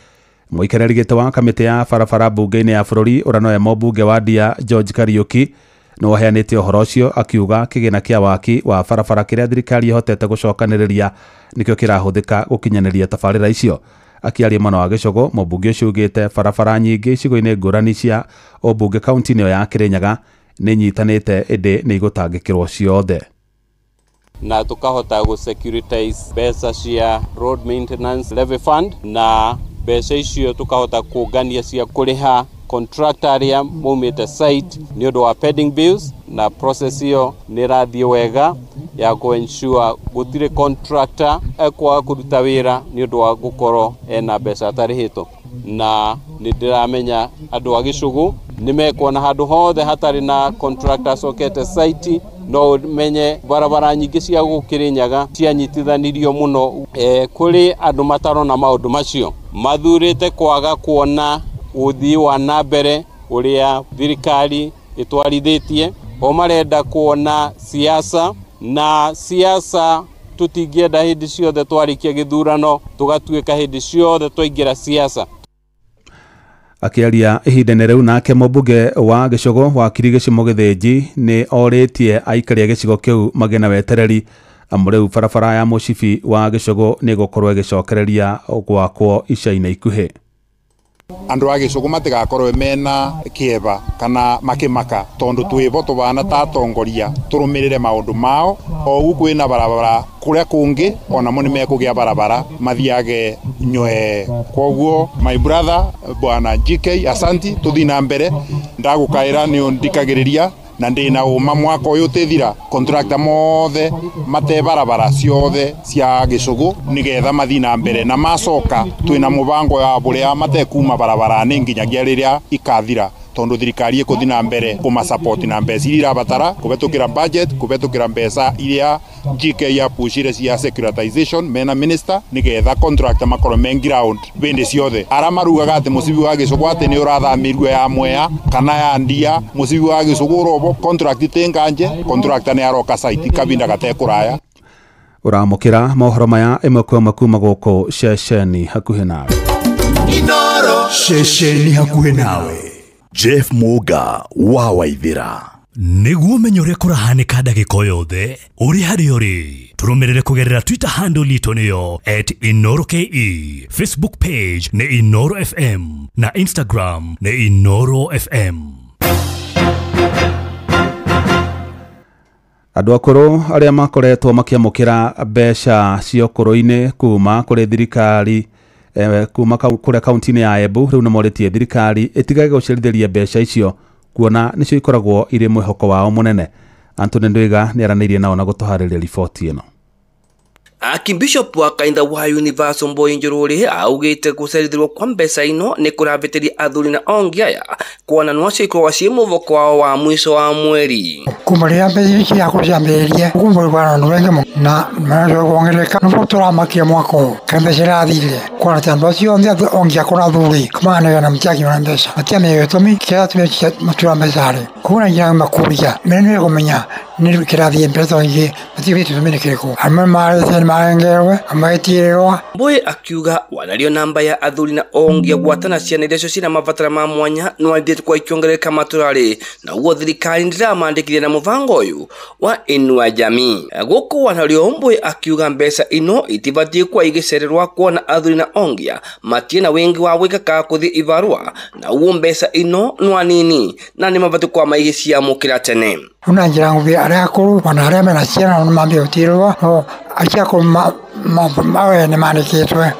Mũikarĩri gĩtĩ wa kamĩtĩ ya barabara mbunge-inĩ ya bũrũri ũrĩa nowe mũmbunge wa Ndia George Kariuki nĩ waheanĩte ũhoro ũcio, akiuga kĩgĩna kĩa waki wa barabara kĩrĩa thirikari ĩhotete gũcokanĩrĩria nĩkĩo kĩrahũthĩka gũkinyanĩria tabarĩra icio. Akiaria mwena wa Gĩcũgũ, mũmbunge ũcio augĩte barabara nyingĩ icigo-inĩ ngũrani cia ũmbunge kaunti-inĩ ĩyo ya Kirinyaga nĩ nyitanĩte ĩndĩ nĩ igũtangĩkĩrwo ciothe. Na tukahota gũ securitize mbeca cia road maintenance levy fund, na mbeca icio tukahota kũngania cia kũrĩha contractor arĩa maumĩte site nĩ ũndũ wa pending bills, na process ĩyo nĩ ĩrathiĩ wega ya kũ ensure gũtirĩ contractor ekwaga kũruta wĩra nĩ ũndũ wa gũkorwo ena mbeca atarĩhĩtwo. Na nĩ ndĩramenya andũ a Gĩcũgũ nĩ mekuona handũ hothe hatarĩ na contractor acokete site, no menye barabara nyingĩ cia gũkũ Kirinyaga cianyitithanirio mũno. Kũrĩ andũ matarona maũndũ macio, mathurĩte kwaga kuona ũthii wa na mbere ũrĩa thirikari ĩtwarithĩtie, o marenda kuona siasa, na siasa tũtingĩenda hĩndĩ ciothe twarĩkia gĩthurano tũgatuĩka hĩndĩ ciothe twaingĩra siasa. Akiaria ihinda-inĩ rĩu, nake mũmbunge wa Gĩcũgũ Wakiri Gĩcimo Gĩthĩnji nĩ orĩtie aikari a gĩcigo kĩu magĩe na wetereri, amu rĩu barabara ya mũcibi wa Gĩcũgũ nĩ ĩgũkorwo ĩgĩcokereria gwakwo ica-inĩ ikuhĩ. Andu a Gĩcũgũ matigakorwe mena kĩeva kana makĩmaka tondu twĩvo tũbana ta atongoria tũrũmĩrĩre maũndũ mao. O ũguo kwĩna barabara kũrĩa kũngĩ onamo nĩmekũgĩa barabara mathiage nyoe. Koguo my brother bwana GK asanti, tũthiĩ na mbere, ndagũkaĩra nĩ ũndikagĩrĩria na ndĩna ũma mwaka ũyũ ũtĩthira contractor mothe mate barabara ciothe cia Gĩcũgũ nĩgetha mathiĩ na mbere, na macoka twĩna mũbango ya bũrĩa matekuma barabara-inĩ nginyagia rĩrĩa ikathira, tondu thirikari ĩkũthiĩ na mbere kũmasupport na mbeca iria irabatara kũhetũkĩra budget, kũhetũkĩra mbeca iria GK yapushire cia securitization mena minister nĩgetha contractor makorwo me ground bĩndĩ ciothe. Arĩa marugaga atĩ mũcibi wa Gĩcũgũ atĩ nĩ ũrathamirwe ya Mwea kana ya Ndia, mũcibi wa Gĩcũgũ ũrobo contract ti nganje, contractor nĩ aroka site kabinda gatekũraya. Ũramũkĩra mohoro maya ĩmwe kwa ĩmwe kuma gũkũ ceceni hakuhĩ nawe. Inoro ceceni hakuhĩ nawe. Jeff Muga wa Waithira. Nĩguo ũmenye ũrĩa kũrahanĩka ndagĩka o yothe ũrĩ harĩa ũrĩ, tũrũmĩrĩre kũgerera Twitter handle itũ nĩyo @InoroKE, Facebook page nĩ Inoro FM na Instagram nĩ Inoro FM. Andũ akũrũ arĩa makoretwo makĩamũkĩra mbeca cia ũkũrũ-inĩ kuma kũrĩ thirikari kuma kũrĩa kaunti-inĩ ya Embu rĩu nĩmorĩtie thirikari ĩtigage gũcerithĩria mbeca icio kuona nĩcio ikoragwo irĩ mwĩhoko wao mũnene. Anthony Ndwiga nĩaranĩirie nao na gũtũharĩria riboti ĩno. Archbishop wa kaitha wa Universal Mboi Njorore augite gucerithirwo kwa mbeca ino ni kuravitiria athuri na ongi aya kuona no cikorwo ci muvoko wao wa mwico wa mweri. Kuma riria mbeca ici ciakũrũ ciambĩrĩrie kumva rwara andũ aingĩ mũno na maracoka kuongerereka nĩguo tũramakia mwaka ũyũ kana mbeca irathirire kuona atĩ andũ acio othe ongi akũrũ na athuri kamaganĩra na matiakinywo na mbeca matiamenye gĩtũmi kĩrĩa gĩatũmire matura mbeca rĩ koguo na nginya makũria mene nĩ kũmenya Nĩ kĩrathiĩ mbere tondũ ingĩ matikĩrĩ tũtũmĩ nĩ kĩrĩkũ. Amwe marĩte nĩ marengerwe, amwe magĩtigĩrĩrwo. Mbui akiuga wanario namba ya athuri na ongia gwatana ciana iria cio cina mabatara ma mwanya no ithiĩte kwa ikĩongerereka matũra-rĩ, na ũguo thirikari ndĩramandĩkithia na mũbango ũyũ wa Inua Jamii. Gũkũ wanario Mbui akiuga mbeca ino itibatiĩ kwa igĩcererwa kuona athuri na ongia matirĩ na wingi wa gwĩka ka kũthiĩ ibarũa, na ũguo mbeca ino no nini na nĩ mabatiĩ kwa maigĩciamũkĩra tene. Una njĩra nguhĩ arĩa akũrũ ona arĩa mena ciana nĩ mambia gũtigĩrĩrwo, no acio akũrũ mawĩra nĩ mandĩkĩtwe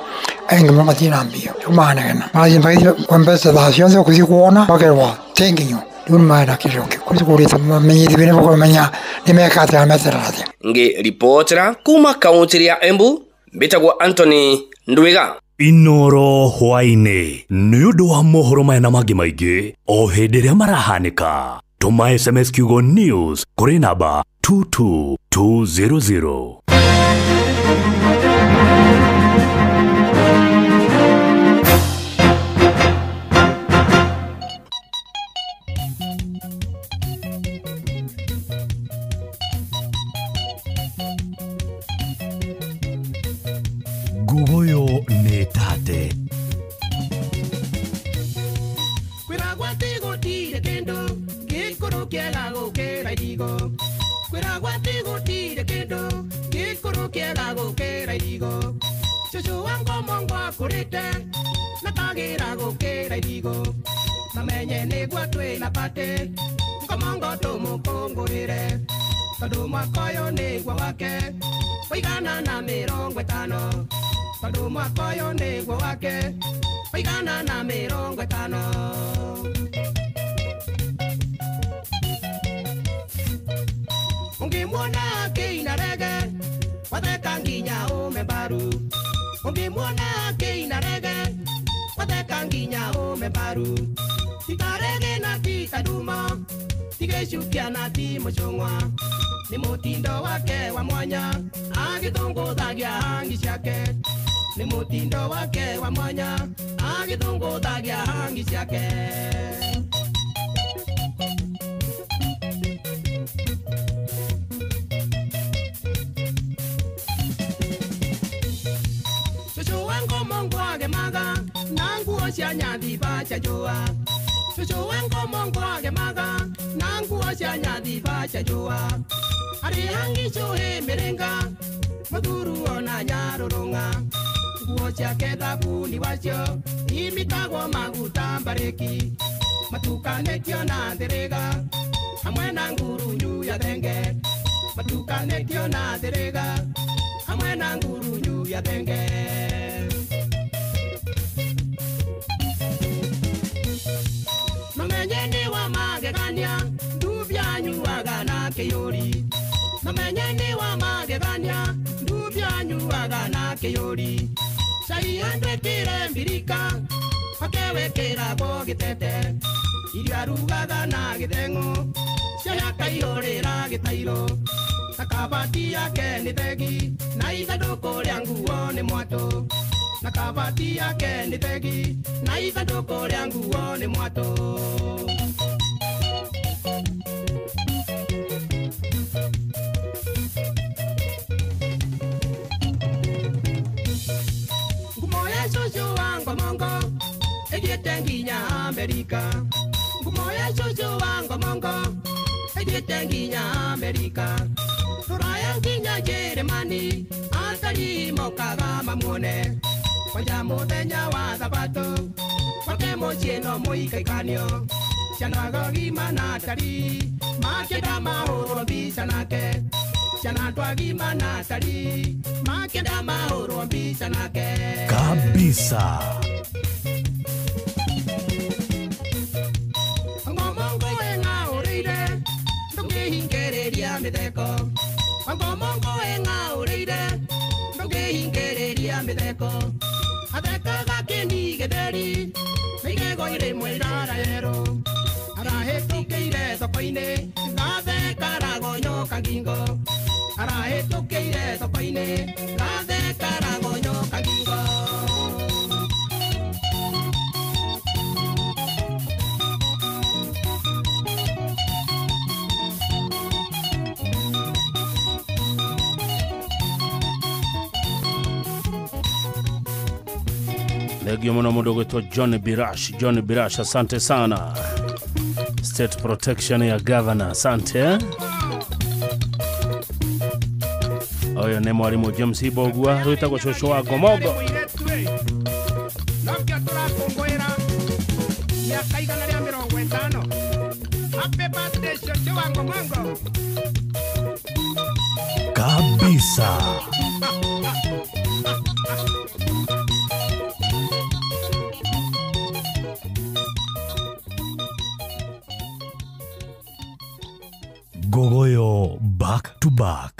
aingĩ mũno matirĩ na mbia, rĩu maranegena marathiĩ magĩthiĩ kwa mbeca thaa ciothe gũthiĩ kuona makerwo ti nginyo, rĩu nĩ marenda kĩrĩro kĩu kũrĩa kũrĩte mamenyithio nĩ kũmenya nĩ meka atĩa na meterera atĩa. Ngĩribotera kuma kaunti ya Embu, mbĩtagwo Anthony Ndwiga. Inoro hwaĩ-inĩ nĩ ũndũ wa mohoro maya na mangĩ maingĩ o hĩndĩ ĩrĩa marahanĩka. Tũma SMS kiugo news kũrĩ namba 22200. Ngugoyo nĩ tate. Kwĩragwo atĩ gũtirĩ kĩndũ gĩkũrũ kĩega gũkĩra irigo. Kwĩragwo atĩ gũtirĩ kĩndũ gĩkũrũ kĩega gũkĩra irigo. Cũcũ wa ngomongo akũrĩte na kagĩra gũkĩra irigo. Mamenye nĩguo twĩna batĩ ngomongo tũmũkũngũĩre, tondũ mwaka ũyũ nĩguo wake waigana na 50. Tondũ mwaka ũyũ nĩguo wake waigana na 50. Ũngĩmuona akĩina rege watheka nginya ũme mbaru. Ũngĩmuona akĩina rege watheka nginya ũme mbaru. Ti ta rege na ti ta nduma, ti gĩcukia na ti mũcũng'wa, nĩ mũtindo wake wa mwanya agĩthũngũthagia hangi ciake. Nĩ mũtindo wake wa mwanya agĩthũngũthagia hangi ciake. Cũcũ wa ngomongo agemaga na nguo cia nyathiba cia njũa. Cũcũ wa ngomongo agemaga na nguo cia nyathiba cia njũa. Arĩ hangi cuhĩ mĩrĩnga mũthuru ona nyarũrũng'a. Nguo ciake thabuni wacio imitagwo maguta mbarĩki, matukanĩtio na thĩrĩga hamwe na ngurunyu ya thenge. Matukanĩtio na thĩrĩga hamwe na ngurunyu ya thenge. Mamenye nĩ wa magegania ndubia anyuaga na kĩyũri. Mamenye nĩ wa magegania ndubia anyuaga na kĩyũri. Cai andwĩkĩre mbirika akewĩkĩragwo gĩtete, irio arugaga na gĩtheng'ũ ciaya akaihũrĩra gĩtairũ. Na kabati yake nĩ thegi na ithandũkũ rĩa nguo nĩ mwatũ. Na kabati yake nĩ thegi na ithandũkũ rĩa nguo nĩ mwatũ. Ngumo ya cũcũ wa ngomongo ĩthiĩte nginya Amerika. Ngumo ya cũcũ wa ngomongo ĩthiĩte nginya Amerika. Rũraya nginya Njĩrĩmani atarii mokaga mamuone. Kwanja mũthenya wa thabatũ gwake mũciĩ no mũikaikanio. Ciana gima na atarii makĩenda mahũrwo mbica nake. Ciana andũ agima na atarii makĩenda mahũrwo mbica nake. Kabisa. Ngomongo ĩng'aũrĩire ndũngĩhingĩrĩria mĩtheko. Ngomongo ĩng'aũrĩire ndũngĩhingĩrĩria mĩtheko. Athekaga kĩni gĩtheri na igego rĩmwe irara yerũ. Arahĩtũkĩire thoko-inĩ gatheka aragonyoka ngingo. Arahĩtũkĩire thoko-inĩ gatheka aragonyoka ngingo. Thengio muno mundu gwitwo John Birash. John Birash, asante sana. State protection ya governor, asante. Oyo nĩ mwarimu James Ibogua rwĩtagwo cũcũ wa Ngomongo. Kabisa. Gogoyo back to back.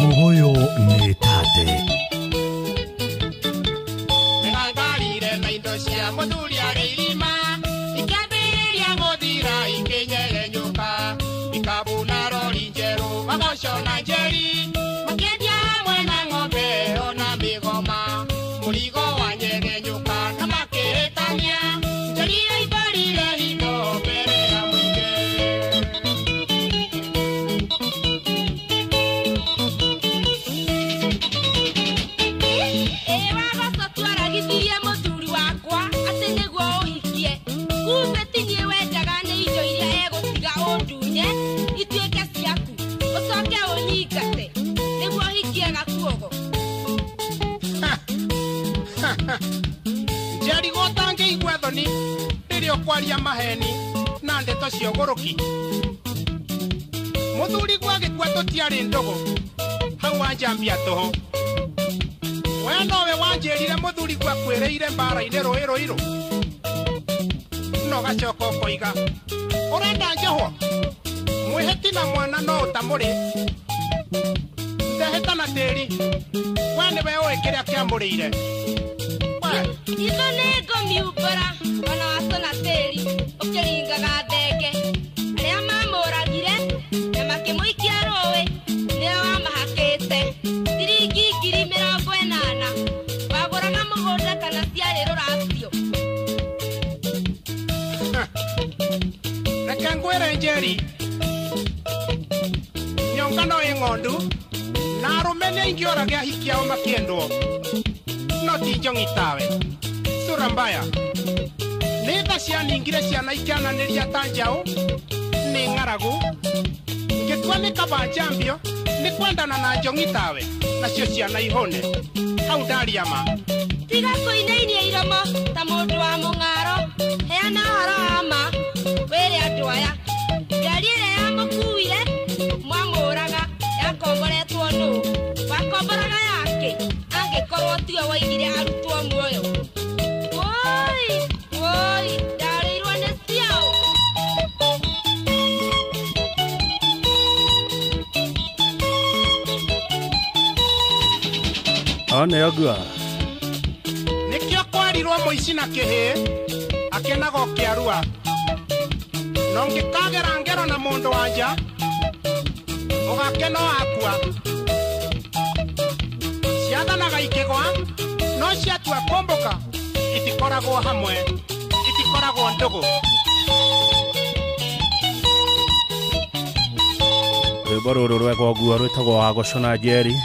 Gogoyo nĩ tate. Kwaria maheni na ndeto cia ũgũrũki mũthuri gwagĩkua tũtiarĩ ndũgũ hau wanjambia tũhũ we nowe wanjĩrire mũthuri gwakwĩrĩire mbara-inĩ rũĩ rũirũ no gacoka ũkoiga ũrenda njohwo mwĩhĩti na mwana no ũtamũrĩ ndehĩta na tĩri we nĩwe ũĩ kĩrĩa kĩamũrĩire. Itho nĩ ngũmiumbũra ona wacũna tĩri ũkĩringaga thenge arĩa mamũragire na makĩmũikia rũĩ nĩwe wamahakĩte ciringi 80,000 wagũraga mũgũnda kana ciarĩ rũracio. Reke ngwĩre Njeri nyonga no ĩ ng'ondu na arũme nĩ aingĩ orage ahiki ao makĩendwo no ti njong'i tawe sura mbaya nĩ tha cianingire ciana ikĩananĩria ta njaũ nĩ ng'aragu ngĩtua nĩ kaba njambio nĩ kwendana na njong'i tawe nacio ciana ihũne hau ndaria ma. Tiga kũinainia iromo ta mũndũ wa mũng'aro heana ũhoro wa ma wĩre andũ aya ngari ĩrĩa yamũkuire mwamũraga yakomboretwo nũ wakomboraga yake angĩkorwo tiwe waigire arutwo muoyo. Woi woi ndarĩirwo nĩ ciao. One ogua nĩkĩo kwarirwo mũici na kĩhĩĩ akenaga ũkĩarua no ngĩkagera ngero na mũndũ wa nja ũgakena akua ciathanaga ikĩgwa no ciatua kũmbũka itikoragwo hamwe itikoragwo ndũgũ. Rwĩmbo rũrũ rwega ũguo rwĩtagwo Wagocwo na Njeri.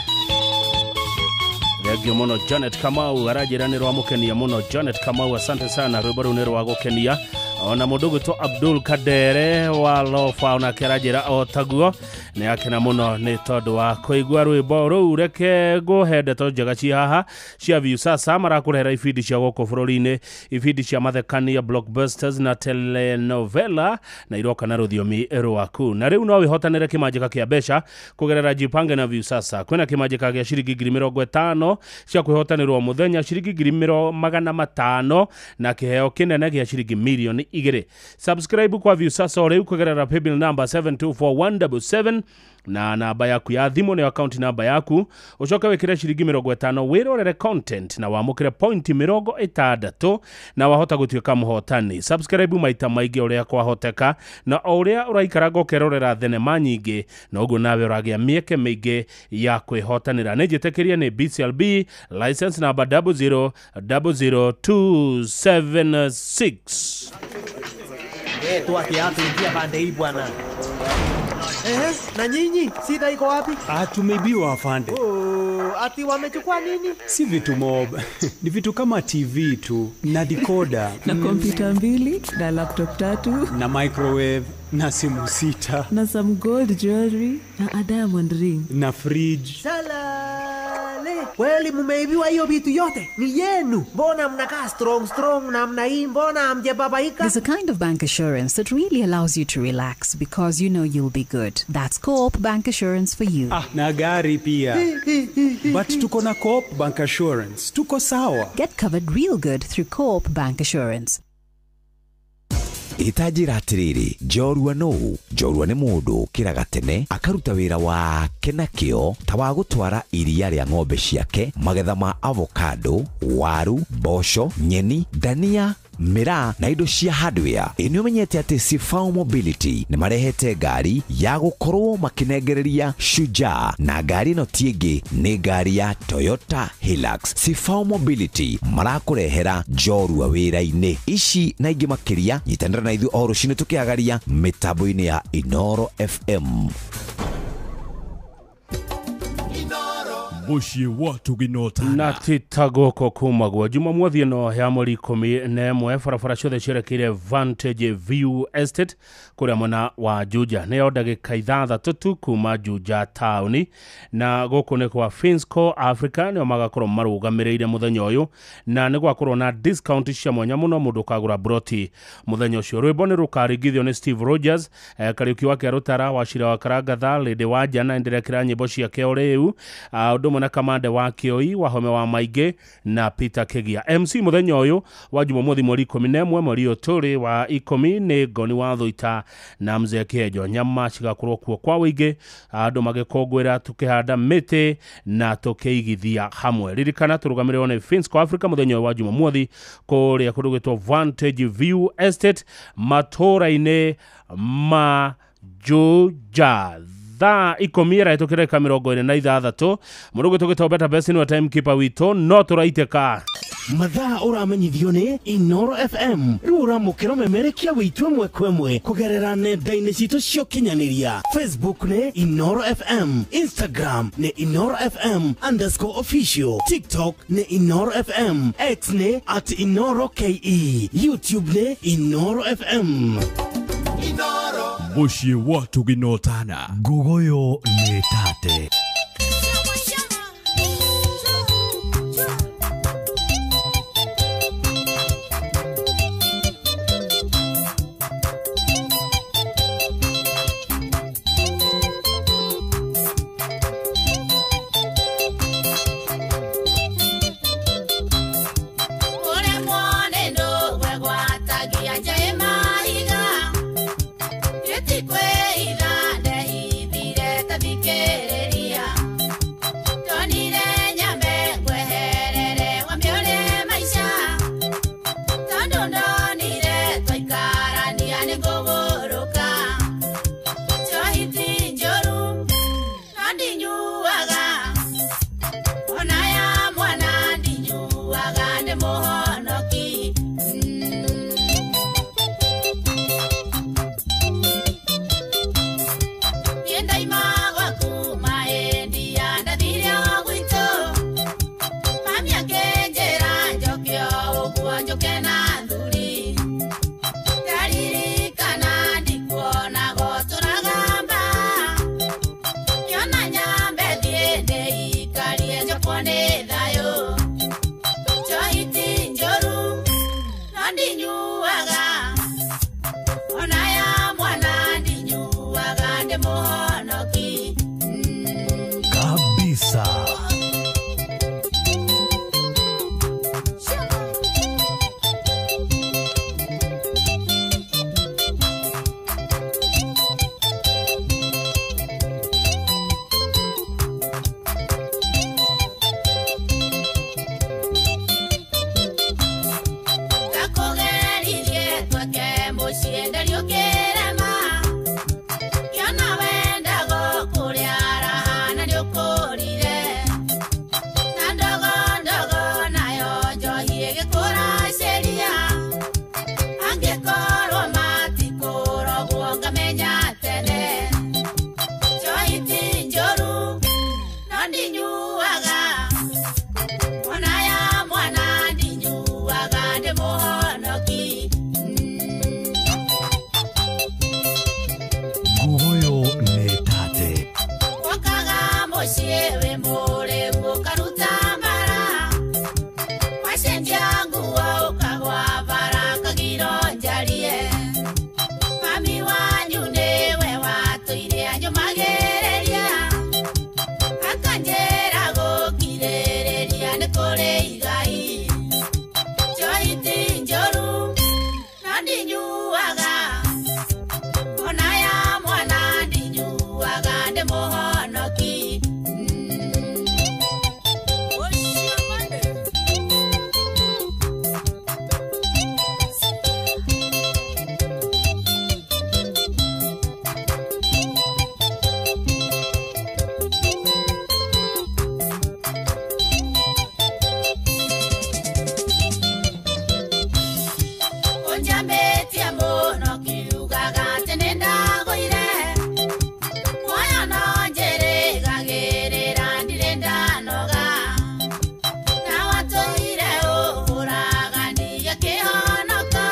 Thengio mũno Janet Kamau aranjĩra nĩ rwamũkenia mũno. Janet Kamau, asante sana, rwĩmbo rũu nĩ rwagũkenia. Ona mũndũ gwĩtwo Abdul Kadere wa Lofa onake aranjĩra o taguo nĩ akena mũno nĩ tondũ wa kũigua rwĩmbo rũu. Reke ngũhe ndeto njega ci haha cia Viusasa, marakũrehera ibindi cia gũkũ bũrũri-inĩ, ibindi cia mathekania, blockbusters na telenovela, na iroka na rũthiomi rwaku. Na rĩu no wĩhotanĩre kĩmanjĩka kĩa mbeca kũgerera Jipange na Viusasa. Kwĩna kĩmanjĩka gĩa ciringi 50,000 cia kwĩhotanĩrwo mũthenya, ciringi 500,000 na kĩheo kĩnene gĩa ciringi 2 million. Subscribe kwa Viusasa o rĩu kũgerera paybill number 724177 na namba yaku ya thimũ nĩyo account namba yaku, ũcoke wĩkĩre ciringi 50 wĩrorere content na wamũkĩre point 60 na wahota gũtuĩka mũhotani. Subscribe maita maingĩ ũrĩa kwahoteka, na o ũrĩa ũraikaranga ũkerorera thenema nyingĩ noguo nawe ũragĩa mĩeke mĩingĩ ya kwĩhotanĩra. Nĩ njĩtĩkĩrie nĩ BCLB license number 0000276. Tu ati pande hii bwana. Ehe, na nyinyi shida iko wapi? Ah, tumeibiwa afande. Oh, ati wamechukua nini? Si vitu mob. Ni vitu kama TV tu na decoder na kompyuta mbili na laptop tatu na microwave na simu sita na some gold jewelry na a diamond ring na fridge. Salale. Kweli mumeibiwa hiyo vitu yote? Ni yenu. Mbona mnakaa strong strong namna hii? Mbona hamjababaika? There's a kind of bank assurance that really allows you to relax because you know you'll be good. That's Co-op Bank Assurance for you. Ah, na gari pia. But tuko na Co-op Bank Assurance. Tuko sawa. Get covered real good through Co-op Bank Assurance. Ĩtanjĩra atĩrĩrĩ, njorua nũ? Njorua nĩ mũndũ ũkĩraga tene akaruta wĩra wake na kĩo ta wa gũtwara iria rĩa ng'ombe ciake, magetha ma avocado, waru, mboco, nyeni, dania, mĩraa na indo cia hardware. Ĩ nĩ ũmenyete atĩ Sifao Mobility nĩ marehete ngari ya gũkorwo makĩnengereria Shujaa, na ngari ĩno ti ĩngĩ nĩ ngari ya Toyota Hilux. Sifao Mobility marakũrehera njorua wĩra-inĩ ici na ingĩ makĩria. Nyitanĩra na ithuĩ o rũcinĩ tũkĩagaria mĩtambo-inĩ ya Inoro FM. Mũciĩ wa tũginotana na tita gũkũ kumagwo Jumamothi ĩno ya mweri 11, barabara ciothe cierekeire Vantage View Estate kũrĩa mwena wa Juja, nĩyo ndagĩka 6 tu kuma Juja taũni, na gũkũ nĩ kwa Finsco Africa, nĩo magakorwo marũgamĩrĩire mũthenya ũyũ, na nĩ gwakorwo na discount cia mwanya mũno mũndũ ũkagũra broti mũthenya ũcio. Rwĩmbo nĩ rũkaringithio nĩ Steve Rogers, Kariũki wa Kĩarũtara, Wachira wa Karangatha, Lady Wanja na ndĩrekĩra nyĩmbo ciake o rĩu, ũndũ ũmwe na Kamande wa Kĩoi, Wahome wa Maingĩ na Peter Kĩgia. MC mũthenya ũyũ wa Jumamothi mweri 11 mweri ũyũ tũrĩ wa 10 nĩ Ngoni wa Thũita na Mzee Kĩenjo. Nyama cigakorwo kuo kwa wĩingĩ, andũ magĩkũngũĩra, tũkĩhanda mĩtĩ na tũkĩigithia hamwe. Ririkana tũrũgamĩrĩrwo nĩ Finsco Africa mũthenya ũyũ wa Jumamothi kũrĩa kũndũ gwĩtwo Vantage View Estate matũũra-inĩ ma Juja. Thaa 10 ĩrahĩtũkĩra ndagĩka 46. Mũndũ ũgwĩtwo gĩtwo Beta Best nĩwe timekeeper witũ, no tũraitĩka. Mathaa ũramenyithio nĩ Inoro FM. Rĩu ũramũkĩra ũmemerekia witũ ĩmwe kwa ĩmwe kũgerera nenda-inĩ citũ cia ũkinyanĩria. Facebook nĩ Inoro FM, Instagram nĩ Inoro FM _official, TikTok nĩ Inoro FM, X nĩ @InoroKE, YouTube nĩ Inoro FM. Mũciĩ wa tũginotana. Ngugoyo nĩ tate. Ĩtikwe itha ndehithire ta Mũciĩ wĩ mũrĩu ũkaruta mbara wacenjia nguo ũkagwa bara kagiro njarie mami wanyu nĩwe watũire anyũmagĩrĩria akanjĩra gũkirĩrĩria nĩ kũrĩ igai njohi ti njũru no ndinyuaga ona ya mwana ndinyuaga ndĩ mũhonoki. Ũnjambĩtie mũno kiugaga atĩ nĩndagũire muoyo no njĩrĩgagĩrĩra ndirĩ ndanoga na watũire ũhũragania kĩhonoko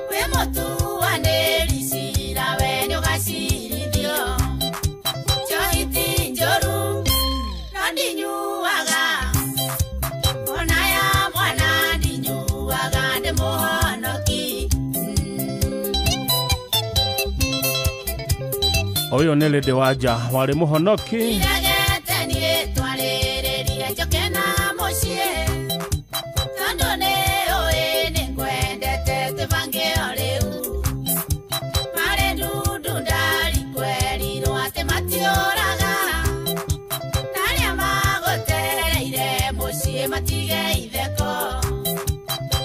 wĩ mũtuanĩri cira we nĩũgacirithio njohi ti njũru no ndinyuaga ona ya mwana ndinyuaga ndĩ mũhonoki. Ũyũ nĩ Lady Wanja warĩ mũhonoki. Iregete niĩ twarĩrĩria njoke na mũciĩ tondũ nĩũĩ nĩngwendete twĩbange o rĩu marĩ ndundu ndarikwerirwo atĩ matiũraga na arĩa magũtereire mũciĩ matige itheko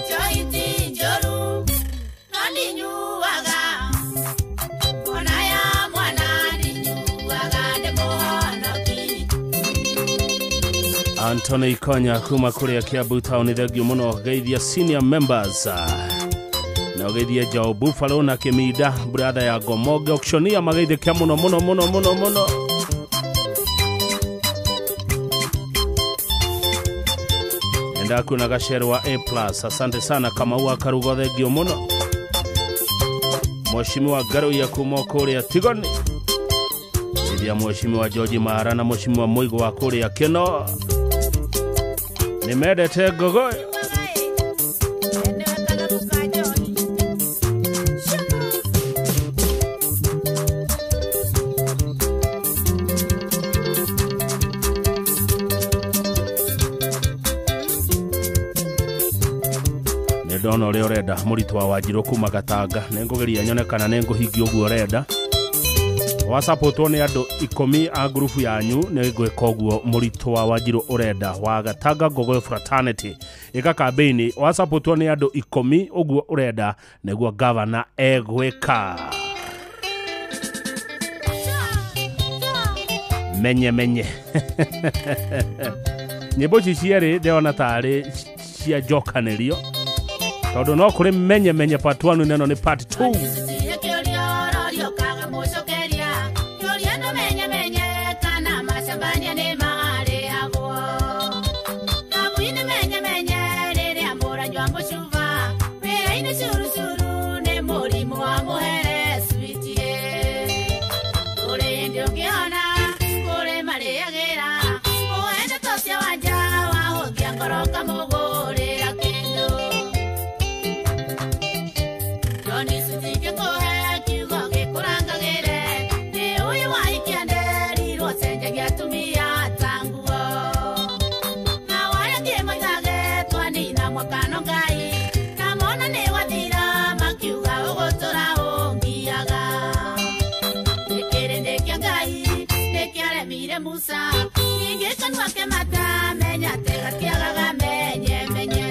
njohi ti njũru no ndinyuaga ona ya mwana ndinyuaga ndĩ mũhonoki. Anthony Ikonya kuma kũrĩa Kiambu town, thengiũ mũno geithia senior members na ũgeithie Joe Buffalo na Kĩminda brother ya Gomoge auctioneer mageithĩke mũno mũno mũno mũno mũno. Enda kuna gacero wa A plus, asante sana Kamau wa Karugo, thengiũ mũno. Mheshimiwa Ngaruiya kuma kũrĩa Tigoni, geithia Mheshimiwa George Mara na Mheshimiwa Mũigũ wa kũrĩa Kĩno nĩmendete ngogoyo. Nĩ ndona ũrĩa ũrenda mũritũ wa Wanjirũ kuma Gatanga, nĩngũgeria nyone kana nĩngũhingia ũguo ũrenda. Wasapotwo nĩ andũ 10 a ngurubu yanyu nĩngwĩka ũguo mũritũ wa Wanjirũ ũrenda wa Gatanga Ngogoyo Fraternity ĩka kambĩini. Wasapotwo nĩ andũ 10 ũguo ũrenda nĩguo gavana egwĩka. Menye menye nyĩmbo ici cierĩ ndĩrona tarĩ cia njokanĩrio tondũ no kũrĩ menye menye part 1 neno nĩ part 2. Tiye kĩũria ũrorio ũkaga mũcokeria kĩũria no menye menye kana macambania nĩ marĩhagwo rabu-inĩ menye menye rĩrĩa mũranyua mũcuba wĩra-inĩ curucuru nĩ mũrimũ wa mũhere switie kũrĩ hĩndĩ ũngĩona kũrĩ marĩagĩra ũwende tocia wanja wahũthia ngoro ũkamũgũrĩra kĩndũ. Johnny Sutikĩkũhe kiugo gĩkũrangagĩre nĩ ũyũ wahikia nderirwo cenjagia atumia ta nguo na warĩa kĩmoigage twanina mwaka no Ngai na mona nĩ wathira makiuga ũgũtũra ũngiaga gĩkĩrĩ kĩa Ngai nĩkĩaremire Musa ningĩ kanua ke mata menya atĩ gatiagaga menye menye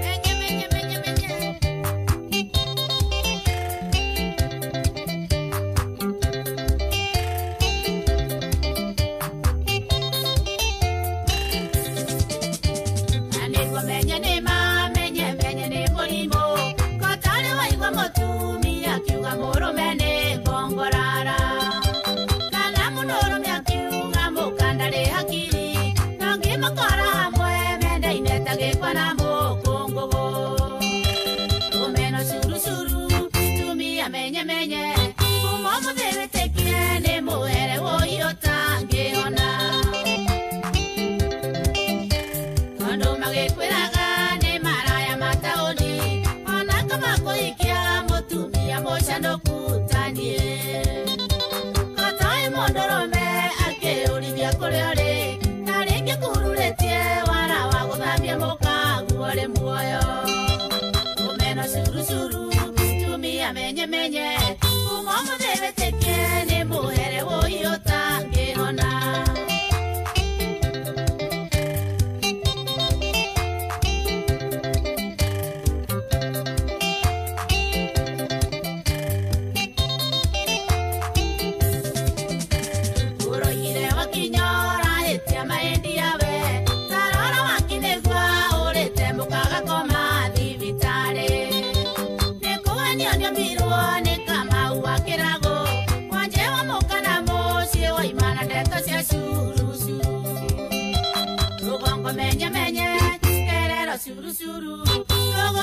menye menye menye menye. Na nĩguo menye nĩ ma menye menye nĩ mũrimũ kotarĩ waigua mũtumia akiuga mũrũme nĩ ngongorara kana mũndũrũme akiuga mũka ndarĩ hakiri na ngĩmakora hamwe mendaine.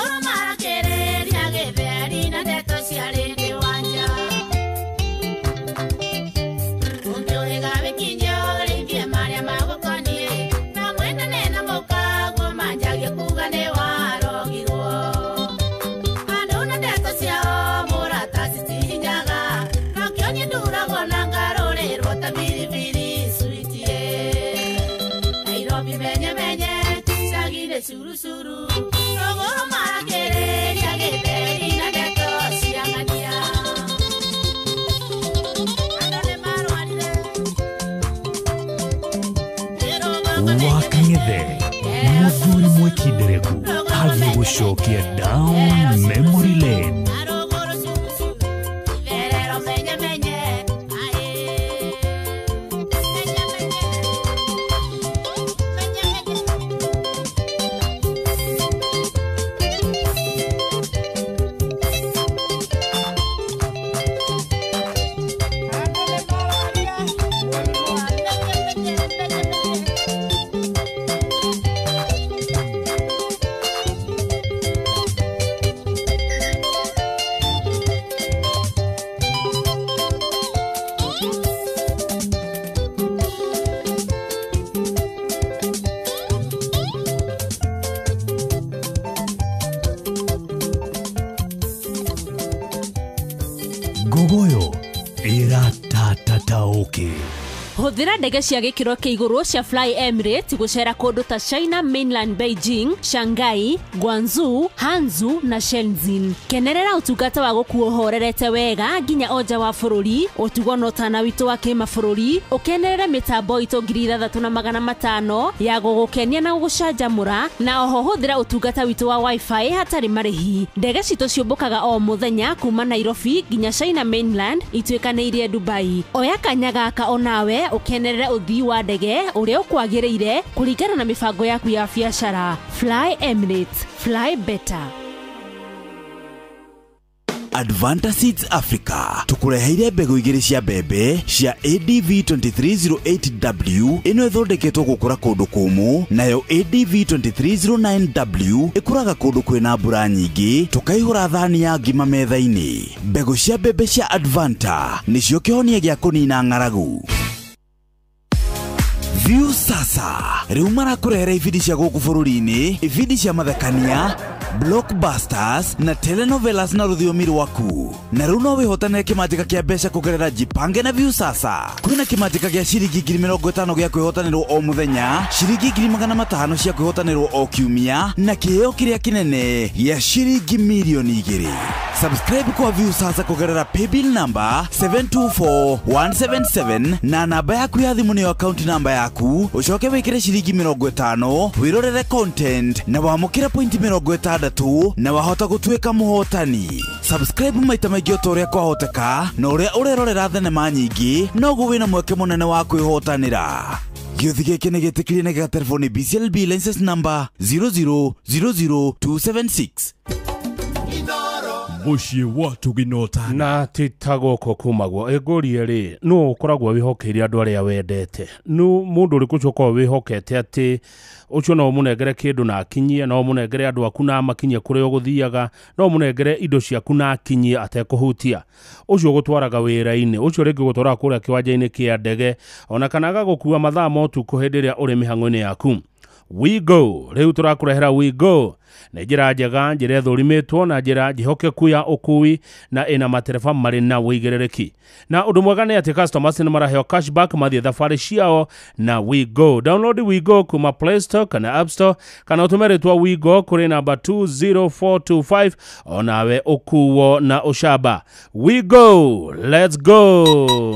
Rũgũrũ marakĩrĩria gĩtheri na ndeto cia rĩngĩ wanja. Ũngĩũhĩga wĩkinyie ũrĩithie marĩa magũkoniĩ na mwendane na mũkaguo manjagie kuga nĩ warogirwo. Andũ na ndeto ciao mũrata citihinyaga nokĩo niĩ nduragwo na ngarũrĩrwo ta biribiri sweetie. Nairobi menye menye cagire curucuru rũgũrũ marakĩrĩria gĩtheri na ndeto cia ng'ania. Andũ nĩmarwarire Wakang'ethe mũthuri mwĩkindereku athiĩ gũcokia down memory lane. Arũgũrũ curucuru itherero menye menye aĩ. Menye menye menye menye. Ngogoyo ĩratatatauke. Hũthĩra ndege cia gĩkĩro kĩa igũrũ cia Fly Emirates gũcera kũndũ ta China Mainland Beijing, Shanghai, Guangzhou, Hangzhou na Shenzhen. Kenerera ũtungata wa gũkuo ũhorerete wega nginya o nja wa bũrũri, ũtugo na ũtana witũ wa kĩmabũrũri, ũkenerere mĩtambo itũ 6500 ya gũgũkenia na gũgũcanjamũra, na oho hũthĩra ũtungata witũ wa wifi hatarĩ marĩhi. Ndege citũ ciũmbũkaga o mũthenya kuma Nairobi nginya China Mainland ituĩkanĩirie Dubai. Oya kanya gaka onawe ũkenerere ũthii wa ndege ũrĩa ũkwagĩrĩire kũringana na mĩbango yaku ya biacara. Fly Emirates, fly better. Advanta Seeds Africa tukureheire mbegũ igĩrĩ cia mbembe cia ADV 2308W ĩno ĩthondeketwo gũkũra kũndũ kũmũ, nayo ADV 2309W ĩkũraga kũndũ kwĩna mbura nyingĩ, tũkaihũra thani ya ngima metha-inĩ. Mbegũ cia mbembe cia Advanta nĩcio kĩhonia gĩa kũnina ng'aragu. View sasa rĩu marakũrehera ibindi cia gũkũ bũrũri-inĩ, ibindi cia mathekania, blockbusters na telenovelas na rũthiomi rwaku. Na rĩu no wĩhotanĩre kĩmanjĩka kĩa mbeca kũgerera Jipange na View sasa. Kwĩna kĩmanjĩka gĩa ciringi 50,000 gĩa kwĩhotanĩrwo o mũthenya, ciringi 500,000 cia kwĩhotanĩrwo o kiumia, na kĩheo kĩrĩa kĩnene gĩa ciringi 2,000,000. Subscribe kwa View sasa kũgerera paybill number 724177 na namba yaku ya thimũ nĩyo account number yaku, ũcoke wĩkĩre ciringi 50 wĩrorere content na wamũkĩre point 60 na wahota gũtuĩka mũhotani. Subscribe maita maingĩ o ta ũrĩa kwahoteka, na ũrĩa ũrerorera thenema nyingĩ noguo wĩna mweke mũnene wa kwĩhotanĩra. Gĩũthi gĩkĩ nĩ gĩtĩkĩrie na gĩgaterefo nĩ BCLB license number 0000276. Mũciĩ wa tũginota na ti ta gũkũ kumagwo ĩngũrie rĩ nũ ũkoragwo wĩhokeire andũ arĩa wendete nũ mũndũ ũrĩkũ ũcio ũkoragwo wĩhokete atĩ ũcio no ũmũnengere kĩndũ na akinyie, no ũmũnengere andũ aku na amakinyie kũrĩa ũgũthiaga, no ũmũnengere indo ciaku na akinyie atekũhutia, ũcio ũgũtwaraga wĩra-inĩ, ũcio rĩngĩ ũgũtwaraga kũrĩa kĩwanja-inĩ kĩa ndege, ona kana agagũkua mathaa ma ũtukũ hĩndĩ ĩrĩa ũrĩ mĩhang'o-inĩ yaku. We Go rĩu tũrakũrehera We Go nĩ njĩra njega, njĩra ĩthũrimĩtwo na njĩra njĩhokeku ya ũkui na ĩna matereba marĩ na wĩigĩrĩrĩki. Na ũndũ mwega nĩ atĩ customers nĩ maraheo cashback mathiĩ thabarĩ ciao na We Go. Download We Go kuma Play Store kana App Store kana ũtũme rĩtwa We Go kũrĩ namba 20425 onawe ũkuo na ũcamba. We Go, let's go.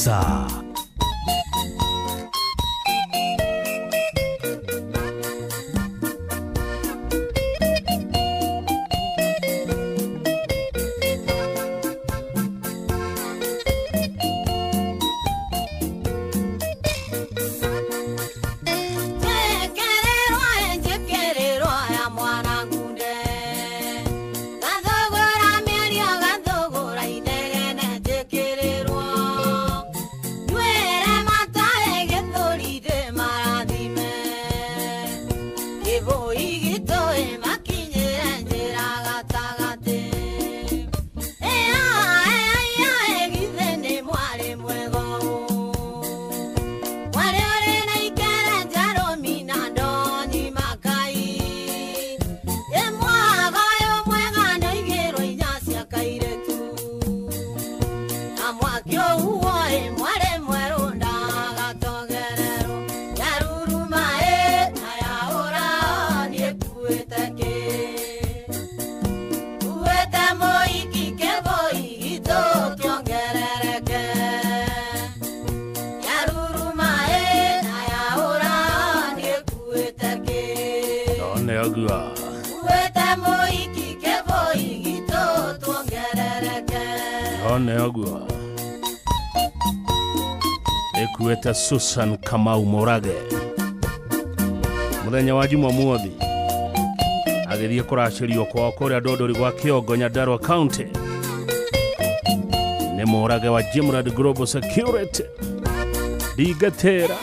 Mpesa. One Ekueta Susan Kamau Morage muthenya wa Jumamothi agithie kuracirio kwao kuria Ndondori gwa Kiongo, Nyandarua County. Ni Morage wa Jimrad Global Security Digatera.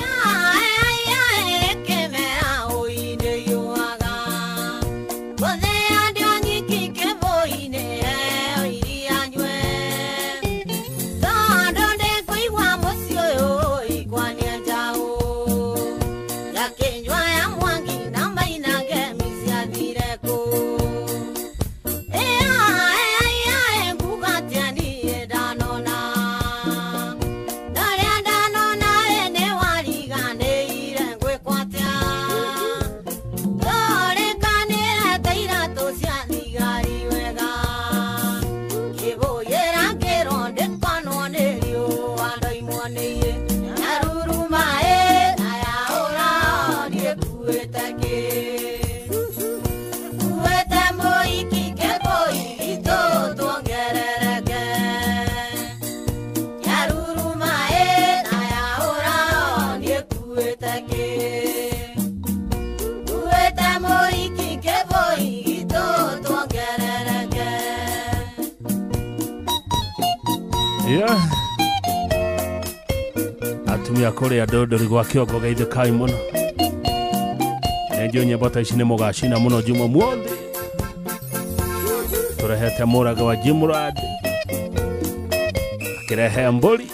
Atumia kuria Ndondori gwa Kiongo geithĩkai mũno. Nĩ njũĩ nyĩmbo ta ici nĩ mũgacina mũno Jumamothi. Tũrehete Mũrage wa Jimrad akĩrehe mbũri.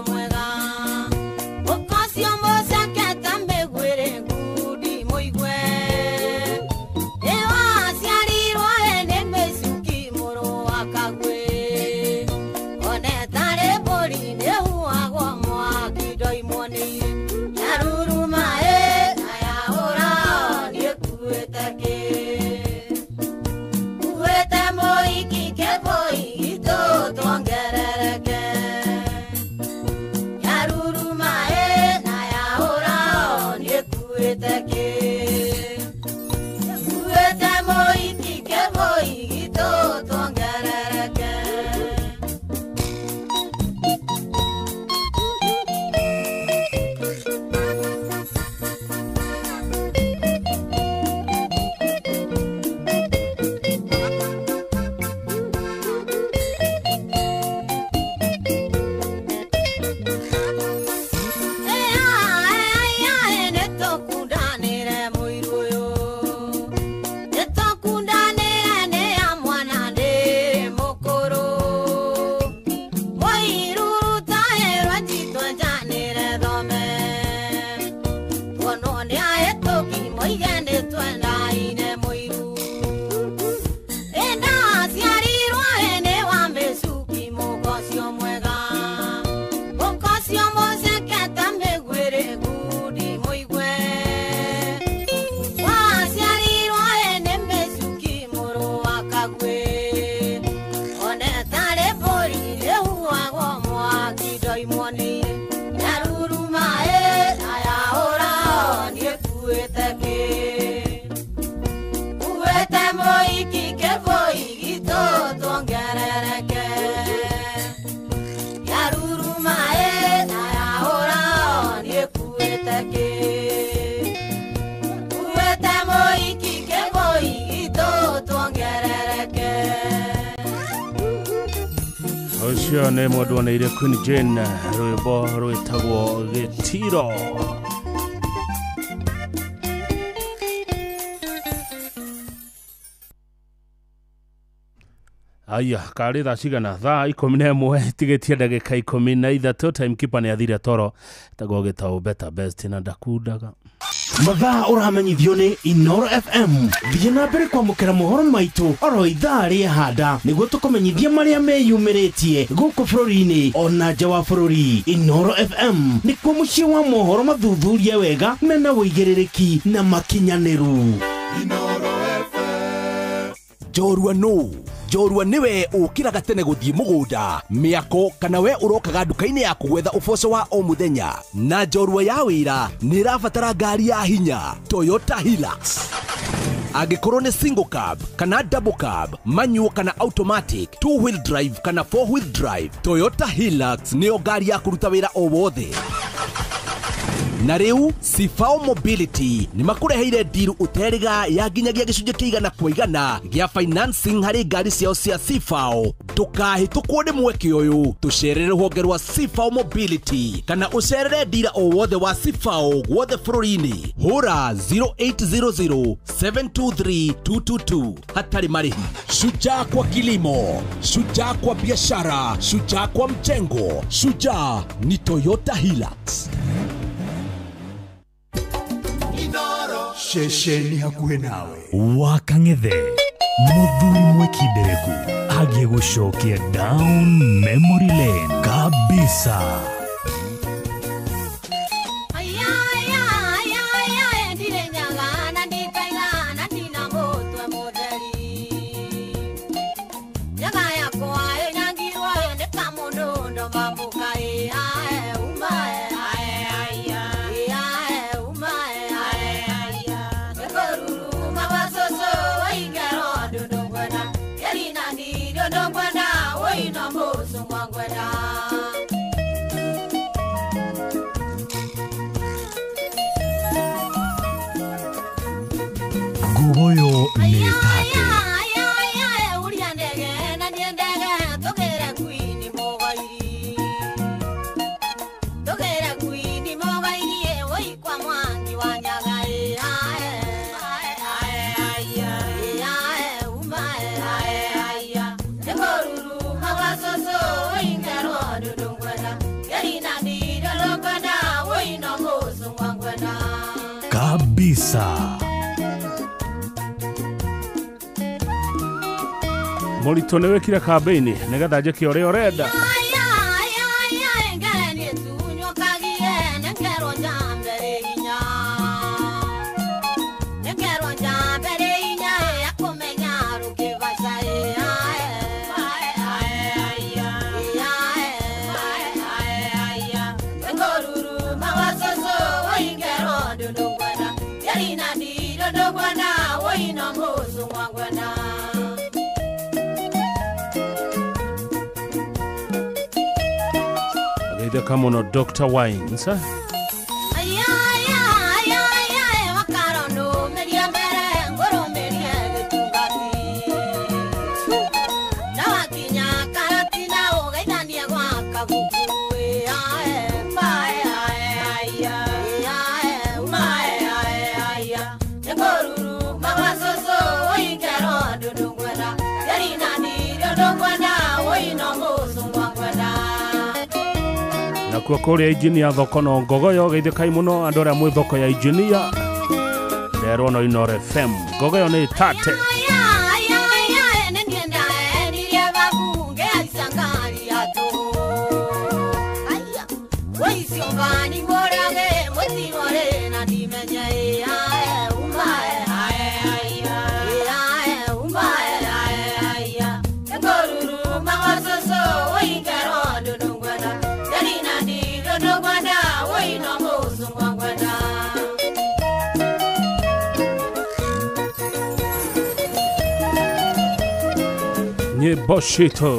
Mwega, ukocio mũceke ta mĩgua. Ũcio nĩ mwendwa nĩire Queen Jane, rwĩmbo rwĩtagwo Gĩtiro. Aya, karĩ thaa cigana? Thaa 11 tigĩtie ndagĩka 13. Timekeeper nĩ athire toro, etagwo Gĩtaũ Better Best na ndakundaga. Mathaa ũramenyithio nĩ Inoro FM. Thiĩ na mbere kwamũkĩra mohoro maitũ oro ithaa rĩehanda nĩguo tũkũmenyithie marĩa meyumĩrĩtie gũkũ bũrũri-inĩ ona nja wa bũrũri. Inoro FM nĩkuo mũciĩ wa mohoro mathuthurie wega mena ũigĩrĩrĩki na makinyanĩru. Njorua nũ? Njorua nĩwe ũkĩraga tene gũthiĩ mũgũnda, mĩako kana we ũrokaga nduka-inĩ yaku gwetha ũboco wa o mũthenya. Na njorua ya wĩra nĩ ĩrabatara ngari ya hinya, Toyota Hilux. Angĩkorwo nĩ single cab kana double cab, manual kana automatic, two wheel drive kana four wheel drive, Toyota Hilux nĩyo ngari ya kũruta wĩra o wothe. Na rĩu Sifao Mobility nĩ makũreheire ndiru ũterĩga ya nginyagia gĩcunjĩ kĩa 100% gĩa financing harĩ ngari ciao cia Sifao. Ndũkahĩtũkwo nĩ mweke ũyũ, tũcerere rũhonge rwa Sifao Mobility kana ũcerere ndira o wothe wa Sifao guothe bũrũri-inĩ. Hũra 0800 723 222 hatarĩ marĩhi. Shujaa kwa kilimo, shujaa kwa biashara, shujaa kwa mjengo, shujaa ni Toyota Hilux. Ceceni hakuhĩ nawe. Wakang'ethe mũthuri mwĩkindereku agiĩ gũcokia down memory lane kabisa. Nguboyo nĩ tate. Kabisa. Mũritũ nĩ wĩkire kambĩini nĩgetha njĩke ũrĩa ũrenda. Kamono Dr. Wines. Nakuo kũrĩa injinia thoko no Ngogoyo geithĩkai mũno andũ arĩa mwĩ thoko ya injinia nderwo no Inoro FM. Ngogoyo nĩ tate. Nyĩmbo citũ.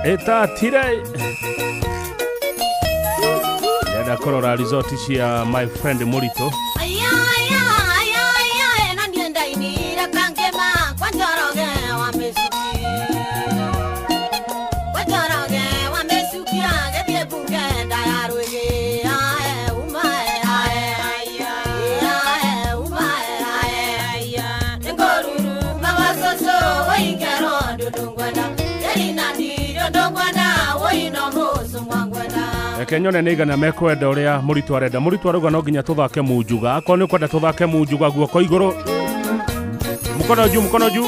Ĩtatire ndenda kũrora resort cia my friend Mũritũ. Reke nyone nĩ igana mekwenda ũrĩa Mũritũ arenda. Mũritũ arauga no nginya tũthake munjuga. Akorwo nĩ ũkwenda tũthake munjuga, guoko igũrũ, mkono juu, mkono juu.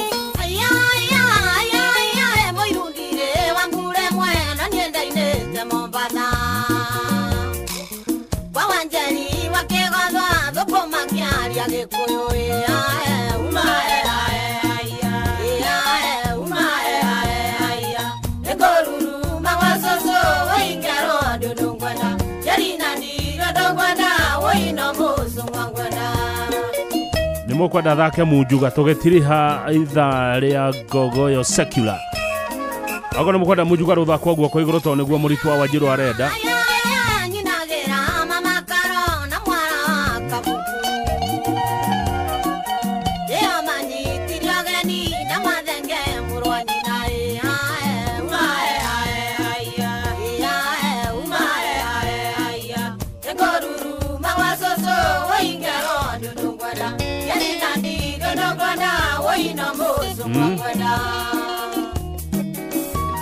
Nĩmũkwenda thake munjuga tũgĩtiriha ithaa rĩa Ngogoyo secular. Akorwo nĩmũkwenda munjuga rũthakwo guoko igũrũ tondũ nĩguo Mũritũ wa Wanjirũ arenda.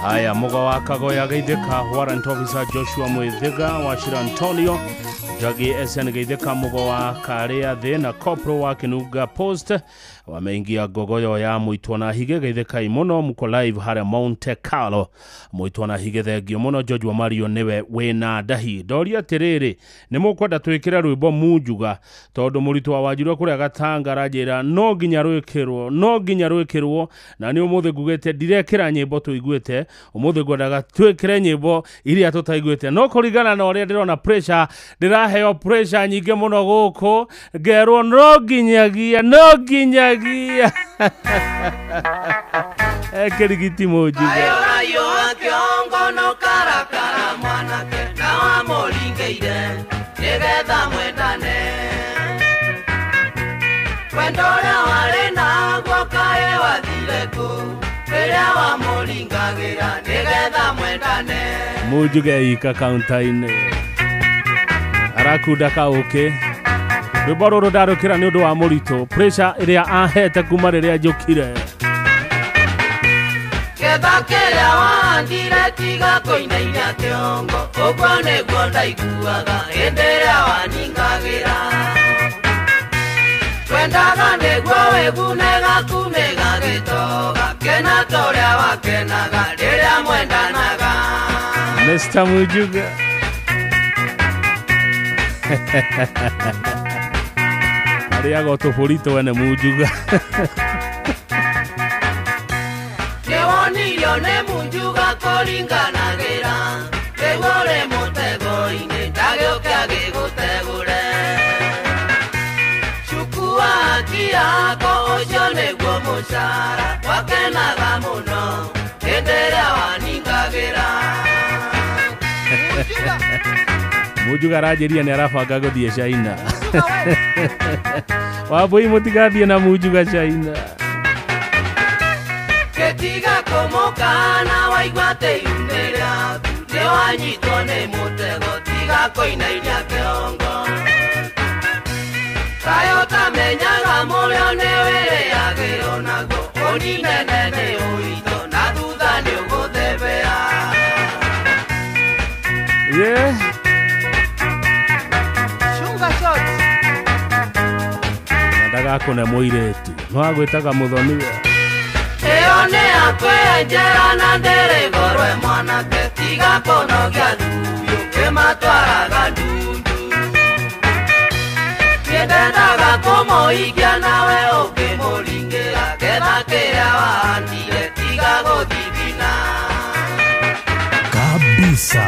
Haya, Muga wa Kagoya Geithĩka, Warrant Officer Joshua Mwithiga wa Shira Antonio Jagi SN Geithĩka, Muga wa Karia Thĩ na Corporal wa Kinuga Post wameingia Ngogoyo ya Mũitwo na Hige. Geithĩkai mũno, mko live harĩa Monte Carlo. Mũitwo na Hige, thengio mũno. George wa Mario nĩwe wĩna ndahi. Ndoria atĩrĩrĩ, nĩ mũkwenda twĩkĩre rwĩmbo munjuga tondũ Mũritũ wa Wanjirũ kũrĩa Gatanga aranjĩra no nginya rwĩkĩrwo, no nginya rwĩkĩrwo, na nĩ ũmũthĩ ngugĩte ndirekĩra nyĩmbo tũiguĩte, ũmũthĩ ngwendaga twĩkĩre nyĩmbo iria tũtaiguĩte, no kũringana na ũrĩa ndĩrona pressure, ndĩraheo pressure nyingĩ mũno gũkũ ngerwo no nginyagia, no nginyagia ekĩrigiti mũnjuga. Kĩongo no karakara mwanake na wamũringĩire nĩgetha mwendane wendo ũrĩa warĩ naguo kaĩ wathire kũ rĩrĩa wamũringagĩra nĩgetha mwendane. Munjuge ika kaunta-inĩ arakunda kaũkĩ. Rwĩmbo rũrũ ndarũkĩra nĩ ũndũ wa Mũritũ, pressure ĩrĩa ahete kuma rĩrĩa njũkire. Ketha kĩrĩa wahandire tiga kũinainia kĩongo, ũguo nĩguo ndaiguaga hĩndĩ ĩrĩa waningagĩra. Twendaga nĩguo wĩgune gaku nĩgagĩtoga, kena ta ũrĩa wakenaga rĩrĩa mwendanaga. Mr. Mujuga arĩaga tũbũri twene Munjuga. Nĩwonirio nĩ Munjuga kũringanagĩra, rĩu ũrĩ mũtego-inĩ ndagĩũke agĩgũtegũre. Cukua haki yako ũcio nĩguo mũcara, wakenaga mũno hĩndĩ ĩrĩa waningagĩra. Munjuga aranjĩria nĩ arabanga gũthiĩ China. Wambũi mũtigathiĩ na Munjuga China. Gĩtiga kũmũkana waigua atĩ ihu-inĩ rĩaku nĩwanyitwo nĩ mũtego, tiga kũinainia kĩongo. Kaĩ ũtamenyaga mũrĩo nĩwĩrĩagĩrwo naguo, ũninene nĩ ũritũ na thutha nĩũgũthebea. Yeah. Ndagakũne mũirĩtu no agwĩtaga mũthoniwe. Ĩyo nĩ yakwenjera na ndĩrĩ goro mwanake, tiga kũnogia thubiũ kĩmatwaraga ndundu. Niĩ ndendaga kũmũhikia nawe ũkĩmũringĩra, ketha kĩrĩa wahandire tiga gũthithina. Kabisa.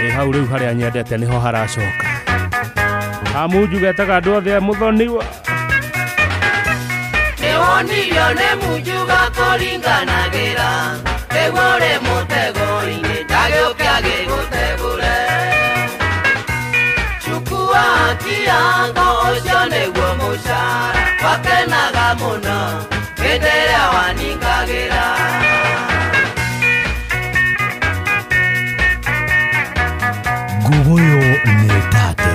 Ĩ hau rĩu harĩa nyendete nĩho haracoka. Munjuga etaga andũ othe mũthoniwa. Nĩwonirio nĩ Munjuga kũringanagĩra, Nĩguo ũrĩ mũtego-inĩ ndagĩũke agĩgũtegũre. Chukua kiango ũcio nĩguo mũcara, wakenaga mũno hĩndĩ ĩrĩa waningagĩra. Nguguyo nĩ tate.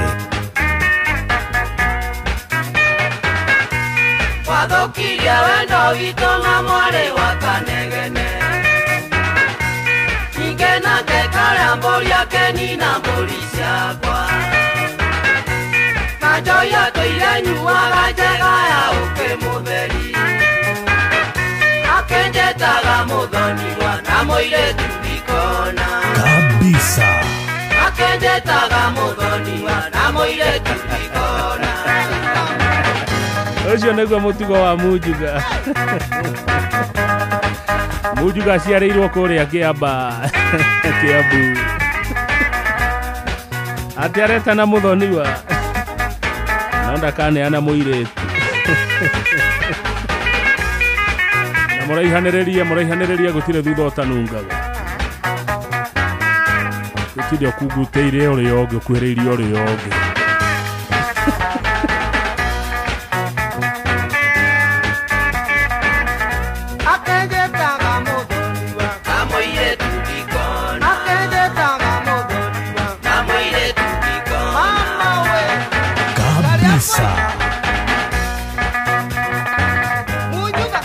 Wathũkirie wendo witũ na mwarĩ wa Kanegene. Ningĩ nake karĩa mbũri akenina mbũri ciakwa. Na njohi atũire nyuaga njega ya ũkĩ mũtheri. Akenjetaga mũthoniwa na mũirĩtu ndikona. Kabisa. Akenjetaga mũthoniwa na mũirĩtu ndikona. Ũcio nĩguo mũtugo wa Mujuga. Mujuga aciarĩirwo kũrĩa Kĩamba, Kĩambu. Atĩ aretana mũthoniwa no ndakaneana mũirĩtu. Na mũraihanĩrĩrie gũtirĩ thutha ũtanungaga. Gũtirĩ ũkungutĩire ũrĩa ũngĩ, ũkuhĩrĩirie ũrĩa ũngĩ. Akenjetaga mũthoniwa na mũirĩtu ndikona. Akenjetaga mũthoniwa na mũirĩtu ndikona. Mama we. Kabisa. Mujuga.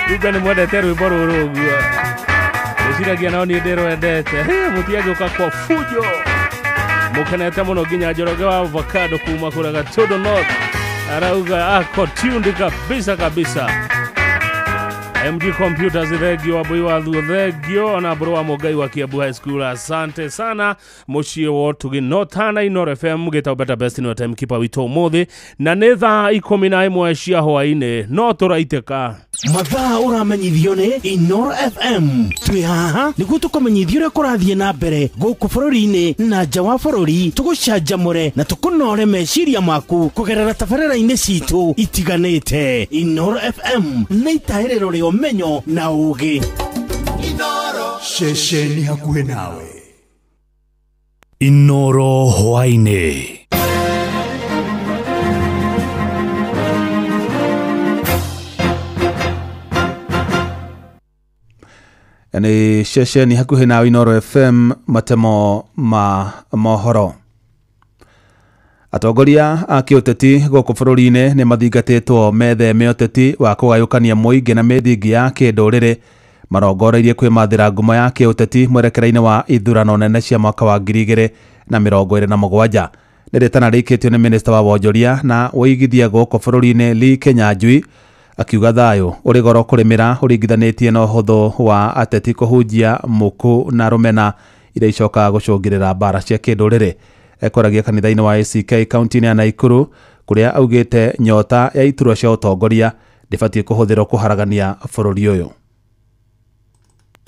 Ruga nĩ mwendete rwĩmbo rũrũ ũguo. Ndĩciragia nao niĩ ndĩrwendete. Mũtiagĩũka kwa fujo. Mũkenete mũno nginya Njoroge wa avocado kuma kũrĩa Gatundo North arauga ako tuned kabisa kabisa. MG Computers thengio, Wambui wa Thuo thengio, ona Mbũrũ wa Mũngai wa Kiambu High School asante sana. Mũciĩ wa Ũtugi Notana Inooro FM gĩtagwo Better Best no time keeper witũ ũmũthĩ na nĩ thaa 11 cia hwaĩ-inĩ no tũraitĩka. Mathaa ũramenyithio nĩ Inooro FM. Twĩ haha nĩguo tũkũmenyithie ũrĩa kũrathiĩ na mbere gũkũ bũrũri-inĩ na nja wa bũrũri, tũgũcanjamũre na tũkũnore meciria maku kũgerera tabarĩra-inĩ citũ itiganĩte. Inooro FM nĩ itahĩrĩro rĩa ũmenyo na ũũgĩ. Ceceni hakuhĩ nawe. Inooro hwaĩ-inĩ. Nĩ ceceni hakuhĩ nawe Inooro FM, matemo ma mohoro. Atongoria a kĩũteti gũkũ bũrũri-inĩ nĩ mathingatĩtwo metheme ũteti wa kũgayũkania mũingĩ na mĩthingi ya kĩndũrĩrĩ marongoreirie kwĩmathĩra ngumo ya kĩũteti mwerekera-inĩ wa ithurano nene cia mwaka wa 2027. Nĩ rĩtana rĩikĩtio nĩ minista wa wonjoria na ũigithia gũkũ bũrũri-inĩ Lee Kinyanjui akiuga thayũ ũrĩ goro kũrĩmĩra ũringithanĩtie na ũhũthũ wa ateti kũhunjia mũkũ na rũmena iria icokaga gũcũngĩrĩra mbara cia kĩndũrĩrĩ. Ekoragia kanitha-inĩ wa ACK kaunti-inĩ ya Naikuru kũrĩa augĩte nyota ya iturwa cia ũtongoria ndĩbatiĩ kũhũthĩrwo kũharagania bũrũri ũyũ.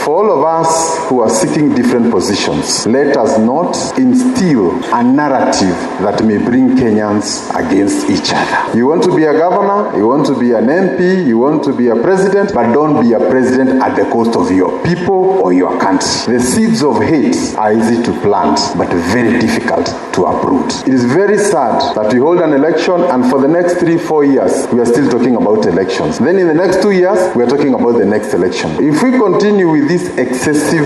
For all of us who are seeking different positions, let us not instill a narrative that may bring Kenyans against each other. You want to be a governor, you want to be an MP, you want to be a president, but don't be a president at the cost of your people or your country. The seeds of hate are easy to plant, but very difficult to uproot. It is very sad that we hold an election and for the next 3-4 years, we are still talking about elections. Then in the next 2 years, we are talking about the next election. If we continue with this excessive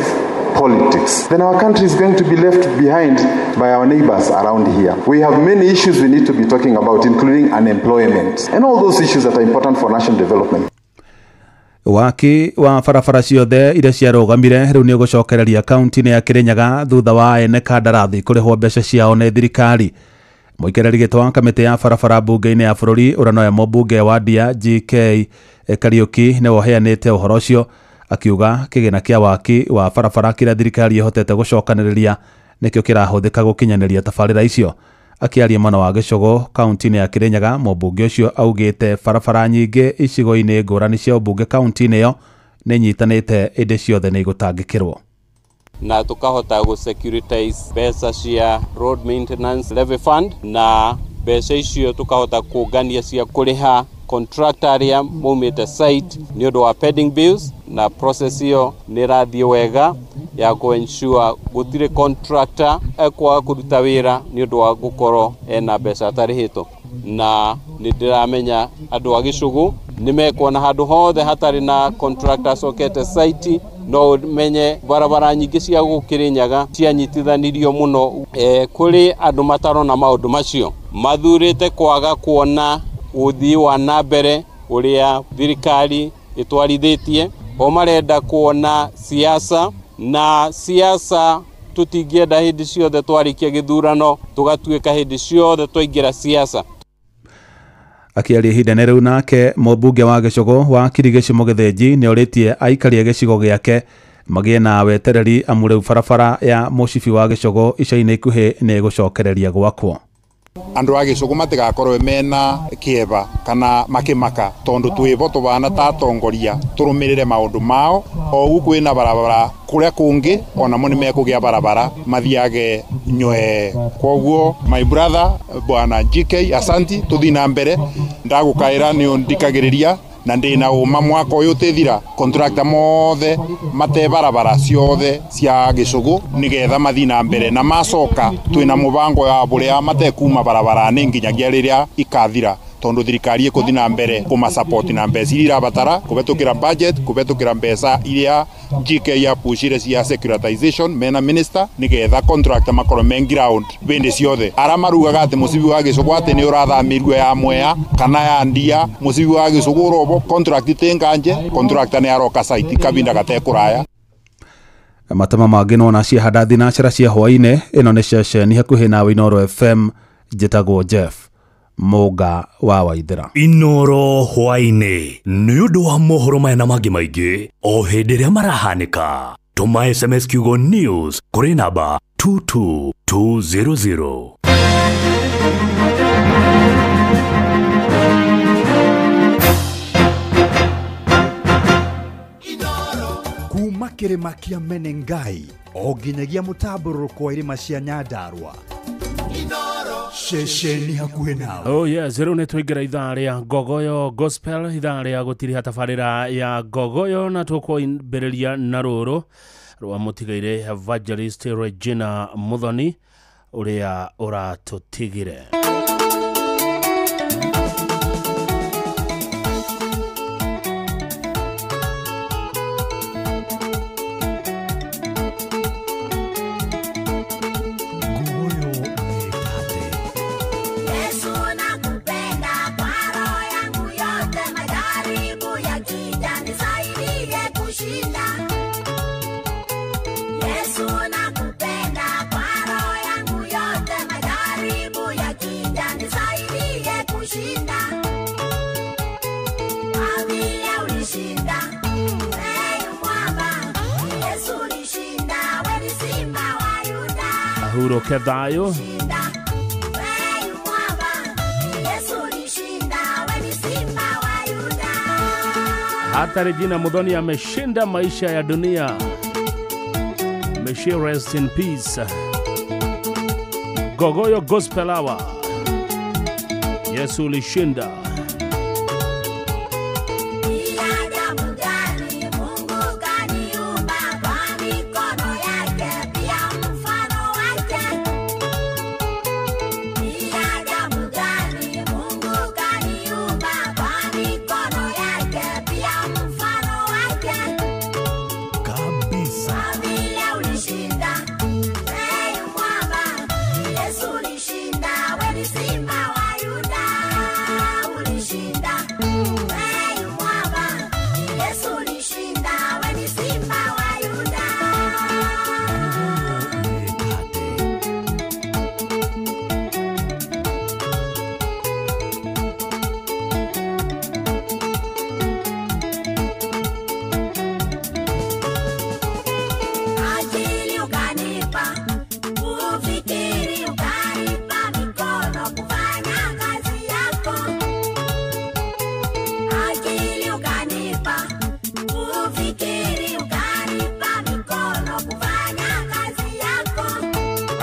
politics, then our country is going to be left behind by our neighbors around here. We have many issues we need to be talking about, including unemployment and all those issues that are important for national development. Waki wa barabara ciothe iria ciarũgamire rĩu nĩ ũgũcokereria kaunti-inĩ ya Kirinyaga thutha wa ene kandarathi kũrĩhwo mbeca ciao nĩ thirikari. Mũikarĩri gĩtĩ wa kamĩtĩ ya barabara mbunge-inĩ ya bũrũri ũrĩa nowe mũmbunge wa Ndia GK Kariuki nĩwe ũheanĩte ũhoro ũcio akiuga kĩgĩna kĩa waki wa barabara kĩrĩa thirikari ĩhotete gũcokanĩrĩria nĩkĩo kĩrahũthĩka gũkinyanĩria tabarĩra icio. Akĩaria mwena wa Gĩcũgũ kaunti-inĩ ya Kirinyaga, mũmbunge ũcio augĩte barabara nyingĩ icigo-inĩ ngũrani cia ũmbunge kaunti-inĩ ĩyo nĩ nyitanĩte ĩndĩ ciothe nĩ igũtangĩkĩrwo. Na tukahota gũ securitize mbeca cia road maintenance levy fund na Mbeca icio tukahota kũngania cia kũrĩha contractor arĩa maumĩte site nĩ ũndũ wa pending bills, na process ĩyo nĩ ĩrathiĩ wega ya kũ ensure gũtirĩ contractor ekwaga kũruta wĩra nĩ ũndũ wa gũkorwo ena mbeca atarĩhĩtwo. Na nĩ ndĩramenya andũ a Gĩcũgũ nĩ mekuona handũ hothe hatarĩ na contractor acokete site, no menye barabara nyingĩ cia gũkũ Kĩrĩnyaga cianyitithanirio mũno. Kũrĩ andũ matarona maũndũ macio, mathurĩte kwaga kuona ũthii wa na mbere ũrĩa thirikari ĩtwarithĩtie. O marenda kuona siasa, na siasa tũtingĩenda hĩndĩ ciothe twarĩkia gĩthurano tũgatuĩka hĩndĩ ciothe twaingĩra siasa. Akiaria ihinda-inĩ rĩu nake mũmbunge wa Gĩcũgũ wa Kirigĩci Mũgĩthĩnji nĩ orĩtie aikari a gĩcigo gĩake magĩe na wetereri amu rĩu barabara ya mũcibi wa Gĩcũgũ ica-inĩ ikuhĩ nĩ ĩgũcokereria gwakwo. Andu a Gĩcũgũ matigakorwo mena kĩeva kana makĩmaka tondu twĩbo tũbana ta atongoria tũrũmĩrĩre maũndũ mao. O ũguo kwĩna barabara kũrĩa kũngĩ onamo nĩ mekũgĩa barabara mathiage nyoe. Koguo my brother bwana GK asanti, tũthiĩ na mbere. Ndagũkaĩra nĩ ũndikagĩrĩria na ndĩna ũma mwaka ũyũ ũtĩthira contractor mothe mate barabara ciothe cia Gĩcũgũ nĩgetha mathiĩ na mbere, na macoka twĩna mũbango ya bũrĩa matekuma barabara-inĩ nginyagia rĩrĩa ikathira, tondu thirikari ĩkũthiĩ na mbere kũmasupport na mbeca iria irabatara kũhetũkĩra budget, kũhetũkĩra mbeca iria GK yapushire cia securitization mena minister nĩgetha contractor makorwo me ground bĩndĩ ciothe. Arĩa marugaga atĩ mũcibi wa Gĩcũgũ atĩ nĩ ũrathamĩrio ya Mwea kana ya Ndia, mũcibi wa Gĩcũgũ ũrobo contract tĩ nganje, contractor nĩ aroka site kabinda gatekũraya. Matama mangĩ nona ciahanda thinacara cia hwaĩ-inĩ. Ĩno nĩ ceceni hakuhĩ nawe Inooro FM. Njĩtagwo Jeff Mũnga wa Waithera. Inooro hwaĩ-inĩ nĩ ũndũ wa mohoro maya na mangĩ maingĩ o hĩndĩ ĩrĩa marahanĩka. Tũma SMS kiugo news kũrĩ namba 22200. Kuma kĩrĩma kĩa Menengai o nginyagia mũtambũrũko wa irĩma cia Nyandarua, ceceni hakuhĩ nawe. Oh yes, rĩu nĩ twaingĩra ithaa rĩa Ngogoyo Gospel, ithaa rĩa gũtiriha tabarĩra ya Ngogoyo, na tũkwambĩrĩria na rũrũ rwa mũtigaire Evangelist Regina Muthoni ũrĩa ũratũtigire. Ahurũke thayũ. Hata Regina Muthoni ameshinda maisha ya dunia. May she rest in peace. Gogoyo Gospel Hour. Yesu ulishinda.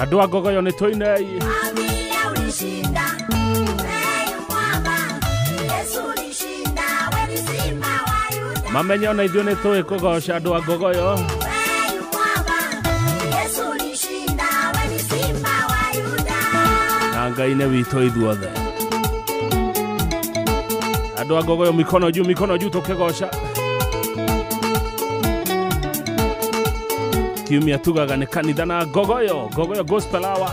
Andũ a Ngogoyo nĩ tũinei. Mamenye ona ithuĩ nĩ tũĩ kũgoca andũ a Ngogoyo. Na Ngai nĩ witũ ithuothe. Andũ a Ngogoyo mikono juu tũkĩgoca. Kiumia tugaga nĩ kanitha na Ngogoyo, Ngogoyo Gospel Hour.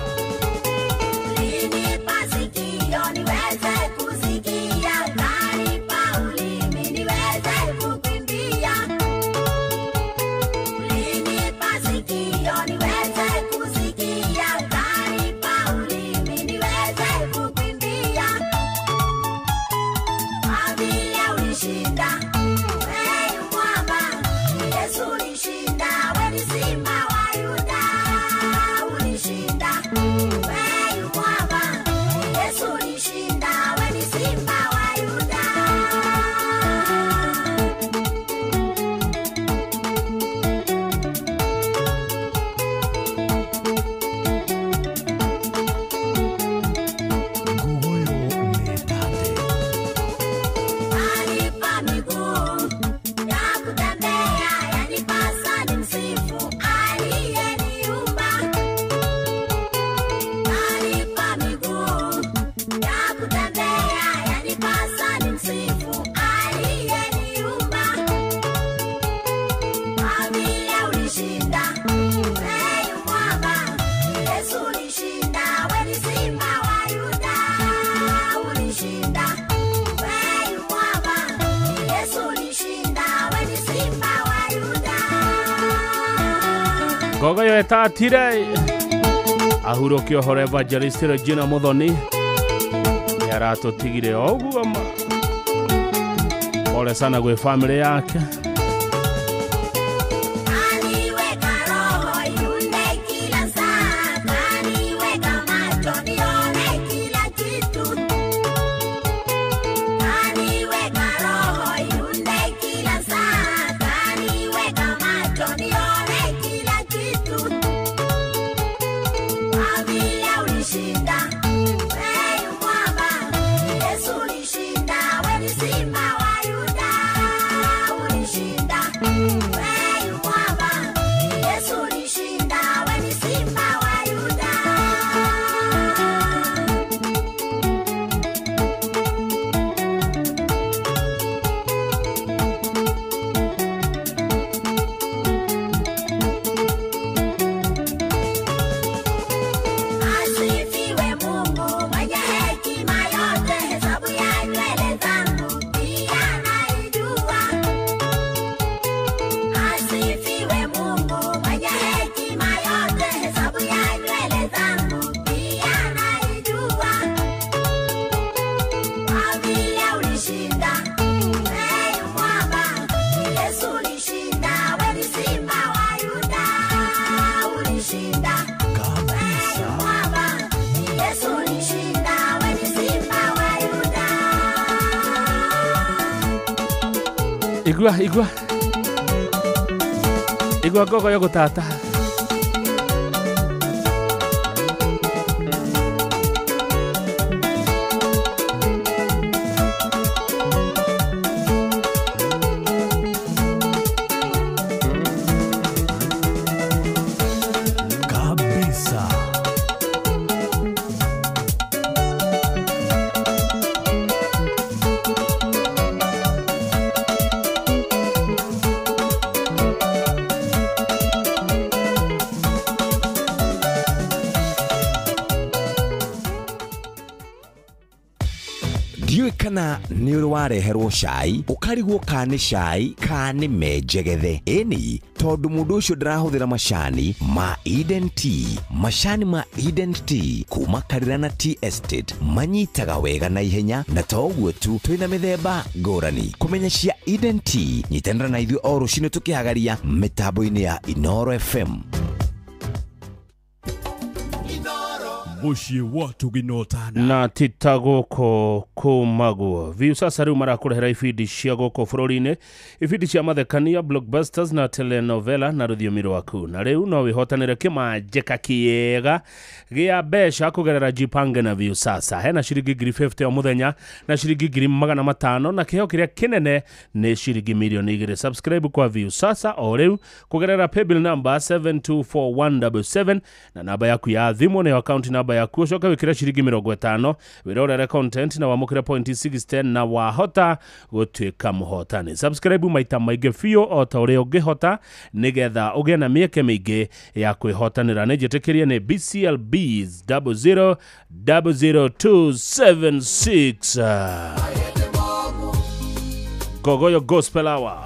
Ngogoyo etatire ahurũkio ũhoro Evangelist Regina Muthoni nĩ aratũtigire o ũguo ma. Pole sana gwĩ family yake. Igua igua igua Ngogoyo gũtata. Kabisa. Ndiũĩ kana nĩ ũrĩ wareherwo cai ũkarigwo ka nĩ cai ka nĩ menjegethe. Ĩni tondũ mũndũ ũcio ndarahũthĩra macani ma Eden Tea. Macani ma Eden Tea kuma Karirana Tea Estate manyitaga wega na ihenya, na to ũguo tu twĩna mĩthemba ngũrani. Kũmenya cia Eden Tea nyitanĩra na ithuĩ o rũcinĩ tũkĩhagaria mĩtambo-inĩ ya Inooro FM. Muciĩ wa Tũginotana. Na tita gũkũ kũmaguo Viusasa rĩu marakũrehera ibindi cia gũkũ bũrũri-inĩ, ibindi cia mathekania, blockbusters na telenovela na rũthiomi rwaku. Na rĩu no wĩhotanĩre kĩmanjĩka kĩega gĩa mbeca kũgerera Jipange na Viusasa. Hena ciringi 50,000 o mũthenya na ciringi 500,000, na kĩheo kĩrĩa kĩnene nĩ ciringi 2,000,000. Subscribe kwa Viusasa o rĩu kũgerera paybill number 724177 na namba yaku ya thimũ nĩyo account namba yaku. Ũcoke wĩkĩre ciringi 50 wĩrorere content na wamũkĩre point 610 na wahota gũtuĩka mũhotani. Subscribe maita maingĩ biũ o ta ũrĩa ũngĩhota nĩgetha ũgĩe na mĩeke mĩingĩ ya kwĩhotanĩra. Nĩ njĩtĩkĩrie nĩ BCLB 0000276. Gogoyo Gospel Hour.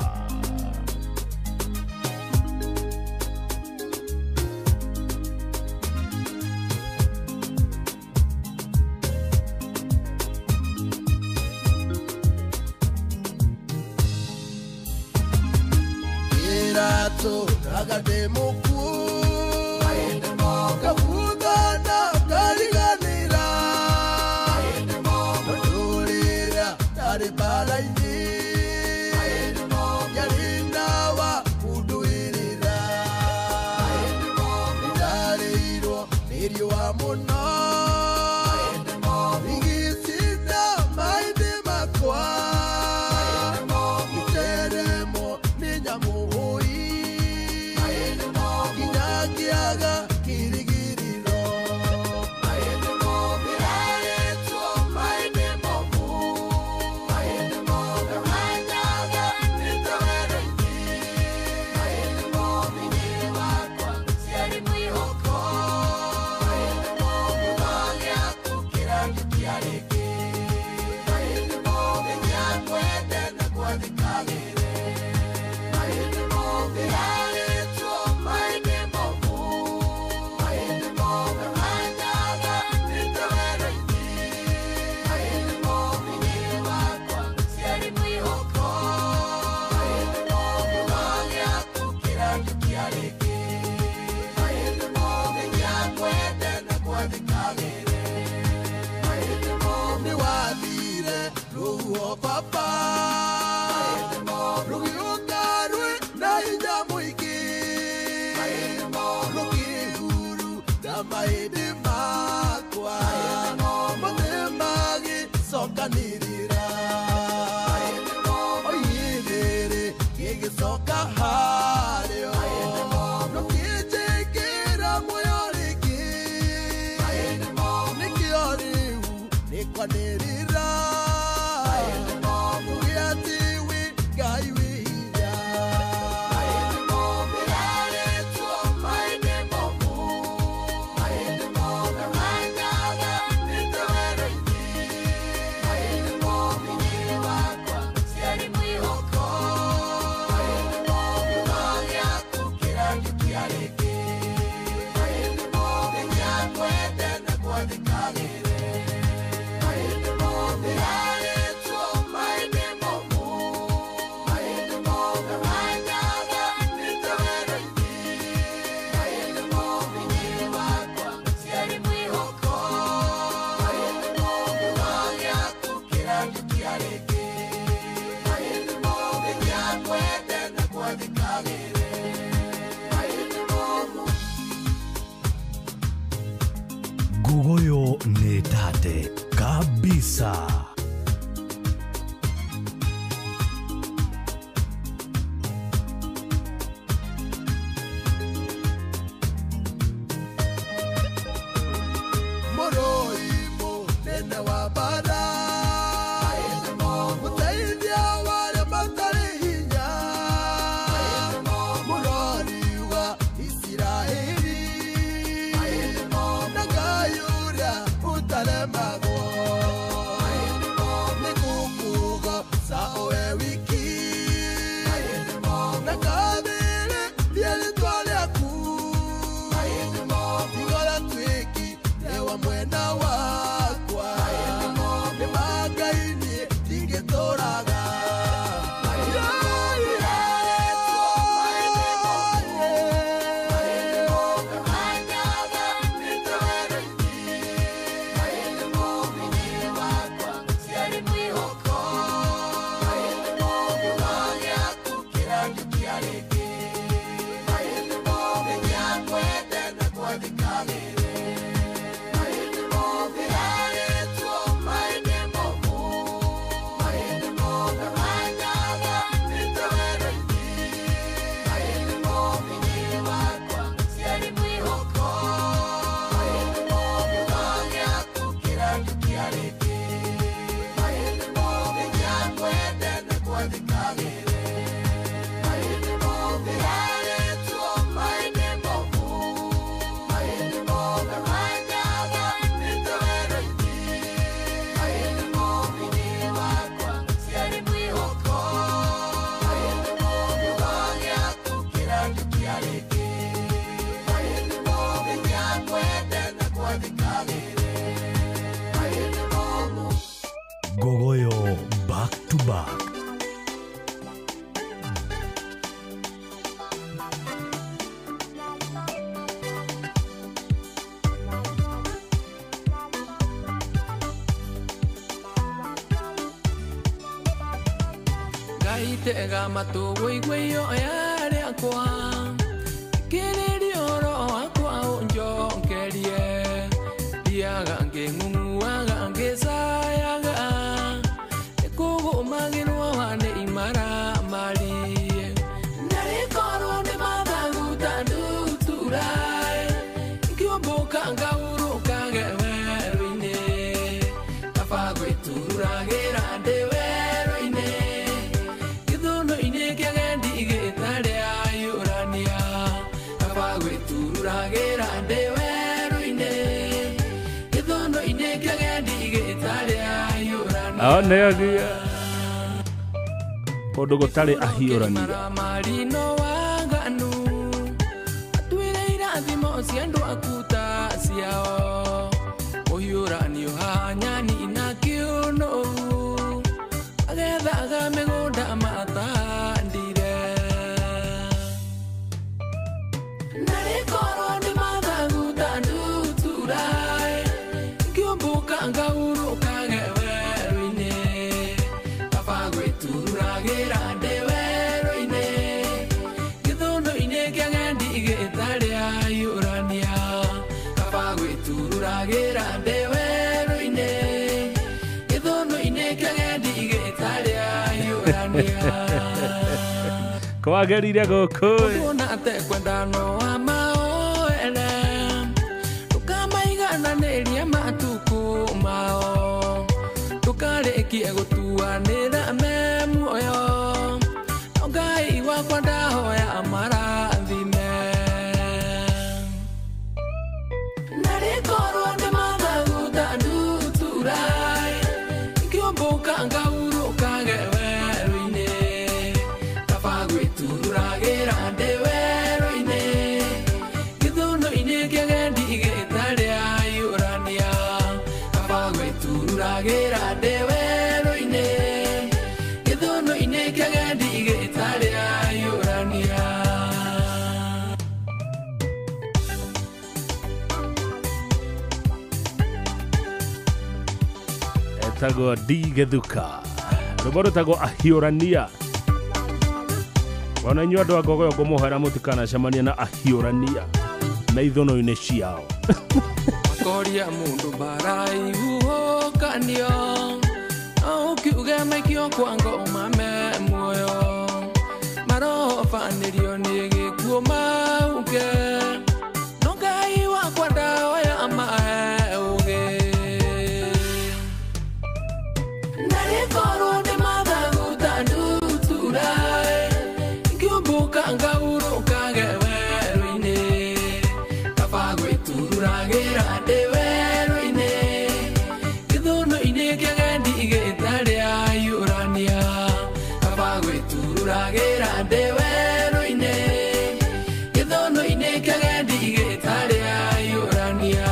Gogoyo nĩ tate kabisa. Mwena wakwa. Gogoyo back to back. Gaitega matu guiguio yarekwa Kiririo ro akwa unjonkerie Diaga ngengunguaga ngesayaga Ekugumagirwo wane imaramari Narikorwo ni mathagu ta ndutura Ngiũmbũka ngaurũkage werũ-inĩ Kaba gwĩturagĩra ndĩ werũ-inĩ Gĩthũnũ-inĩ kĩagendi gĩtarĩ ahiũrania Kaba gwĩturagĩra ndĩ werũ-inĩ Gĩthũnũ-inĩ kĩagendi gĩtarĩ ahiũrania Aoneagia kũndũ gũtarĩ ahiũrania Marino waganu Atuire irathimo cia andũ aku ta ciao Ũhiũranio hanyani na kĩũnũ Agethaga mĩgũnda matandire Narĩkorwo nĩ mathagu ta ndutura Ngĩũmbũka ngaurũkage werũ-inĩ Kaba gwĩturagĩra ndĩ werũ-inĩ Gĩthũnũ-inĩ kĩagendi gĩtarĩ ahiũrania Kaba gwĩturagĩra ndĩ werũ-inĩ Gĩthũnũ-inĩ kĩagendi gĩtarĩ ahiũrania Kwagĩrĩire gũkũ Kuona atekwenda no wa maoere Ndũkamaigananĩrie matukũ mao Ndũkarĩkie gũtuanĩra me muoyo No Ngai wakwa ndahoya amarathime Narĩkorwo nĩ mathagu ta ndutura Ngĩũmbũka ngaurũkage werũ-inĩ Kaba gwĩturagĩra ndĩ werũ-inĩ Gĩthũnũ-inĩ kĩagendi gĩtarĩ ahiũrania Kaba gwĩturagĩra ndĩ werũ-inĩ Gĩthũnũ-inĩ kĩagendi gĩtarĩ ahiũrania Etagwo D Gĩthuka rwĩmbo rwĩtagwo ahiũrania ona inyuĩ andũ a Ngogoyo ngũmũhoera mũtikanacemanie na ahiũrania na ithũnũ-inĩ ciao Makoria mũndũ mbara ihuhũkanio No ũkiuge maikio kwa ngoma me muoyo Marobanĩrio nĩ gĩkuũ mauke No Ngai wakwa ndahoya amahe ũũgĩ Narĩkorwo nĩ mathagu ta ndutura Ngĩũmbũka ngaurũkage werũ-inĩ Kaba gwĩturagĩra ndĩ werũ-inĩ Gĩthũnũ-inĩ kĩagendi gĩtarĩ ahiũrania Kaba gwĩturagĩra ndĩ werũ-inĩ Gĩthũnũ-inĩ kĩagendi gĩtarĩ ahiũrania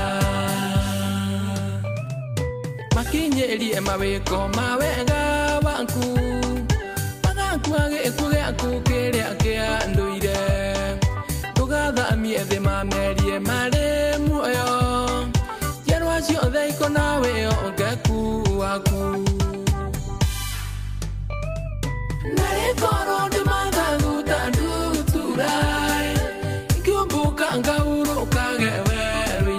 Makinyĩrie mawĩko ma wega waku Magakua gĩkuũ gĩaku kĩrĩa kĩa ndũire Ndũgathamie thĩ mamerie marĩ muoyo Njiarwa ciothe ikona wĩhokeku waku Narĩkorwo ndĩ mathagu ta ndutura Ngĩũmbũka ngaurũkage werũ-inĩ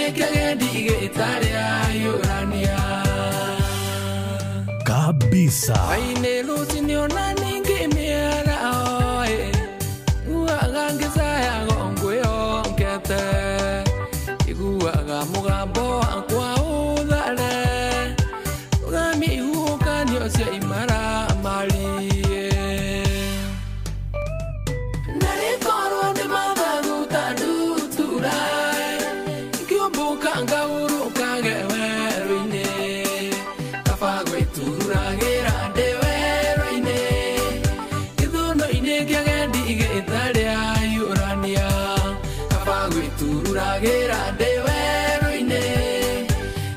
Gĩthũnũ-inĩ kĩagendi gĩtarĩ ahiũrania kabisa. Hwaĩ-inĩ rũcinĩ ona ningĩ mĩaraho ĩ, iguaga ngĩcayaga ngwĩhokete, iguaga mũgambo wakwa ũthare, rũgamia ihuhũkanio cia imaramari. Na rĩkorwo nĩ mathagu ta ndutura, ngĩũmbũka ngahurũkage werũ-inĩ, kaba gwĩturagĩra ndĩ werũ-inĩ, gĩthũnũ-inĩ kĩagendi gĩtarĩ ahiũrania, kaba gwĩturagĩra ndĩ werũ-inĩ,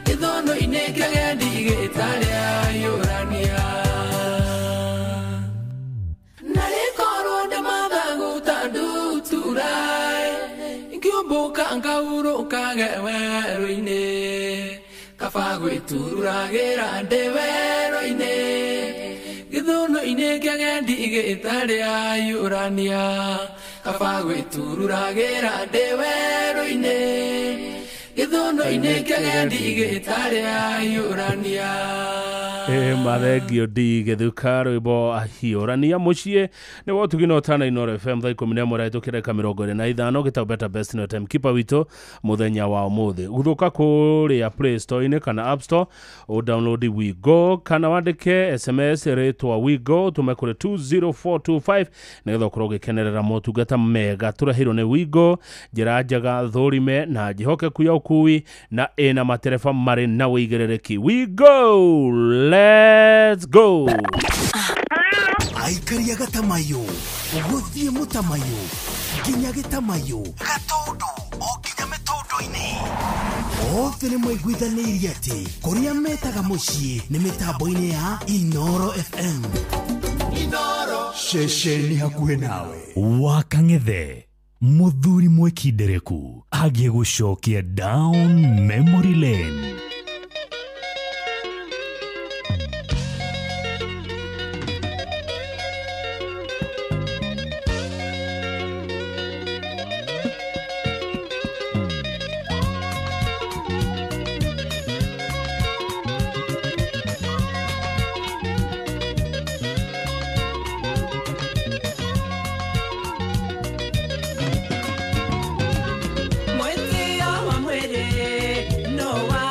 gĩthũnũ-inĩ kĩagendi gĩtarĩ ahiũrania. Na rĩkorwo ndĩ mathagu ta ndutura, ngĩũmbũka ngahurũkage werũ-inĩ, kaba gwĩturagĩra ndĩ werũ-inĩ, gĩthũnũ-inĩ kĩagendi gĩtarĩ ahiũrania, kaba gwĩturagĩra ndĩ werũ-inĩ, gĩthũnũ-inĩ kĩagendi gĩtarĩ ahiũrania. Mathengio D gĩthuka rwĩmbo ahiũrania mũciĩ nĩ wotugi na ũtana Inooro FM thaa 11 rahĩtũkĩra 25 gĩtau better best no time keeper witũ mũthenya wa ũmũthĩ. Gũthũka kũrĩa Play Store-inĩ kana App Store o download WeGo kana wandĩke SMS rĩtwa WeGo tũme kũrĩ 20425 nĩgetha ũkorwo ũgĩkenerera motungata mega tũreheirwo nĩ WeGo, njĩra njega thũrime na njĩhokeku ya ũkui na ĩna matereba marĩ na wĩigĩrĩrĩki. WeGo, let's go. Aikaria gatamayo gũthiĩ mũtamayo nginya gĩtamayo gatũndũ o nginya mĩtũndũ-inĩ othe nĩ maiguithanĩirie atĩ kũrĩa metaga mũciĩ nĩ mĩtambo-inĩ ya Inooro FM. Inooro ceceni hakuhĩ nawe. Wakang'ethe mũthuri mwĩkindereku agĩgũcokia down memory lane. Mwĩtĩo wa mwĩrĩ no wa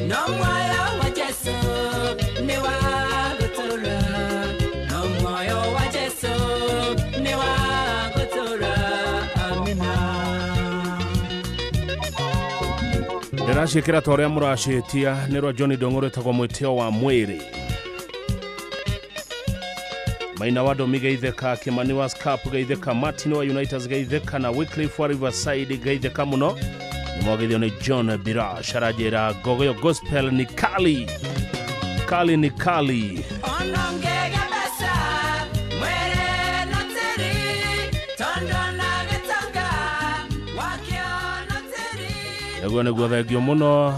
No muoyo wa Jesu nĩ wa gũtũũra. No muoyo wa Jesu nĩ wa gũtũũra. Amina. Ndĩraciĩkĩra ta ũrĩa mũraciĩtia nĩ rwa John Ndong'o rwĩtagwo mwĩtĩo wa mwĩrĩ. Maina wa Domi geithĩka, Kimani wa Scap geithĩka, Martin wa United geithĩka na Wycliffe wa Riverside geithĩka mũno. Nĩ mwageithio nĩ John Birash aranjĩra Ngogoyo Gospel ni kali kali ni kali. Onongega mbeca mwĩrĩ na tĩri tondũ na gĩtonga wakĩo na tĩri. Nĩguo nĩguo thengio mũno.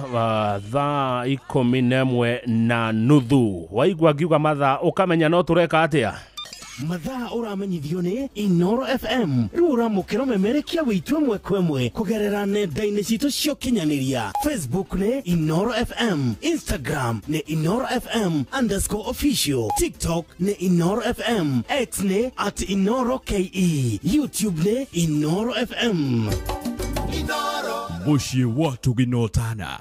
Thaa 11:30 waigua ngiuga mathaa ũkamenya no tũreka atĩa. Mathaa ũramenyithio nĩ Inoro FM. Rĩu ũramũkĩra memerekia witũ ĩmwe kwa ĩmwe kũgerera nenda-inĩ citũ cia ũkinyanĩria. Facebook nĩ Inoro FM, Instagram nĩ Inoro FM _official, TikTok nĩ Inoro FM, X nĩ @InoroKE, YouTube nĩ Inoro FM. Mũciĩ wa tũginotana.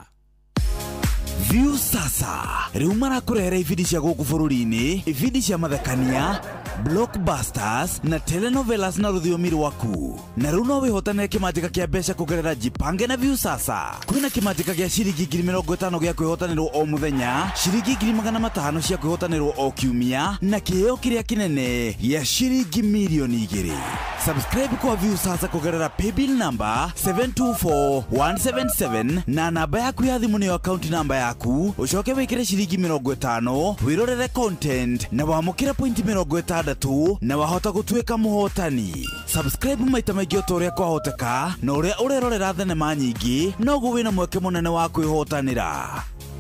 View sasa rĩu marakũrehera ibindi cia gũkũ bũrũri-inĩ, ibindi cia mathekania, blockbusters na telenovelas na rũthiomi rwaku. Na rĩu no wĩhotanĩre kĩmanjĩka kĩa mbeca kũgerera Jipange na View sasa. Kwĩna kĩmanjĩka gĩa ciringi 50,000 gĩa kwĩhotanĩrwo o mũthenya, ciringi 500,000 cia kwĩhotanĩrwo o kiumia, na kĩheo kĩrĩa kĩnene gĩa ciringi 2,000,000. Subscribe kwa View sasa kũgerera paybill number 724177 na namba yaku ya thimũ nĩyo account number yaku, ũcoke wĩkĩre ciringi 50 wĩrorere content na wamũkĩre pointi 60 na wahota gũtuĩka mũhotani. Subscribe maita maingĩ o ta ũrĩa kwahoteka, na ũrĩa ũrerorera thenema nyingĩ noguo wĩna mweke mũnene wa kwĩhotanĩra.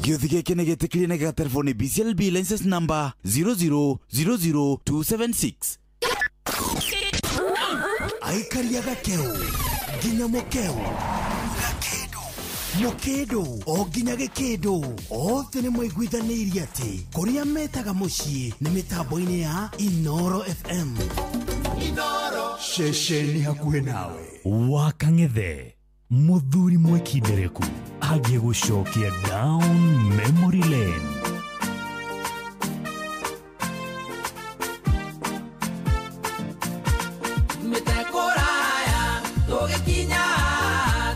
Gĩũthi gĩkĩ nĩ gĩtĩkĩrie na gĩgatelefoni BCLB license number 0000276. Aikaria gakeu nginya mũkeu mũkĩndũ o nginya gĩkĩndũ othe nĩ maiguithanĩirie atĩ kũrĩa metaga mũciĩ nĩ mĩtambo-inĩ ya Inoro FM. Inoro ceceni hakuhĩ nawe. Wa Kang'ethe mũthuri mwĩkindereku agĩgũcokia down memory lane. Mĩtekũraya tũgĩkinya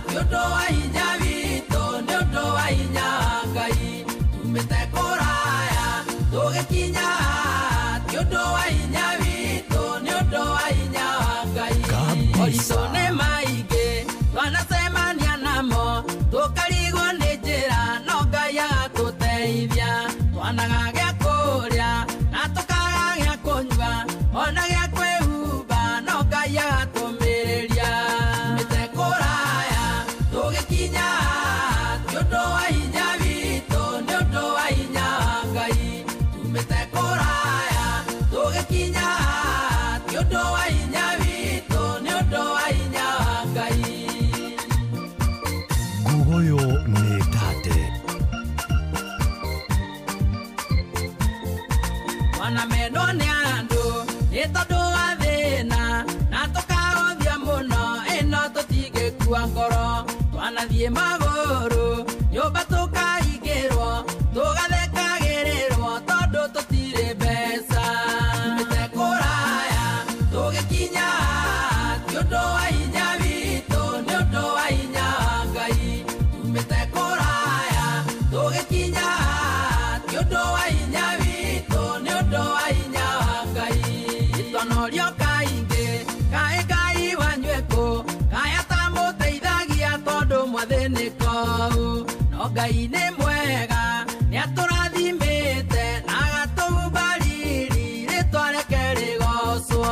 ti ũndũ wa hinya witũ nĩ ũndũ wa hinya wa Ngai. Tumĩte kũraya tũgĩkinya ti ũndũ wa hinya witũ nĩ ũndũ wa hinya wa Ngai. Moritũ nĩ maingĩ twanacemania namo tũkarigwo nĩ njĩra no Ngai agatũteithia. Twanaga gĩa kũrĩa na tũkaga gĩa kũnyua ona gĩa kwĩhumba no Ngai agatũmĩrĩria. Mĩtekũraya tũgĩkinya ti ũndũ wa hinya witũ nĩ ũndũ wa hinya wa Ngai. Tumĩte kũraya tũgĩkinya ti ũndũ wa hinya witũ nĩ ũndũ wa hinya wa Ngai. Ngugoyo nĩ tate. Wanamenwo nĩ andũ nĩ tondũ wa thĩna na tũkaũthia mũno ĩno tũtingĩkua ngoro. Twanathiĩ magũrũ nyũmba tũkaingĩrwo tũgathekagĩrĩrwo tondũ tũtirĩ mbeca. Mĩtekũraya tũgĩkinya ti ũndũ wa hinya witũ nĩ ũndũ wa hinya wa Ngai. Tumĩte kũraya tũgĩkinya ti ũndũ wa hinya witũ nĩ ũndũ wa hinya wa Ngai. Twanorio kaingĩ kaĩ Ngai wanyu ekũ kaĩ atamũteithagia tondũ mwathĩnĩka ũũ. No Ngai nĩ mwega nĩatũrathimĩte na agatũhumba riri rĩtwa rĩake rĩgocwo.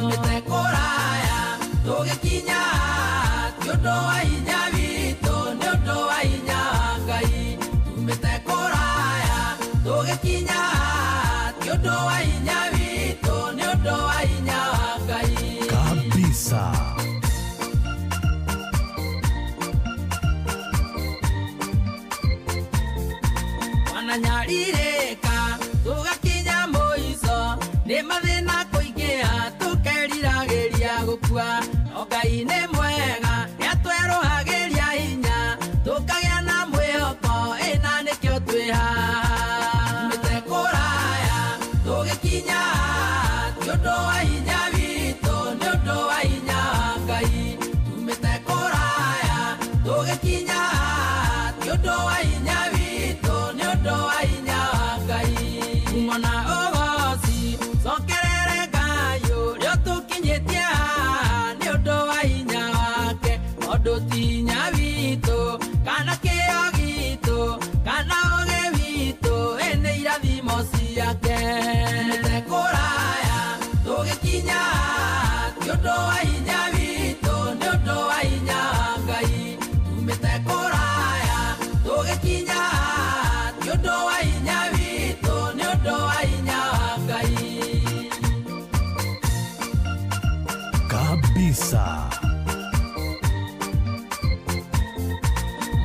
Mĩtekũraya tũgĩkinya ti ũndũ wa hinya witũ nĩ ũndũ wa hinya wa Ngai. Tumĩte kũraya tũgĩkinya ti ũndũ wa hinya witũ nĩ ũndũ wa hinya wa Ngai. Kabisa. Wananyarirĩka tũgakinya mũico nĩ mathĩna kũingĩha tũkeriragĩria gũkua. No Ngai nĩ mwega nĩatwerũhagĩria hinya tũkagĩa na mwĩhoko ĩna nĩkĩo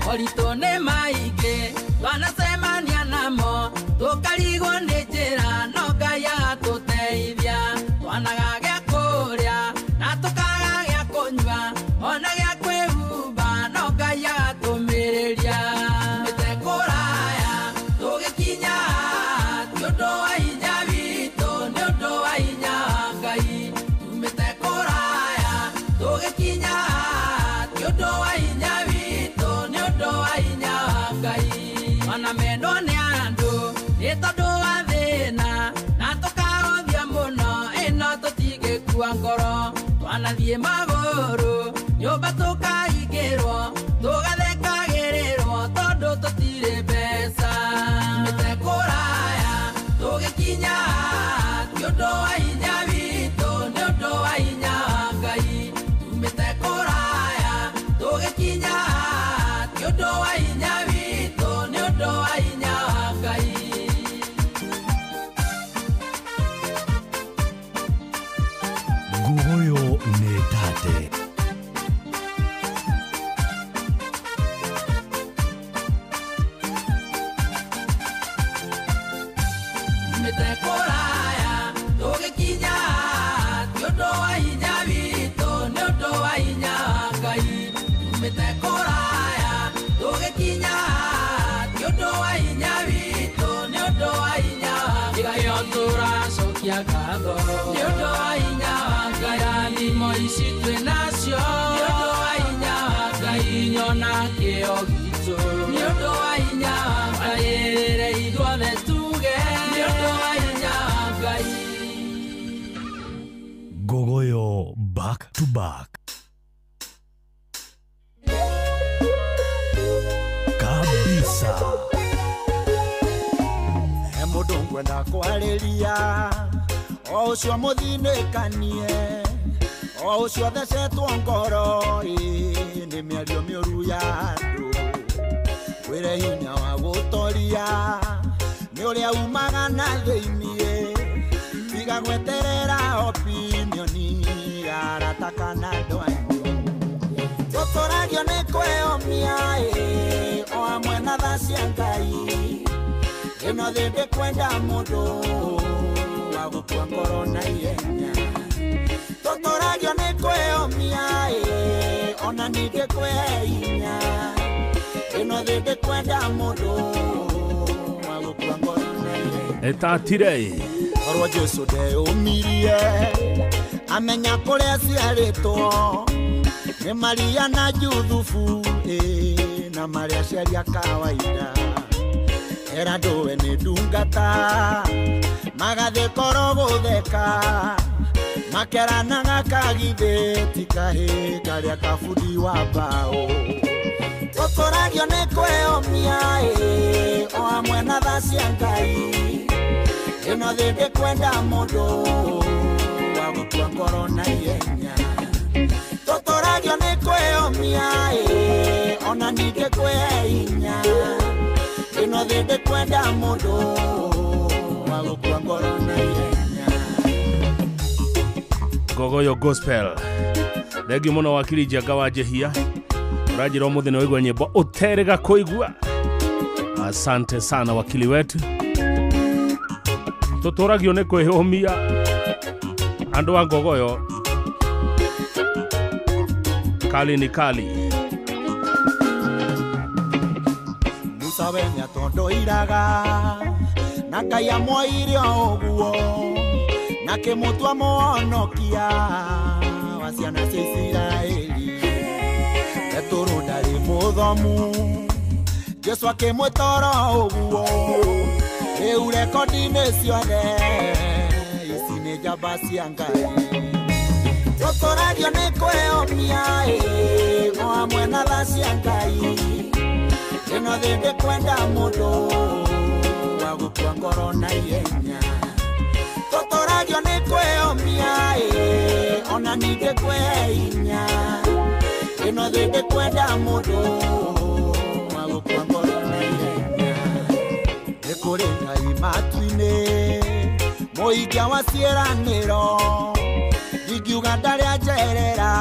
Moritũ nĩ maingĩ twanacemania namo tũkarigwo nĩ njĩra no Ngai agatũteithia twanaga gĩa kũrĩa na tũkaga gĩa kũnyua ona gĩa kwĩhumba no Ngai agatũmĩrĩria mĩte kũraya tũgĩkinya ti ũndũ wa hinya witũ nĩ ũndũ wa hinya wa Ngai tumĩte kũraya tũgĩkinya ti ũndũ wa hinya witũ nĩ ũndũ wa hinya wa Ngai ona mendwo nĩ andũ nĩ tondũ wa thĩna na tũkahothia mũno ĩno tũtingĩkua ngoro twanathiĩ magũrũ nyũmba tũkaingĩrwo tũgathekagĩrĩrwo tondũ tũtirĩ mbeca mĩte kũraya tũgĩkinya ti ũndũ wa hinya witũ nĩ ũndũ wa hinya wa Ngai tumĩte kũraya tũgĩkinya ti ũndũ wa hinya witũ nĩ ũndũ wa hinya wa Ngai. Nguoyo nĩ tate. Tumĩte kũraya tũgĩkinya ti ũndũ wa hinya witũ nĩ ũndũ wa hinya wa Ngai tumĩte kũraya tũgĩkinya ti ũndũ wa hinya witũ nĩ ũndũ wa hinya wa Ngai nĩkĩo tũracokia ngatho nĩ ũndũ wa hinya wa Ngai thimo ici twĩ nacio nĩ ũndũ wa hinya wa Ngai nyona kĩo gitũ nĩ ũndũ wa hinya wa Ngai ĩrĩre ithuothe tuge nĩ ũndũ wa hinya wa Ngai. Gogoyo back to back. Kabisa. He mũndũ ngwenda kwarĩria o ũcio mũthinĩkanie o ũcio thecetwo ngoro ĩ nĩ mĩario mĩũru ya andũ wĩre hinya wa gũtoria nĩ ũrĩa umaga na thĩiniĩ tiga gweterera opinioni ya arata kana andũ anyu tũtũragio nĩ kwĩyomia ĩ o hamwe na tha cia Ngai ĩno thĩ ndĩkwenda mũndũ wa gũkua ngoro na ihenya tũtũragio nĩ kwĩyomia ĩ ona ningĩ kwĩhe hinya ĩno thĩ ndĩkwenda mũndũ wa gũkua ngoro na ihenya Etatire. Korwo Jesũ ndeyũmirie amenya kũrĩa aciarĩtwo nĩ Maria na Juthubu ĩ na marĩa aciari a kawaida era ndũwe nĩ ndungata magathiĩ korwo gũtheka makeranaga kagithĩ ti kahĩ karĩa kabundi wa mbaũ tũtũragio nĩ kwĩyomia ĩ o hamwe na tha cia Ngai ĩno thĩ ndĩkwenda mũndũ wa gũkua ngoro na ihenya tũtũragio nĩ kwĩyomia ĩ ona ningĩ kwĩhe hinya ĩno thĩ ndĩkwenda mũndũ wa gũkua ngoro na ihenya. Gogoyo Gospel. Thengiũ mũno wakiri Njenga wa Njehia ũranjĩra ũmũthĩ nĩ waigua nyĩmbo ũterĩga kũigua. Asante sana wakili wetu. Tũtũragio nĩ kwĩyũmia andũ a Ngogoyo kali ni kali. Musa we nĩatondoiraga na Ngai amwoire o ũguo na kĩmũtua mũhonokia wa ciana cia Isiraeli Petũrũ ndarĩ mũthomu Jesũ akĩmwĩta oro ũguo rĩu rekondi-inĩ ciothe ici nĩ njamba cia Ngai tũtũragio nĩ kwĩyomia ĩ o hamwe na tha cia Ngai ĩno thĩ ndĩkwenda mũndũ wa gũkua ngoro na ihenya tũtũragio nĩ kwĩyomia ĩ ona ningĩ kwĩhe hinya ĩno thĩ ndĩkwenda mũndũ wa gũkua ngoro na ihenya nĩ kũrĩ Ngai matu-inĩ mũikia wa ciĩranĩro ingiuga ndarĩ anjerera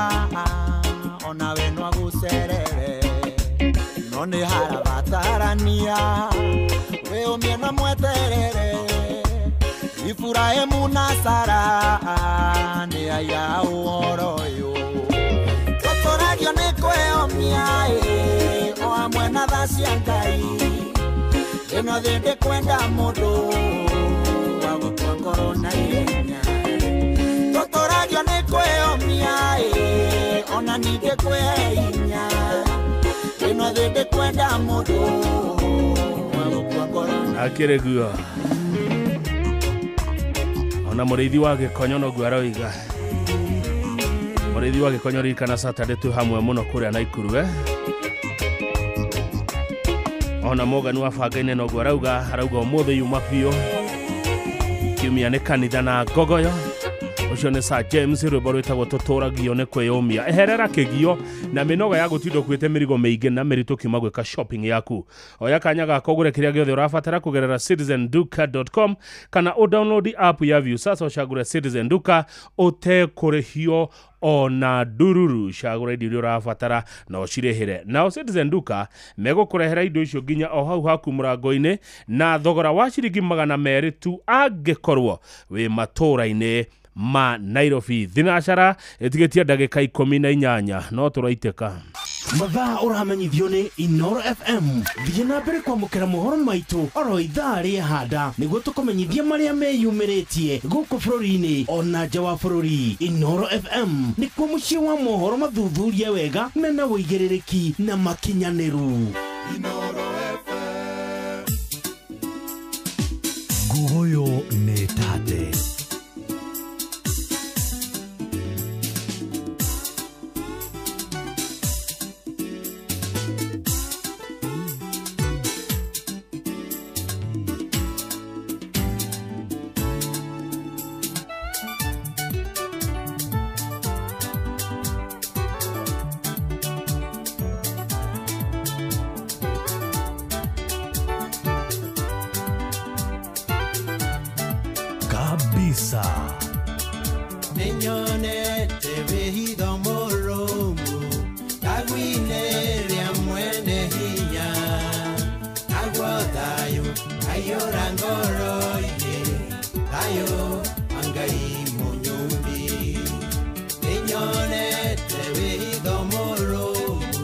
onawe no agũcerere no No nĩ harabatarania wĩũmie na mweterere Iburahĩmu na Sara nĩ aya ũhoro ũyũ. Tũtũragio nĩ kwĩyũmia o hamwe na tha cia Ngai. Ĩno thĩ ndĩkwenda mũndũ wa gũkua ngoro na ihenya. Tũtũragio nĩ kwĩyũmia ona ningĩ kwĩhinya. Ĩno thĩ ndĩkwenda mũndũ wa gũkua ngoro. Akĩrĩ guo ona mũrĩithi wa Gĩkonyo noguo aroiga. Mũrĩithi wa Gĩkonyo ririkana Saturday twĩ hamwe mũno kũrĩa Naikuru Ona Morgan wa Bangaine noguo arauga ũmũthĩ yuma biũ. Kiumia nĩ kanitha na ngogoyo. Ũcio nĩ Sir James rwĩmbo rwĩtagwo tũtũragio nĩ kwĩyũmia. Eherera kĩgio na mĩnoga ya gũtinda ũkuĩte mĩrigo mĩingĩ na mĩritũ kiuma gwĩka shopping yaku. Oya kanya gaka ũgũre kĩrĩa gĩothe ũrabatara kũgerera citizenduka.com kana ũdownload app ya Viusasa ũcagũre Citizen Duka ũtekũrĩhio ona ndururu. Cagũra indo iria ũrabatara na ũcirĩhĩre. Nao Citizen Duka megũkũrehera indo icio nginya o hau haku mũrango-inĩ na thogora wa ciringi 200 tu angĩkorwo wĩ matũra-inĩ ma Nairobi. Thinacara ĩtigĩtie ndagĩka 18 no tũraitĩka. Mathaa ũramenyithio nĩ Inoro FM. Thiĩ na mbere kwamũkĩra mohoro maitũ oro ithaa rĩa handa nĩguo tũkũmenyithie marĩa meyumĩrĩtie gũkũ bũrũri-inĩ ona nja wa bũrũri. Inoro FM nĩkuo mũciĩ wa mohoro mathuthurie wega mena ũigĩrĩrĩki na makinyanĩru. Ngugoyo nĩ tate. Kabisa. Ninyonete wĩhitho mũrũmu tagwine rĩa mwene hinya naguo thayũ aiyũra ngoro-inĩ thayũ wa Ngai mũnyũmbi. Ninyonete wĩhitho mũrũmu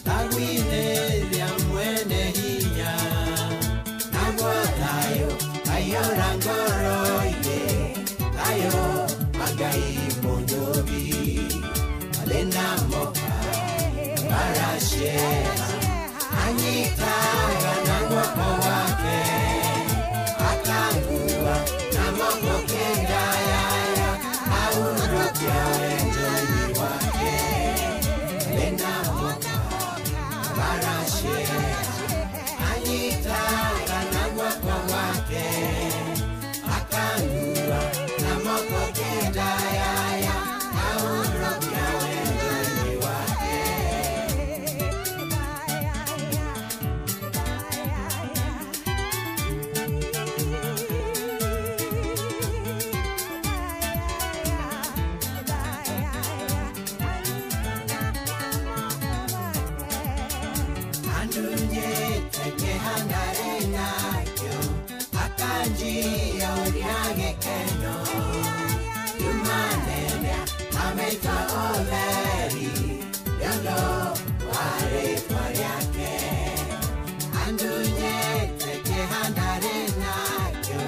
tagwine rĩa mwene hinya naguo thayũ aiyũra ngoro-inĩ thayũ wa Ngai mũnyũmbi. Mathĩna moka maracera anyitaga na guoko gwake akangua na moko kenda yaya ahurũkia wendo-inĩ wake. Mathĩna moka maracera anyitaga na guoko gwake akangua na moko kenda yaya ahurũkia wendo-inĩ wake. Andunyĩte kĩhana rĩnakĩo akanjia ũrĩa gĩkeno Jumanene ameitwa ũtheri nĩũndũ wa rĩtwa rĩake. Andunyĩte kĩhana rĩnakĩo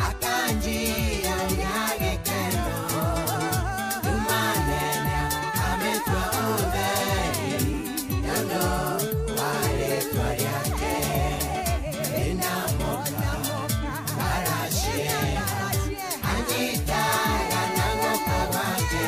akanjia ũrĩa gĩkeno Jumanene ameitwa ũtheri nĩũndũ wa rĩtwa rĩake. Rĩna moka maracera anyitaga na guoko gwake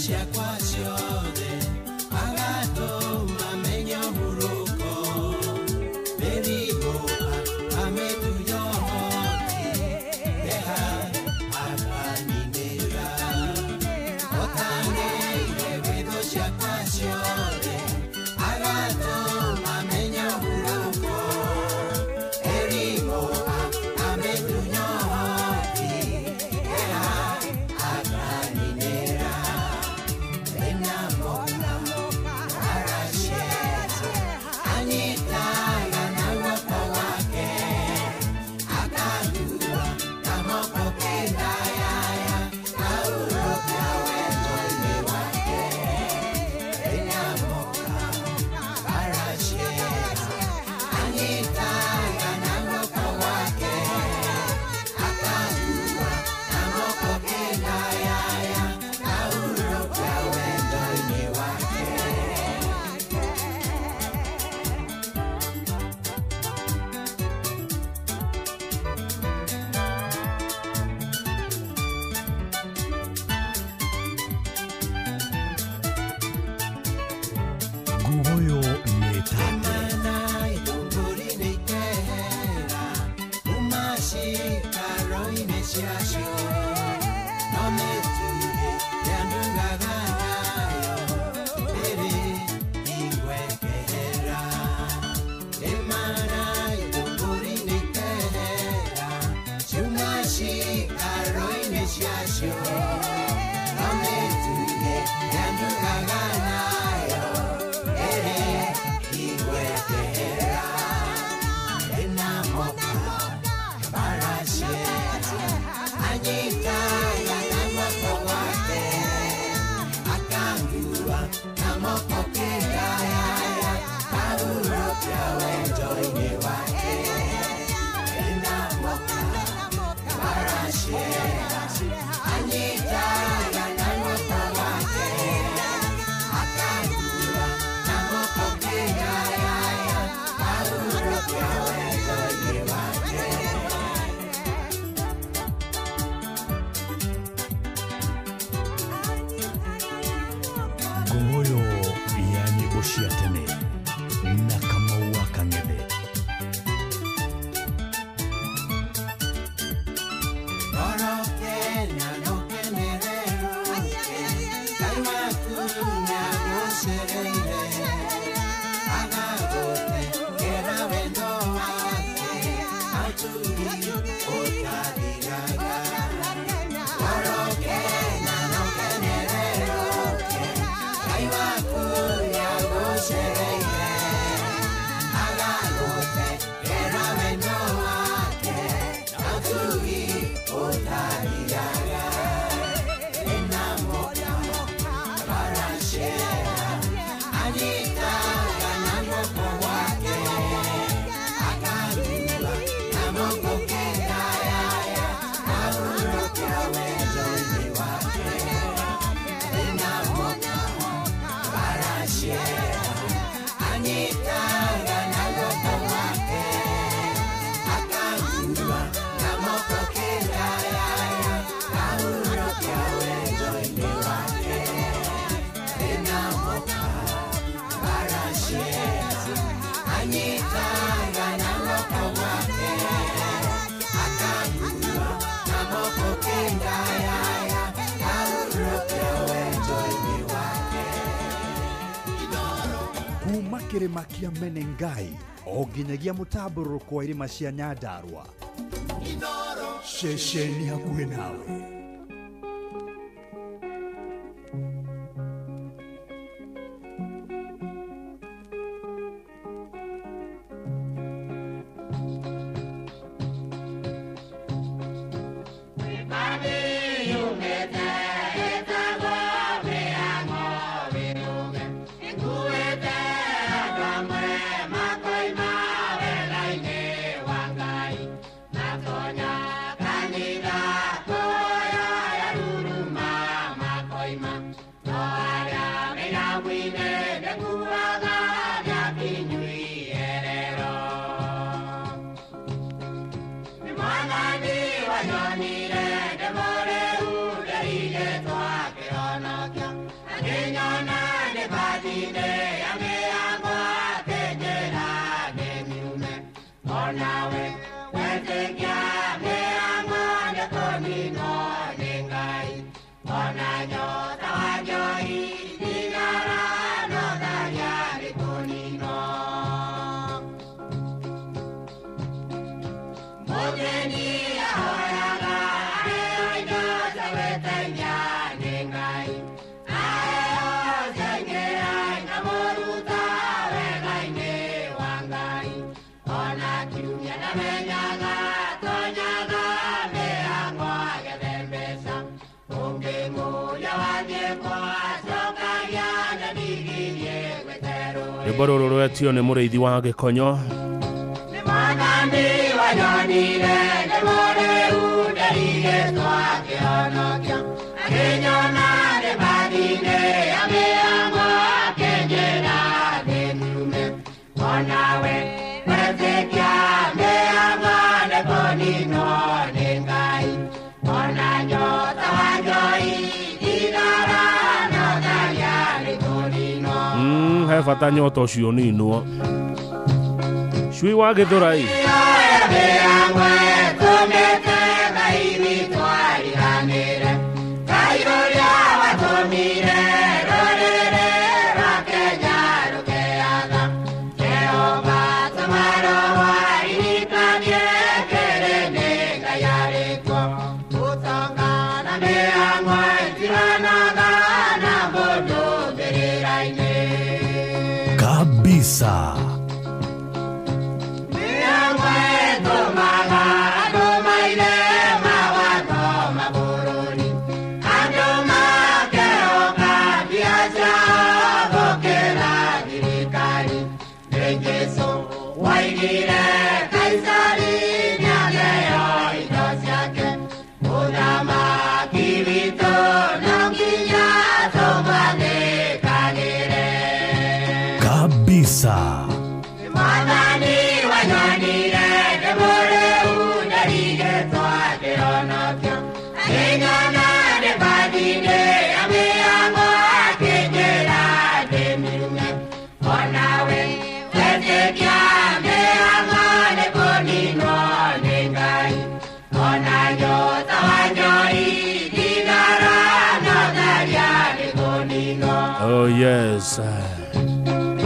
Ciakwa ciothe agatũma menye ũhurũko mĩrimũ amĩtunya ũhoti kĩeha akaninĩra otanĩire gwĩ thũ ciakwa ciothe agatũma menye ũhurũko mĩrimũ amĩtunya ũhoti kĩeha akaninĩra. Nguoyo nĩ tate. Nguoyo ya nyĩmbo cia tene na Kamau wa Kang'ethe. Kuma kĩrĩma kĩa Menengai o nginyagia mũtambũrũko wa irĩma cia Nyandarua, ceceni hakuhĩ nawe. Wanyonire ndĩmũrĩu nderire twakĩhonokia. mbathi-inĩ ya mĩhango akĩnjĩra ndĩmiume. Onawe wetĩkia mĩhango nĩ kũninwo nĩ Ngai. Ona nyota wa njohi thigara no tharia nĩ kũninwo. Mũthĩni ahoyaga aheo indo cia gwĩteithia nĩ Ngai. Aheo ciaingĩra ikamũruta wega-inĩ wa Ngai. Ona kiumia ndamenyaga tonyaga mĩhango agethe mbeca. Ũngĩmũria wathiĩ kũ acokagia nĩndigirie gwĩterwo. Rwĩmbo rũrũ rwetio nĩ mũrĩithi wa gĩkonyo. Mwathani wanyonire nĩ mũrĩu nderigĩtwo akĩhonokia. Akĩnyona ndĩ mbathi-inĩ ya mĩhango akĩnjĩra ndĩmiume. Onawe wetĩkia mĩhango nĩ kũninwo nĩ Ngai. Ona nyota wa njohi thigara no tharia nĩ kũninwo. He bata nyota ũcio ũninwo. Cui wa Gĩthũrai. Kabisa. Kabisa. Mwathani wanyonire ndĩ mũrĩu nderigĩtwo akĩhonokia. Akĩnyona ndĩ mbathi-inĩ ya mĩhango akĩnjĩra ndĩmiume. Onawe wetĩkia mĩhango nĩ kũninwo nĩ Ngai. Ona nyota wa njohi thigara no tharia nĩ kũninwo. Oh yes.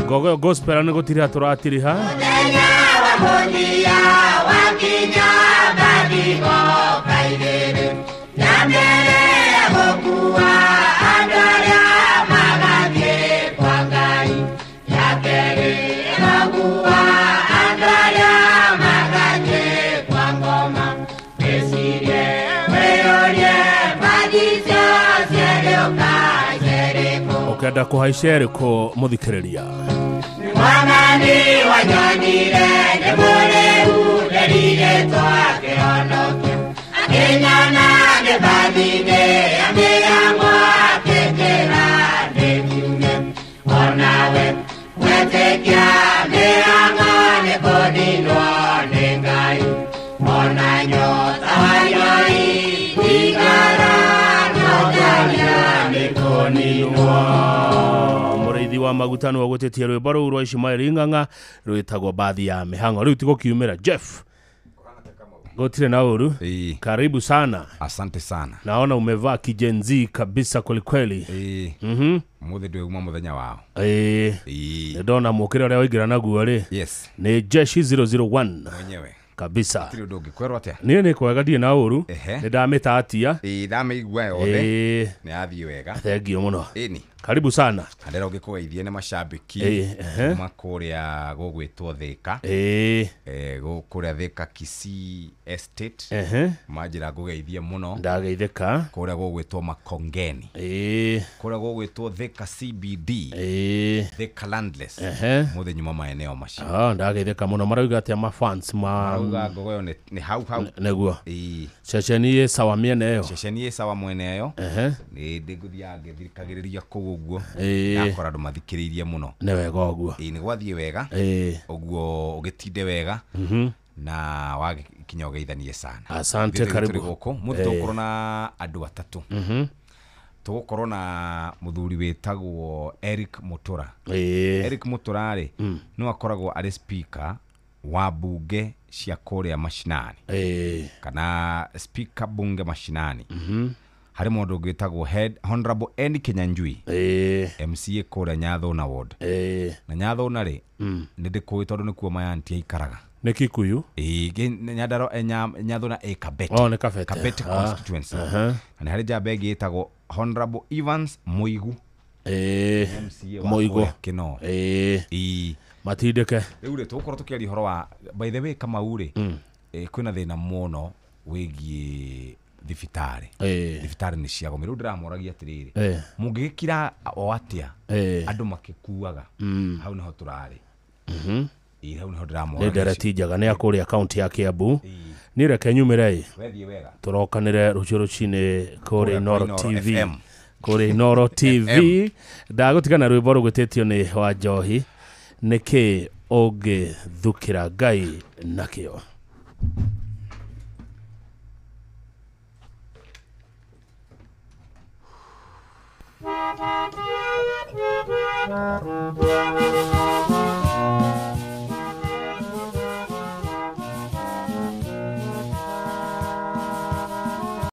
Ngogoyo gospel nĩ gũtiriha tũratiriha. Mũthenya wa mũthia wakinya mbathi goka igĩrĩ. Ya mbere ya gũkua andũ arĩa magathiĩ kwa Ngai. Ya kerĩ ĩgakua andũ arĩa magathiĩ kwa ngoma. Wĩcirie wĩyũrie mbathi icio cierĩ ũkacerĩkũ. Ũkenda kũhaica ĩrĩkũ mũthikĩrĩria? Mwathani wanyonire ndĩ mũrĩu nderigĩtwo akĩhonokia. Akĩnyona ndĩ mbathi-inĩ ya mĩhango akĩnjĩra ndĩmiume. Onawe wetĩkia mĩhango nĩ kũninwo nĩ Ngai. Ona nyota wa njohi thigara no tharia nĩ kũninwo. Mũrĩithi wa maguta nĩwe ũgũtĩtie rwĩmbo rũu rwa Ishimaeli Ng'ang'a rwĩtagwo Mbathi ya Mĩhang'o. Rĩu tigũkiumĩra Jeff. Gũtirĩ na ũru. Karibu sana. Asante sana. Naona umevaa kijenzi kabisa kwelikweli. Mũthĩ ndwĩuma mũthenya wao. Ndona mũkĩra ũrĩa waingĩra naguo rĩ. Yes. Nĩ Jeshi 001. Mwenyewe. Kabisa. Gũtirĩ ũndũ ũngĩkwerwo atĩa? Niĩ nĩ kwega ndirĩ na ũru. Nĩ ndamĩtatia. Ndamĩigua yothe. Nĩ yathiĩ wega. Thengiũ mũno. Ĩni. Karibu sana. Ndĩrenda ũngĩkũgeithie nĩ macambĩki kuma kũrĩa gũgwĩtwo Thĩka. Kũrĩa Thĩka Kisii Estate. Manjĩra ngũgeithie mũno. Ndageithĩka. Kũrĩa gũgwĩtwo Makongeni. Kũrĩa gũgwĩtwo Thĩka CBD. Thĩka Landless. Mũthĩ nyuma maeneo macio. Ndageithĩka mũno. Marauga atĩa ma fans ma Marauga ngogoyo nĩ hau hau. Nĩguo. Ceceni ĩ sawa mĩena ĩyo. Ceceni ĩ sawa mwena ĩyo. Nĩ ndĩgũthiaga ngĩthikagĩrĩria kũu ũguo. Ndakora andũ mathikĩrĩirie mũno. Nĩ wega ũguo. Nĩ gwathiĩ wega. Ũguo ũgĩtinde wega. Na wakinya ũgeithanie sana. Asante, karibu. Gũkũ mũthĩ tũgũkorwo na andũ atatũ. Tũgũkorwo na mũthuri wĩtagwo Eric Mutura. Eric Mutura rĩ, no akoragwo arĩ speaker wa bunge cia kũrĩa mashinani, kana speaker bunge mashinani. Harĩ mũndũ ũngĩ wĩtagwo head Honorable Andy Kinyanjui, MCA kũrĩa Nyathũna ward. Na Nyathũna rĩ, nĩ ndĩkũĩ tondũ nĩkuo mayanti aikaraga. Nĩ Kikuyu? Ĩĩ, Nyandarua, Nyathũna ĩ Kabete. Oh, nĩ Kabete. Kabete constituency. Na nĩ harĩ njamba ĩngĩ ĩtagwo Honorable Evans Mũigu, MCA wa Mũigu. kũrĩa Kinoo. Ĩĩ. Matindĩke. Rĩu rĩ, tũgũkorwo tũkĩaria ũhoro wa, by the way, Kamau rĩ, kwĩna thĩna mũno wĩgiĩ thibitarĩ. Thibitarĩ nĩ ciagomire. Rĩu ndĩramoragia atĩrĩrĩ, mũngĩgĩkira o atĩa andũ makĩkuaga? Hau nĩho tũrarĩ. Ĩĩ, hau nĩho Nĩ ndĩramoragia. ndereti njega nĩ akũrĩa kaunti ya Kiambu. Niĩ reke nyumĩre ĩ, Wethiĩ wega. Tũrokanĩre rũciũ rũcinĩ kũrĩa Kũrĩa Inoro kwa Inoro TV. FM. Kũrĩa Inoro TV. Ndagũtigana rwĩmbo rũgwĩtĩtio nĩ wa Njohi, nĩkĩ ũngĩthukĩra Ngai nakĩo.